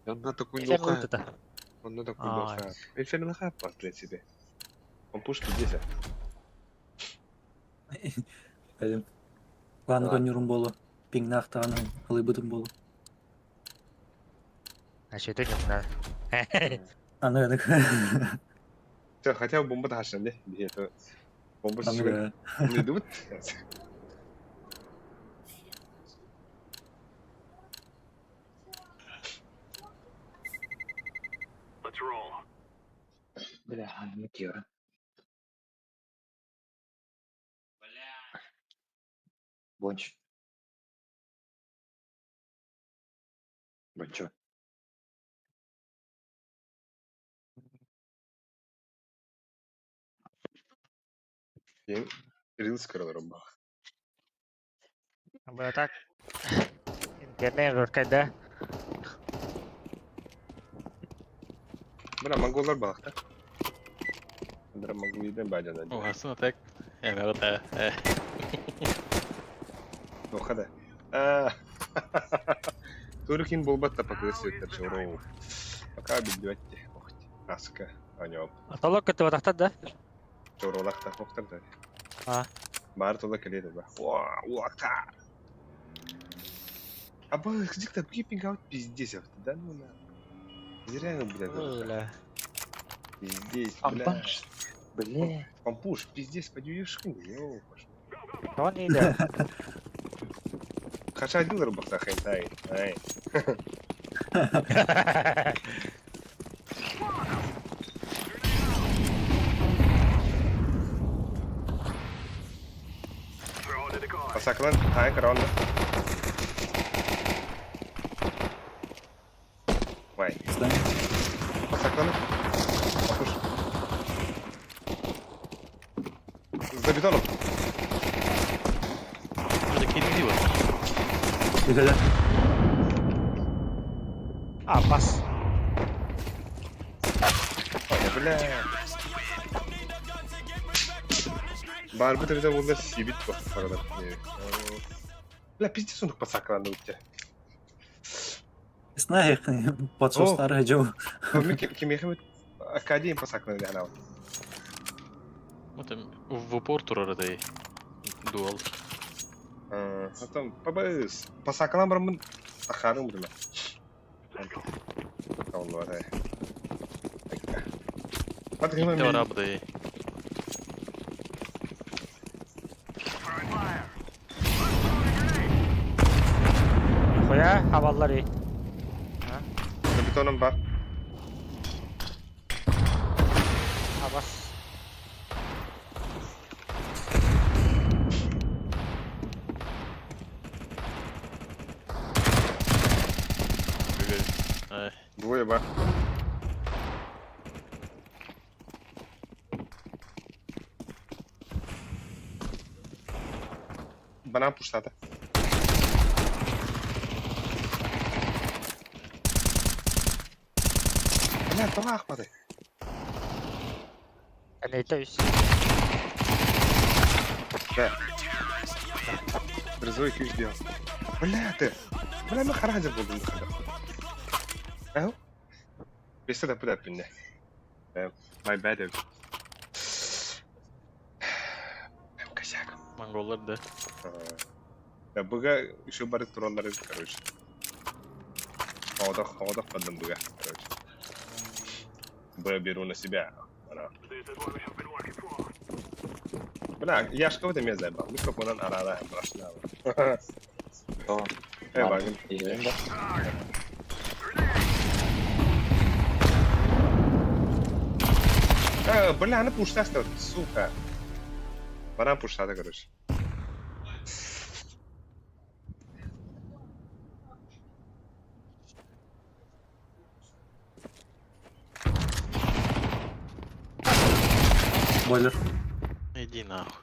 Онно такой Инферно Онно такой лоха. Инферно хаппа, блядь, себе. Он пушки здесь. Эдим. Ланы конюрум болу. Пингнахтааны ылыбытым болу. Значит, это не надо. Аны эдик. Все, хотя бы бомба тахашан, не? Это бомба сюда. Не идут. Бля, мы кира. Бонч. Бончо. Рилс көрөлөр бах. Бу так. Интернет когда. Бля, монголлар балах да. Андра монголиден бажана. О, асына так. Эмерата. Охада. А. Туркин болбат та пока светтер чороо. Пока билбетти. Охти. Аска. Анёп. Аталок көтө батахтар да? Чоролакта хохтар да. А. Бар тола келеди ба. Уа, уакта. А ба, где-то кипинг аут пиздец, да ну на. Зря, блядь. Бля. Пиздец, бля. Пампаш. Бля. Пампуш, пиздец, подюешь, ёпаш. Он не идет. Хаша дилер бахта хентай. Ай. Пасаклан, тай корона. Вай. Пасаклан. Папуш. За бетоном. Это кирилл. Güzel. А, пас. Ой, бля. Барбы тогда было сибит по Бля, пиздец он пасаклан у тебя. Знаю, подсос жол. Кимехемет Академия пасаклан или Вот там в упор турар дуал. Потом побыс. Пасаклан бармын тахарым била. Алла. Икки барабды. Хуя, хаваллар и. Бетоном бар. Абас. Ай. Двое бар. Банан пуштата. Бля, тоға ақпады. Это үс. Да. Призывай күйіс дел. Бля, ты. Бля, мен қара хазір болдым қада. Ау? Бесті да пыда пинне. My bad. Прям косяк. Монголлар да. Да, бұға еще бары туралары, короче. Хаудақ, хаудақ падым бұға, короче. Б беру на себя. Ана. Бля, я ж кого-то меня заебал. Микрофонан арада прошла. То. Эй, багын. Играем, да? Бля, она пушта сука. Банан пуштаата, короче. Бойлер. Иди нахуй.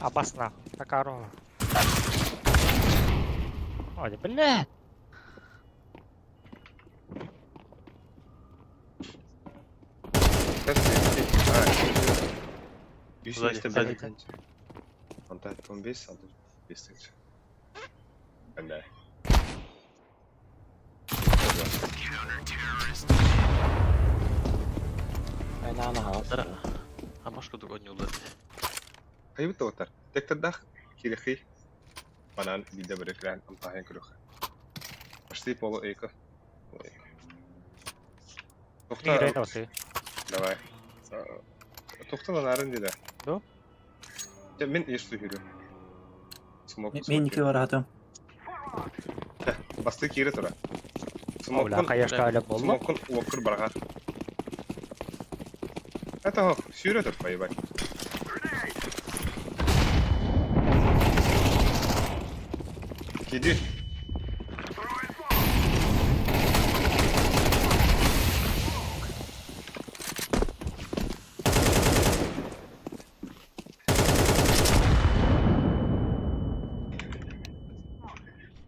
Абасна. Такарова. Ой, блядь. Үс Сзади, миэстэ сзади. бэлэтэнчи. Онтон 15, онтон 5 тыһыынча. Бля. А башка другой не улет. Хайбыт доҕоттор, тектардаах кириэхий банан биирдэ бары кэлэн амтаһыйан көрүөххэ. Пошли полу эко. Играй Тохта, носы. давай. Тохта ланарын диде. Да? Дьэ, мин еш түһүрү. Смок. Мен iki var атым. Басты кире тура. Оля, Смоккун, конечно, Оля болла. смоккун уоккур барҕар. Это хох, сүүрэ тур поебать. Киди.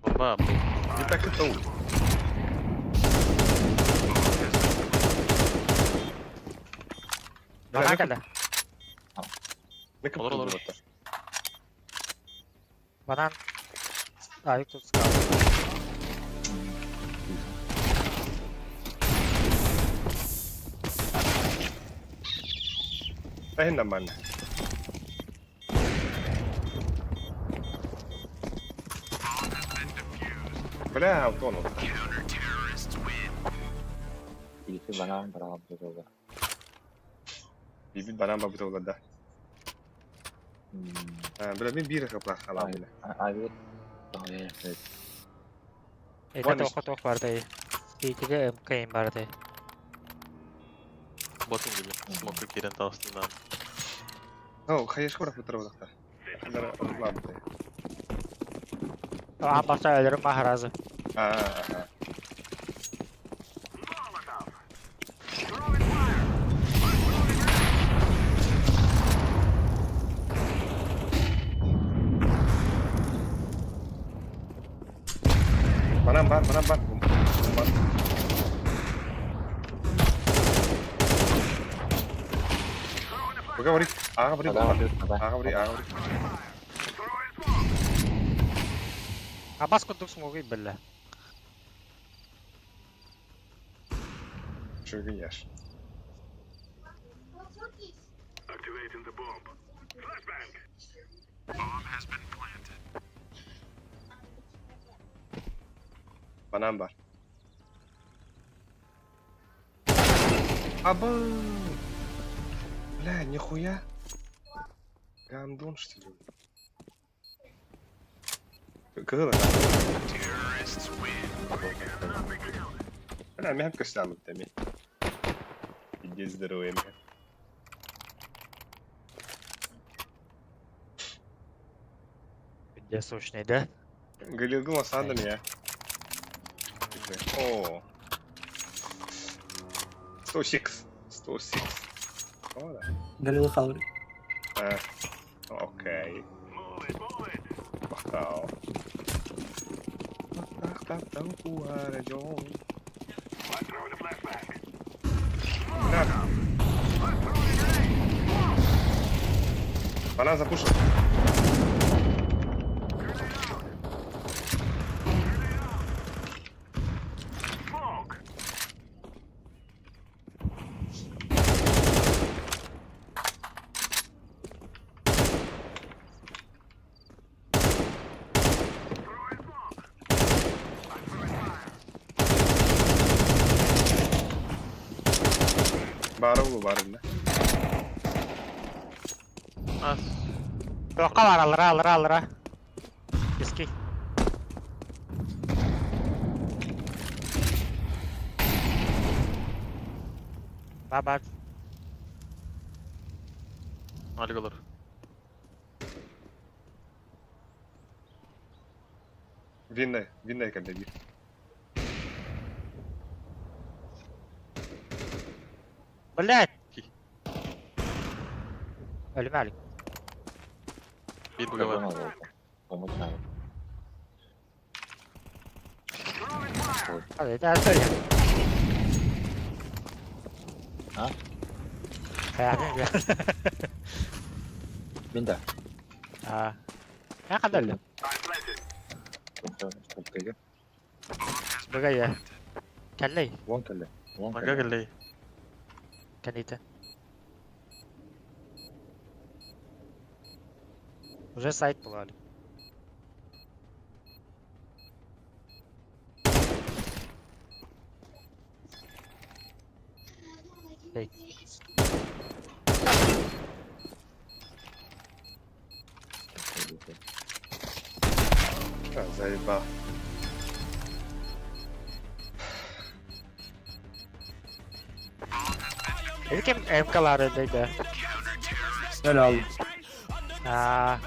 Бомба, Не так это ул. Бана кэлэ. Мекап Олор, олор. Банан. Ай, тут сказал. Тахин нормально. Бля, Антон. Илити банан бараҕа буолла. Бибит банан бабыта да. Бля, мен бир хапла халам бля. Айбыт. Это тоқ тоқ барды. Бейтіге МК барды. Ботун gibi. Smoker кирен таастынан. Ну, хаешка барах бутар бодақта. Хадара лабыты. А, баса өлөрүм махаразы. А, Банан бар, банан бар. Бар. Поговори. Ага, бри, ага, бри, ага, бри. Абас курдук смогу билле. Чугун яш. Банан бар. Аба! Бля, нихуя. Гандон, что ли? Кыгыла. Бля, мягко көстәмит тәми. Иди здоровый мя. Где сочный, да? Галилгы масандым я. О. 106. 106. О, да. Галила Халри. А, окей. Махтал. Да. Банан запушил. Бары улу бары бile. Ас. Тоққа бар, алыра, алыра, алыра. Пески. Ба, ба. Алигалар. Винная, винная кэллэ биир. Блядь! Өлүмэ Алик. Биир быга бар. А? Мин да. А. Я хадаллым. Быга я. Кэллэй. Вон кэллэ. Вон Мага кэллэ. кэллэй. Кэлитэ. Уже сайт был, Алик. Эй. А, заебал. Ким МКлар өлдөйдө. Öyle aldım. Аа.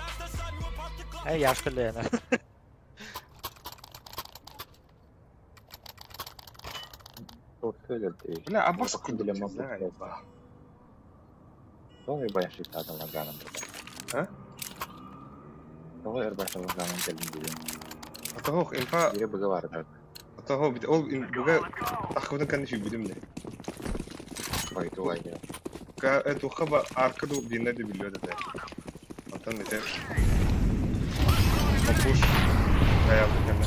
Эй, яшкы лена. Бля, а бас Билемем. Заебал. Тоҕо ырбайшыктаатым лагаанам А? Тоҕо ырбайшыктаатым кэллим диэн. Атаһох инфа Бире быга бардар. атаһох бит ол буга тахыбытын кэннэ сүүйбүтүм дэ. Байту айда. Ка туха ба арка ду бинна де билио дэ. Антон ите. Пуш. Аялды кэннэ.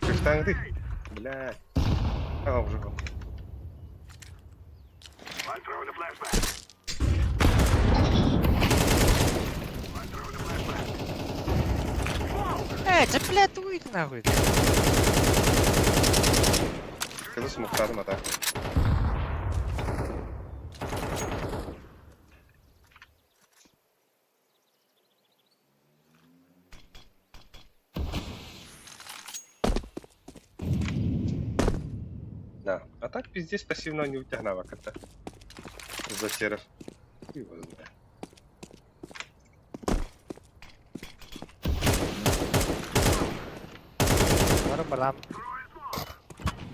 Кыштаңды. Бля. А, уже. Э, цеплять уйди нахуй. Кызы смоктадым ата. Да. А так пиздец пассивного не утягнава как-то. Затеров. Хуй его знает. Бары барам.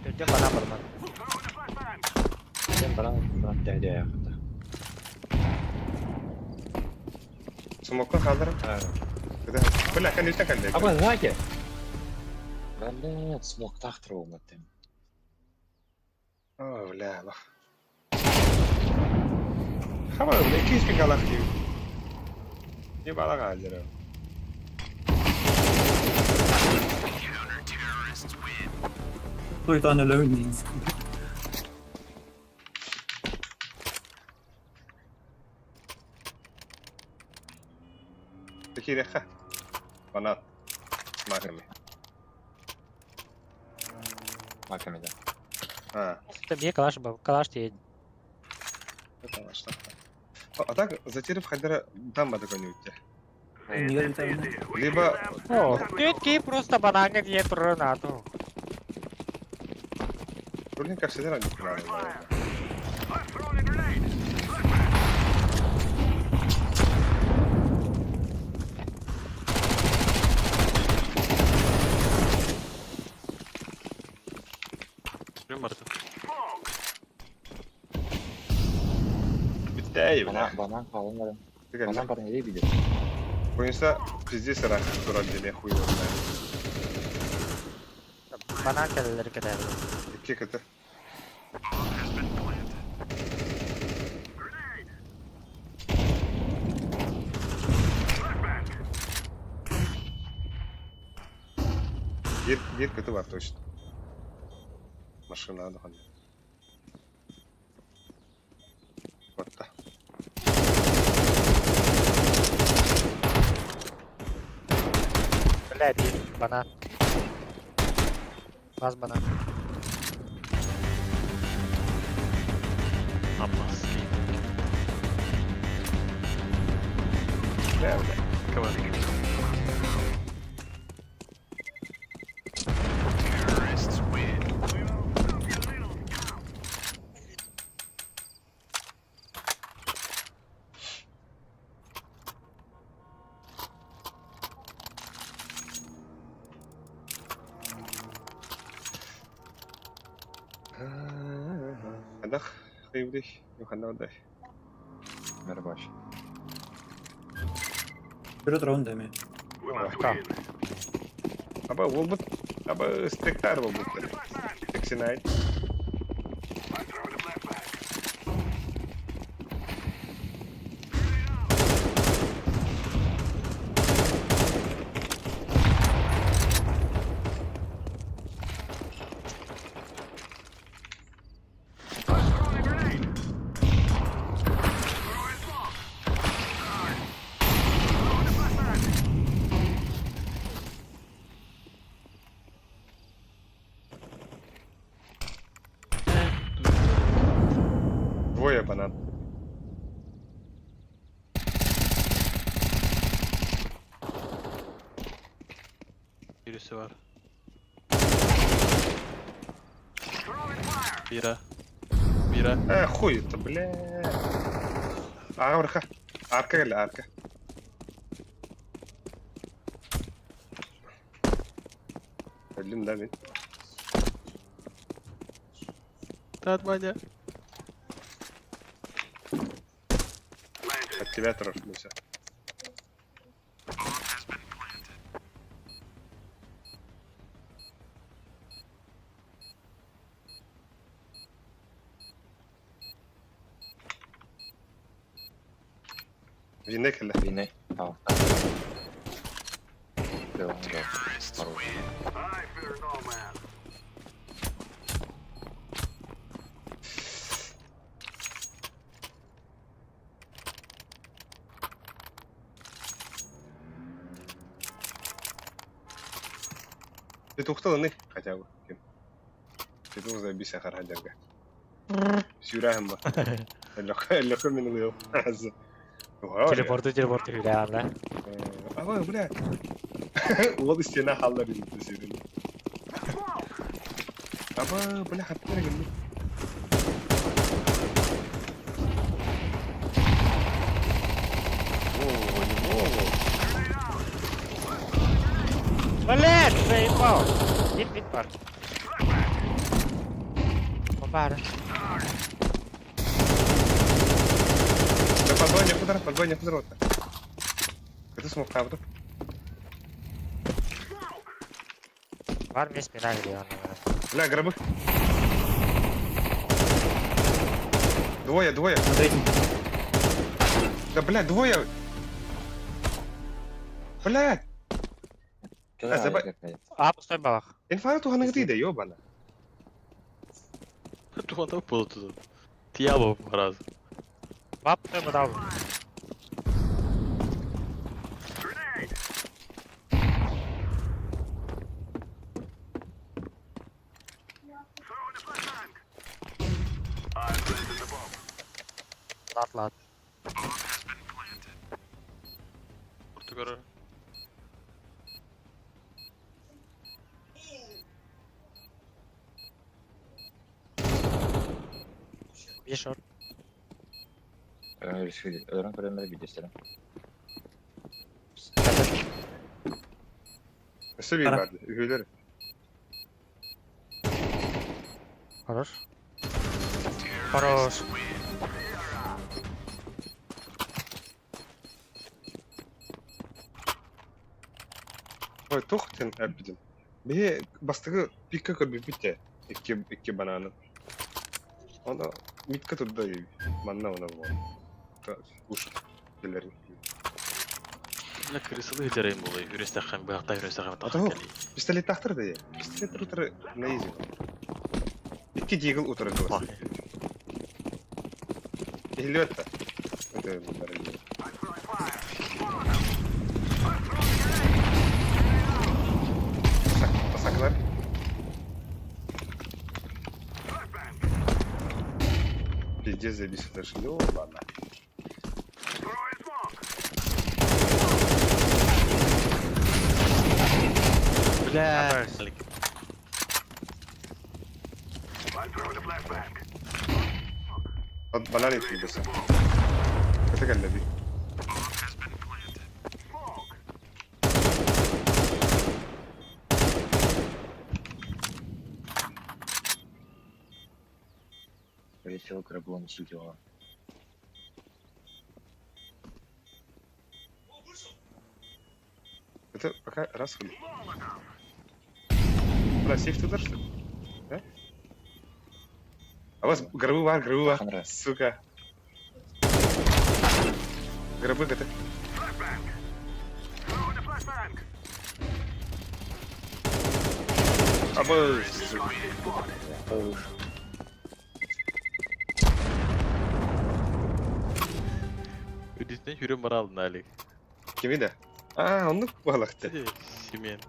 Түрден барам барман. Сен баран баран дәдә яхта. Смокка халдырым. Бля, конечно, конечно. Аба знаете? Бля, смок тахтыр болматтым. О, бля, лох. Хаба, бля, кис пингалах ти. Не балага алжыра. Туйтан өлөмүн дейин. Киреха. Фанат. Маками. Маками да. А, Это мне калаш был. Калаш тебе. это что? А так, затерев хадера дам такой не уйти. Либо О, тетки просто бананга не турнату. Рулинка всегда не правильно. Күрүм барда. Биттэй, бля. Банан банан калын баран. Банан баран иде биде. Бойынса пиздец рах туран деле хуй его знает. Банан келелер кетер. Икки кыты. Бир, бир кыты бар точно. Машина аны. Вот та. Бля, бир банан. Бас банан. Аммас. Бля, бля. Кабар. Хайбыдый, ханна бардай? Мербаш. Көрө турабын да эмиэ. Аба уолбут, аба стектар буолбуттар. Тексинай. Двое банан. Birisi var. Bira. Bira. Э, хуй это, бля. Арка. Арка или арка? Өллүм да мин. Тат Ваня. От тебя торохнулся. Винек кэллэ. Виней. Tamam. Devam edelim. Хорош. Петухта ылыный хотя бы. Ким. Петух забейся хархадерга. Сүүрээһин ба. Эллэхэ мин ылыам. Телепорту телепорту хүлээн Ава, бля. Уол стена халлар илди сүүрэн. Аба, бля, хаттара гынны. Во, во, во. Блядь, заебал! Бит бит бар. Бар. Да подвойня кудара, подвойня кудара. Это смог правда. Бар мне спина где он. Бля, гробы. Двое, двое. На третьем. Да, бля, двое. Бля, А, пустой балах. инфаркт туһаныгы да, ёбана. Туһана буолту. Тиябо раз. Ба пустой бадал. Лат лат. Орту көрөр. Bir short. Öğren көрөннөр видеостарын. Өссө биир Ара. барды. Үһүлэр. Хорош. Хорош. Ой, тух тен эппитим. Биһи бастыгы пикка көрбүппүт икки икки бананы. Оны митка турда манна она буолла. Уш келерин. Бля, крысалы жерейм болой. Үрестәхәм, быакта үрестәхәм Ата тахын кели. Пистолет тахтыр да я. Пистолет утары на изи. Икки дигл утары туас. Илетта. Это дорогие. Пасаклар. Пиздец, забись это шлёбана. Бля. Банан етпейді. Это кәлләби. всего гробу он сидела. Это пока раз хули. Бля, сейф туда, что ли? Да? А у вас гробы бар, гробы бар. Ханра. Сука. Гробы это. Абы, сука. Үрдүттэн сүүрэн бара алдын Алик. Кими да? А, оннук буолахты. Семен.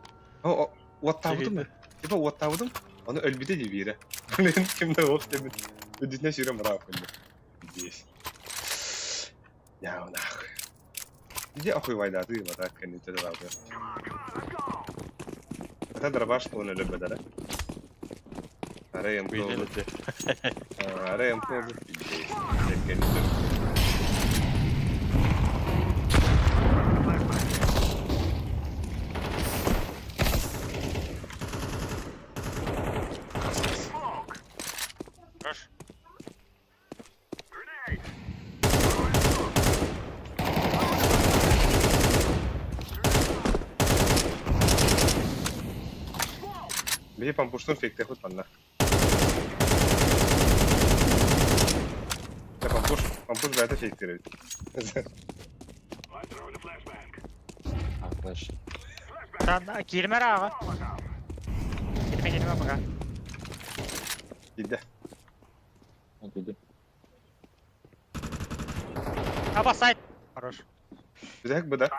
О, уоттаабытым. Типа уоттаабытым, ону өлбүтэ дии биирэ. Мин ким да уох диэммин. Үрдүтүнэн сүүрэн бараах кэллим. Здесь. Я нахуй. Иди охуевайдаатыы бата кэнниттэн ылаабыт. Ата дробаш уон өлөрбөтөрө. Арай МК Арай МК Здесь. Хорош. Биһи пампуштун фейктэхут манна. Дьэ пампуш, пампуш бэйэтэ фейктиир эбит. А, флеш. Там киирмэ эрэ аҕа. Киирмэ киирмэ пока. Иди. Иди. Аба сайт. Хорош. Бүтэһик бу да?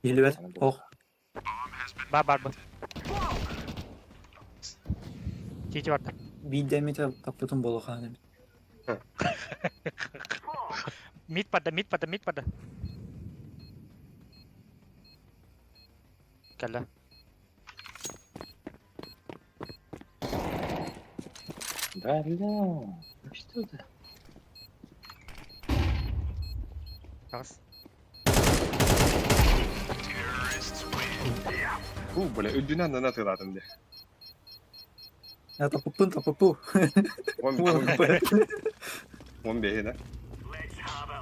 Иһиллибэт. Ох. Бар бар бу. Тиити барда. Биирдэ эмитэ таппытым буолуохаан эбит. Мид барда, мид барда, мид барда. Кэллэ. Да, бля. Ну что ты? Таҕыс. Уу, бля, үрдүнэн аннынан атыылаатым дии. Я таппыппын таппыппу. Уон уон биэһи да?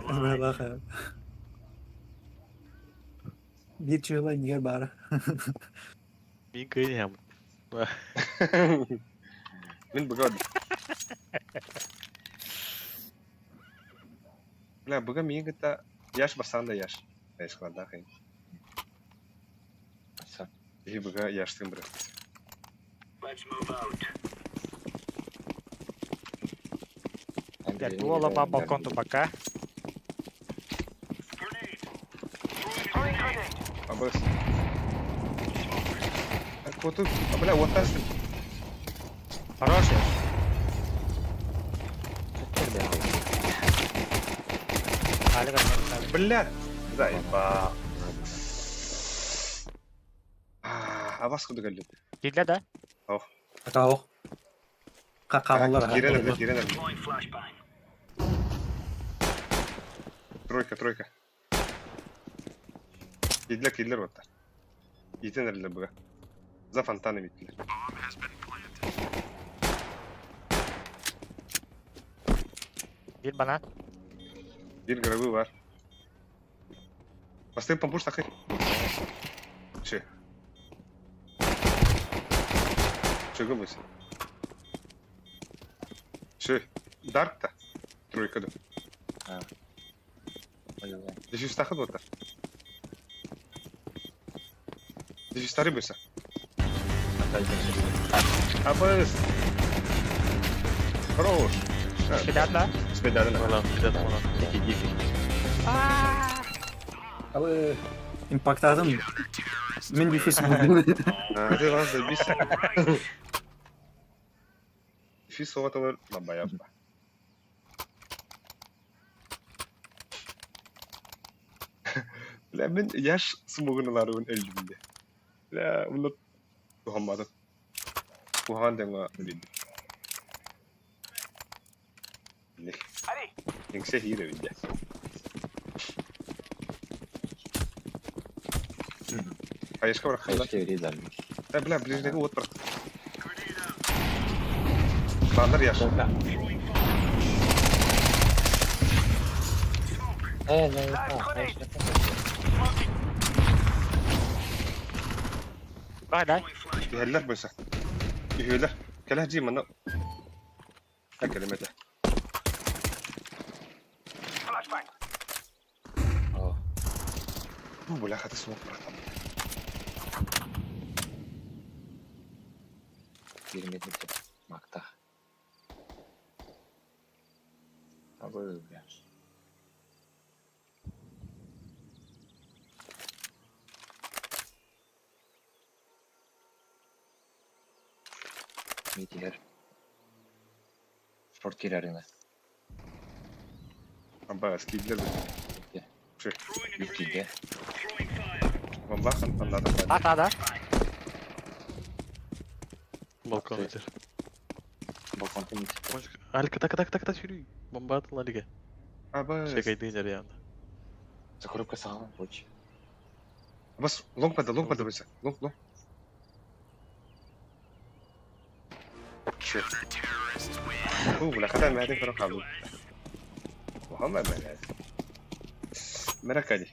Быһалаах. Биир чыыла иннигэр баара. Мин кыайан иһэм. Мин быга Бля, быга миигин кытта Яш бастаан да Яш. Яшкалардаах ин. Киһи быга Яштыын бырастыы. Блядь, уола ба балкон тупака. Абыс. Куоту, а бля, уоттаастым. Хороший. Бля, заебал. Абас курдук өллүм. Киирдэ да? Ох. Ох. Хааллар. Киирэн эрдэ, киирэн эрдэ. Тройка, тройка. Киирдилэр, киирдилэр уоттар. Иитэн эрэллэр быга. За фонтаном ииттилэр. Биир банан. Биир гробы бар. Бастыыр пампуш такый. Че? Чего бойся? Че? Дарк-то? Тройка да. А. Дефьюз тахы буолта. Дефьюз бойся. Абыс. Хорош. Спидат да? Спидат да. Спидат да. Абы импактаатым. Мин дефьюз булдум. А, ты вас забился. Дефьюз соҕотолор лабайаппа. Бля, мин яш смогун ыларыбын өлдүм де. Бля, онно туһамматым. Куһаҕан дьоҥҥо билдим. Иҥсэ иһиир эбит дии. Хаешка быраххаллар. Э, бля, ближнего уот бырах. Бааннар яш. Бай дай. Түһэллэр быса. Үһүөлэр. Кэлэ дии манна. Кэлим этэ. Ну, бля, хата смог братан. Киирмэтим мактах. Абы, бля. Митигер. Спорт киирэринэ. Амба скидлер. Биир киирдэ. Бомба хантаннада. Ата да. Балкон этер. Балконтан мит. Алика так так так так сюрүй. Бомба атыл Алика. Аба. Шекайдын жарыянда. Закрупка саҕалан буч. Бас лонг пада, лонг пада быса. Лонг, лонг. Shit. Оо, бля, хата мäärin көрө хаалбыт. Мухаммад мäärin. Мэрэ кади.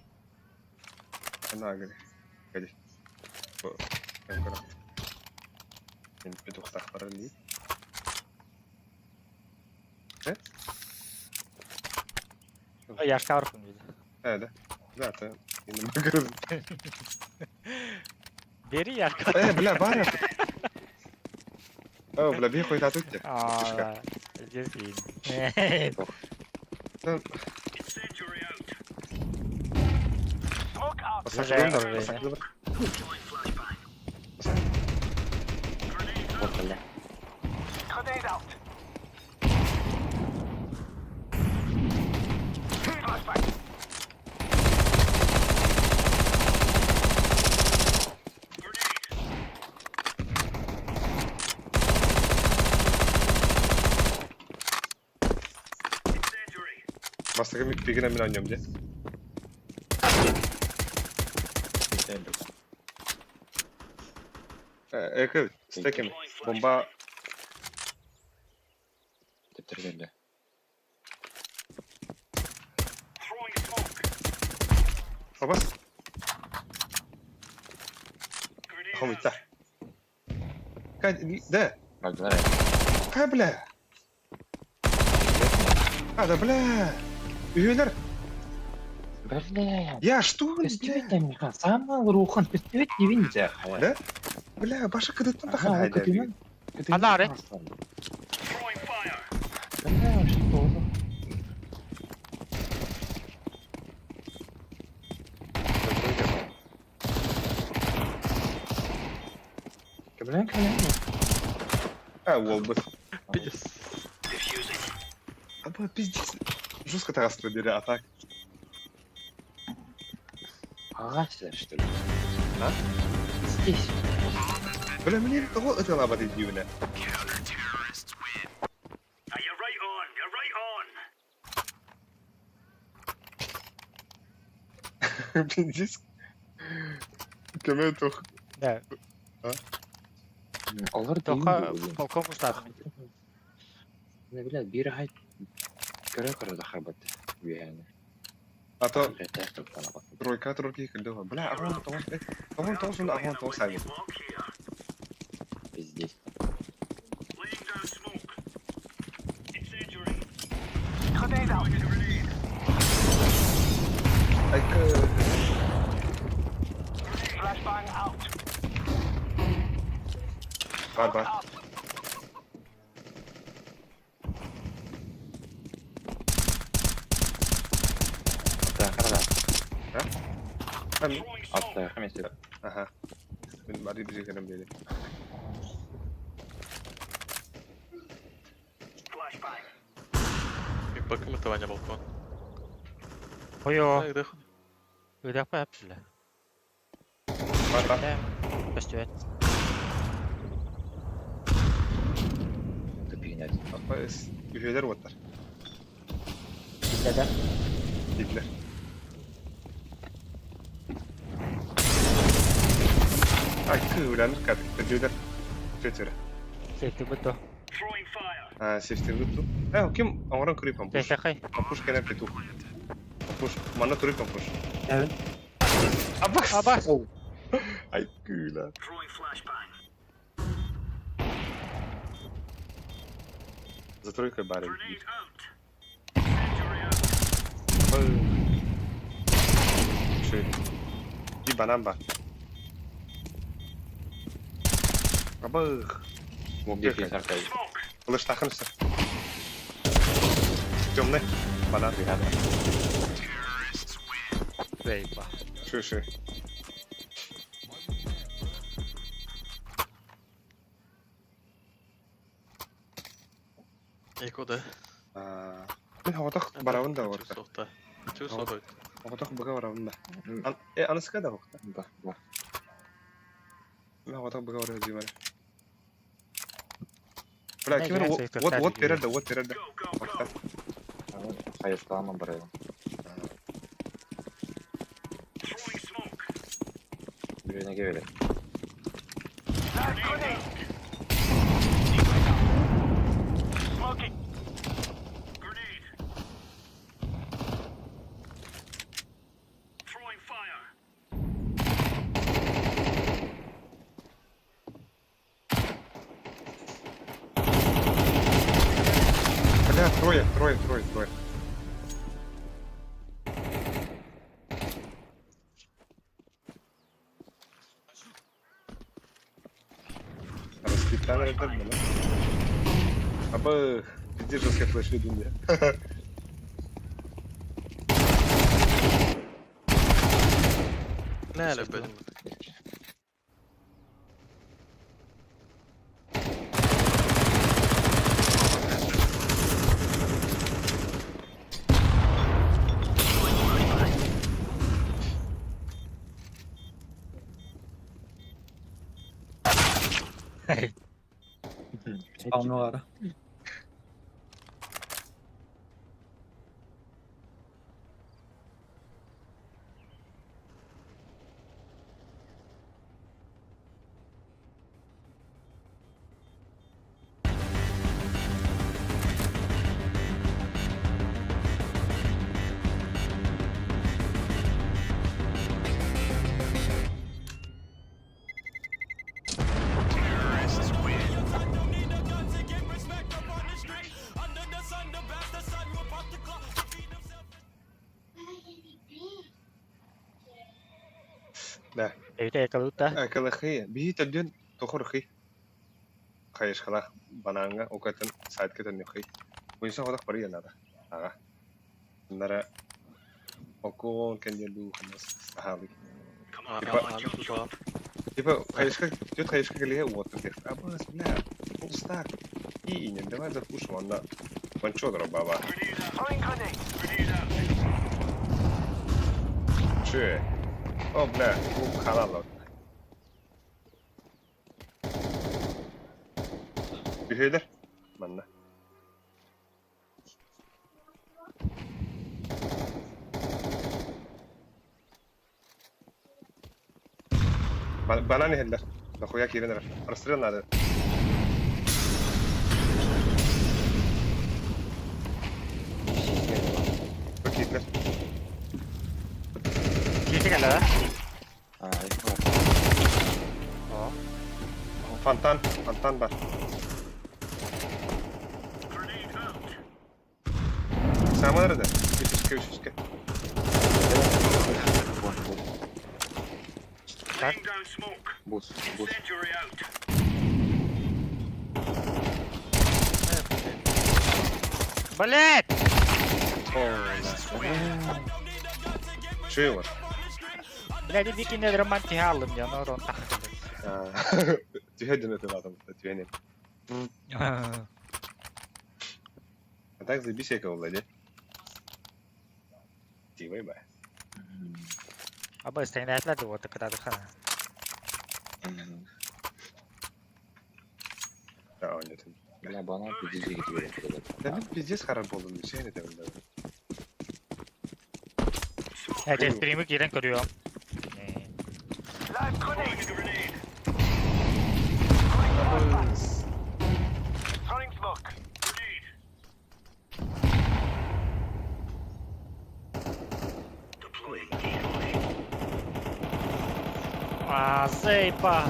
Ана агри. Кади. Көрө. Мен петухтахтар ли. Э? Яшка арпын дейді. Э, да. Да, это не могу. Бери яшка. Э, бля, бар. О, бля, бей хуй татут тебе. А, здесь Вот, бля. Бастакы пигинен мин оонньуом дии. Эки, стекем. Бомба Төптөргөллө. Абас. Хомита. Кай, да. Бардылар. Кай, бля. А, да, бля. Үһүөлэр. Бля. Я что, бля? Көстүбэт эмиха. Саамал рухан көстүбэт дибин дьэ. Да? Бля, баша кыдыттан Аха, тахан хайда. көтүмэн. Анаары. Бля, вообще тоже. Бля, бля. А, уолбут. Пиздец. А, пиздец. Жестко тарастро бери, а так. Ага, что ли? А? Здесь. Бля, мне того это лаба дивно. Пиздец. Көмө тух. Да. Олар Тоха полком уштадым. Бля, бир хай көрө-көрө дахарбат. Үйәне. А то тройка тройки кылдыга. Бля, агон тоғыз, тоғыз тоғыз уна агон тоғыз сайын. Пиздец. Айка. Бар бар. Аттаа Аттаа хамесе. Аха. Мен бari бизге керем дейди. Бакым это Ваня балкон. Хойо. Үдәк па әпсілі. Бар бар. Көстүбэт. Тупигнет. Апа үһүөлэр уоттар. Билләдә. Дидлер. Ай, кыыланыр кадыр. Төдүлэр. Төтөрө. Сетти буту. А, сефтер буту. Э, ким оңорон көрүй пампуш. Тэсэхэй. Пампуш кенен петух. Пуш. Манна турик пуш. Evet. Абас! Абас! Oh. Ай, кыыла. За тройкой барин. Ши. И банан ба. Абых. Дефис аркай. Лыштахынсы. Темный. Банан. Бейба. Ши, ши. Эко да. Мен оҕотох барабын да орта. Чувствовал. Чувствовал. Оҕотох быга барабын да. Э, аныска да бохта. Да, да. Мен оҕотох быга барабын дии бар. Бля, Не, ким я вот вот берер да, вот берер да. Орта. Хайыстаама барайым. Birine gelin. Бля, трое, трое, трое, трое. Распитан это было. Абы, пиздец жесткая флеш веду мне. Не, любит. Almıyorlar. Да. Эйте экалута. Калахи, биһи төрдүн тохор хи. Хайышкалах бананга окатын сайт кетен хи. Буйса ходах бари надо. Ага. Нара окон кенделу ханас сахали. Типа хайышка, тет хайышка галея вот тех. Абас, бля, полстак. И не давай запушим, она ванчодра баба. Че? О, бля, халал. Үһүлэр манна. Банан иһэллэр. Нахуя киирэн эрэр. Расстрел надо. Киирдилэр. Киирдик әлі да? О. Фонтан, фонтан бар. Самар да. Үсүскэ, үсүскэ. Так. Бус, бус. Блять! О, да. Чуй Блядь, иди кине романтик алым, я на рон тахты. Түһэ дөнө тылатым, түһэнин. А так заебись я кого владе. Тивай ба. Аба стейнәтләр дип отыр кытады хана. Да, он нет. Бля, банан пиздец gidiyor. Да мен пиздец харап болдум, сен это да. Әҗә стримы кирен көрүөм. А, зейпа.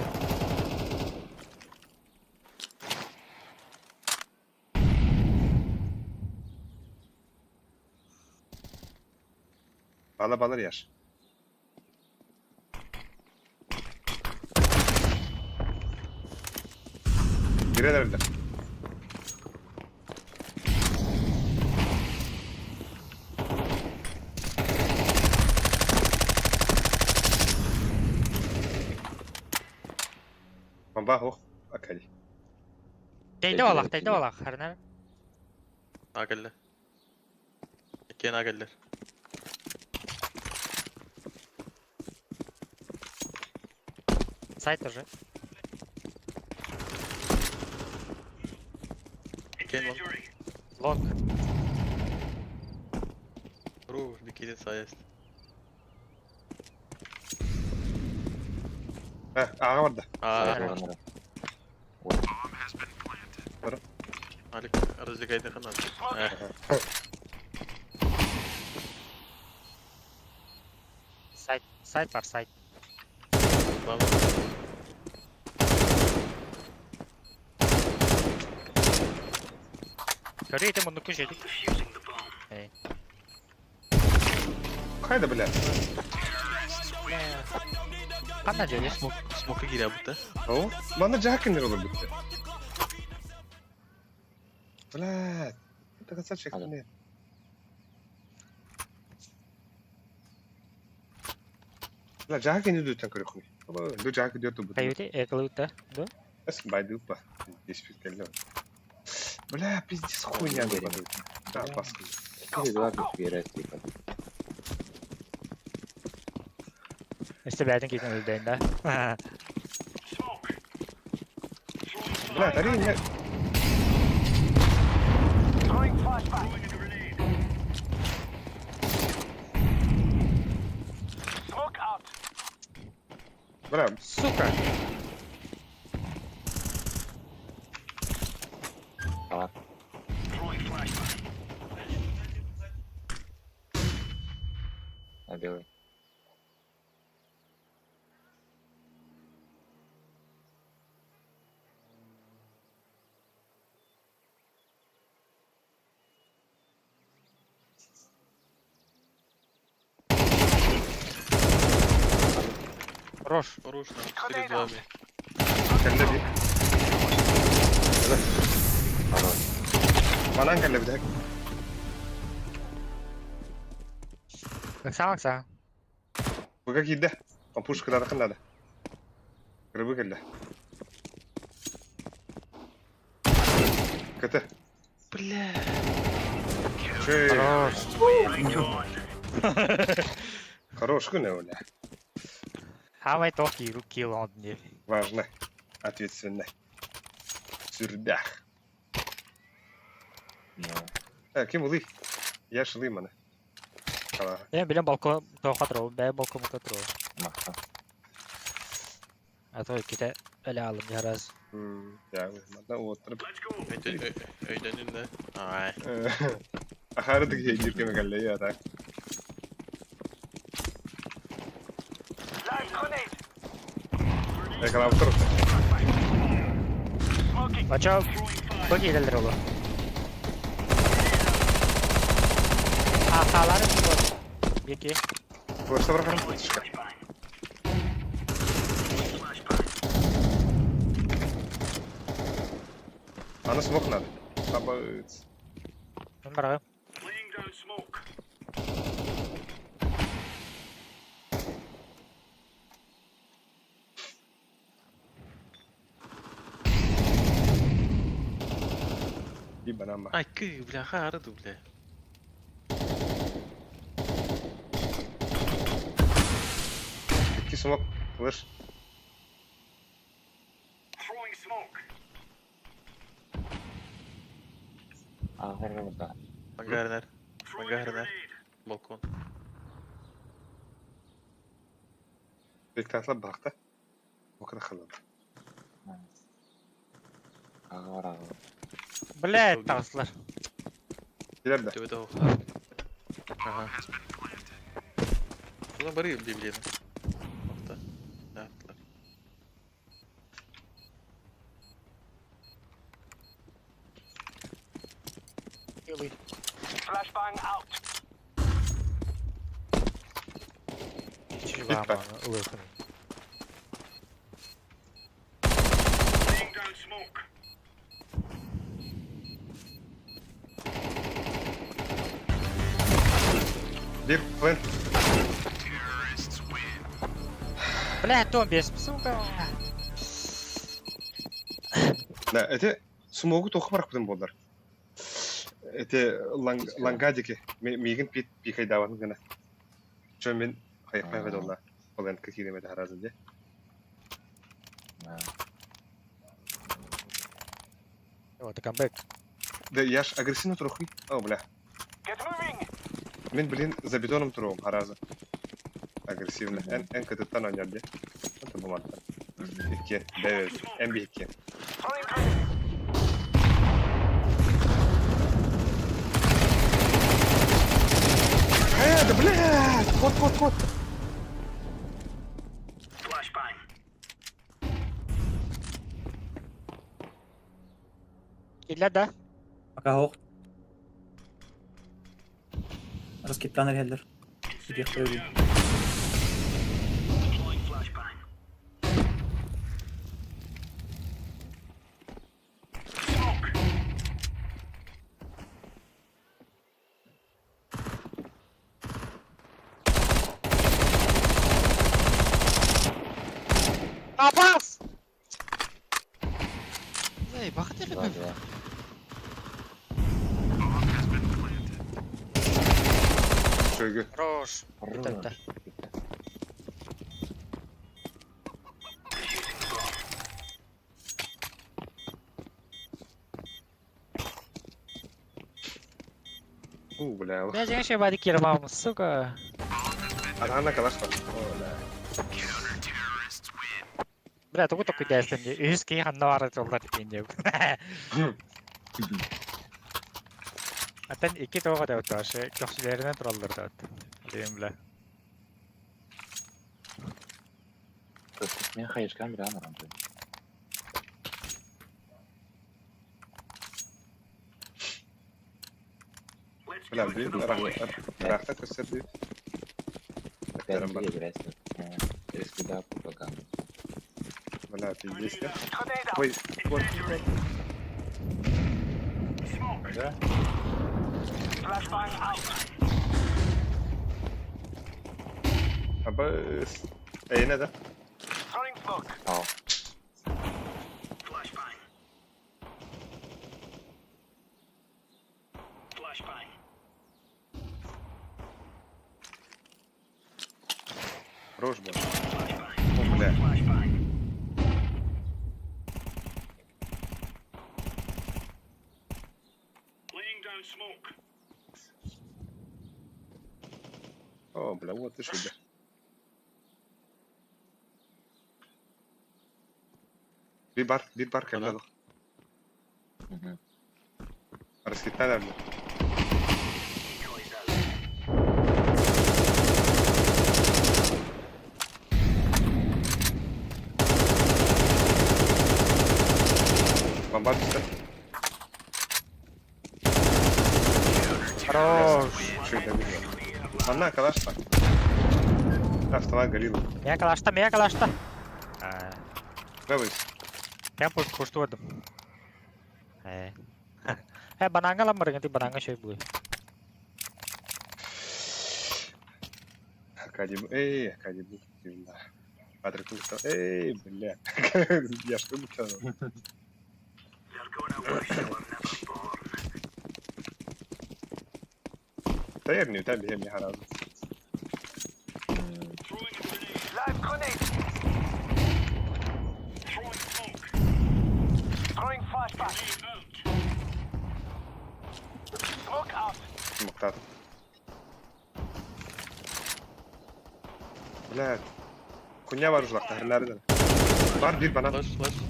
Бала балар яш. Кирэн эрэллэр. Бомба ох, акали. Тейде олах, тейде олах, харнар. А кэллэ. Иккиэн а кэллэр. Сайт уже. Иккиэн лонг. Лонг. Ру, бикидин саяст. А, аҕа барда. А, Алик, развлекай ханан. Сайт, сайт бар, сайт. Көрүү ити муннукку жедик. Хайда, бля. Ханна жеди? Смок, смокка киирэ бутта. О, манна жаакын олор бүтте. Бля, это красавчик не. Бля, жаакын үдүттэн көрөхүн. Бу жаакын диэт бу. Каюти, экылыта, да? Эс байду па. Здесь пикелле. Бля, пиздец хуйня была. Да, паска. Өстө бэйтин киитин өлдөйүн да. Бля, тари не. Бля, Сука! На белый. Хорош. Хорош, на 4-2 ми. кэллэ би. Хорош. Манан кэллэ би. Оксана, Оксана. Буга киирдэ. Пампушка надо надо. Рыбы кэллэ. КТ. Бля. Чей. Хорош. Хорош күнэ, бля. Хавай то киру килл он не. Важно. Ответственно. Сүрдэх. Ну, Э, ким улый? Я шылый маны. Ала. Я билем балкон то хатру, бэ балкон хатру. маха. А то ките эле алым яраз. Я, мана отырып. Өйдөнүн да. Ай. Ахары дыгы жиркеме кэллэ я так. Э, калап тур. Бача бу киделер олу. Ахалары бу. Бики. Флешта барахарым флешка. Аны смок надо. Абыц. Мен барагым. Ибанама. Ай, кы, бля, харду, бля. Икки смок. Флеш. А, хорош, да. Мангарнер. Мангарнер. Балкон. Бектатлап бакта. Окра халады. Ага, ага. Блядь, таслар. Билер да. Төбөдө охтар. Ага. Була бары библияны. Охта. Аттылар. Бит Ылыахын. Bir plant. Бля, то без, сука. Да, это смогу тоқы барақ бұдан болдар. Это лангадики. Мигін пит пихайдаван гына. Чо мен хайықпай қайдалла. Ол енді кекелемеді харазын де. Вот, камбэк. Да, я ж агрессивно трохи. О, бля. Мен, блин, за бетоном тұрғым, харазы. Агрессивно. Эн, эн кытыттан ойнар де. Это буматта. Икки, бэбэ, эн бихикки. Да блядь! Кот, кот, кот! Килля да. Пока hoch. Раскиттан эрһэллэр. Кириэхтэрэ дии. Абас! Эй, бахат Два, два. Шойгу. Хорош. Хорош. У, бля. Бля, жеңше бады кирмам, сука. Арана калаш бар. О, бля. Бля, тугу току дәстем де. Үз кей ханна бары жолдар екен деп. Аттан икки тоға да өтті, ашы көкшілерінен туралдар да өтті. Дейм, бля. Мен хайышкан бір анарам. Бля, блин, рахта көстерді. Бәрін білесің. Респида пропаганда. Бля, пиздец, да? Ой, вот. Да? Абыс. Эй, не да? Ал. Хорош был. О, бля. О, бля, вот ты шо, бля. Bir bar кәмдә. Раскиттан әмді. Бомба түсті. Хорош. Чуть не Манна калаш бар. Автомат Галилу. Мия калашта, мия калашта. Давай. Я пошту одым. Э. Э, бананга ламыр, ganti бананга шөй буй. Аркадий, эй, Аркадий, был, да. Патрик, эй, бля. Я что бы طيرني وتابع يمي حرام. مقطع. Блядь. Хуйня var uzakta nerede? Var bir bana. Flash, flash.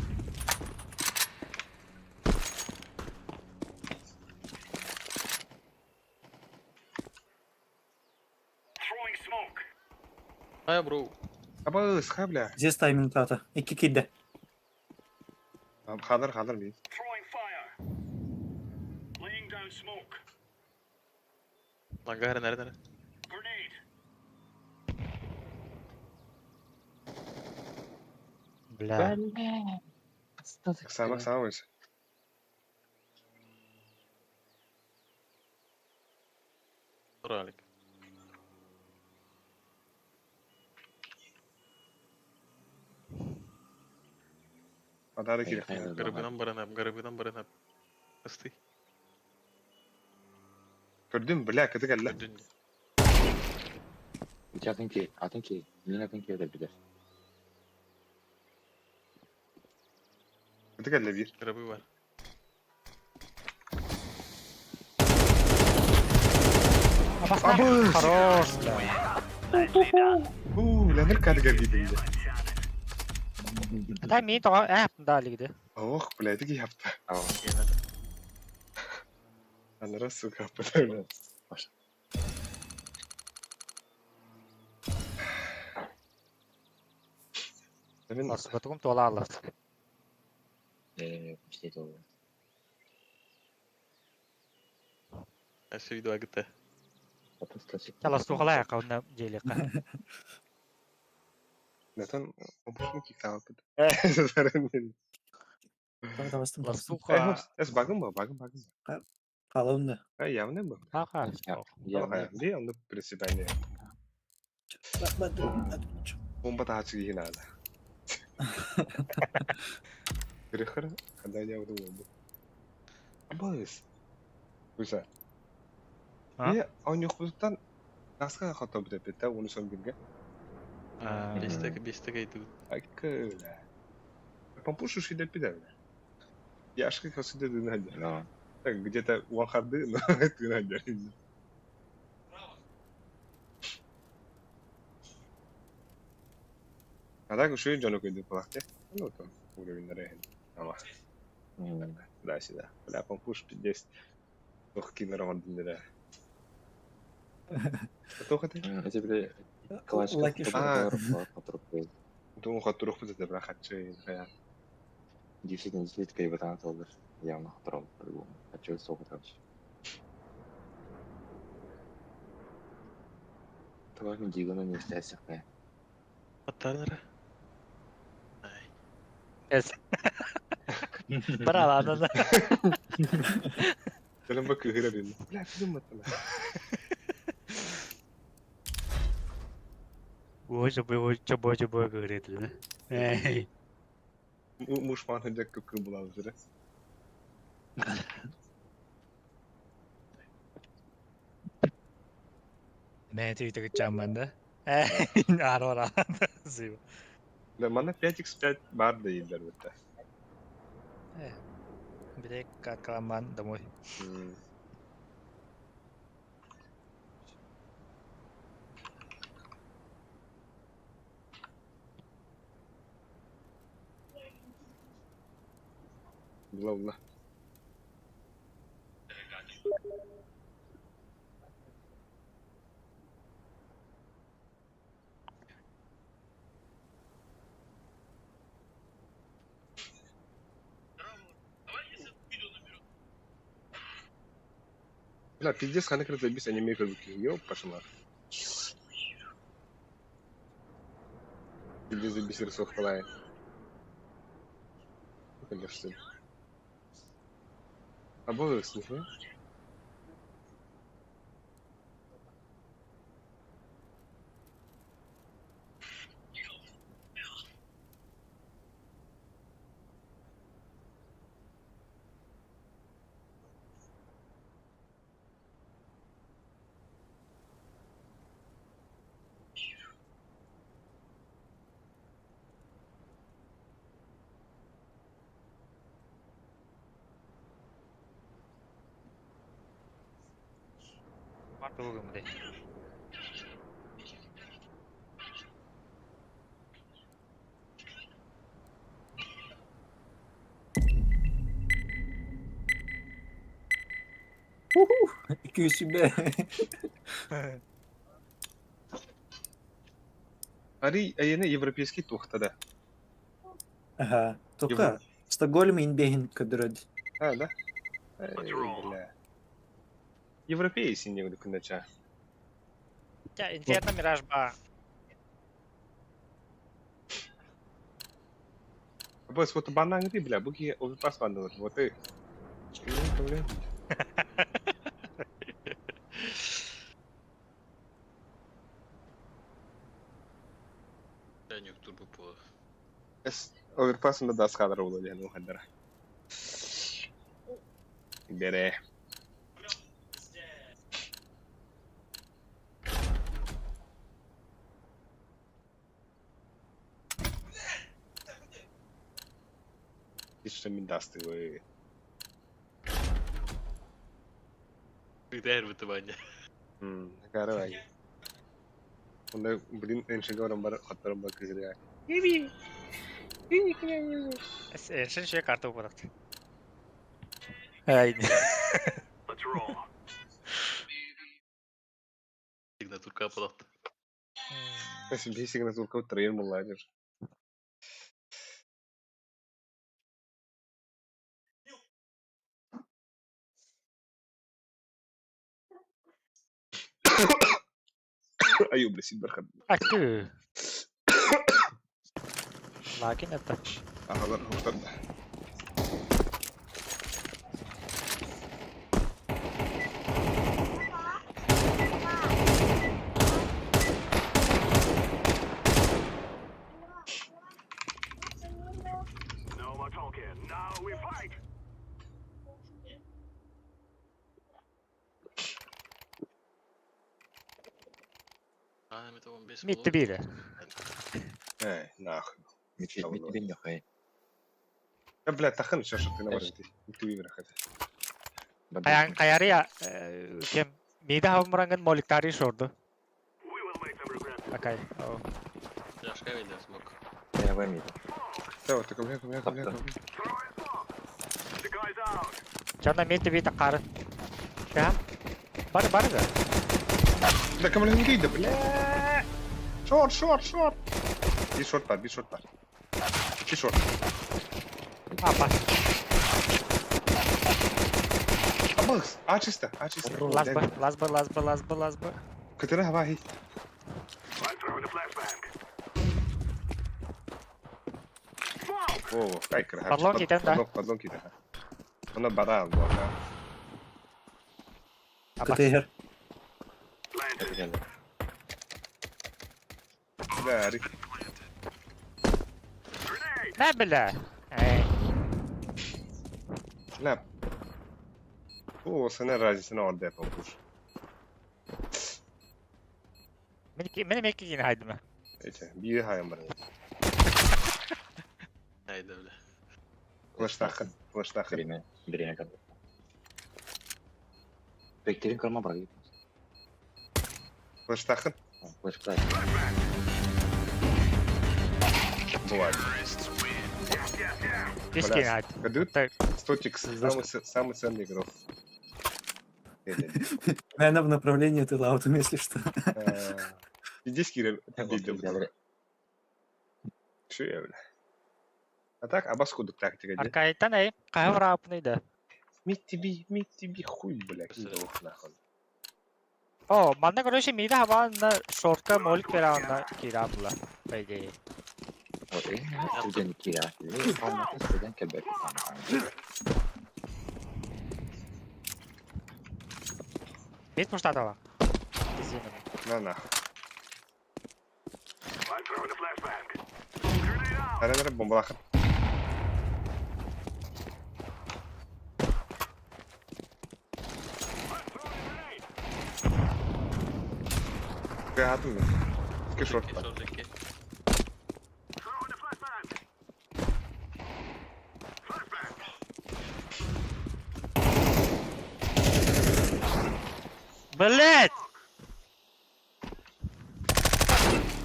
Хай, бро. Аба ысха, бля. Здесь тайминг тата. Икки кидде. Хадыр, хадыр бей. Лангар nerede? Бля. Сама сама ойса. Ралик. Адары кириэххэ. Гарабынан баран гарабынан баран Ысты. Көрдүм, бля, кыты кэллэ. Көрдүн. Ити атын ки, атын ки, мин атын ки өлөрбүтэр. Кыты кэллэ биир. Гарабы бар. Абы! Хорош, бля. Уу, бля, ныр кадыгар киирдим. Да, мин тоҕо да лигди. Ох, бля, это киһапта. Аа. Анара сука, бля. Мин Ласыбатыгым туола аллар. Э, почти то. Әсі видео агыта. Потом стасик. Ластухала яка дьиэлиэххэ. Натан обушну киктааппыт. Табастым. Ластуха. Эс багым ба, багым, багым. Қалауын да. А явно ба. Хаха. Я Ди, онно приседание. Бомба таачы киһи наада. Грехар, когда я буду бомбу. Абыс. Куйса. А? Не, оньохпутуттан наска хото бүтеппит та уну сон бирге. Бестек, бестек айтып. Айкыла. Пампушу шидеппит бля. Яшка хасыда дынадя. Но. Так, где-то уахарды, но дынадя. А так уж и дьону көйдү палахте. Ну, там уровень нарehen. Ама, да, сюда. Бля, пампуш пиздец. Ох, кинер дындыра. Тоқ это? Эти били клашка. Лаки А. Которую Думаю, хотурух будет бра хатчы. действительно, действительно, и вот она явно хотурал по-любому. А чё сколько там? Твой дигана не стясихне. Аттарнара. Эс. Бара ладно. Кэлэн ба кыһыра дин. Бля, кыдым маттана. Ой, чобой, чобой, чобой, говорит. Эй. Муж ман дек кып була үзрә. Мэн түйті жаман да. Эй, арора. Зыва. Бля, мана 5x5 бар да елдер бітті. Билек каткаламан домой. Була була. Бля, пиздец, ханы крыты бис аниме көрбүк. Ёп, пошла. Пиздец, бисер сохпалай. Конечно. А было с них, Тугумди. Iki сүбэ. Ари айына европейский тухта да. Ага. Только Стокгольм инбехин көдөрөд. А, да? Эй, бля. Европейский не күнәчә. Тя, Инферно Мираж ба. Абыс вот баннаҥ бля, бу киһи overpass баннылар. Вот и. Нюктур бу по. Эс overpass да даскалар буолуо диэн ухандара. Бере. Иште мин дастыгы. Кытайр бытыбанья. Каравай. Онда, блин, эншиге орон бар, хаттарым бар кызырга. Эншин шуя карта упадакты. Ай. Сигнатурка апалакты. Эсин би сигнатурка уттарыйын буллаажыр. Айуу, бля, син бархан. Акы. Лакин это. Агалар хуктарда. Митти бире. Э, нахуй. Митти бин нохай. Да, бля, тахын шашык на барыты. Митти бир хат. Каян каярия кем мида хавмуранган моликтари шорду. Акай. Яшка видел смог. Я вымит. Да, вот такой, бля, бля, бля. Чана митти би такар. Кам? Бар бар да. Да, кому не да, бля. Шорт, шорт, шорт. Би шорт бар, би шорт бар. Би шорт. Апа. Абыс, а чисто, а чисто. Лазба, лазба, лазба, лазба, лазба. Көтөрө хаба хи. О, кай кыр. Подлон китен да. Подлон китен. Она баран була. Апа. КТР. Да, ри. На бля. Эй. Ла. О, сена разница орда попуш. Мени меки гин хайдыма. Эче, бии хайым бар. Айда, бля. Флештахын, флештахын. Время, время как. Бектерин кырма бар. Флештахын. Флешка. Бывает. Бискин хайд. Кадут, Так. Стотик, самый ценный игрок. Наверное, в направлении ты лаутом, если что. Здесь Кирилл. Шуя, бля. А так, абас кудук тактика. Аркайтан эй. Кайым рапны да. Мит тебе хуй, бля, кинул нахуй. О, манна короче мида хаба на шортка молик пера на кира була. По идее. Студент кира. Студент кебек. Бит муштатала. На нахуй. Арена бомбалаха. Кату. Шорт. Блять!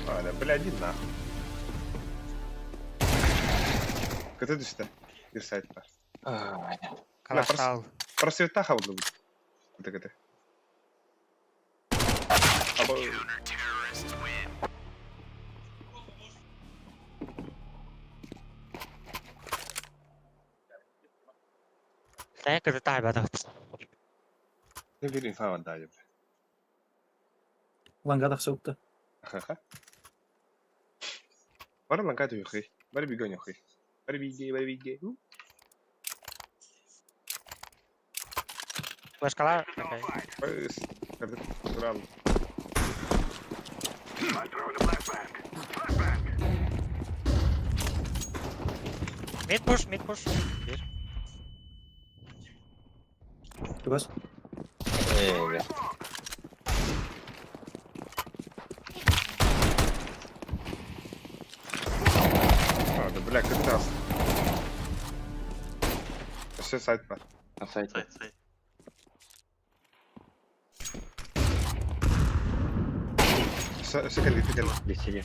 А, да, бля, один нахуй. Ката түсті. Bir сайт бар. Калашал. Просвета хавды будет. Это ката. Тая ката тай бата. Не бир инфа бар да. Лангадах сопта. Ха-ха. Бар лангата юхи. Бар бигон юхи. Бары бииргэ, бары бииргэ. Флешкалар. Окей. Быс. Турал. Mid push, mid push. Bir. Чугас. Ээ, А, да бля, как раз. Все сайт бар. сайт. Сайт, сайт. Все, все кэлли, кэлли. Бисиги.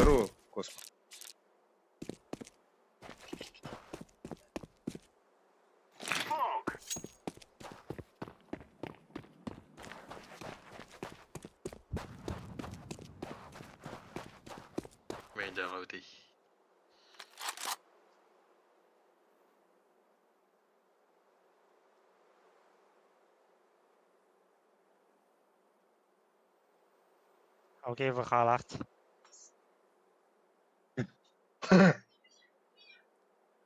Здорово, Космо. Медиаҕа эбитий? Окей, ВХ-лаахт.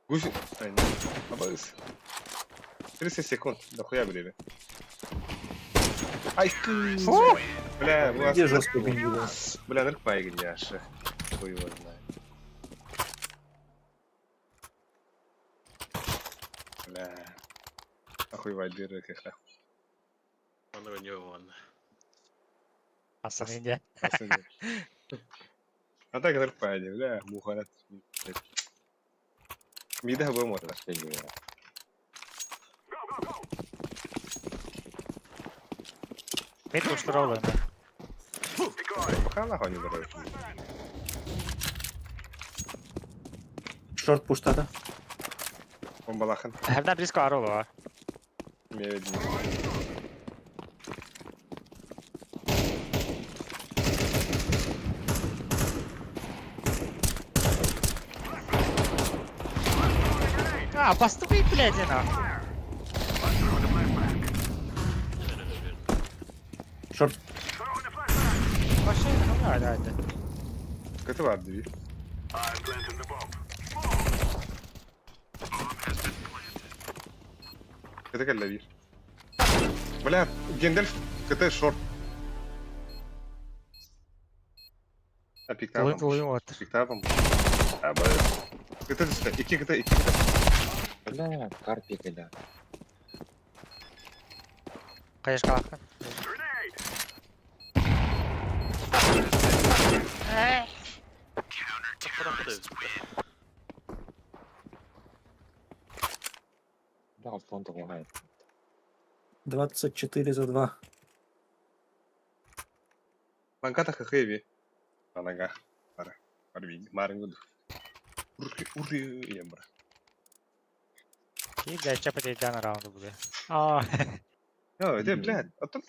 Гусь... Ай, Абыз. 30 секунд, дохуя время. Ай, ты! Бля, у вас... Где жестко гнило? Бля, ныркпай гняша. Хуй его знает. Бля. Охуевать дыры как Аны не Асан инде. А так ныркпай, бля, мухарат. Мида бы можно. Mid push туралы. Пока нахуй не дорогой. Шорт пуштата. Он балахан. Хәрдә близко аролы. Имею в виду. А, поступи, блядь, нахуй. Шорт. Вообще, ну да, да, да. Каты бар дии. Каты кэллэ биир. Бля, Гендальф КТ шорт. А пиктапом. Улым, улым, вот. Пиктапом. А, бля. КТ түстэ. Икки КТ, икки КТ. Бля, карпик да. Хаешкалаахтан. Да, фонд лагает. 24 за 2. Манката хэви. На ногах. Пара. Парви. Марынгуд. Уры, уры, ебра. И, блядь, чапать на раунду буде. А, Ну, это, блядь, а тут...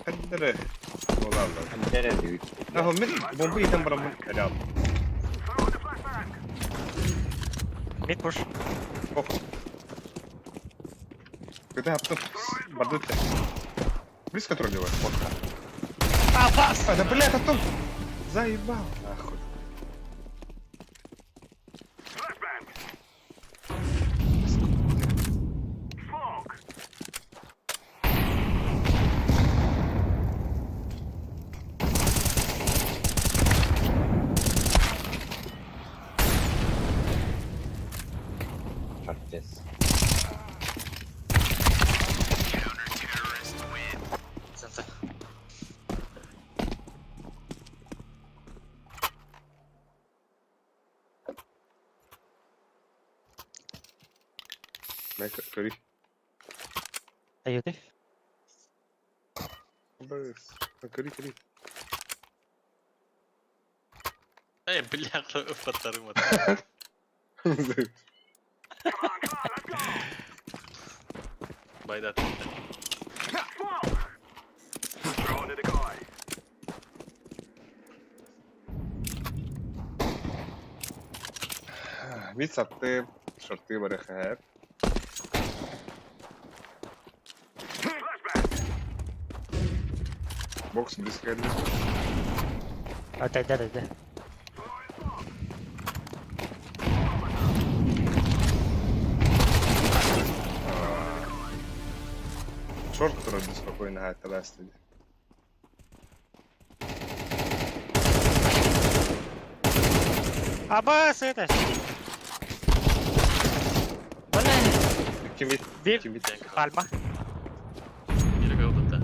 Хаддere. Ола. Нерэ Ахо, мен бомба итен барамын. Реал. mid push. Ох. Когда я Бардут. Близко троллевая. Вот. А, бас! А, да блядь, а то... Заебал, нахуй. Шортес. Центр. Мека, кори. Аюты. Быс. Кори, кори. Э, бля, ыппаттарым Байдат. Мид сатты, шорты бары хэп. Бокс близко кэллэ. Атайда атайда. Шорт турар спокойно хаатталаас дии. Аба сыта. Кимит? Bir Кимит? palma. Biri kaldı da.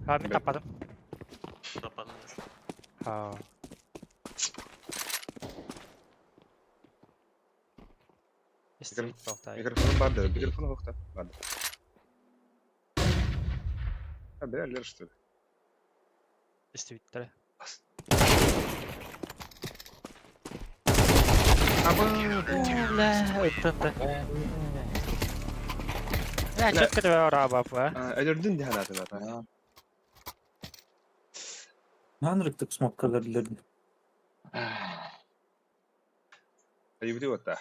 Ha bir tapadım. Tapandı. Ha. Микрофон барды, микрофон хохта. Барды. А, бля, лер, что ли? Истибиттэрэ. Аба! Ыттын да. Я четко тебе раба, Өлөрдүн дии санаатын ата. Нанрыктык смоккалар билердим. Айыбыты отта.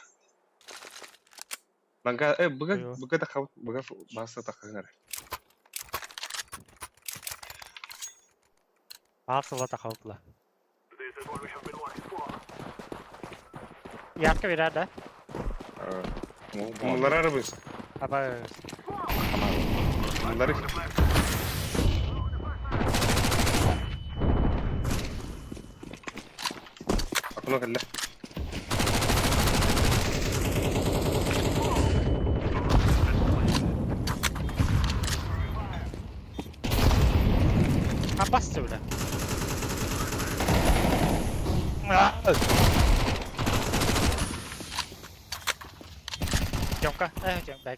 Банка, быга, быга тахабыт, быга баса тахагынар. Аасыла тахабытла. Ярко бирэр да? Муллар арабыз. Аба. Муллары. Акуна кэллэ. Абас сөйле. Тёмка, Тём, дай.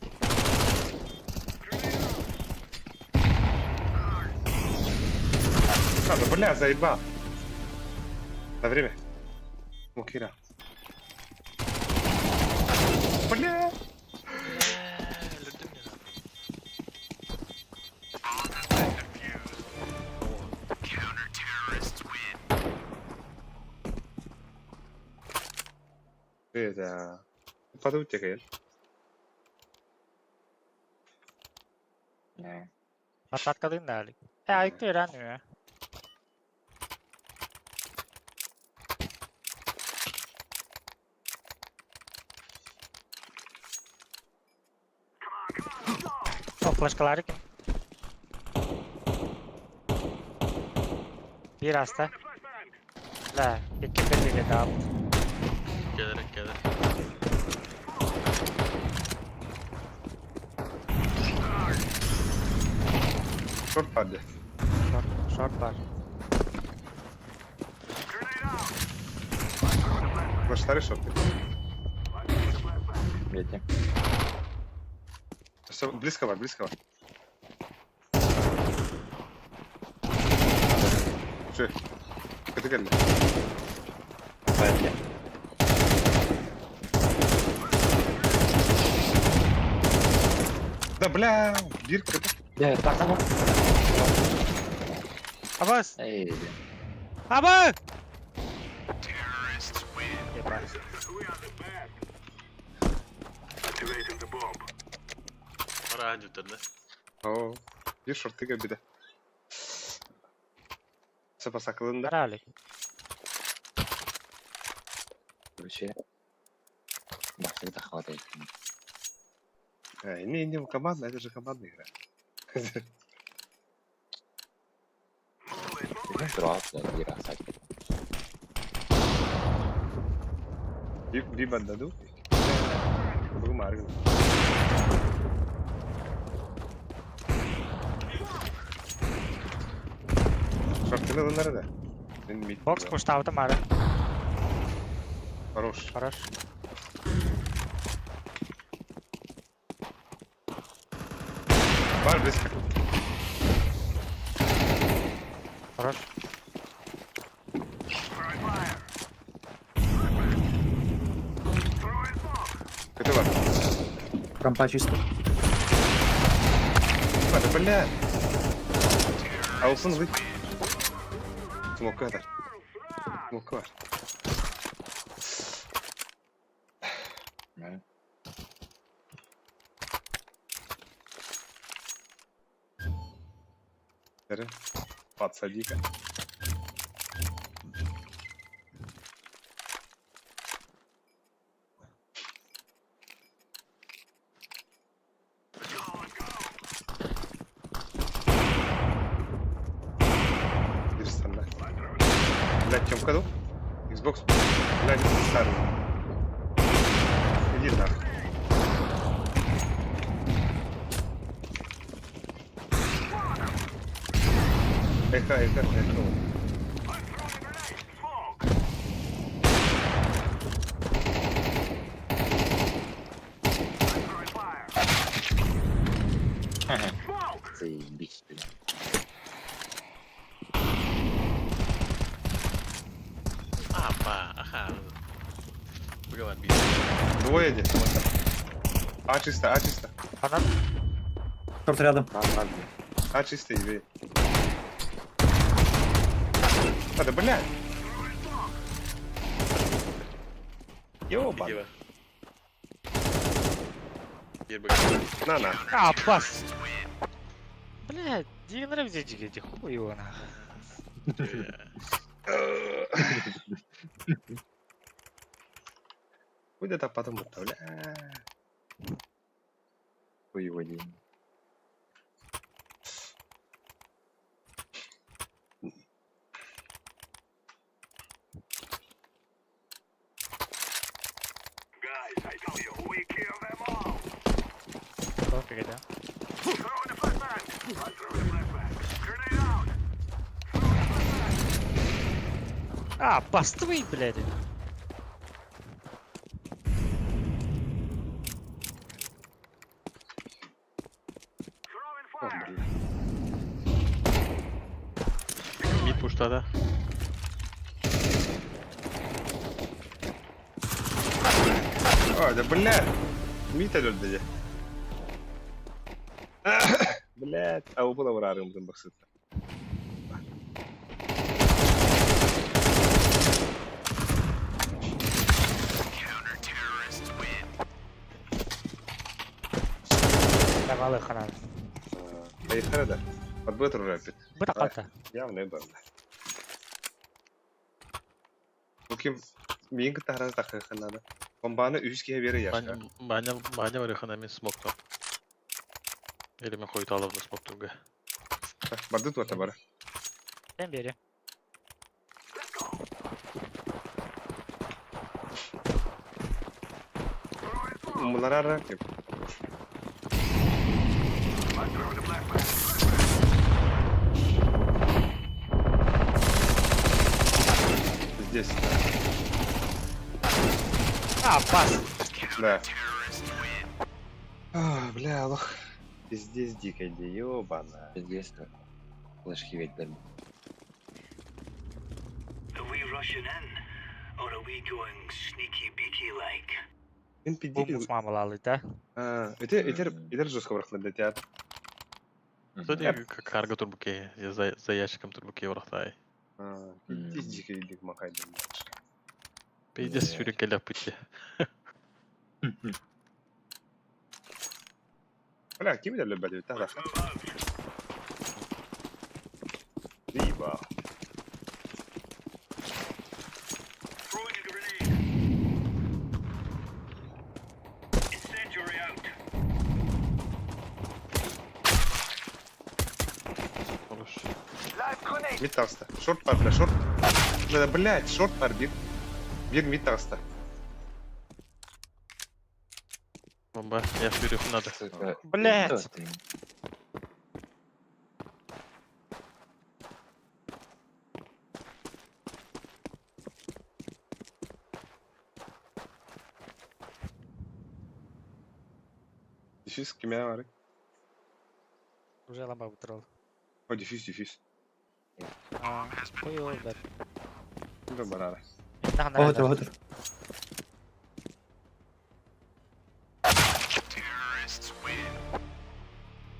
А, да бля, заебал. На время. Мукира. Бля. Өлөрдүм я. Это... Подумайте, Каэль. Ататкалын да әлик. Айыкты öğrenmiyor. О, флешкалары ким? Bir hasta. La, iki bir bile daha. Gelerek gelir. Шорт паде. Short, short бар. Флештары шорты. Видите? Всё, близко бар, близко бар. Че? Это кэллэ. Сзади. Да бля, бирка. Да, так, так. Абас! Эй, Аба! Ебать. Бара жүттерде. О, бир шорты кэлбитэ. Сапасакылын да. Бара әлик. вообще. Бахты да хватает. Не, не, командная, это же командная игра. Би банда ду. Бу маргын. Шортыны ылыннар да. Мен мид. Бокс пуштабытым ары. Хорош. Хорош. Бар близко. Хорош. Көтө бар. Рампа чисто. Бар, бля. Аусын вы. Смокка бар. Смокка бар. Да. Бері. Подсади-ка. Биир станна. Блядь, Тёмка дуу? Xbox, блядь, старый. Иди нахуй. Эхо, эхо, эхо. Заебись, блин. Апа, аха. Быгаван биир. Двое где? А чисто, А чисто. Ханан. Шорт рядом. А чисто, иди. А, да блядь. Ёбан. Иди Биир быгаван. На, на. А, бас. Блядь, не нравится эти хуй его нахуй. Хуй да потом бля. Хуй его день. Окей, да. А, постой, блядь. О, бля. Мид пуштада. А, да бля. Мид өлөрдө дьэ. Блядь, а убыла барарым бахсытта. Давалы ханан. Поехали, да. Подбытр рэпит. Быта қалта. Явно бар. Бу ким миин кытта тахыханада. Бомбаны үс киһи бере яшка. Баня, баня барыхана мин смоктом. Или мен хойт алабын смоктурга. Барды туата бара. Мен бери. Муларара ким. Здесь. А, бас. Да. А, бля, лох. Пиздец дикая, ёбана. Пиздец, как. Флешки ведь дали. Are we rushing in, or are we going sneaky beaky like? Мен Бу пиздец. мусмамалалы, да? А, это это это жестко врахлы для театра. Что карго турбуке, я за ящиком турбуке врахтай. А, пиздец дикая дик махай. Пиздец сюрик келя пути. Бля, ким это любит? Так, Заебал. Throwing a grenade. Incendiary out. Хорош. Мид таҕыста. Шорт бар, бля, шорт. Бля, блядь, шорт бар, биир. Биир мид таҕыста. Бомба, я сюрих надо. Сука, Блядь. кто ты? Дефьюз кимэ бар? Уже ламба утрал. О, дефьюз, дефьюз. А, хуй его, да. Ким барара. Оһотур, оһотур.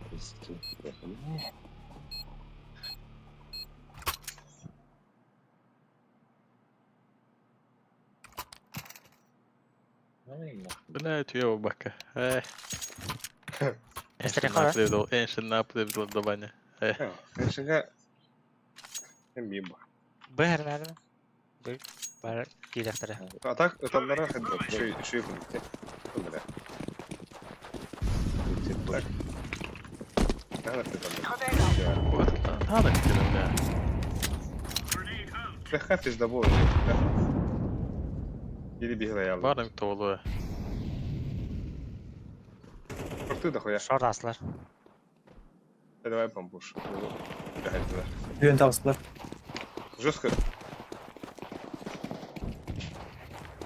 Пиздец. Ну и нахуй. Блядь, ёбака. Эх. Эстер хара. Эншин наплывдал до баня. Эншинга Мимо. Быһар наадана. Бар киирэхтэрэ. А так ыталлара хайдах үчүгэй үчүгэй курдук дии. Бля. Так. Таа да кэлэн бля. Бэхэ пиздобол. Или бигла Бар эм тоолу. Порты дохуя. Шор аслар. Давай бамбуш. Бүгін табыстылар. Жестко.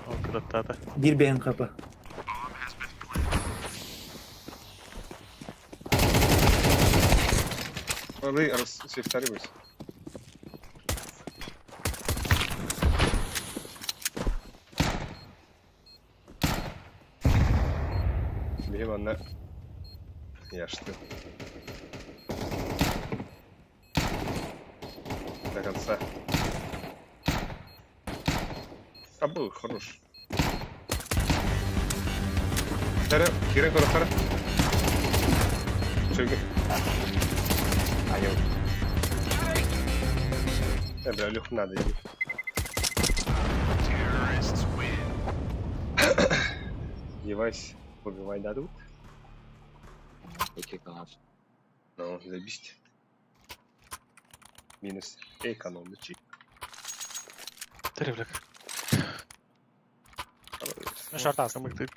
Ол кыраттаата. Бір бейін қапы. Алы сейфтаривайся. Бегем анна. Я что? До конца. А был хорош. Тара, кирен көрөхтөрө. Чөйгө. Айыл. Э, бля, Лёх надо иди. Девайс убивай дадут. Эки класс. Ну, заебись. Минус экономичи. Тэри бля. Ну шорт астым. Камык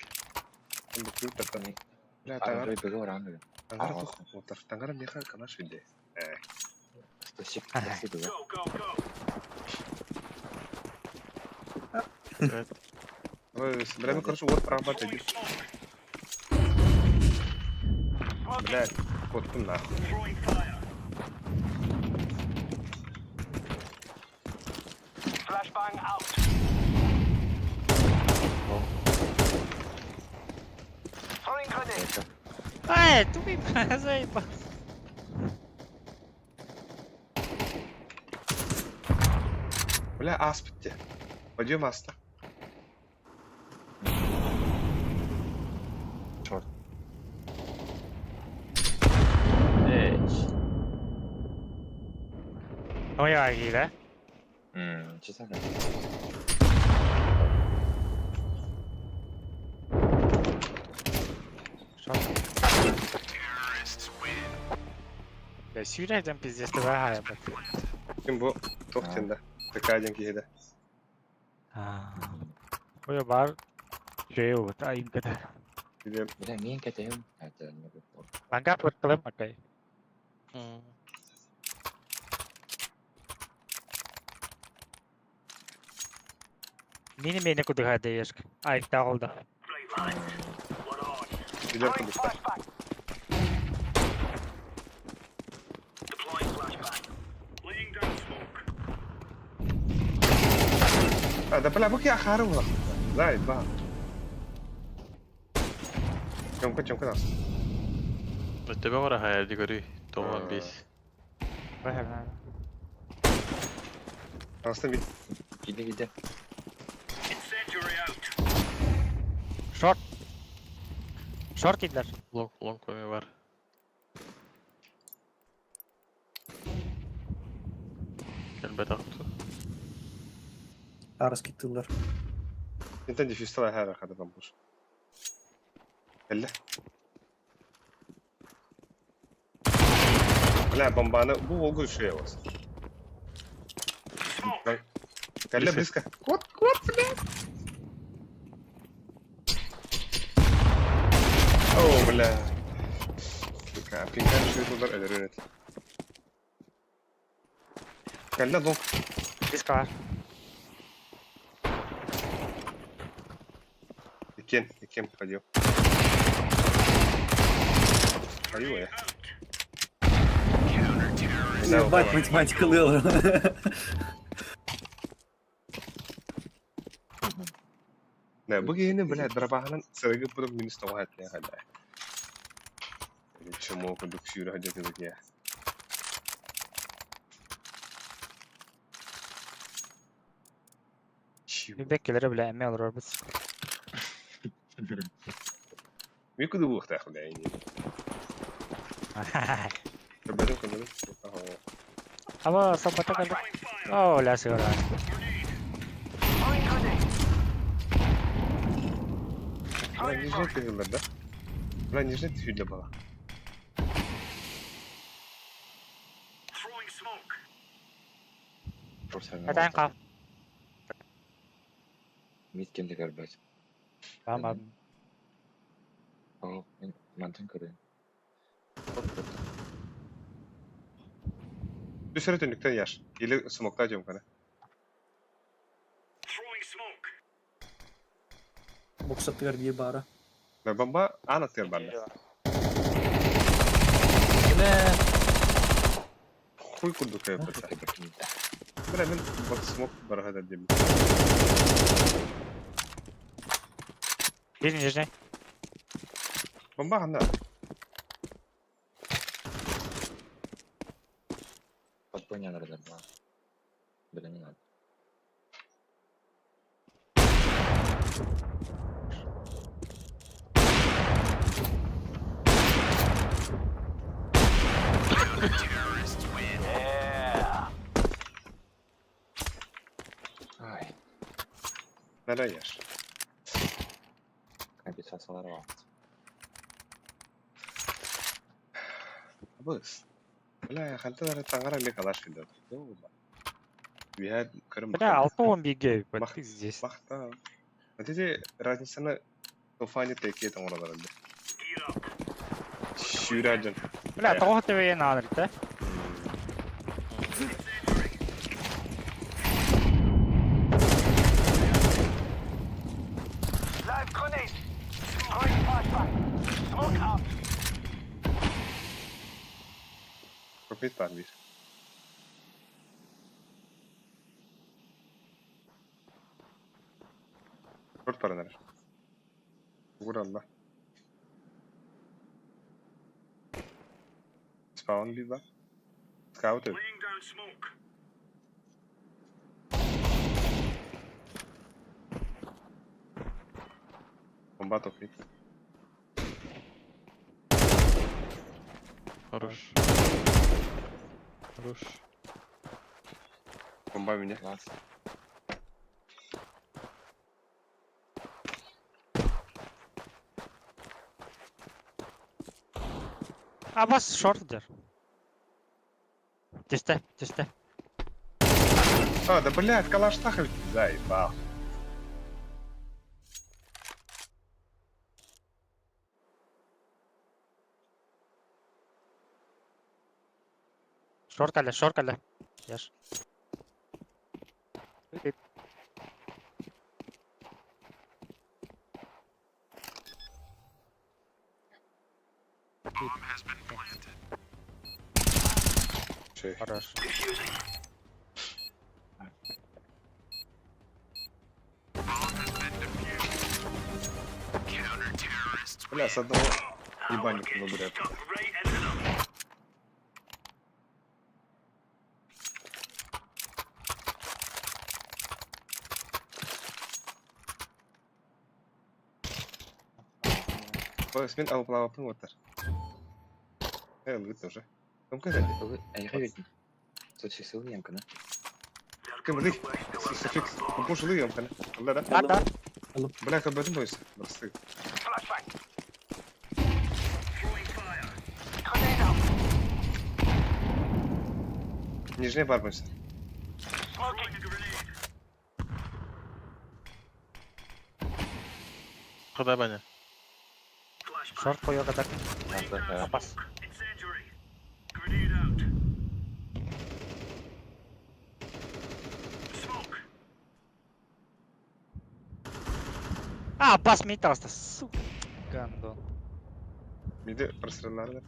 Бля, тангара, Ары быгы оран. тангара тух, отар, тангара меха канаш виде. Спасибо, спасибо. Go, go, go. Бля, ну короче, вот прорабатывай. Бля, вот ты нахуй. Throwing fire. Flashbang out. Throwing grenade. Эй, тупик, заебал. Бля, аспидте. Пойдем аста. Шорт. Эй. Ой, ай, да? Честно. Шорт. Бля, сүүрээдэн пиздец тваа бат. Ким бу? Тохтенда. Такая один киһиде. Ой, бар. Жеу, та имката. Или Бля, мен кетем. Это не было. Ланга подкалым акай. Мини мени кудыга дэешк. Ай, тагылда. Right, lads. We're on. Билер кудукта. Deploying flashbang. Laying down smoke. А, да бля, бу ки ахары була. Зай, ба. Чонка, чонка нас. Өттөбө бара хайа көрүй. Тоған бес. Бахар. Аста мид. Гиде гиде. Incendiary out. Шорт. Шорт дидлер. Лонг, лонг көмө бар. Кэлбет aqtı. Арыс кеттілер. Интен дефьюстала хара хада бамбуш. Элле. Бля, бомбаны бу волгу шея вас. Калля близко. Кот, кот, бля. О, бля. Сука, пинкан шею удар элеренет. Калля лонг. Близко бар. Икен, икен ходил. Ходил я. Ебать, математика лыла. Да, бу киһини, блядь, драбаһынан сырыгы путуп минус тоҕо этне хада. Чему курдук сүүрэ хадьа я. Бек келер бля, эме олорор бис. Ми куду буохтаах, бля, ини. Көрбөтүм, көрбөтүм. Аба саппата кэлбит. Оо, ля сыара. Бля, нижний тыгыллар да? Бля, нижний тыгыллар бала. Этэн хал. Мит кемде көрбөт. Tamam. Ол мен мантан көрөйүн. Үс эрэ түннүктэн яш. Или смоктаа дьомкана. Боксаттыгар биир баара. Бля, бомба аан аттыгар барда. Хуй курдук кайбыта. Бля, мин бот смок бараха дим. Биир нижний. Бомба ханна. Подпольная надо была. Бля, не надо. Ай, Бля, яш. компенсациялар бар. Быс. Бля, хантан таңара мне калаш килде. Я көрім Бля, алты он биге. Мах- Ты здесь. Махта. Вот эти разницаны тофани теке там оралар эле. Сүүрәжен. Бля, тоҕо төбөйөн ааныр да. Пропит бар бир. Төрт баранар. Угур алла. Спаун бир бар. Скаут. Бомба топит. Хорош. Хорош. Бомба меня. Класс. Абас шорт дер. Түстэ, түстэ. А, да блядь, калаш нахуй. Заебал. Шорт әле, шорт әле. Яш. Чей. Хорош. Бля, с одного ебальника выбирают. Смен алып отыр. Э, лыт уже. Кым кызы? Эйхэ видно. Тут сил емкана. Кым лы? Суффикс. Кумпуш лы емкана. Алла да? Да, да. Бля, кабатын бойся. Бросты. Нижний бар бойся. Куда баня? Шорт қоя кадар. Абас. А, бас металл сука. Гандон. Миди прострелларды.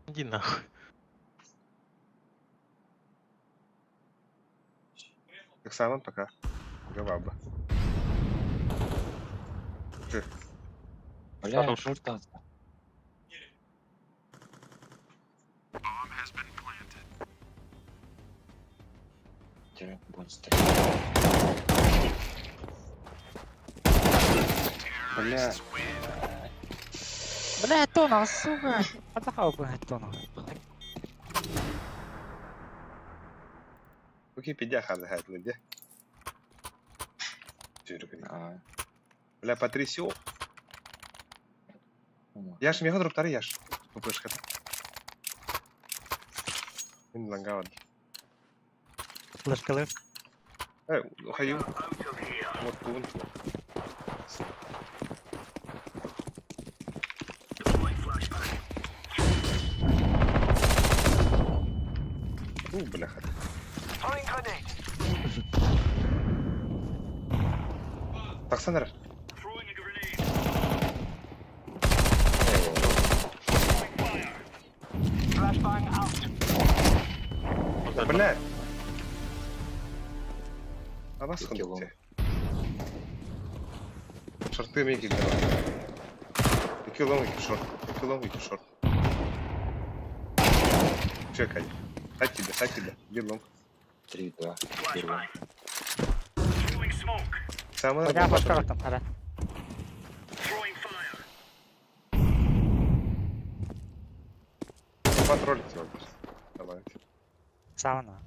Иди нахуй. Так самым пока. Гаваба. Ты. Бля, Хорош. шорт атса. Тебе монстр. Бля. Бля, тонал, сука. Атахау бы тонал. Википедия харды хайтны де. Жүргін. Аа. Бля, Патрисио. Яш, меха дроптары яш. Пупышка. Мен лангавад. Флешкалы. Э, хаю. Вот тун. У, бляха. Тахсан эрэр. Бля! Абас Икки лонг. Шорты мне кидали. Икки лонг, икки шорт. Икки лонг, икки шорт. Чекай. Хай тебе, хай тебе. Бир лонг. 3, 2, 1. Самый Бля, флешка там, ара. Патроль тебе. Давай. Сауна.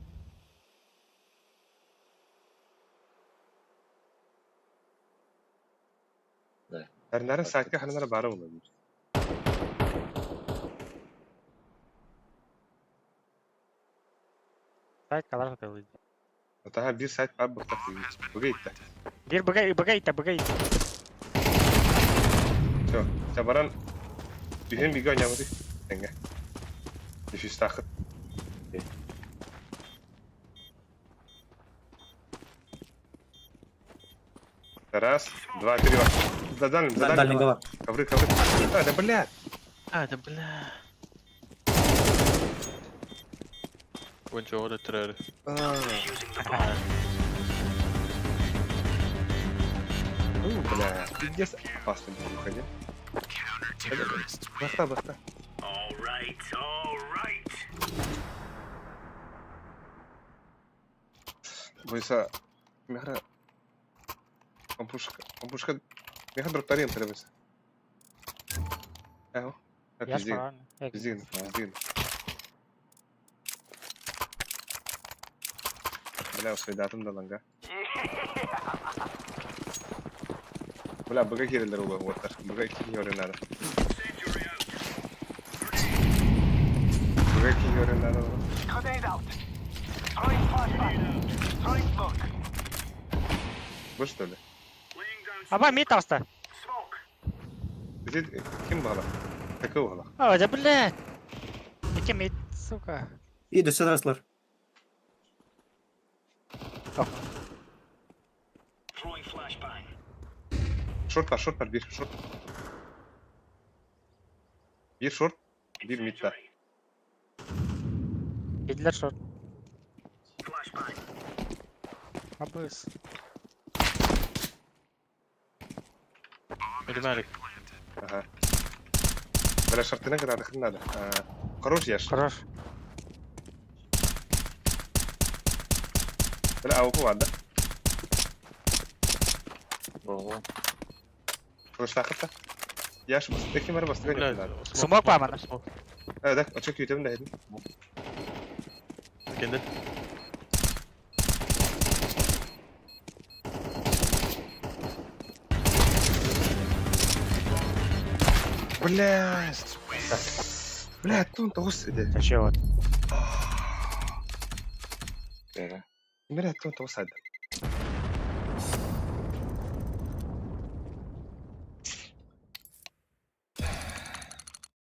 Эрнарын сайтка ханнара бары болар. Сайт калар хотел. Таха бир сайт бар бухта. Бугейт. Бир бгай, бгай, бгай. Все, табаран Түһен биге ойнамады. Теңге. Дефис тахыт. Раз, два, три, два. За дальним, за дальним. Дальний бар. Ковры, ковры. А, да блядь. А, да бля. Конча ола трэр. А. Ну, бля, пиздец опасно было выходить. Баста, баста. Бойса, мехра... Ампушка, ампушка... Меха дроптарин требуется. Эго. Я Пиздин, правильно. пиздин, пиздин. Бля, усвидатым да ланга. Бля, быга кирелер ула уоттар. Быга кире надо. Быга кире надо. Вы что ли? Аба, мид алста. Здесь ким бала? Какого бала? А, да блядь. Ики мид, сука. И дөссө тараслар. Шорт бар, шорт бар, бир шорт. Бир шорт, бир мид бар. Кидлер шорт. Абыс. Милимарик. Ага. Бля, шортына надо, хрен надо. Хорош яш. Хорош. Бля, ауку ладно. Бого. Хорош тахыта. Яш, бастык кем бастык Бля, не надо. Смок бар мана. Смок. Э, да, очок ютем да. Кенде. Бля. Бля, тун тоғыз иде. Вообще вот. Бера. Бля, тун тоғыз айды.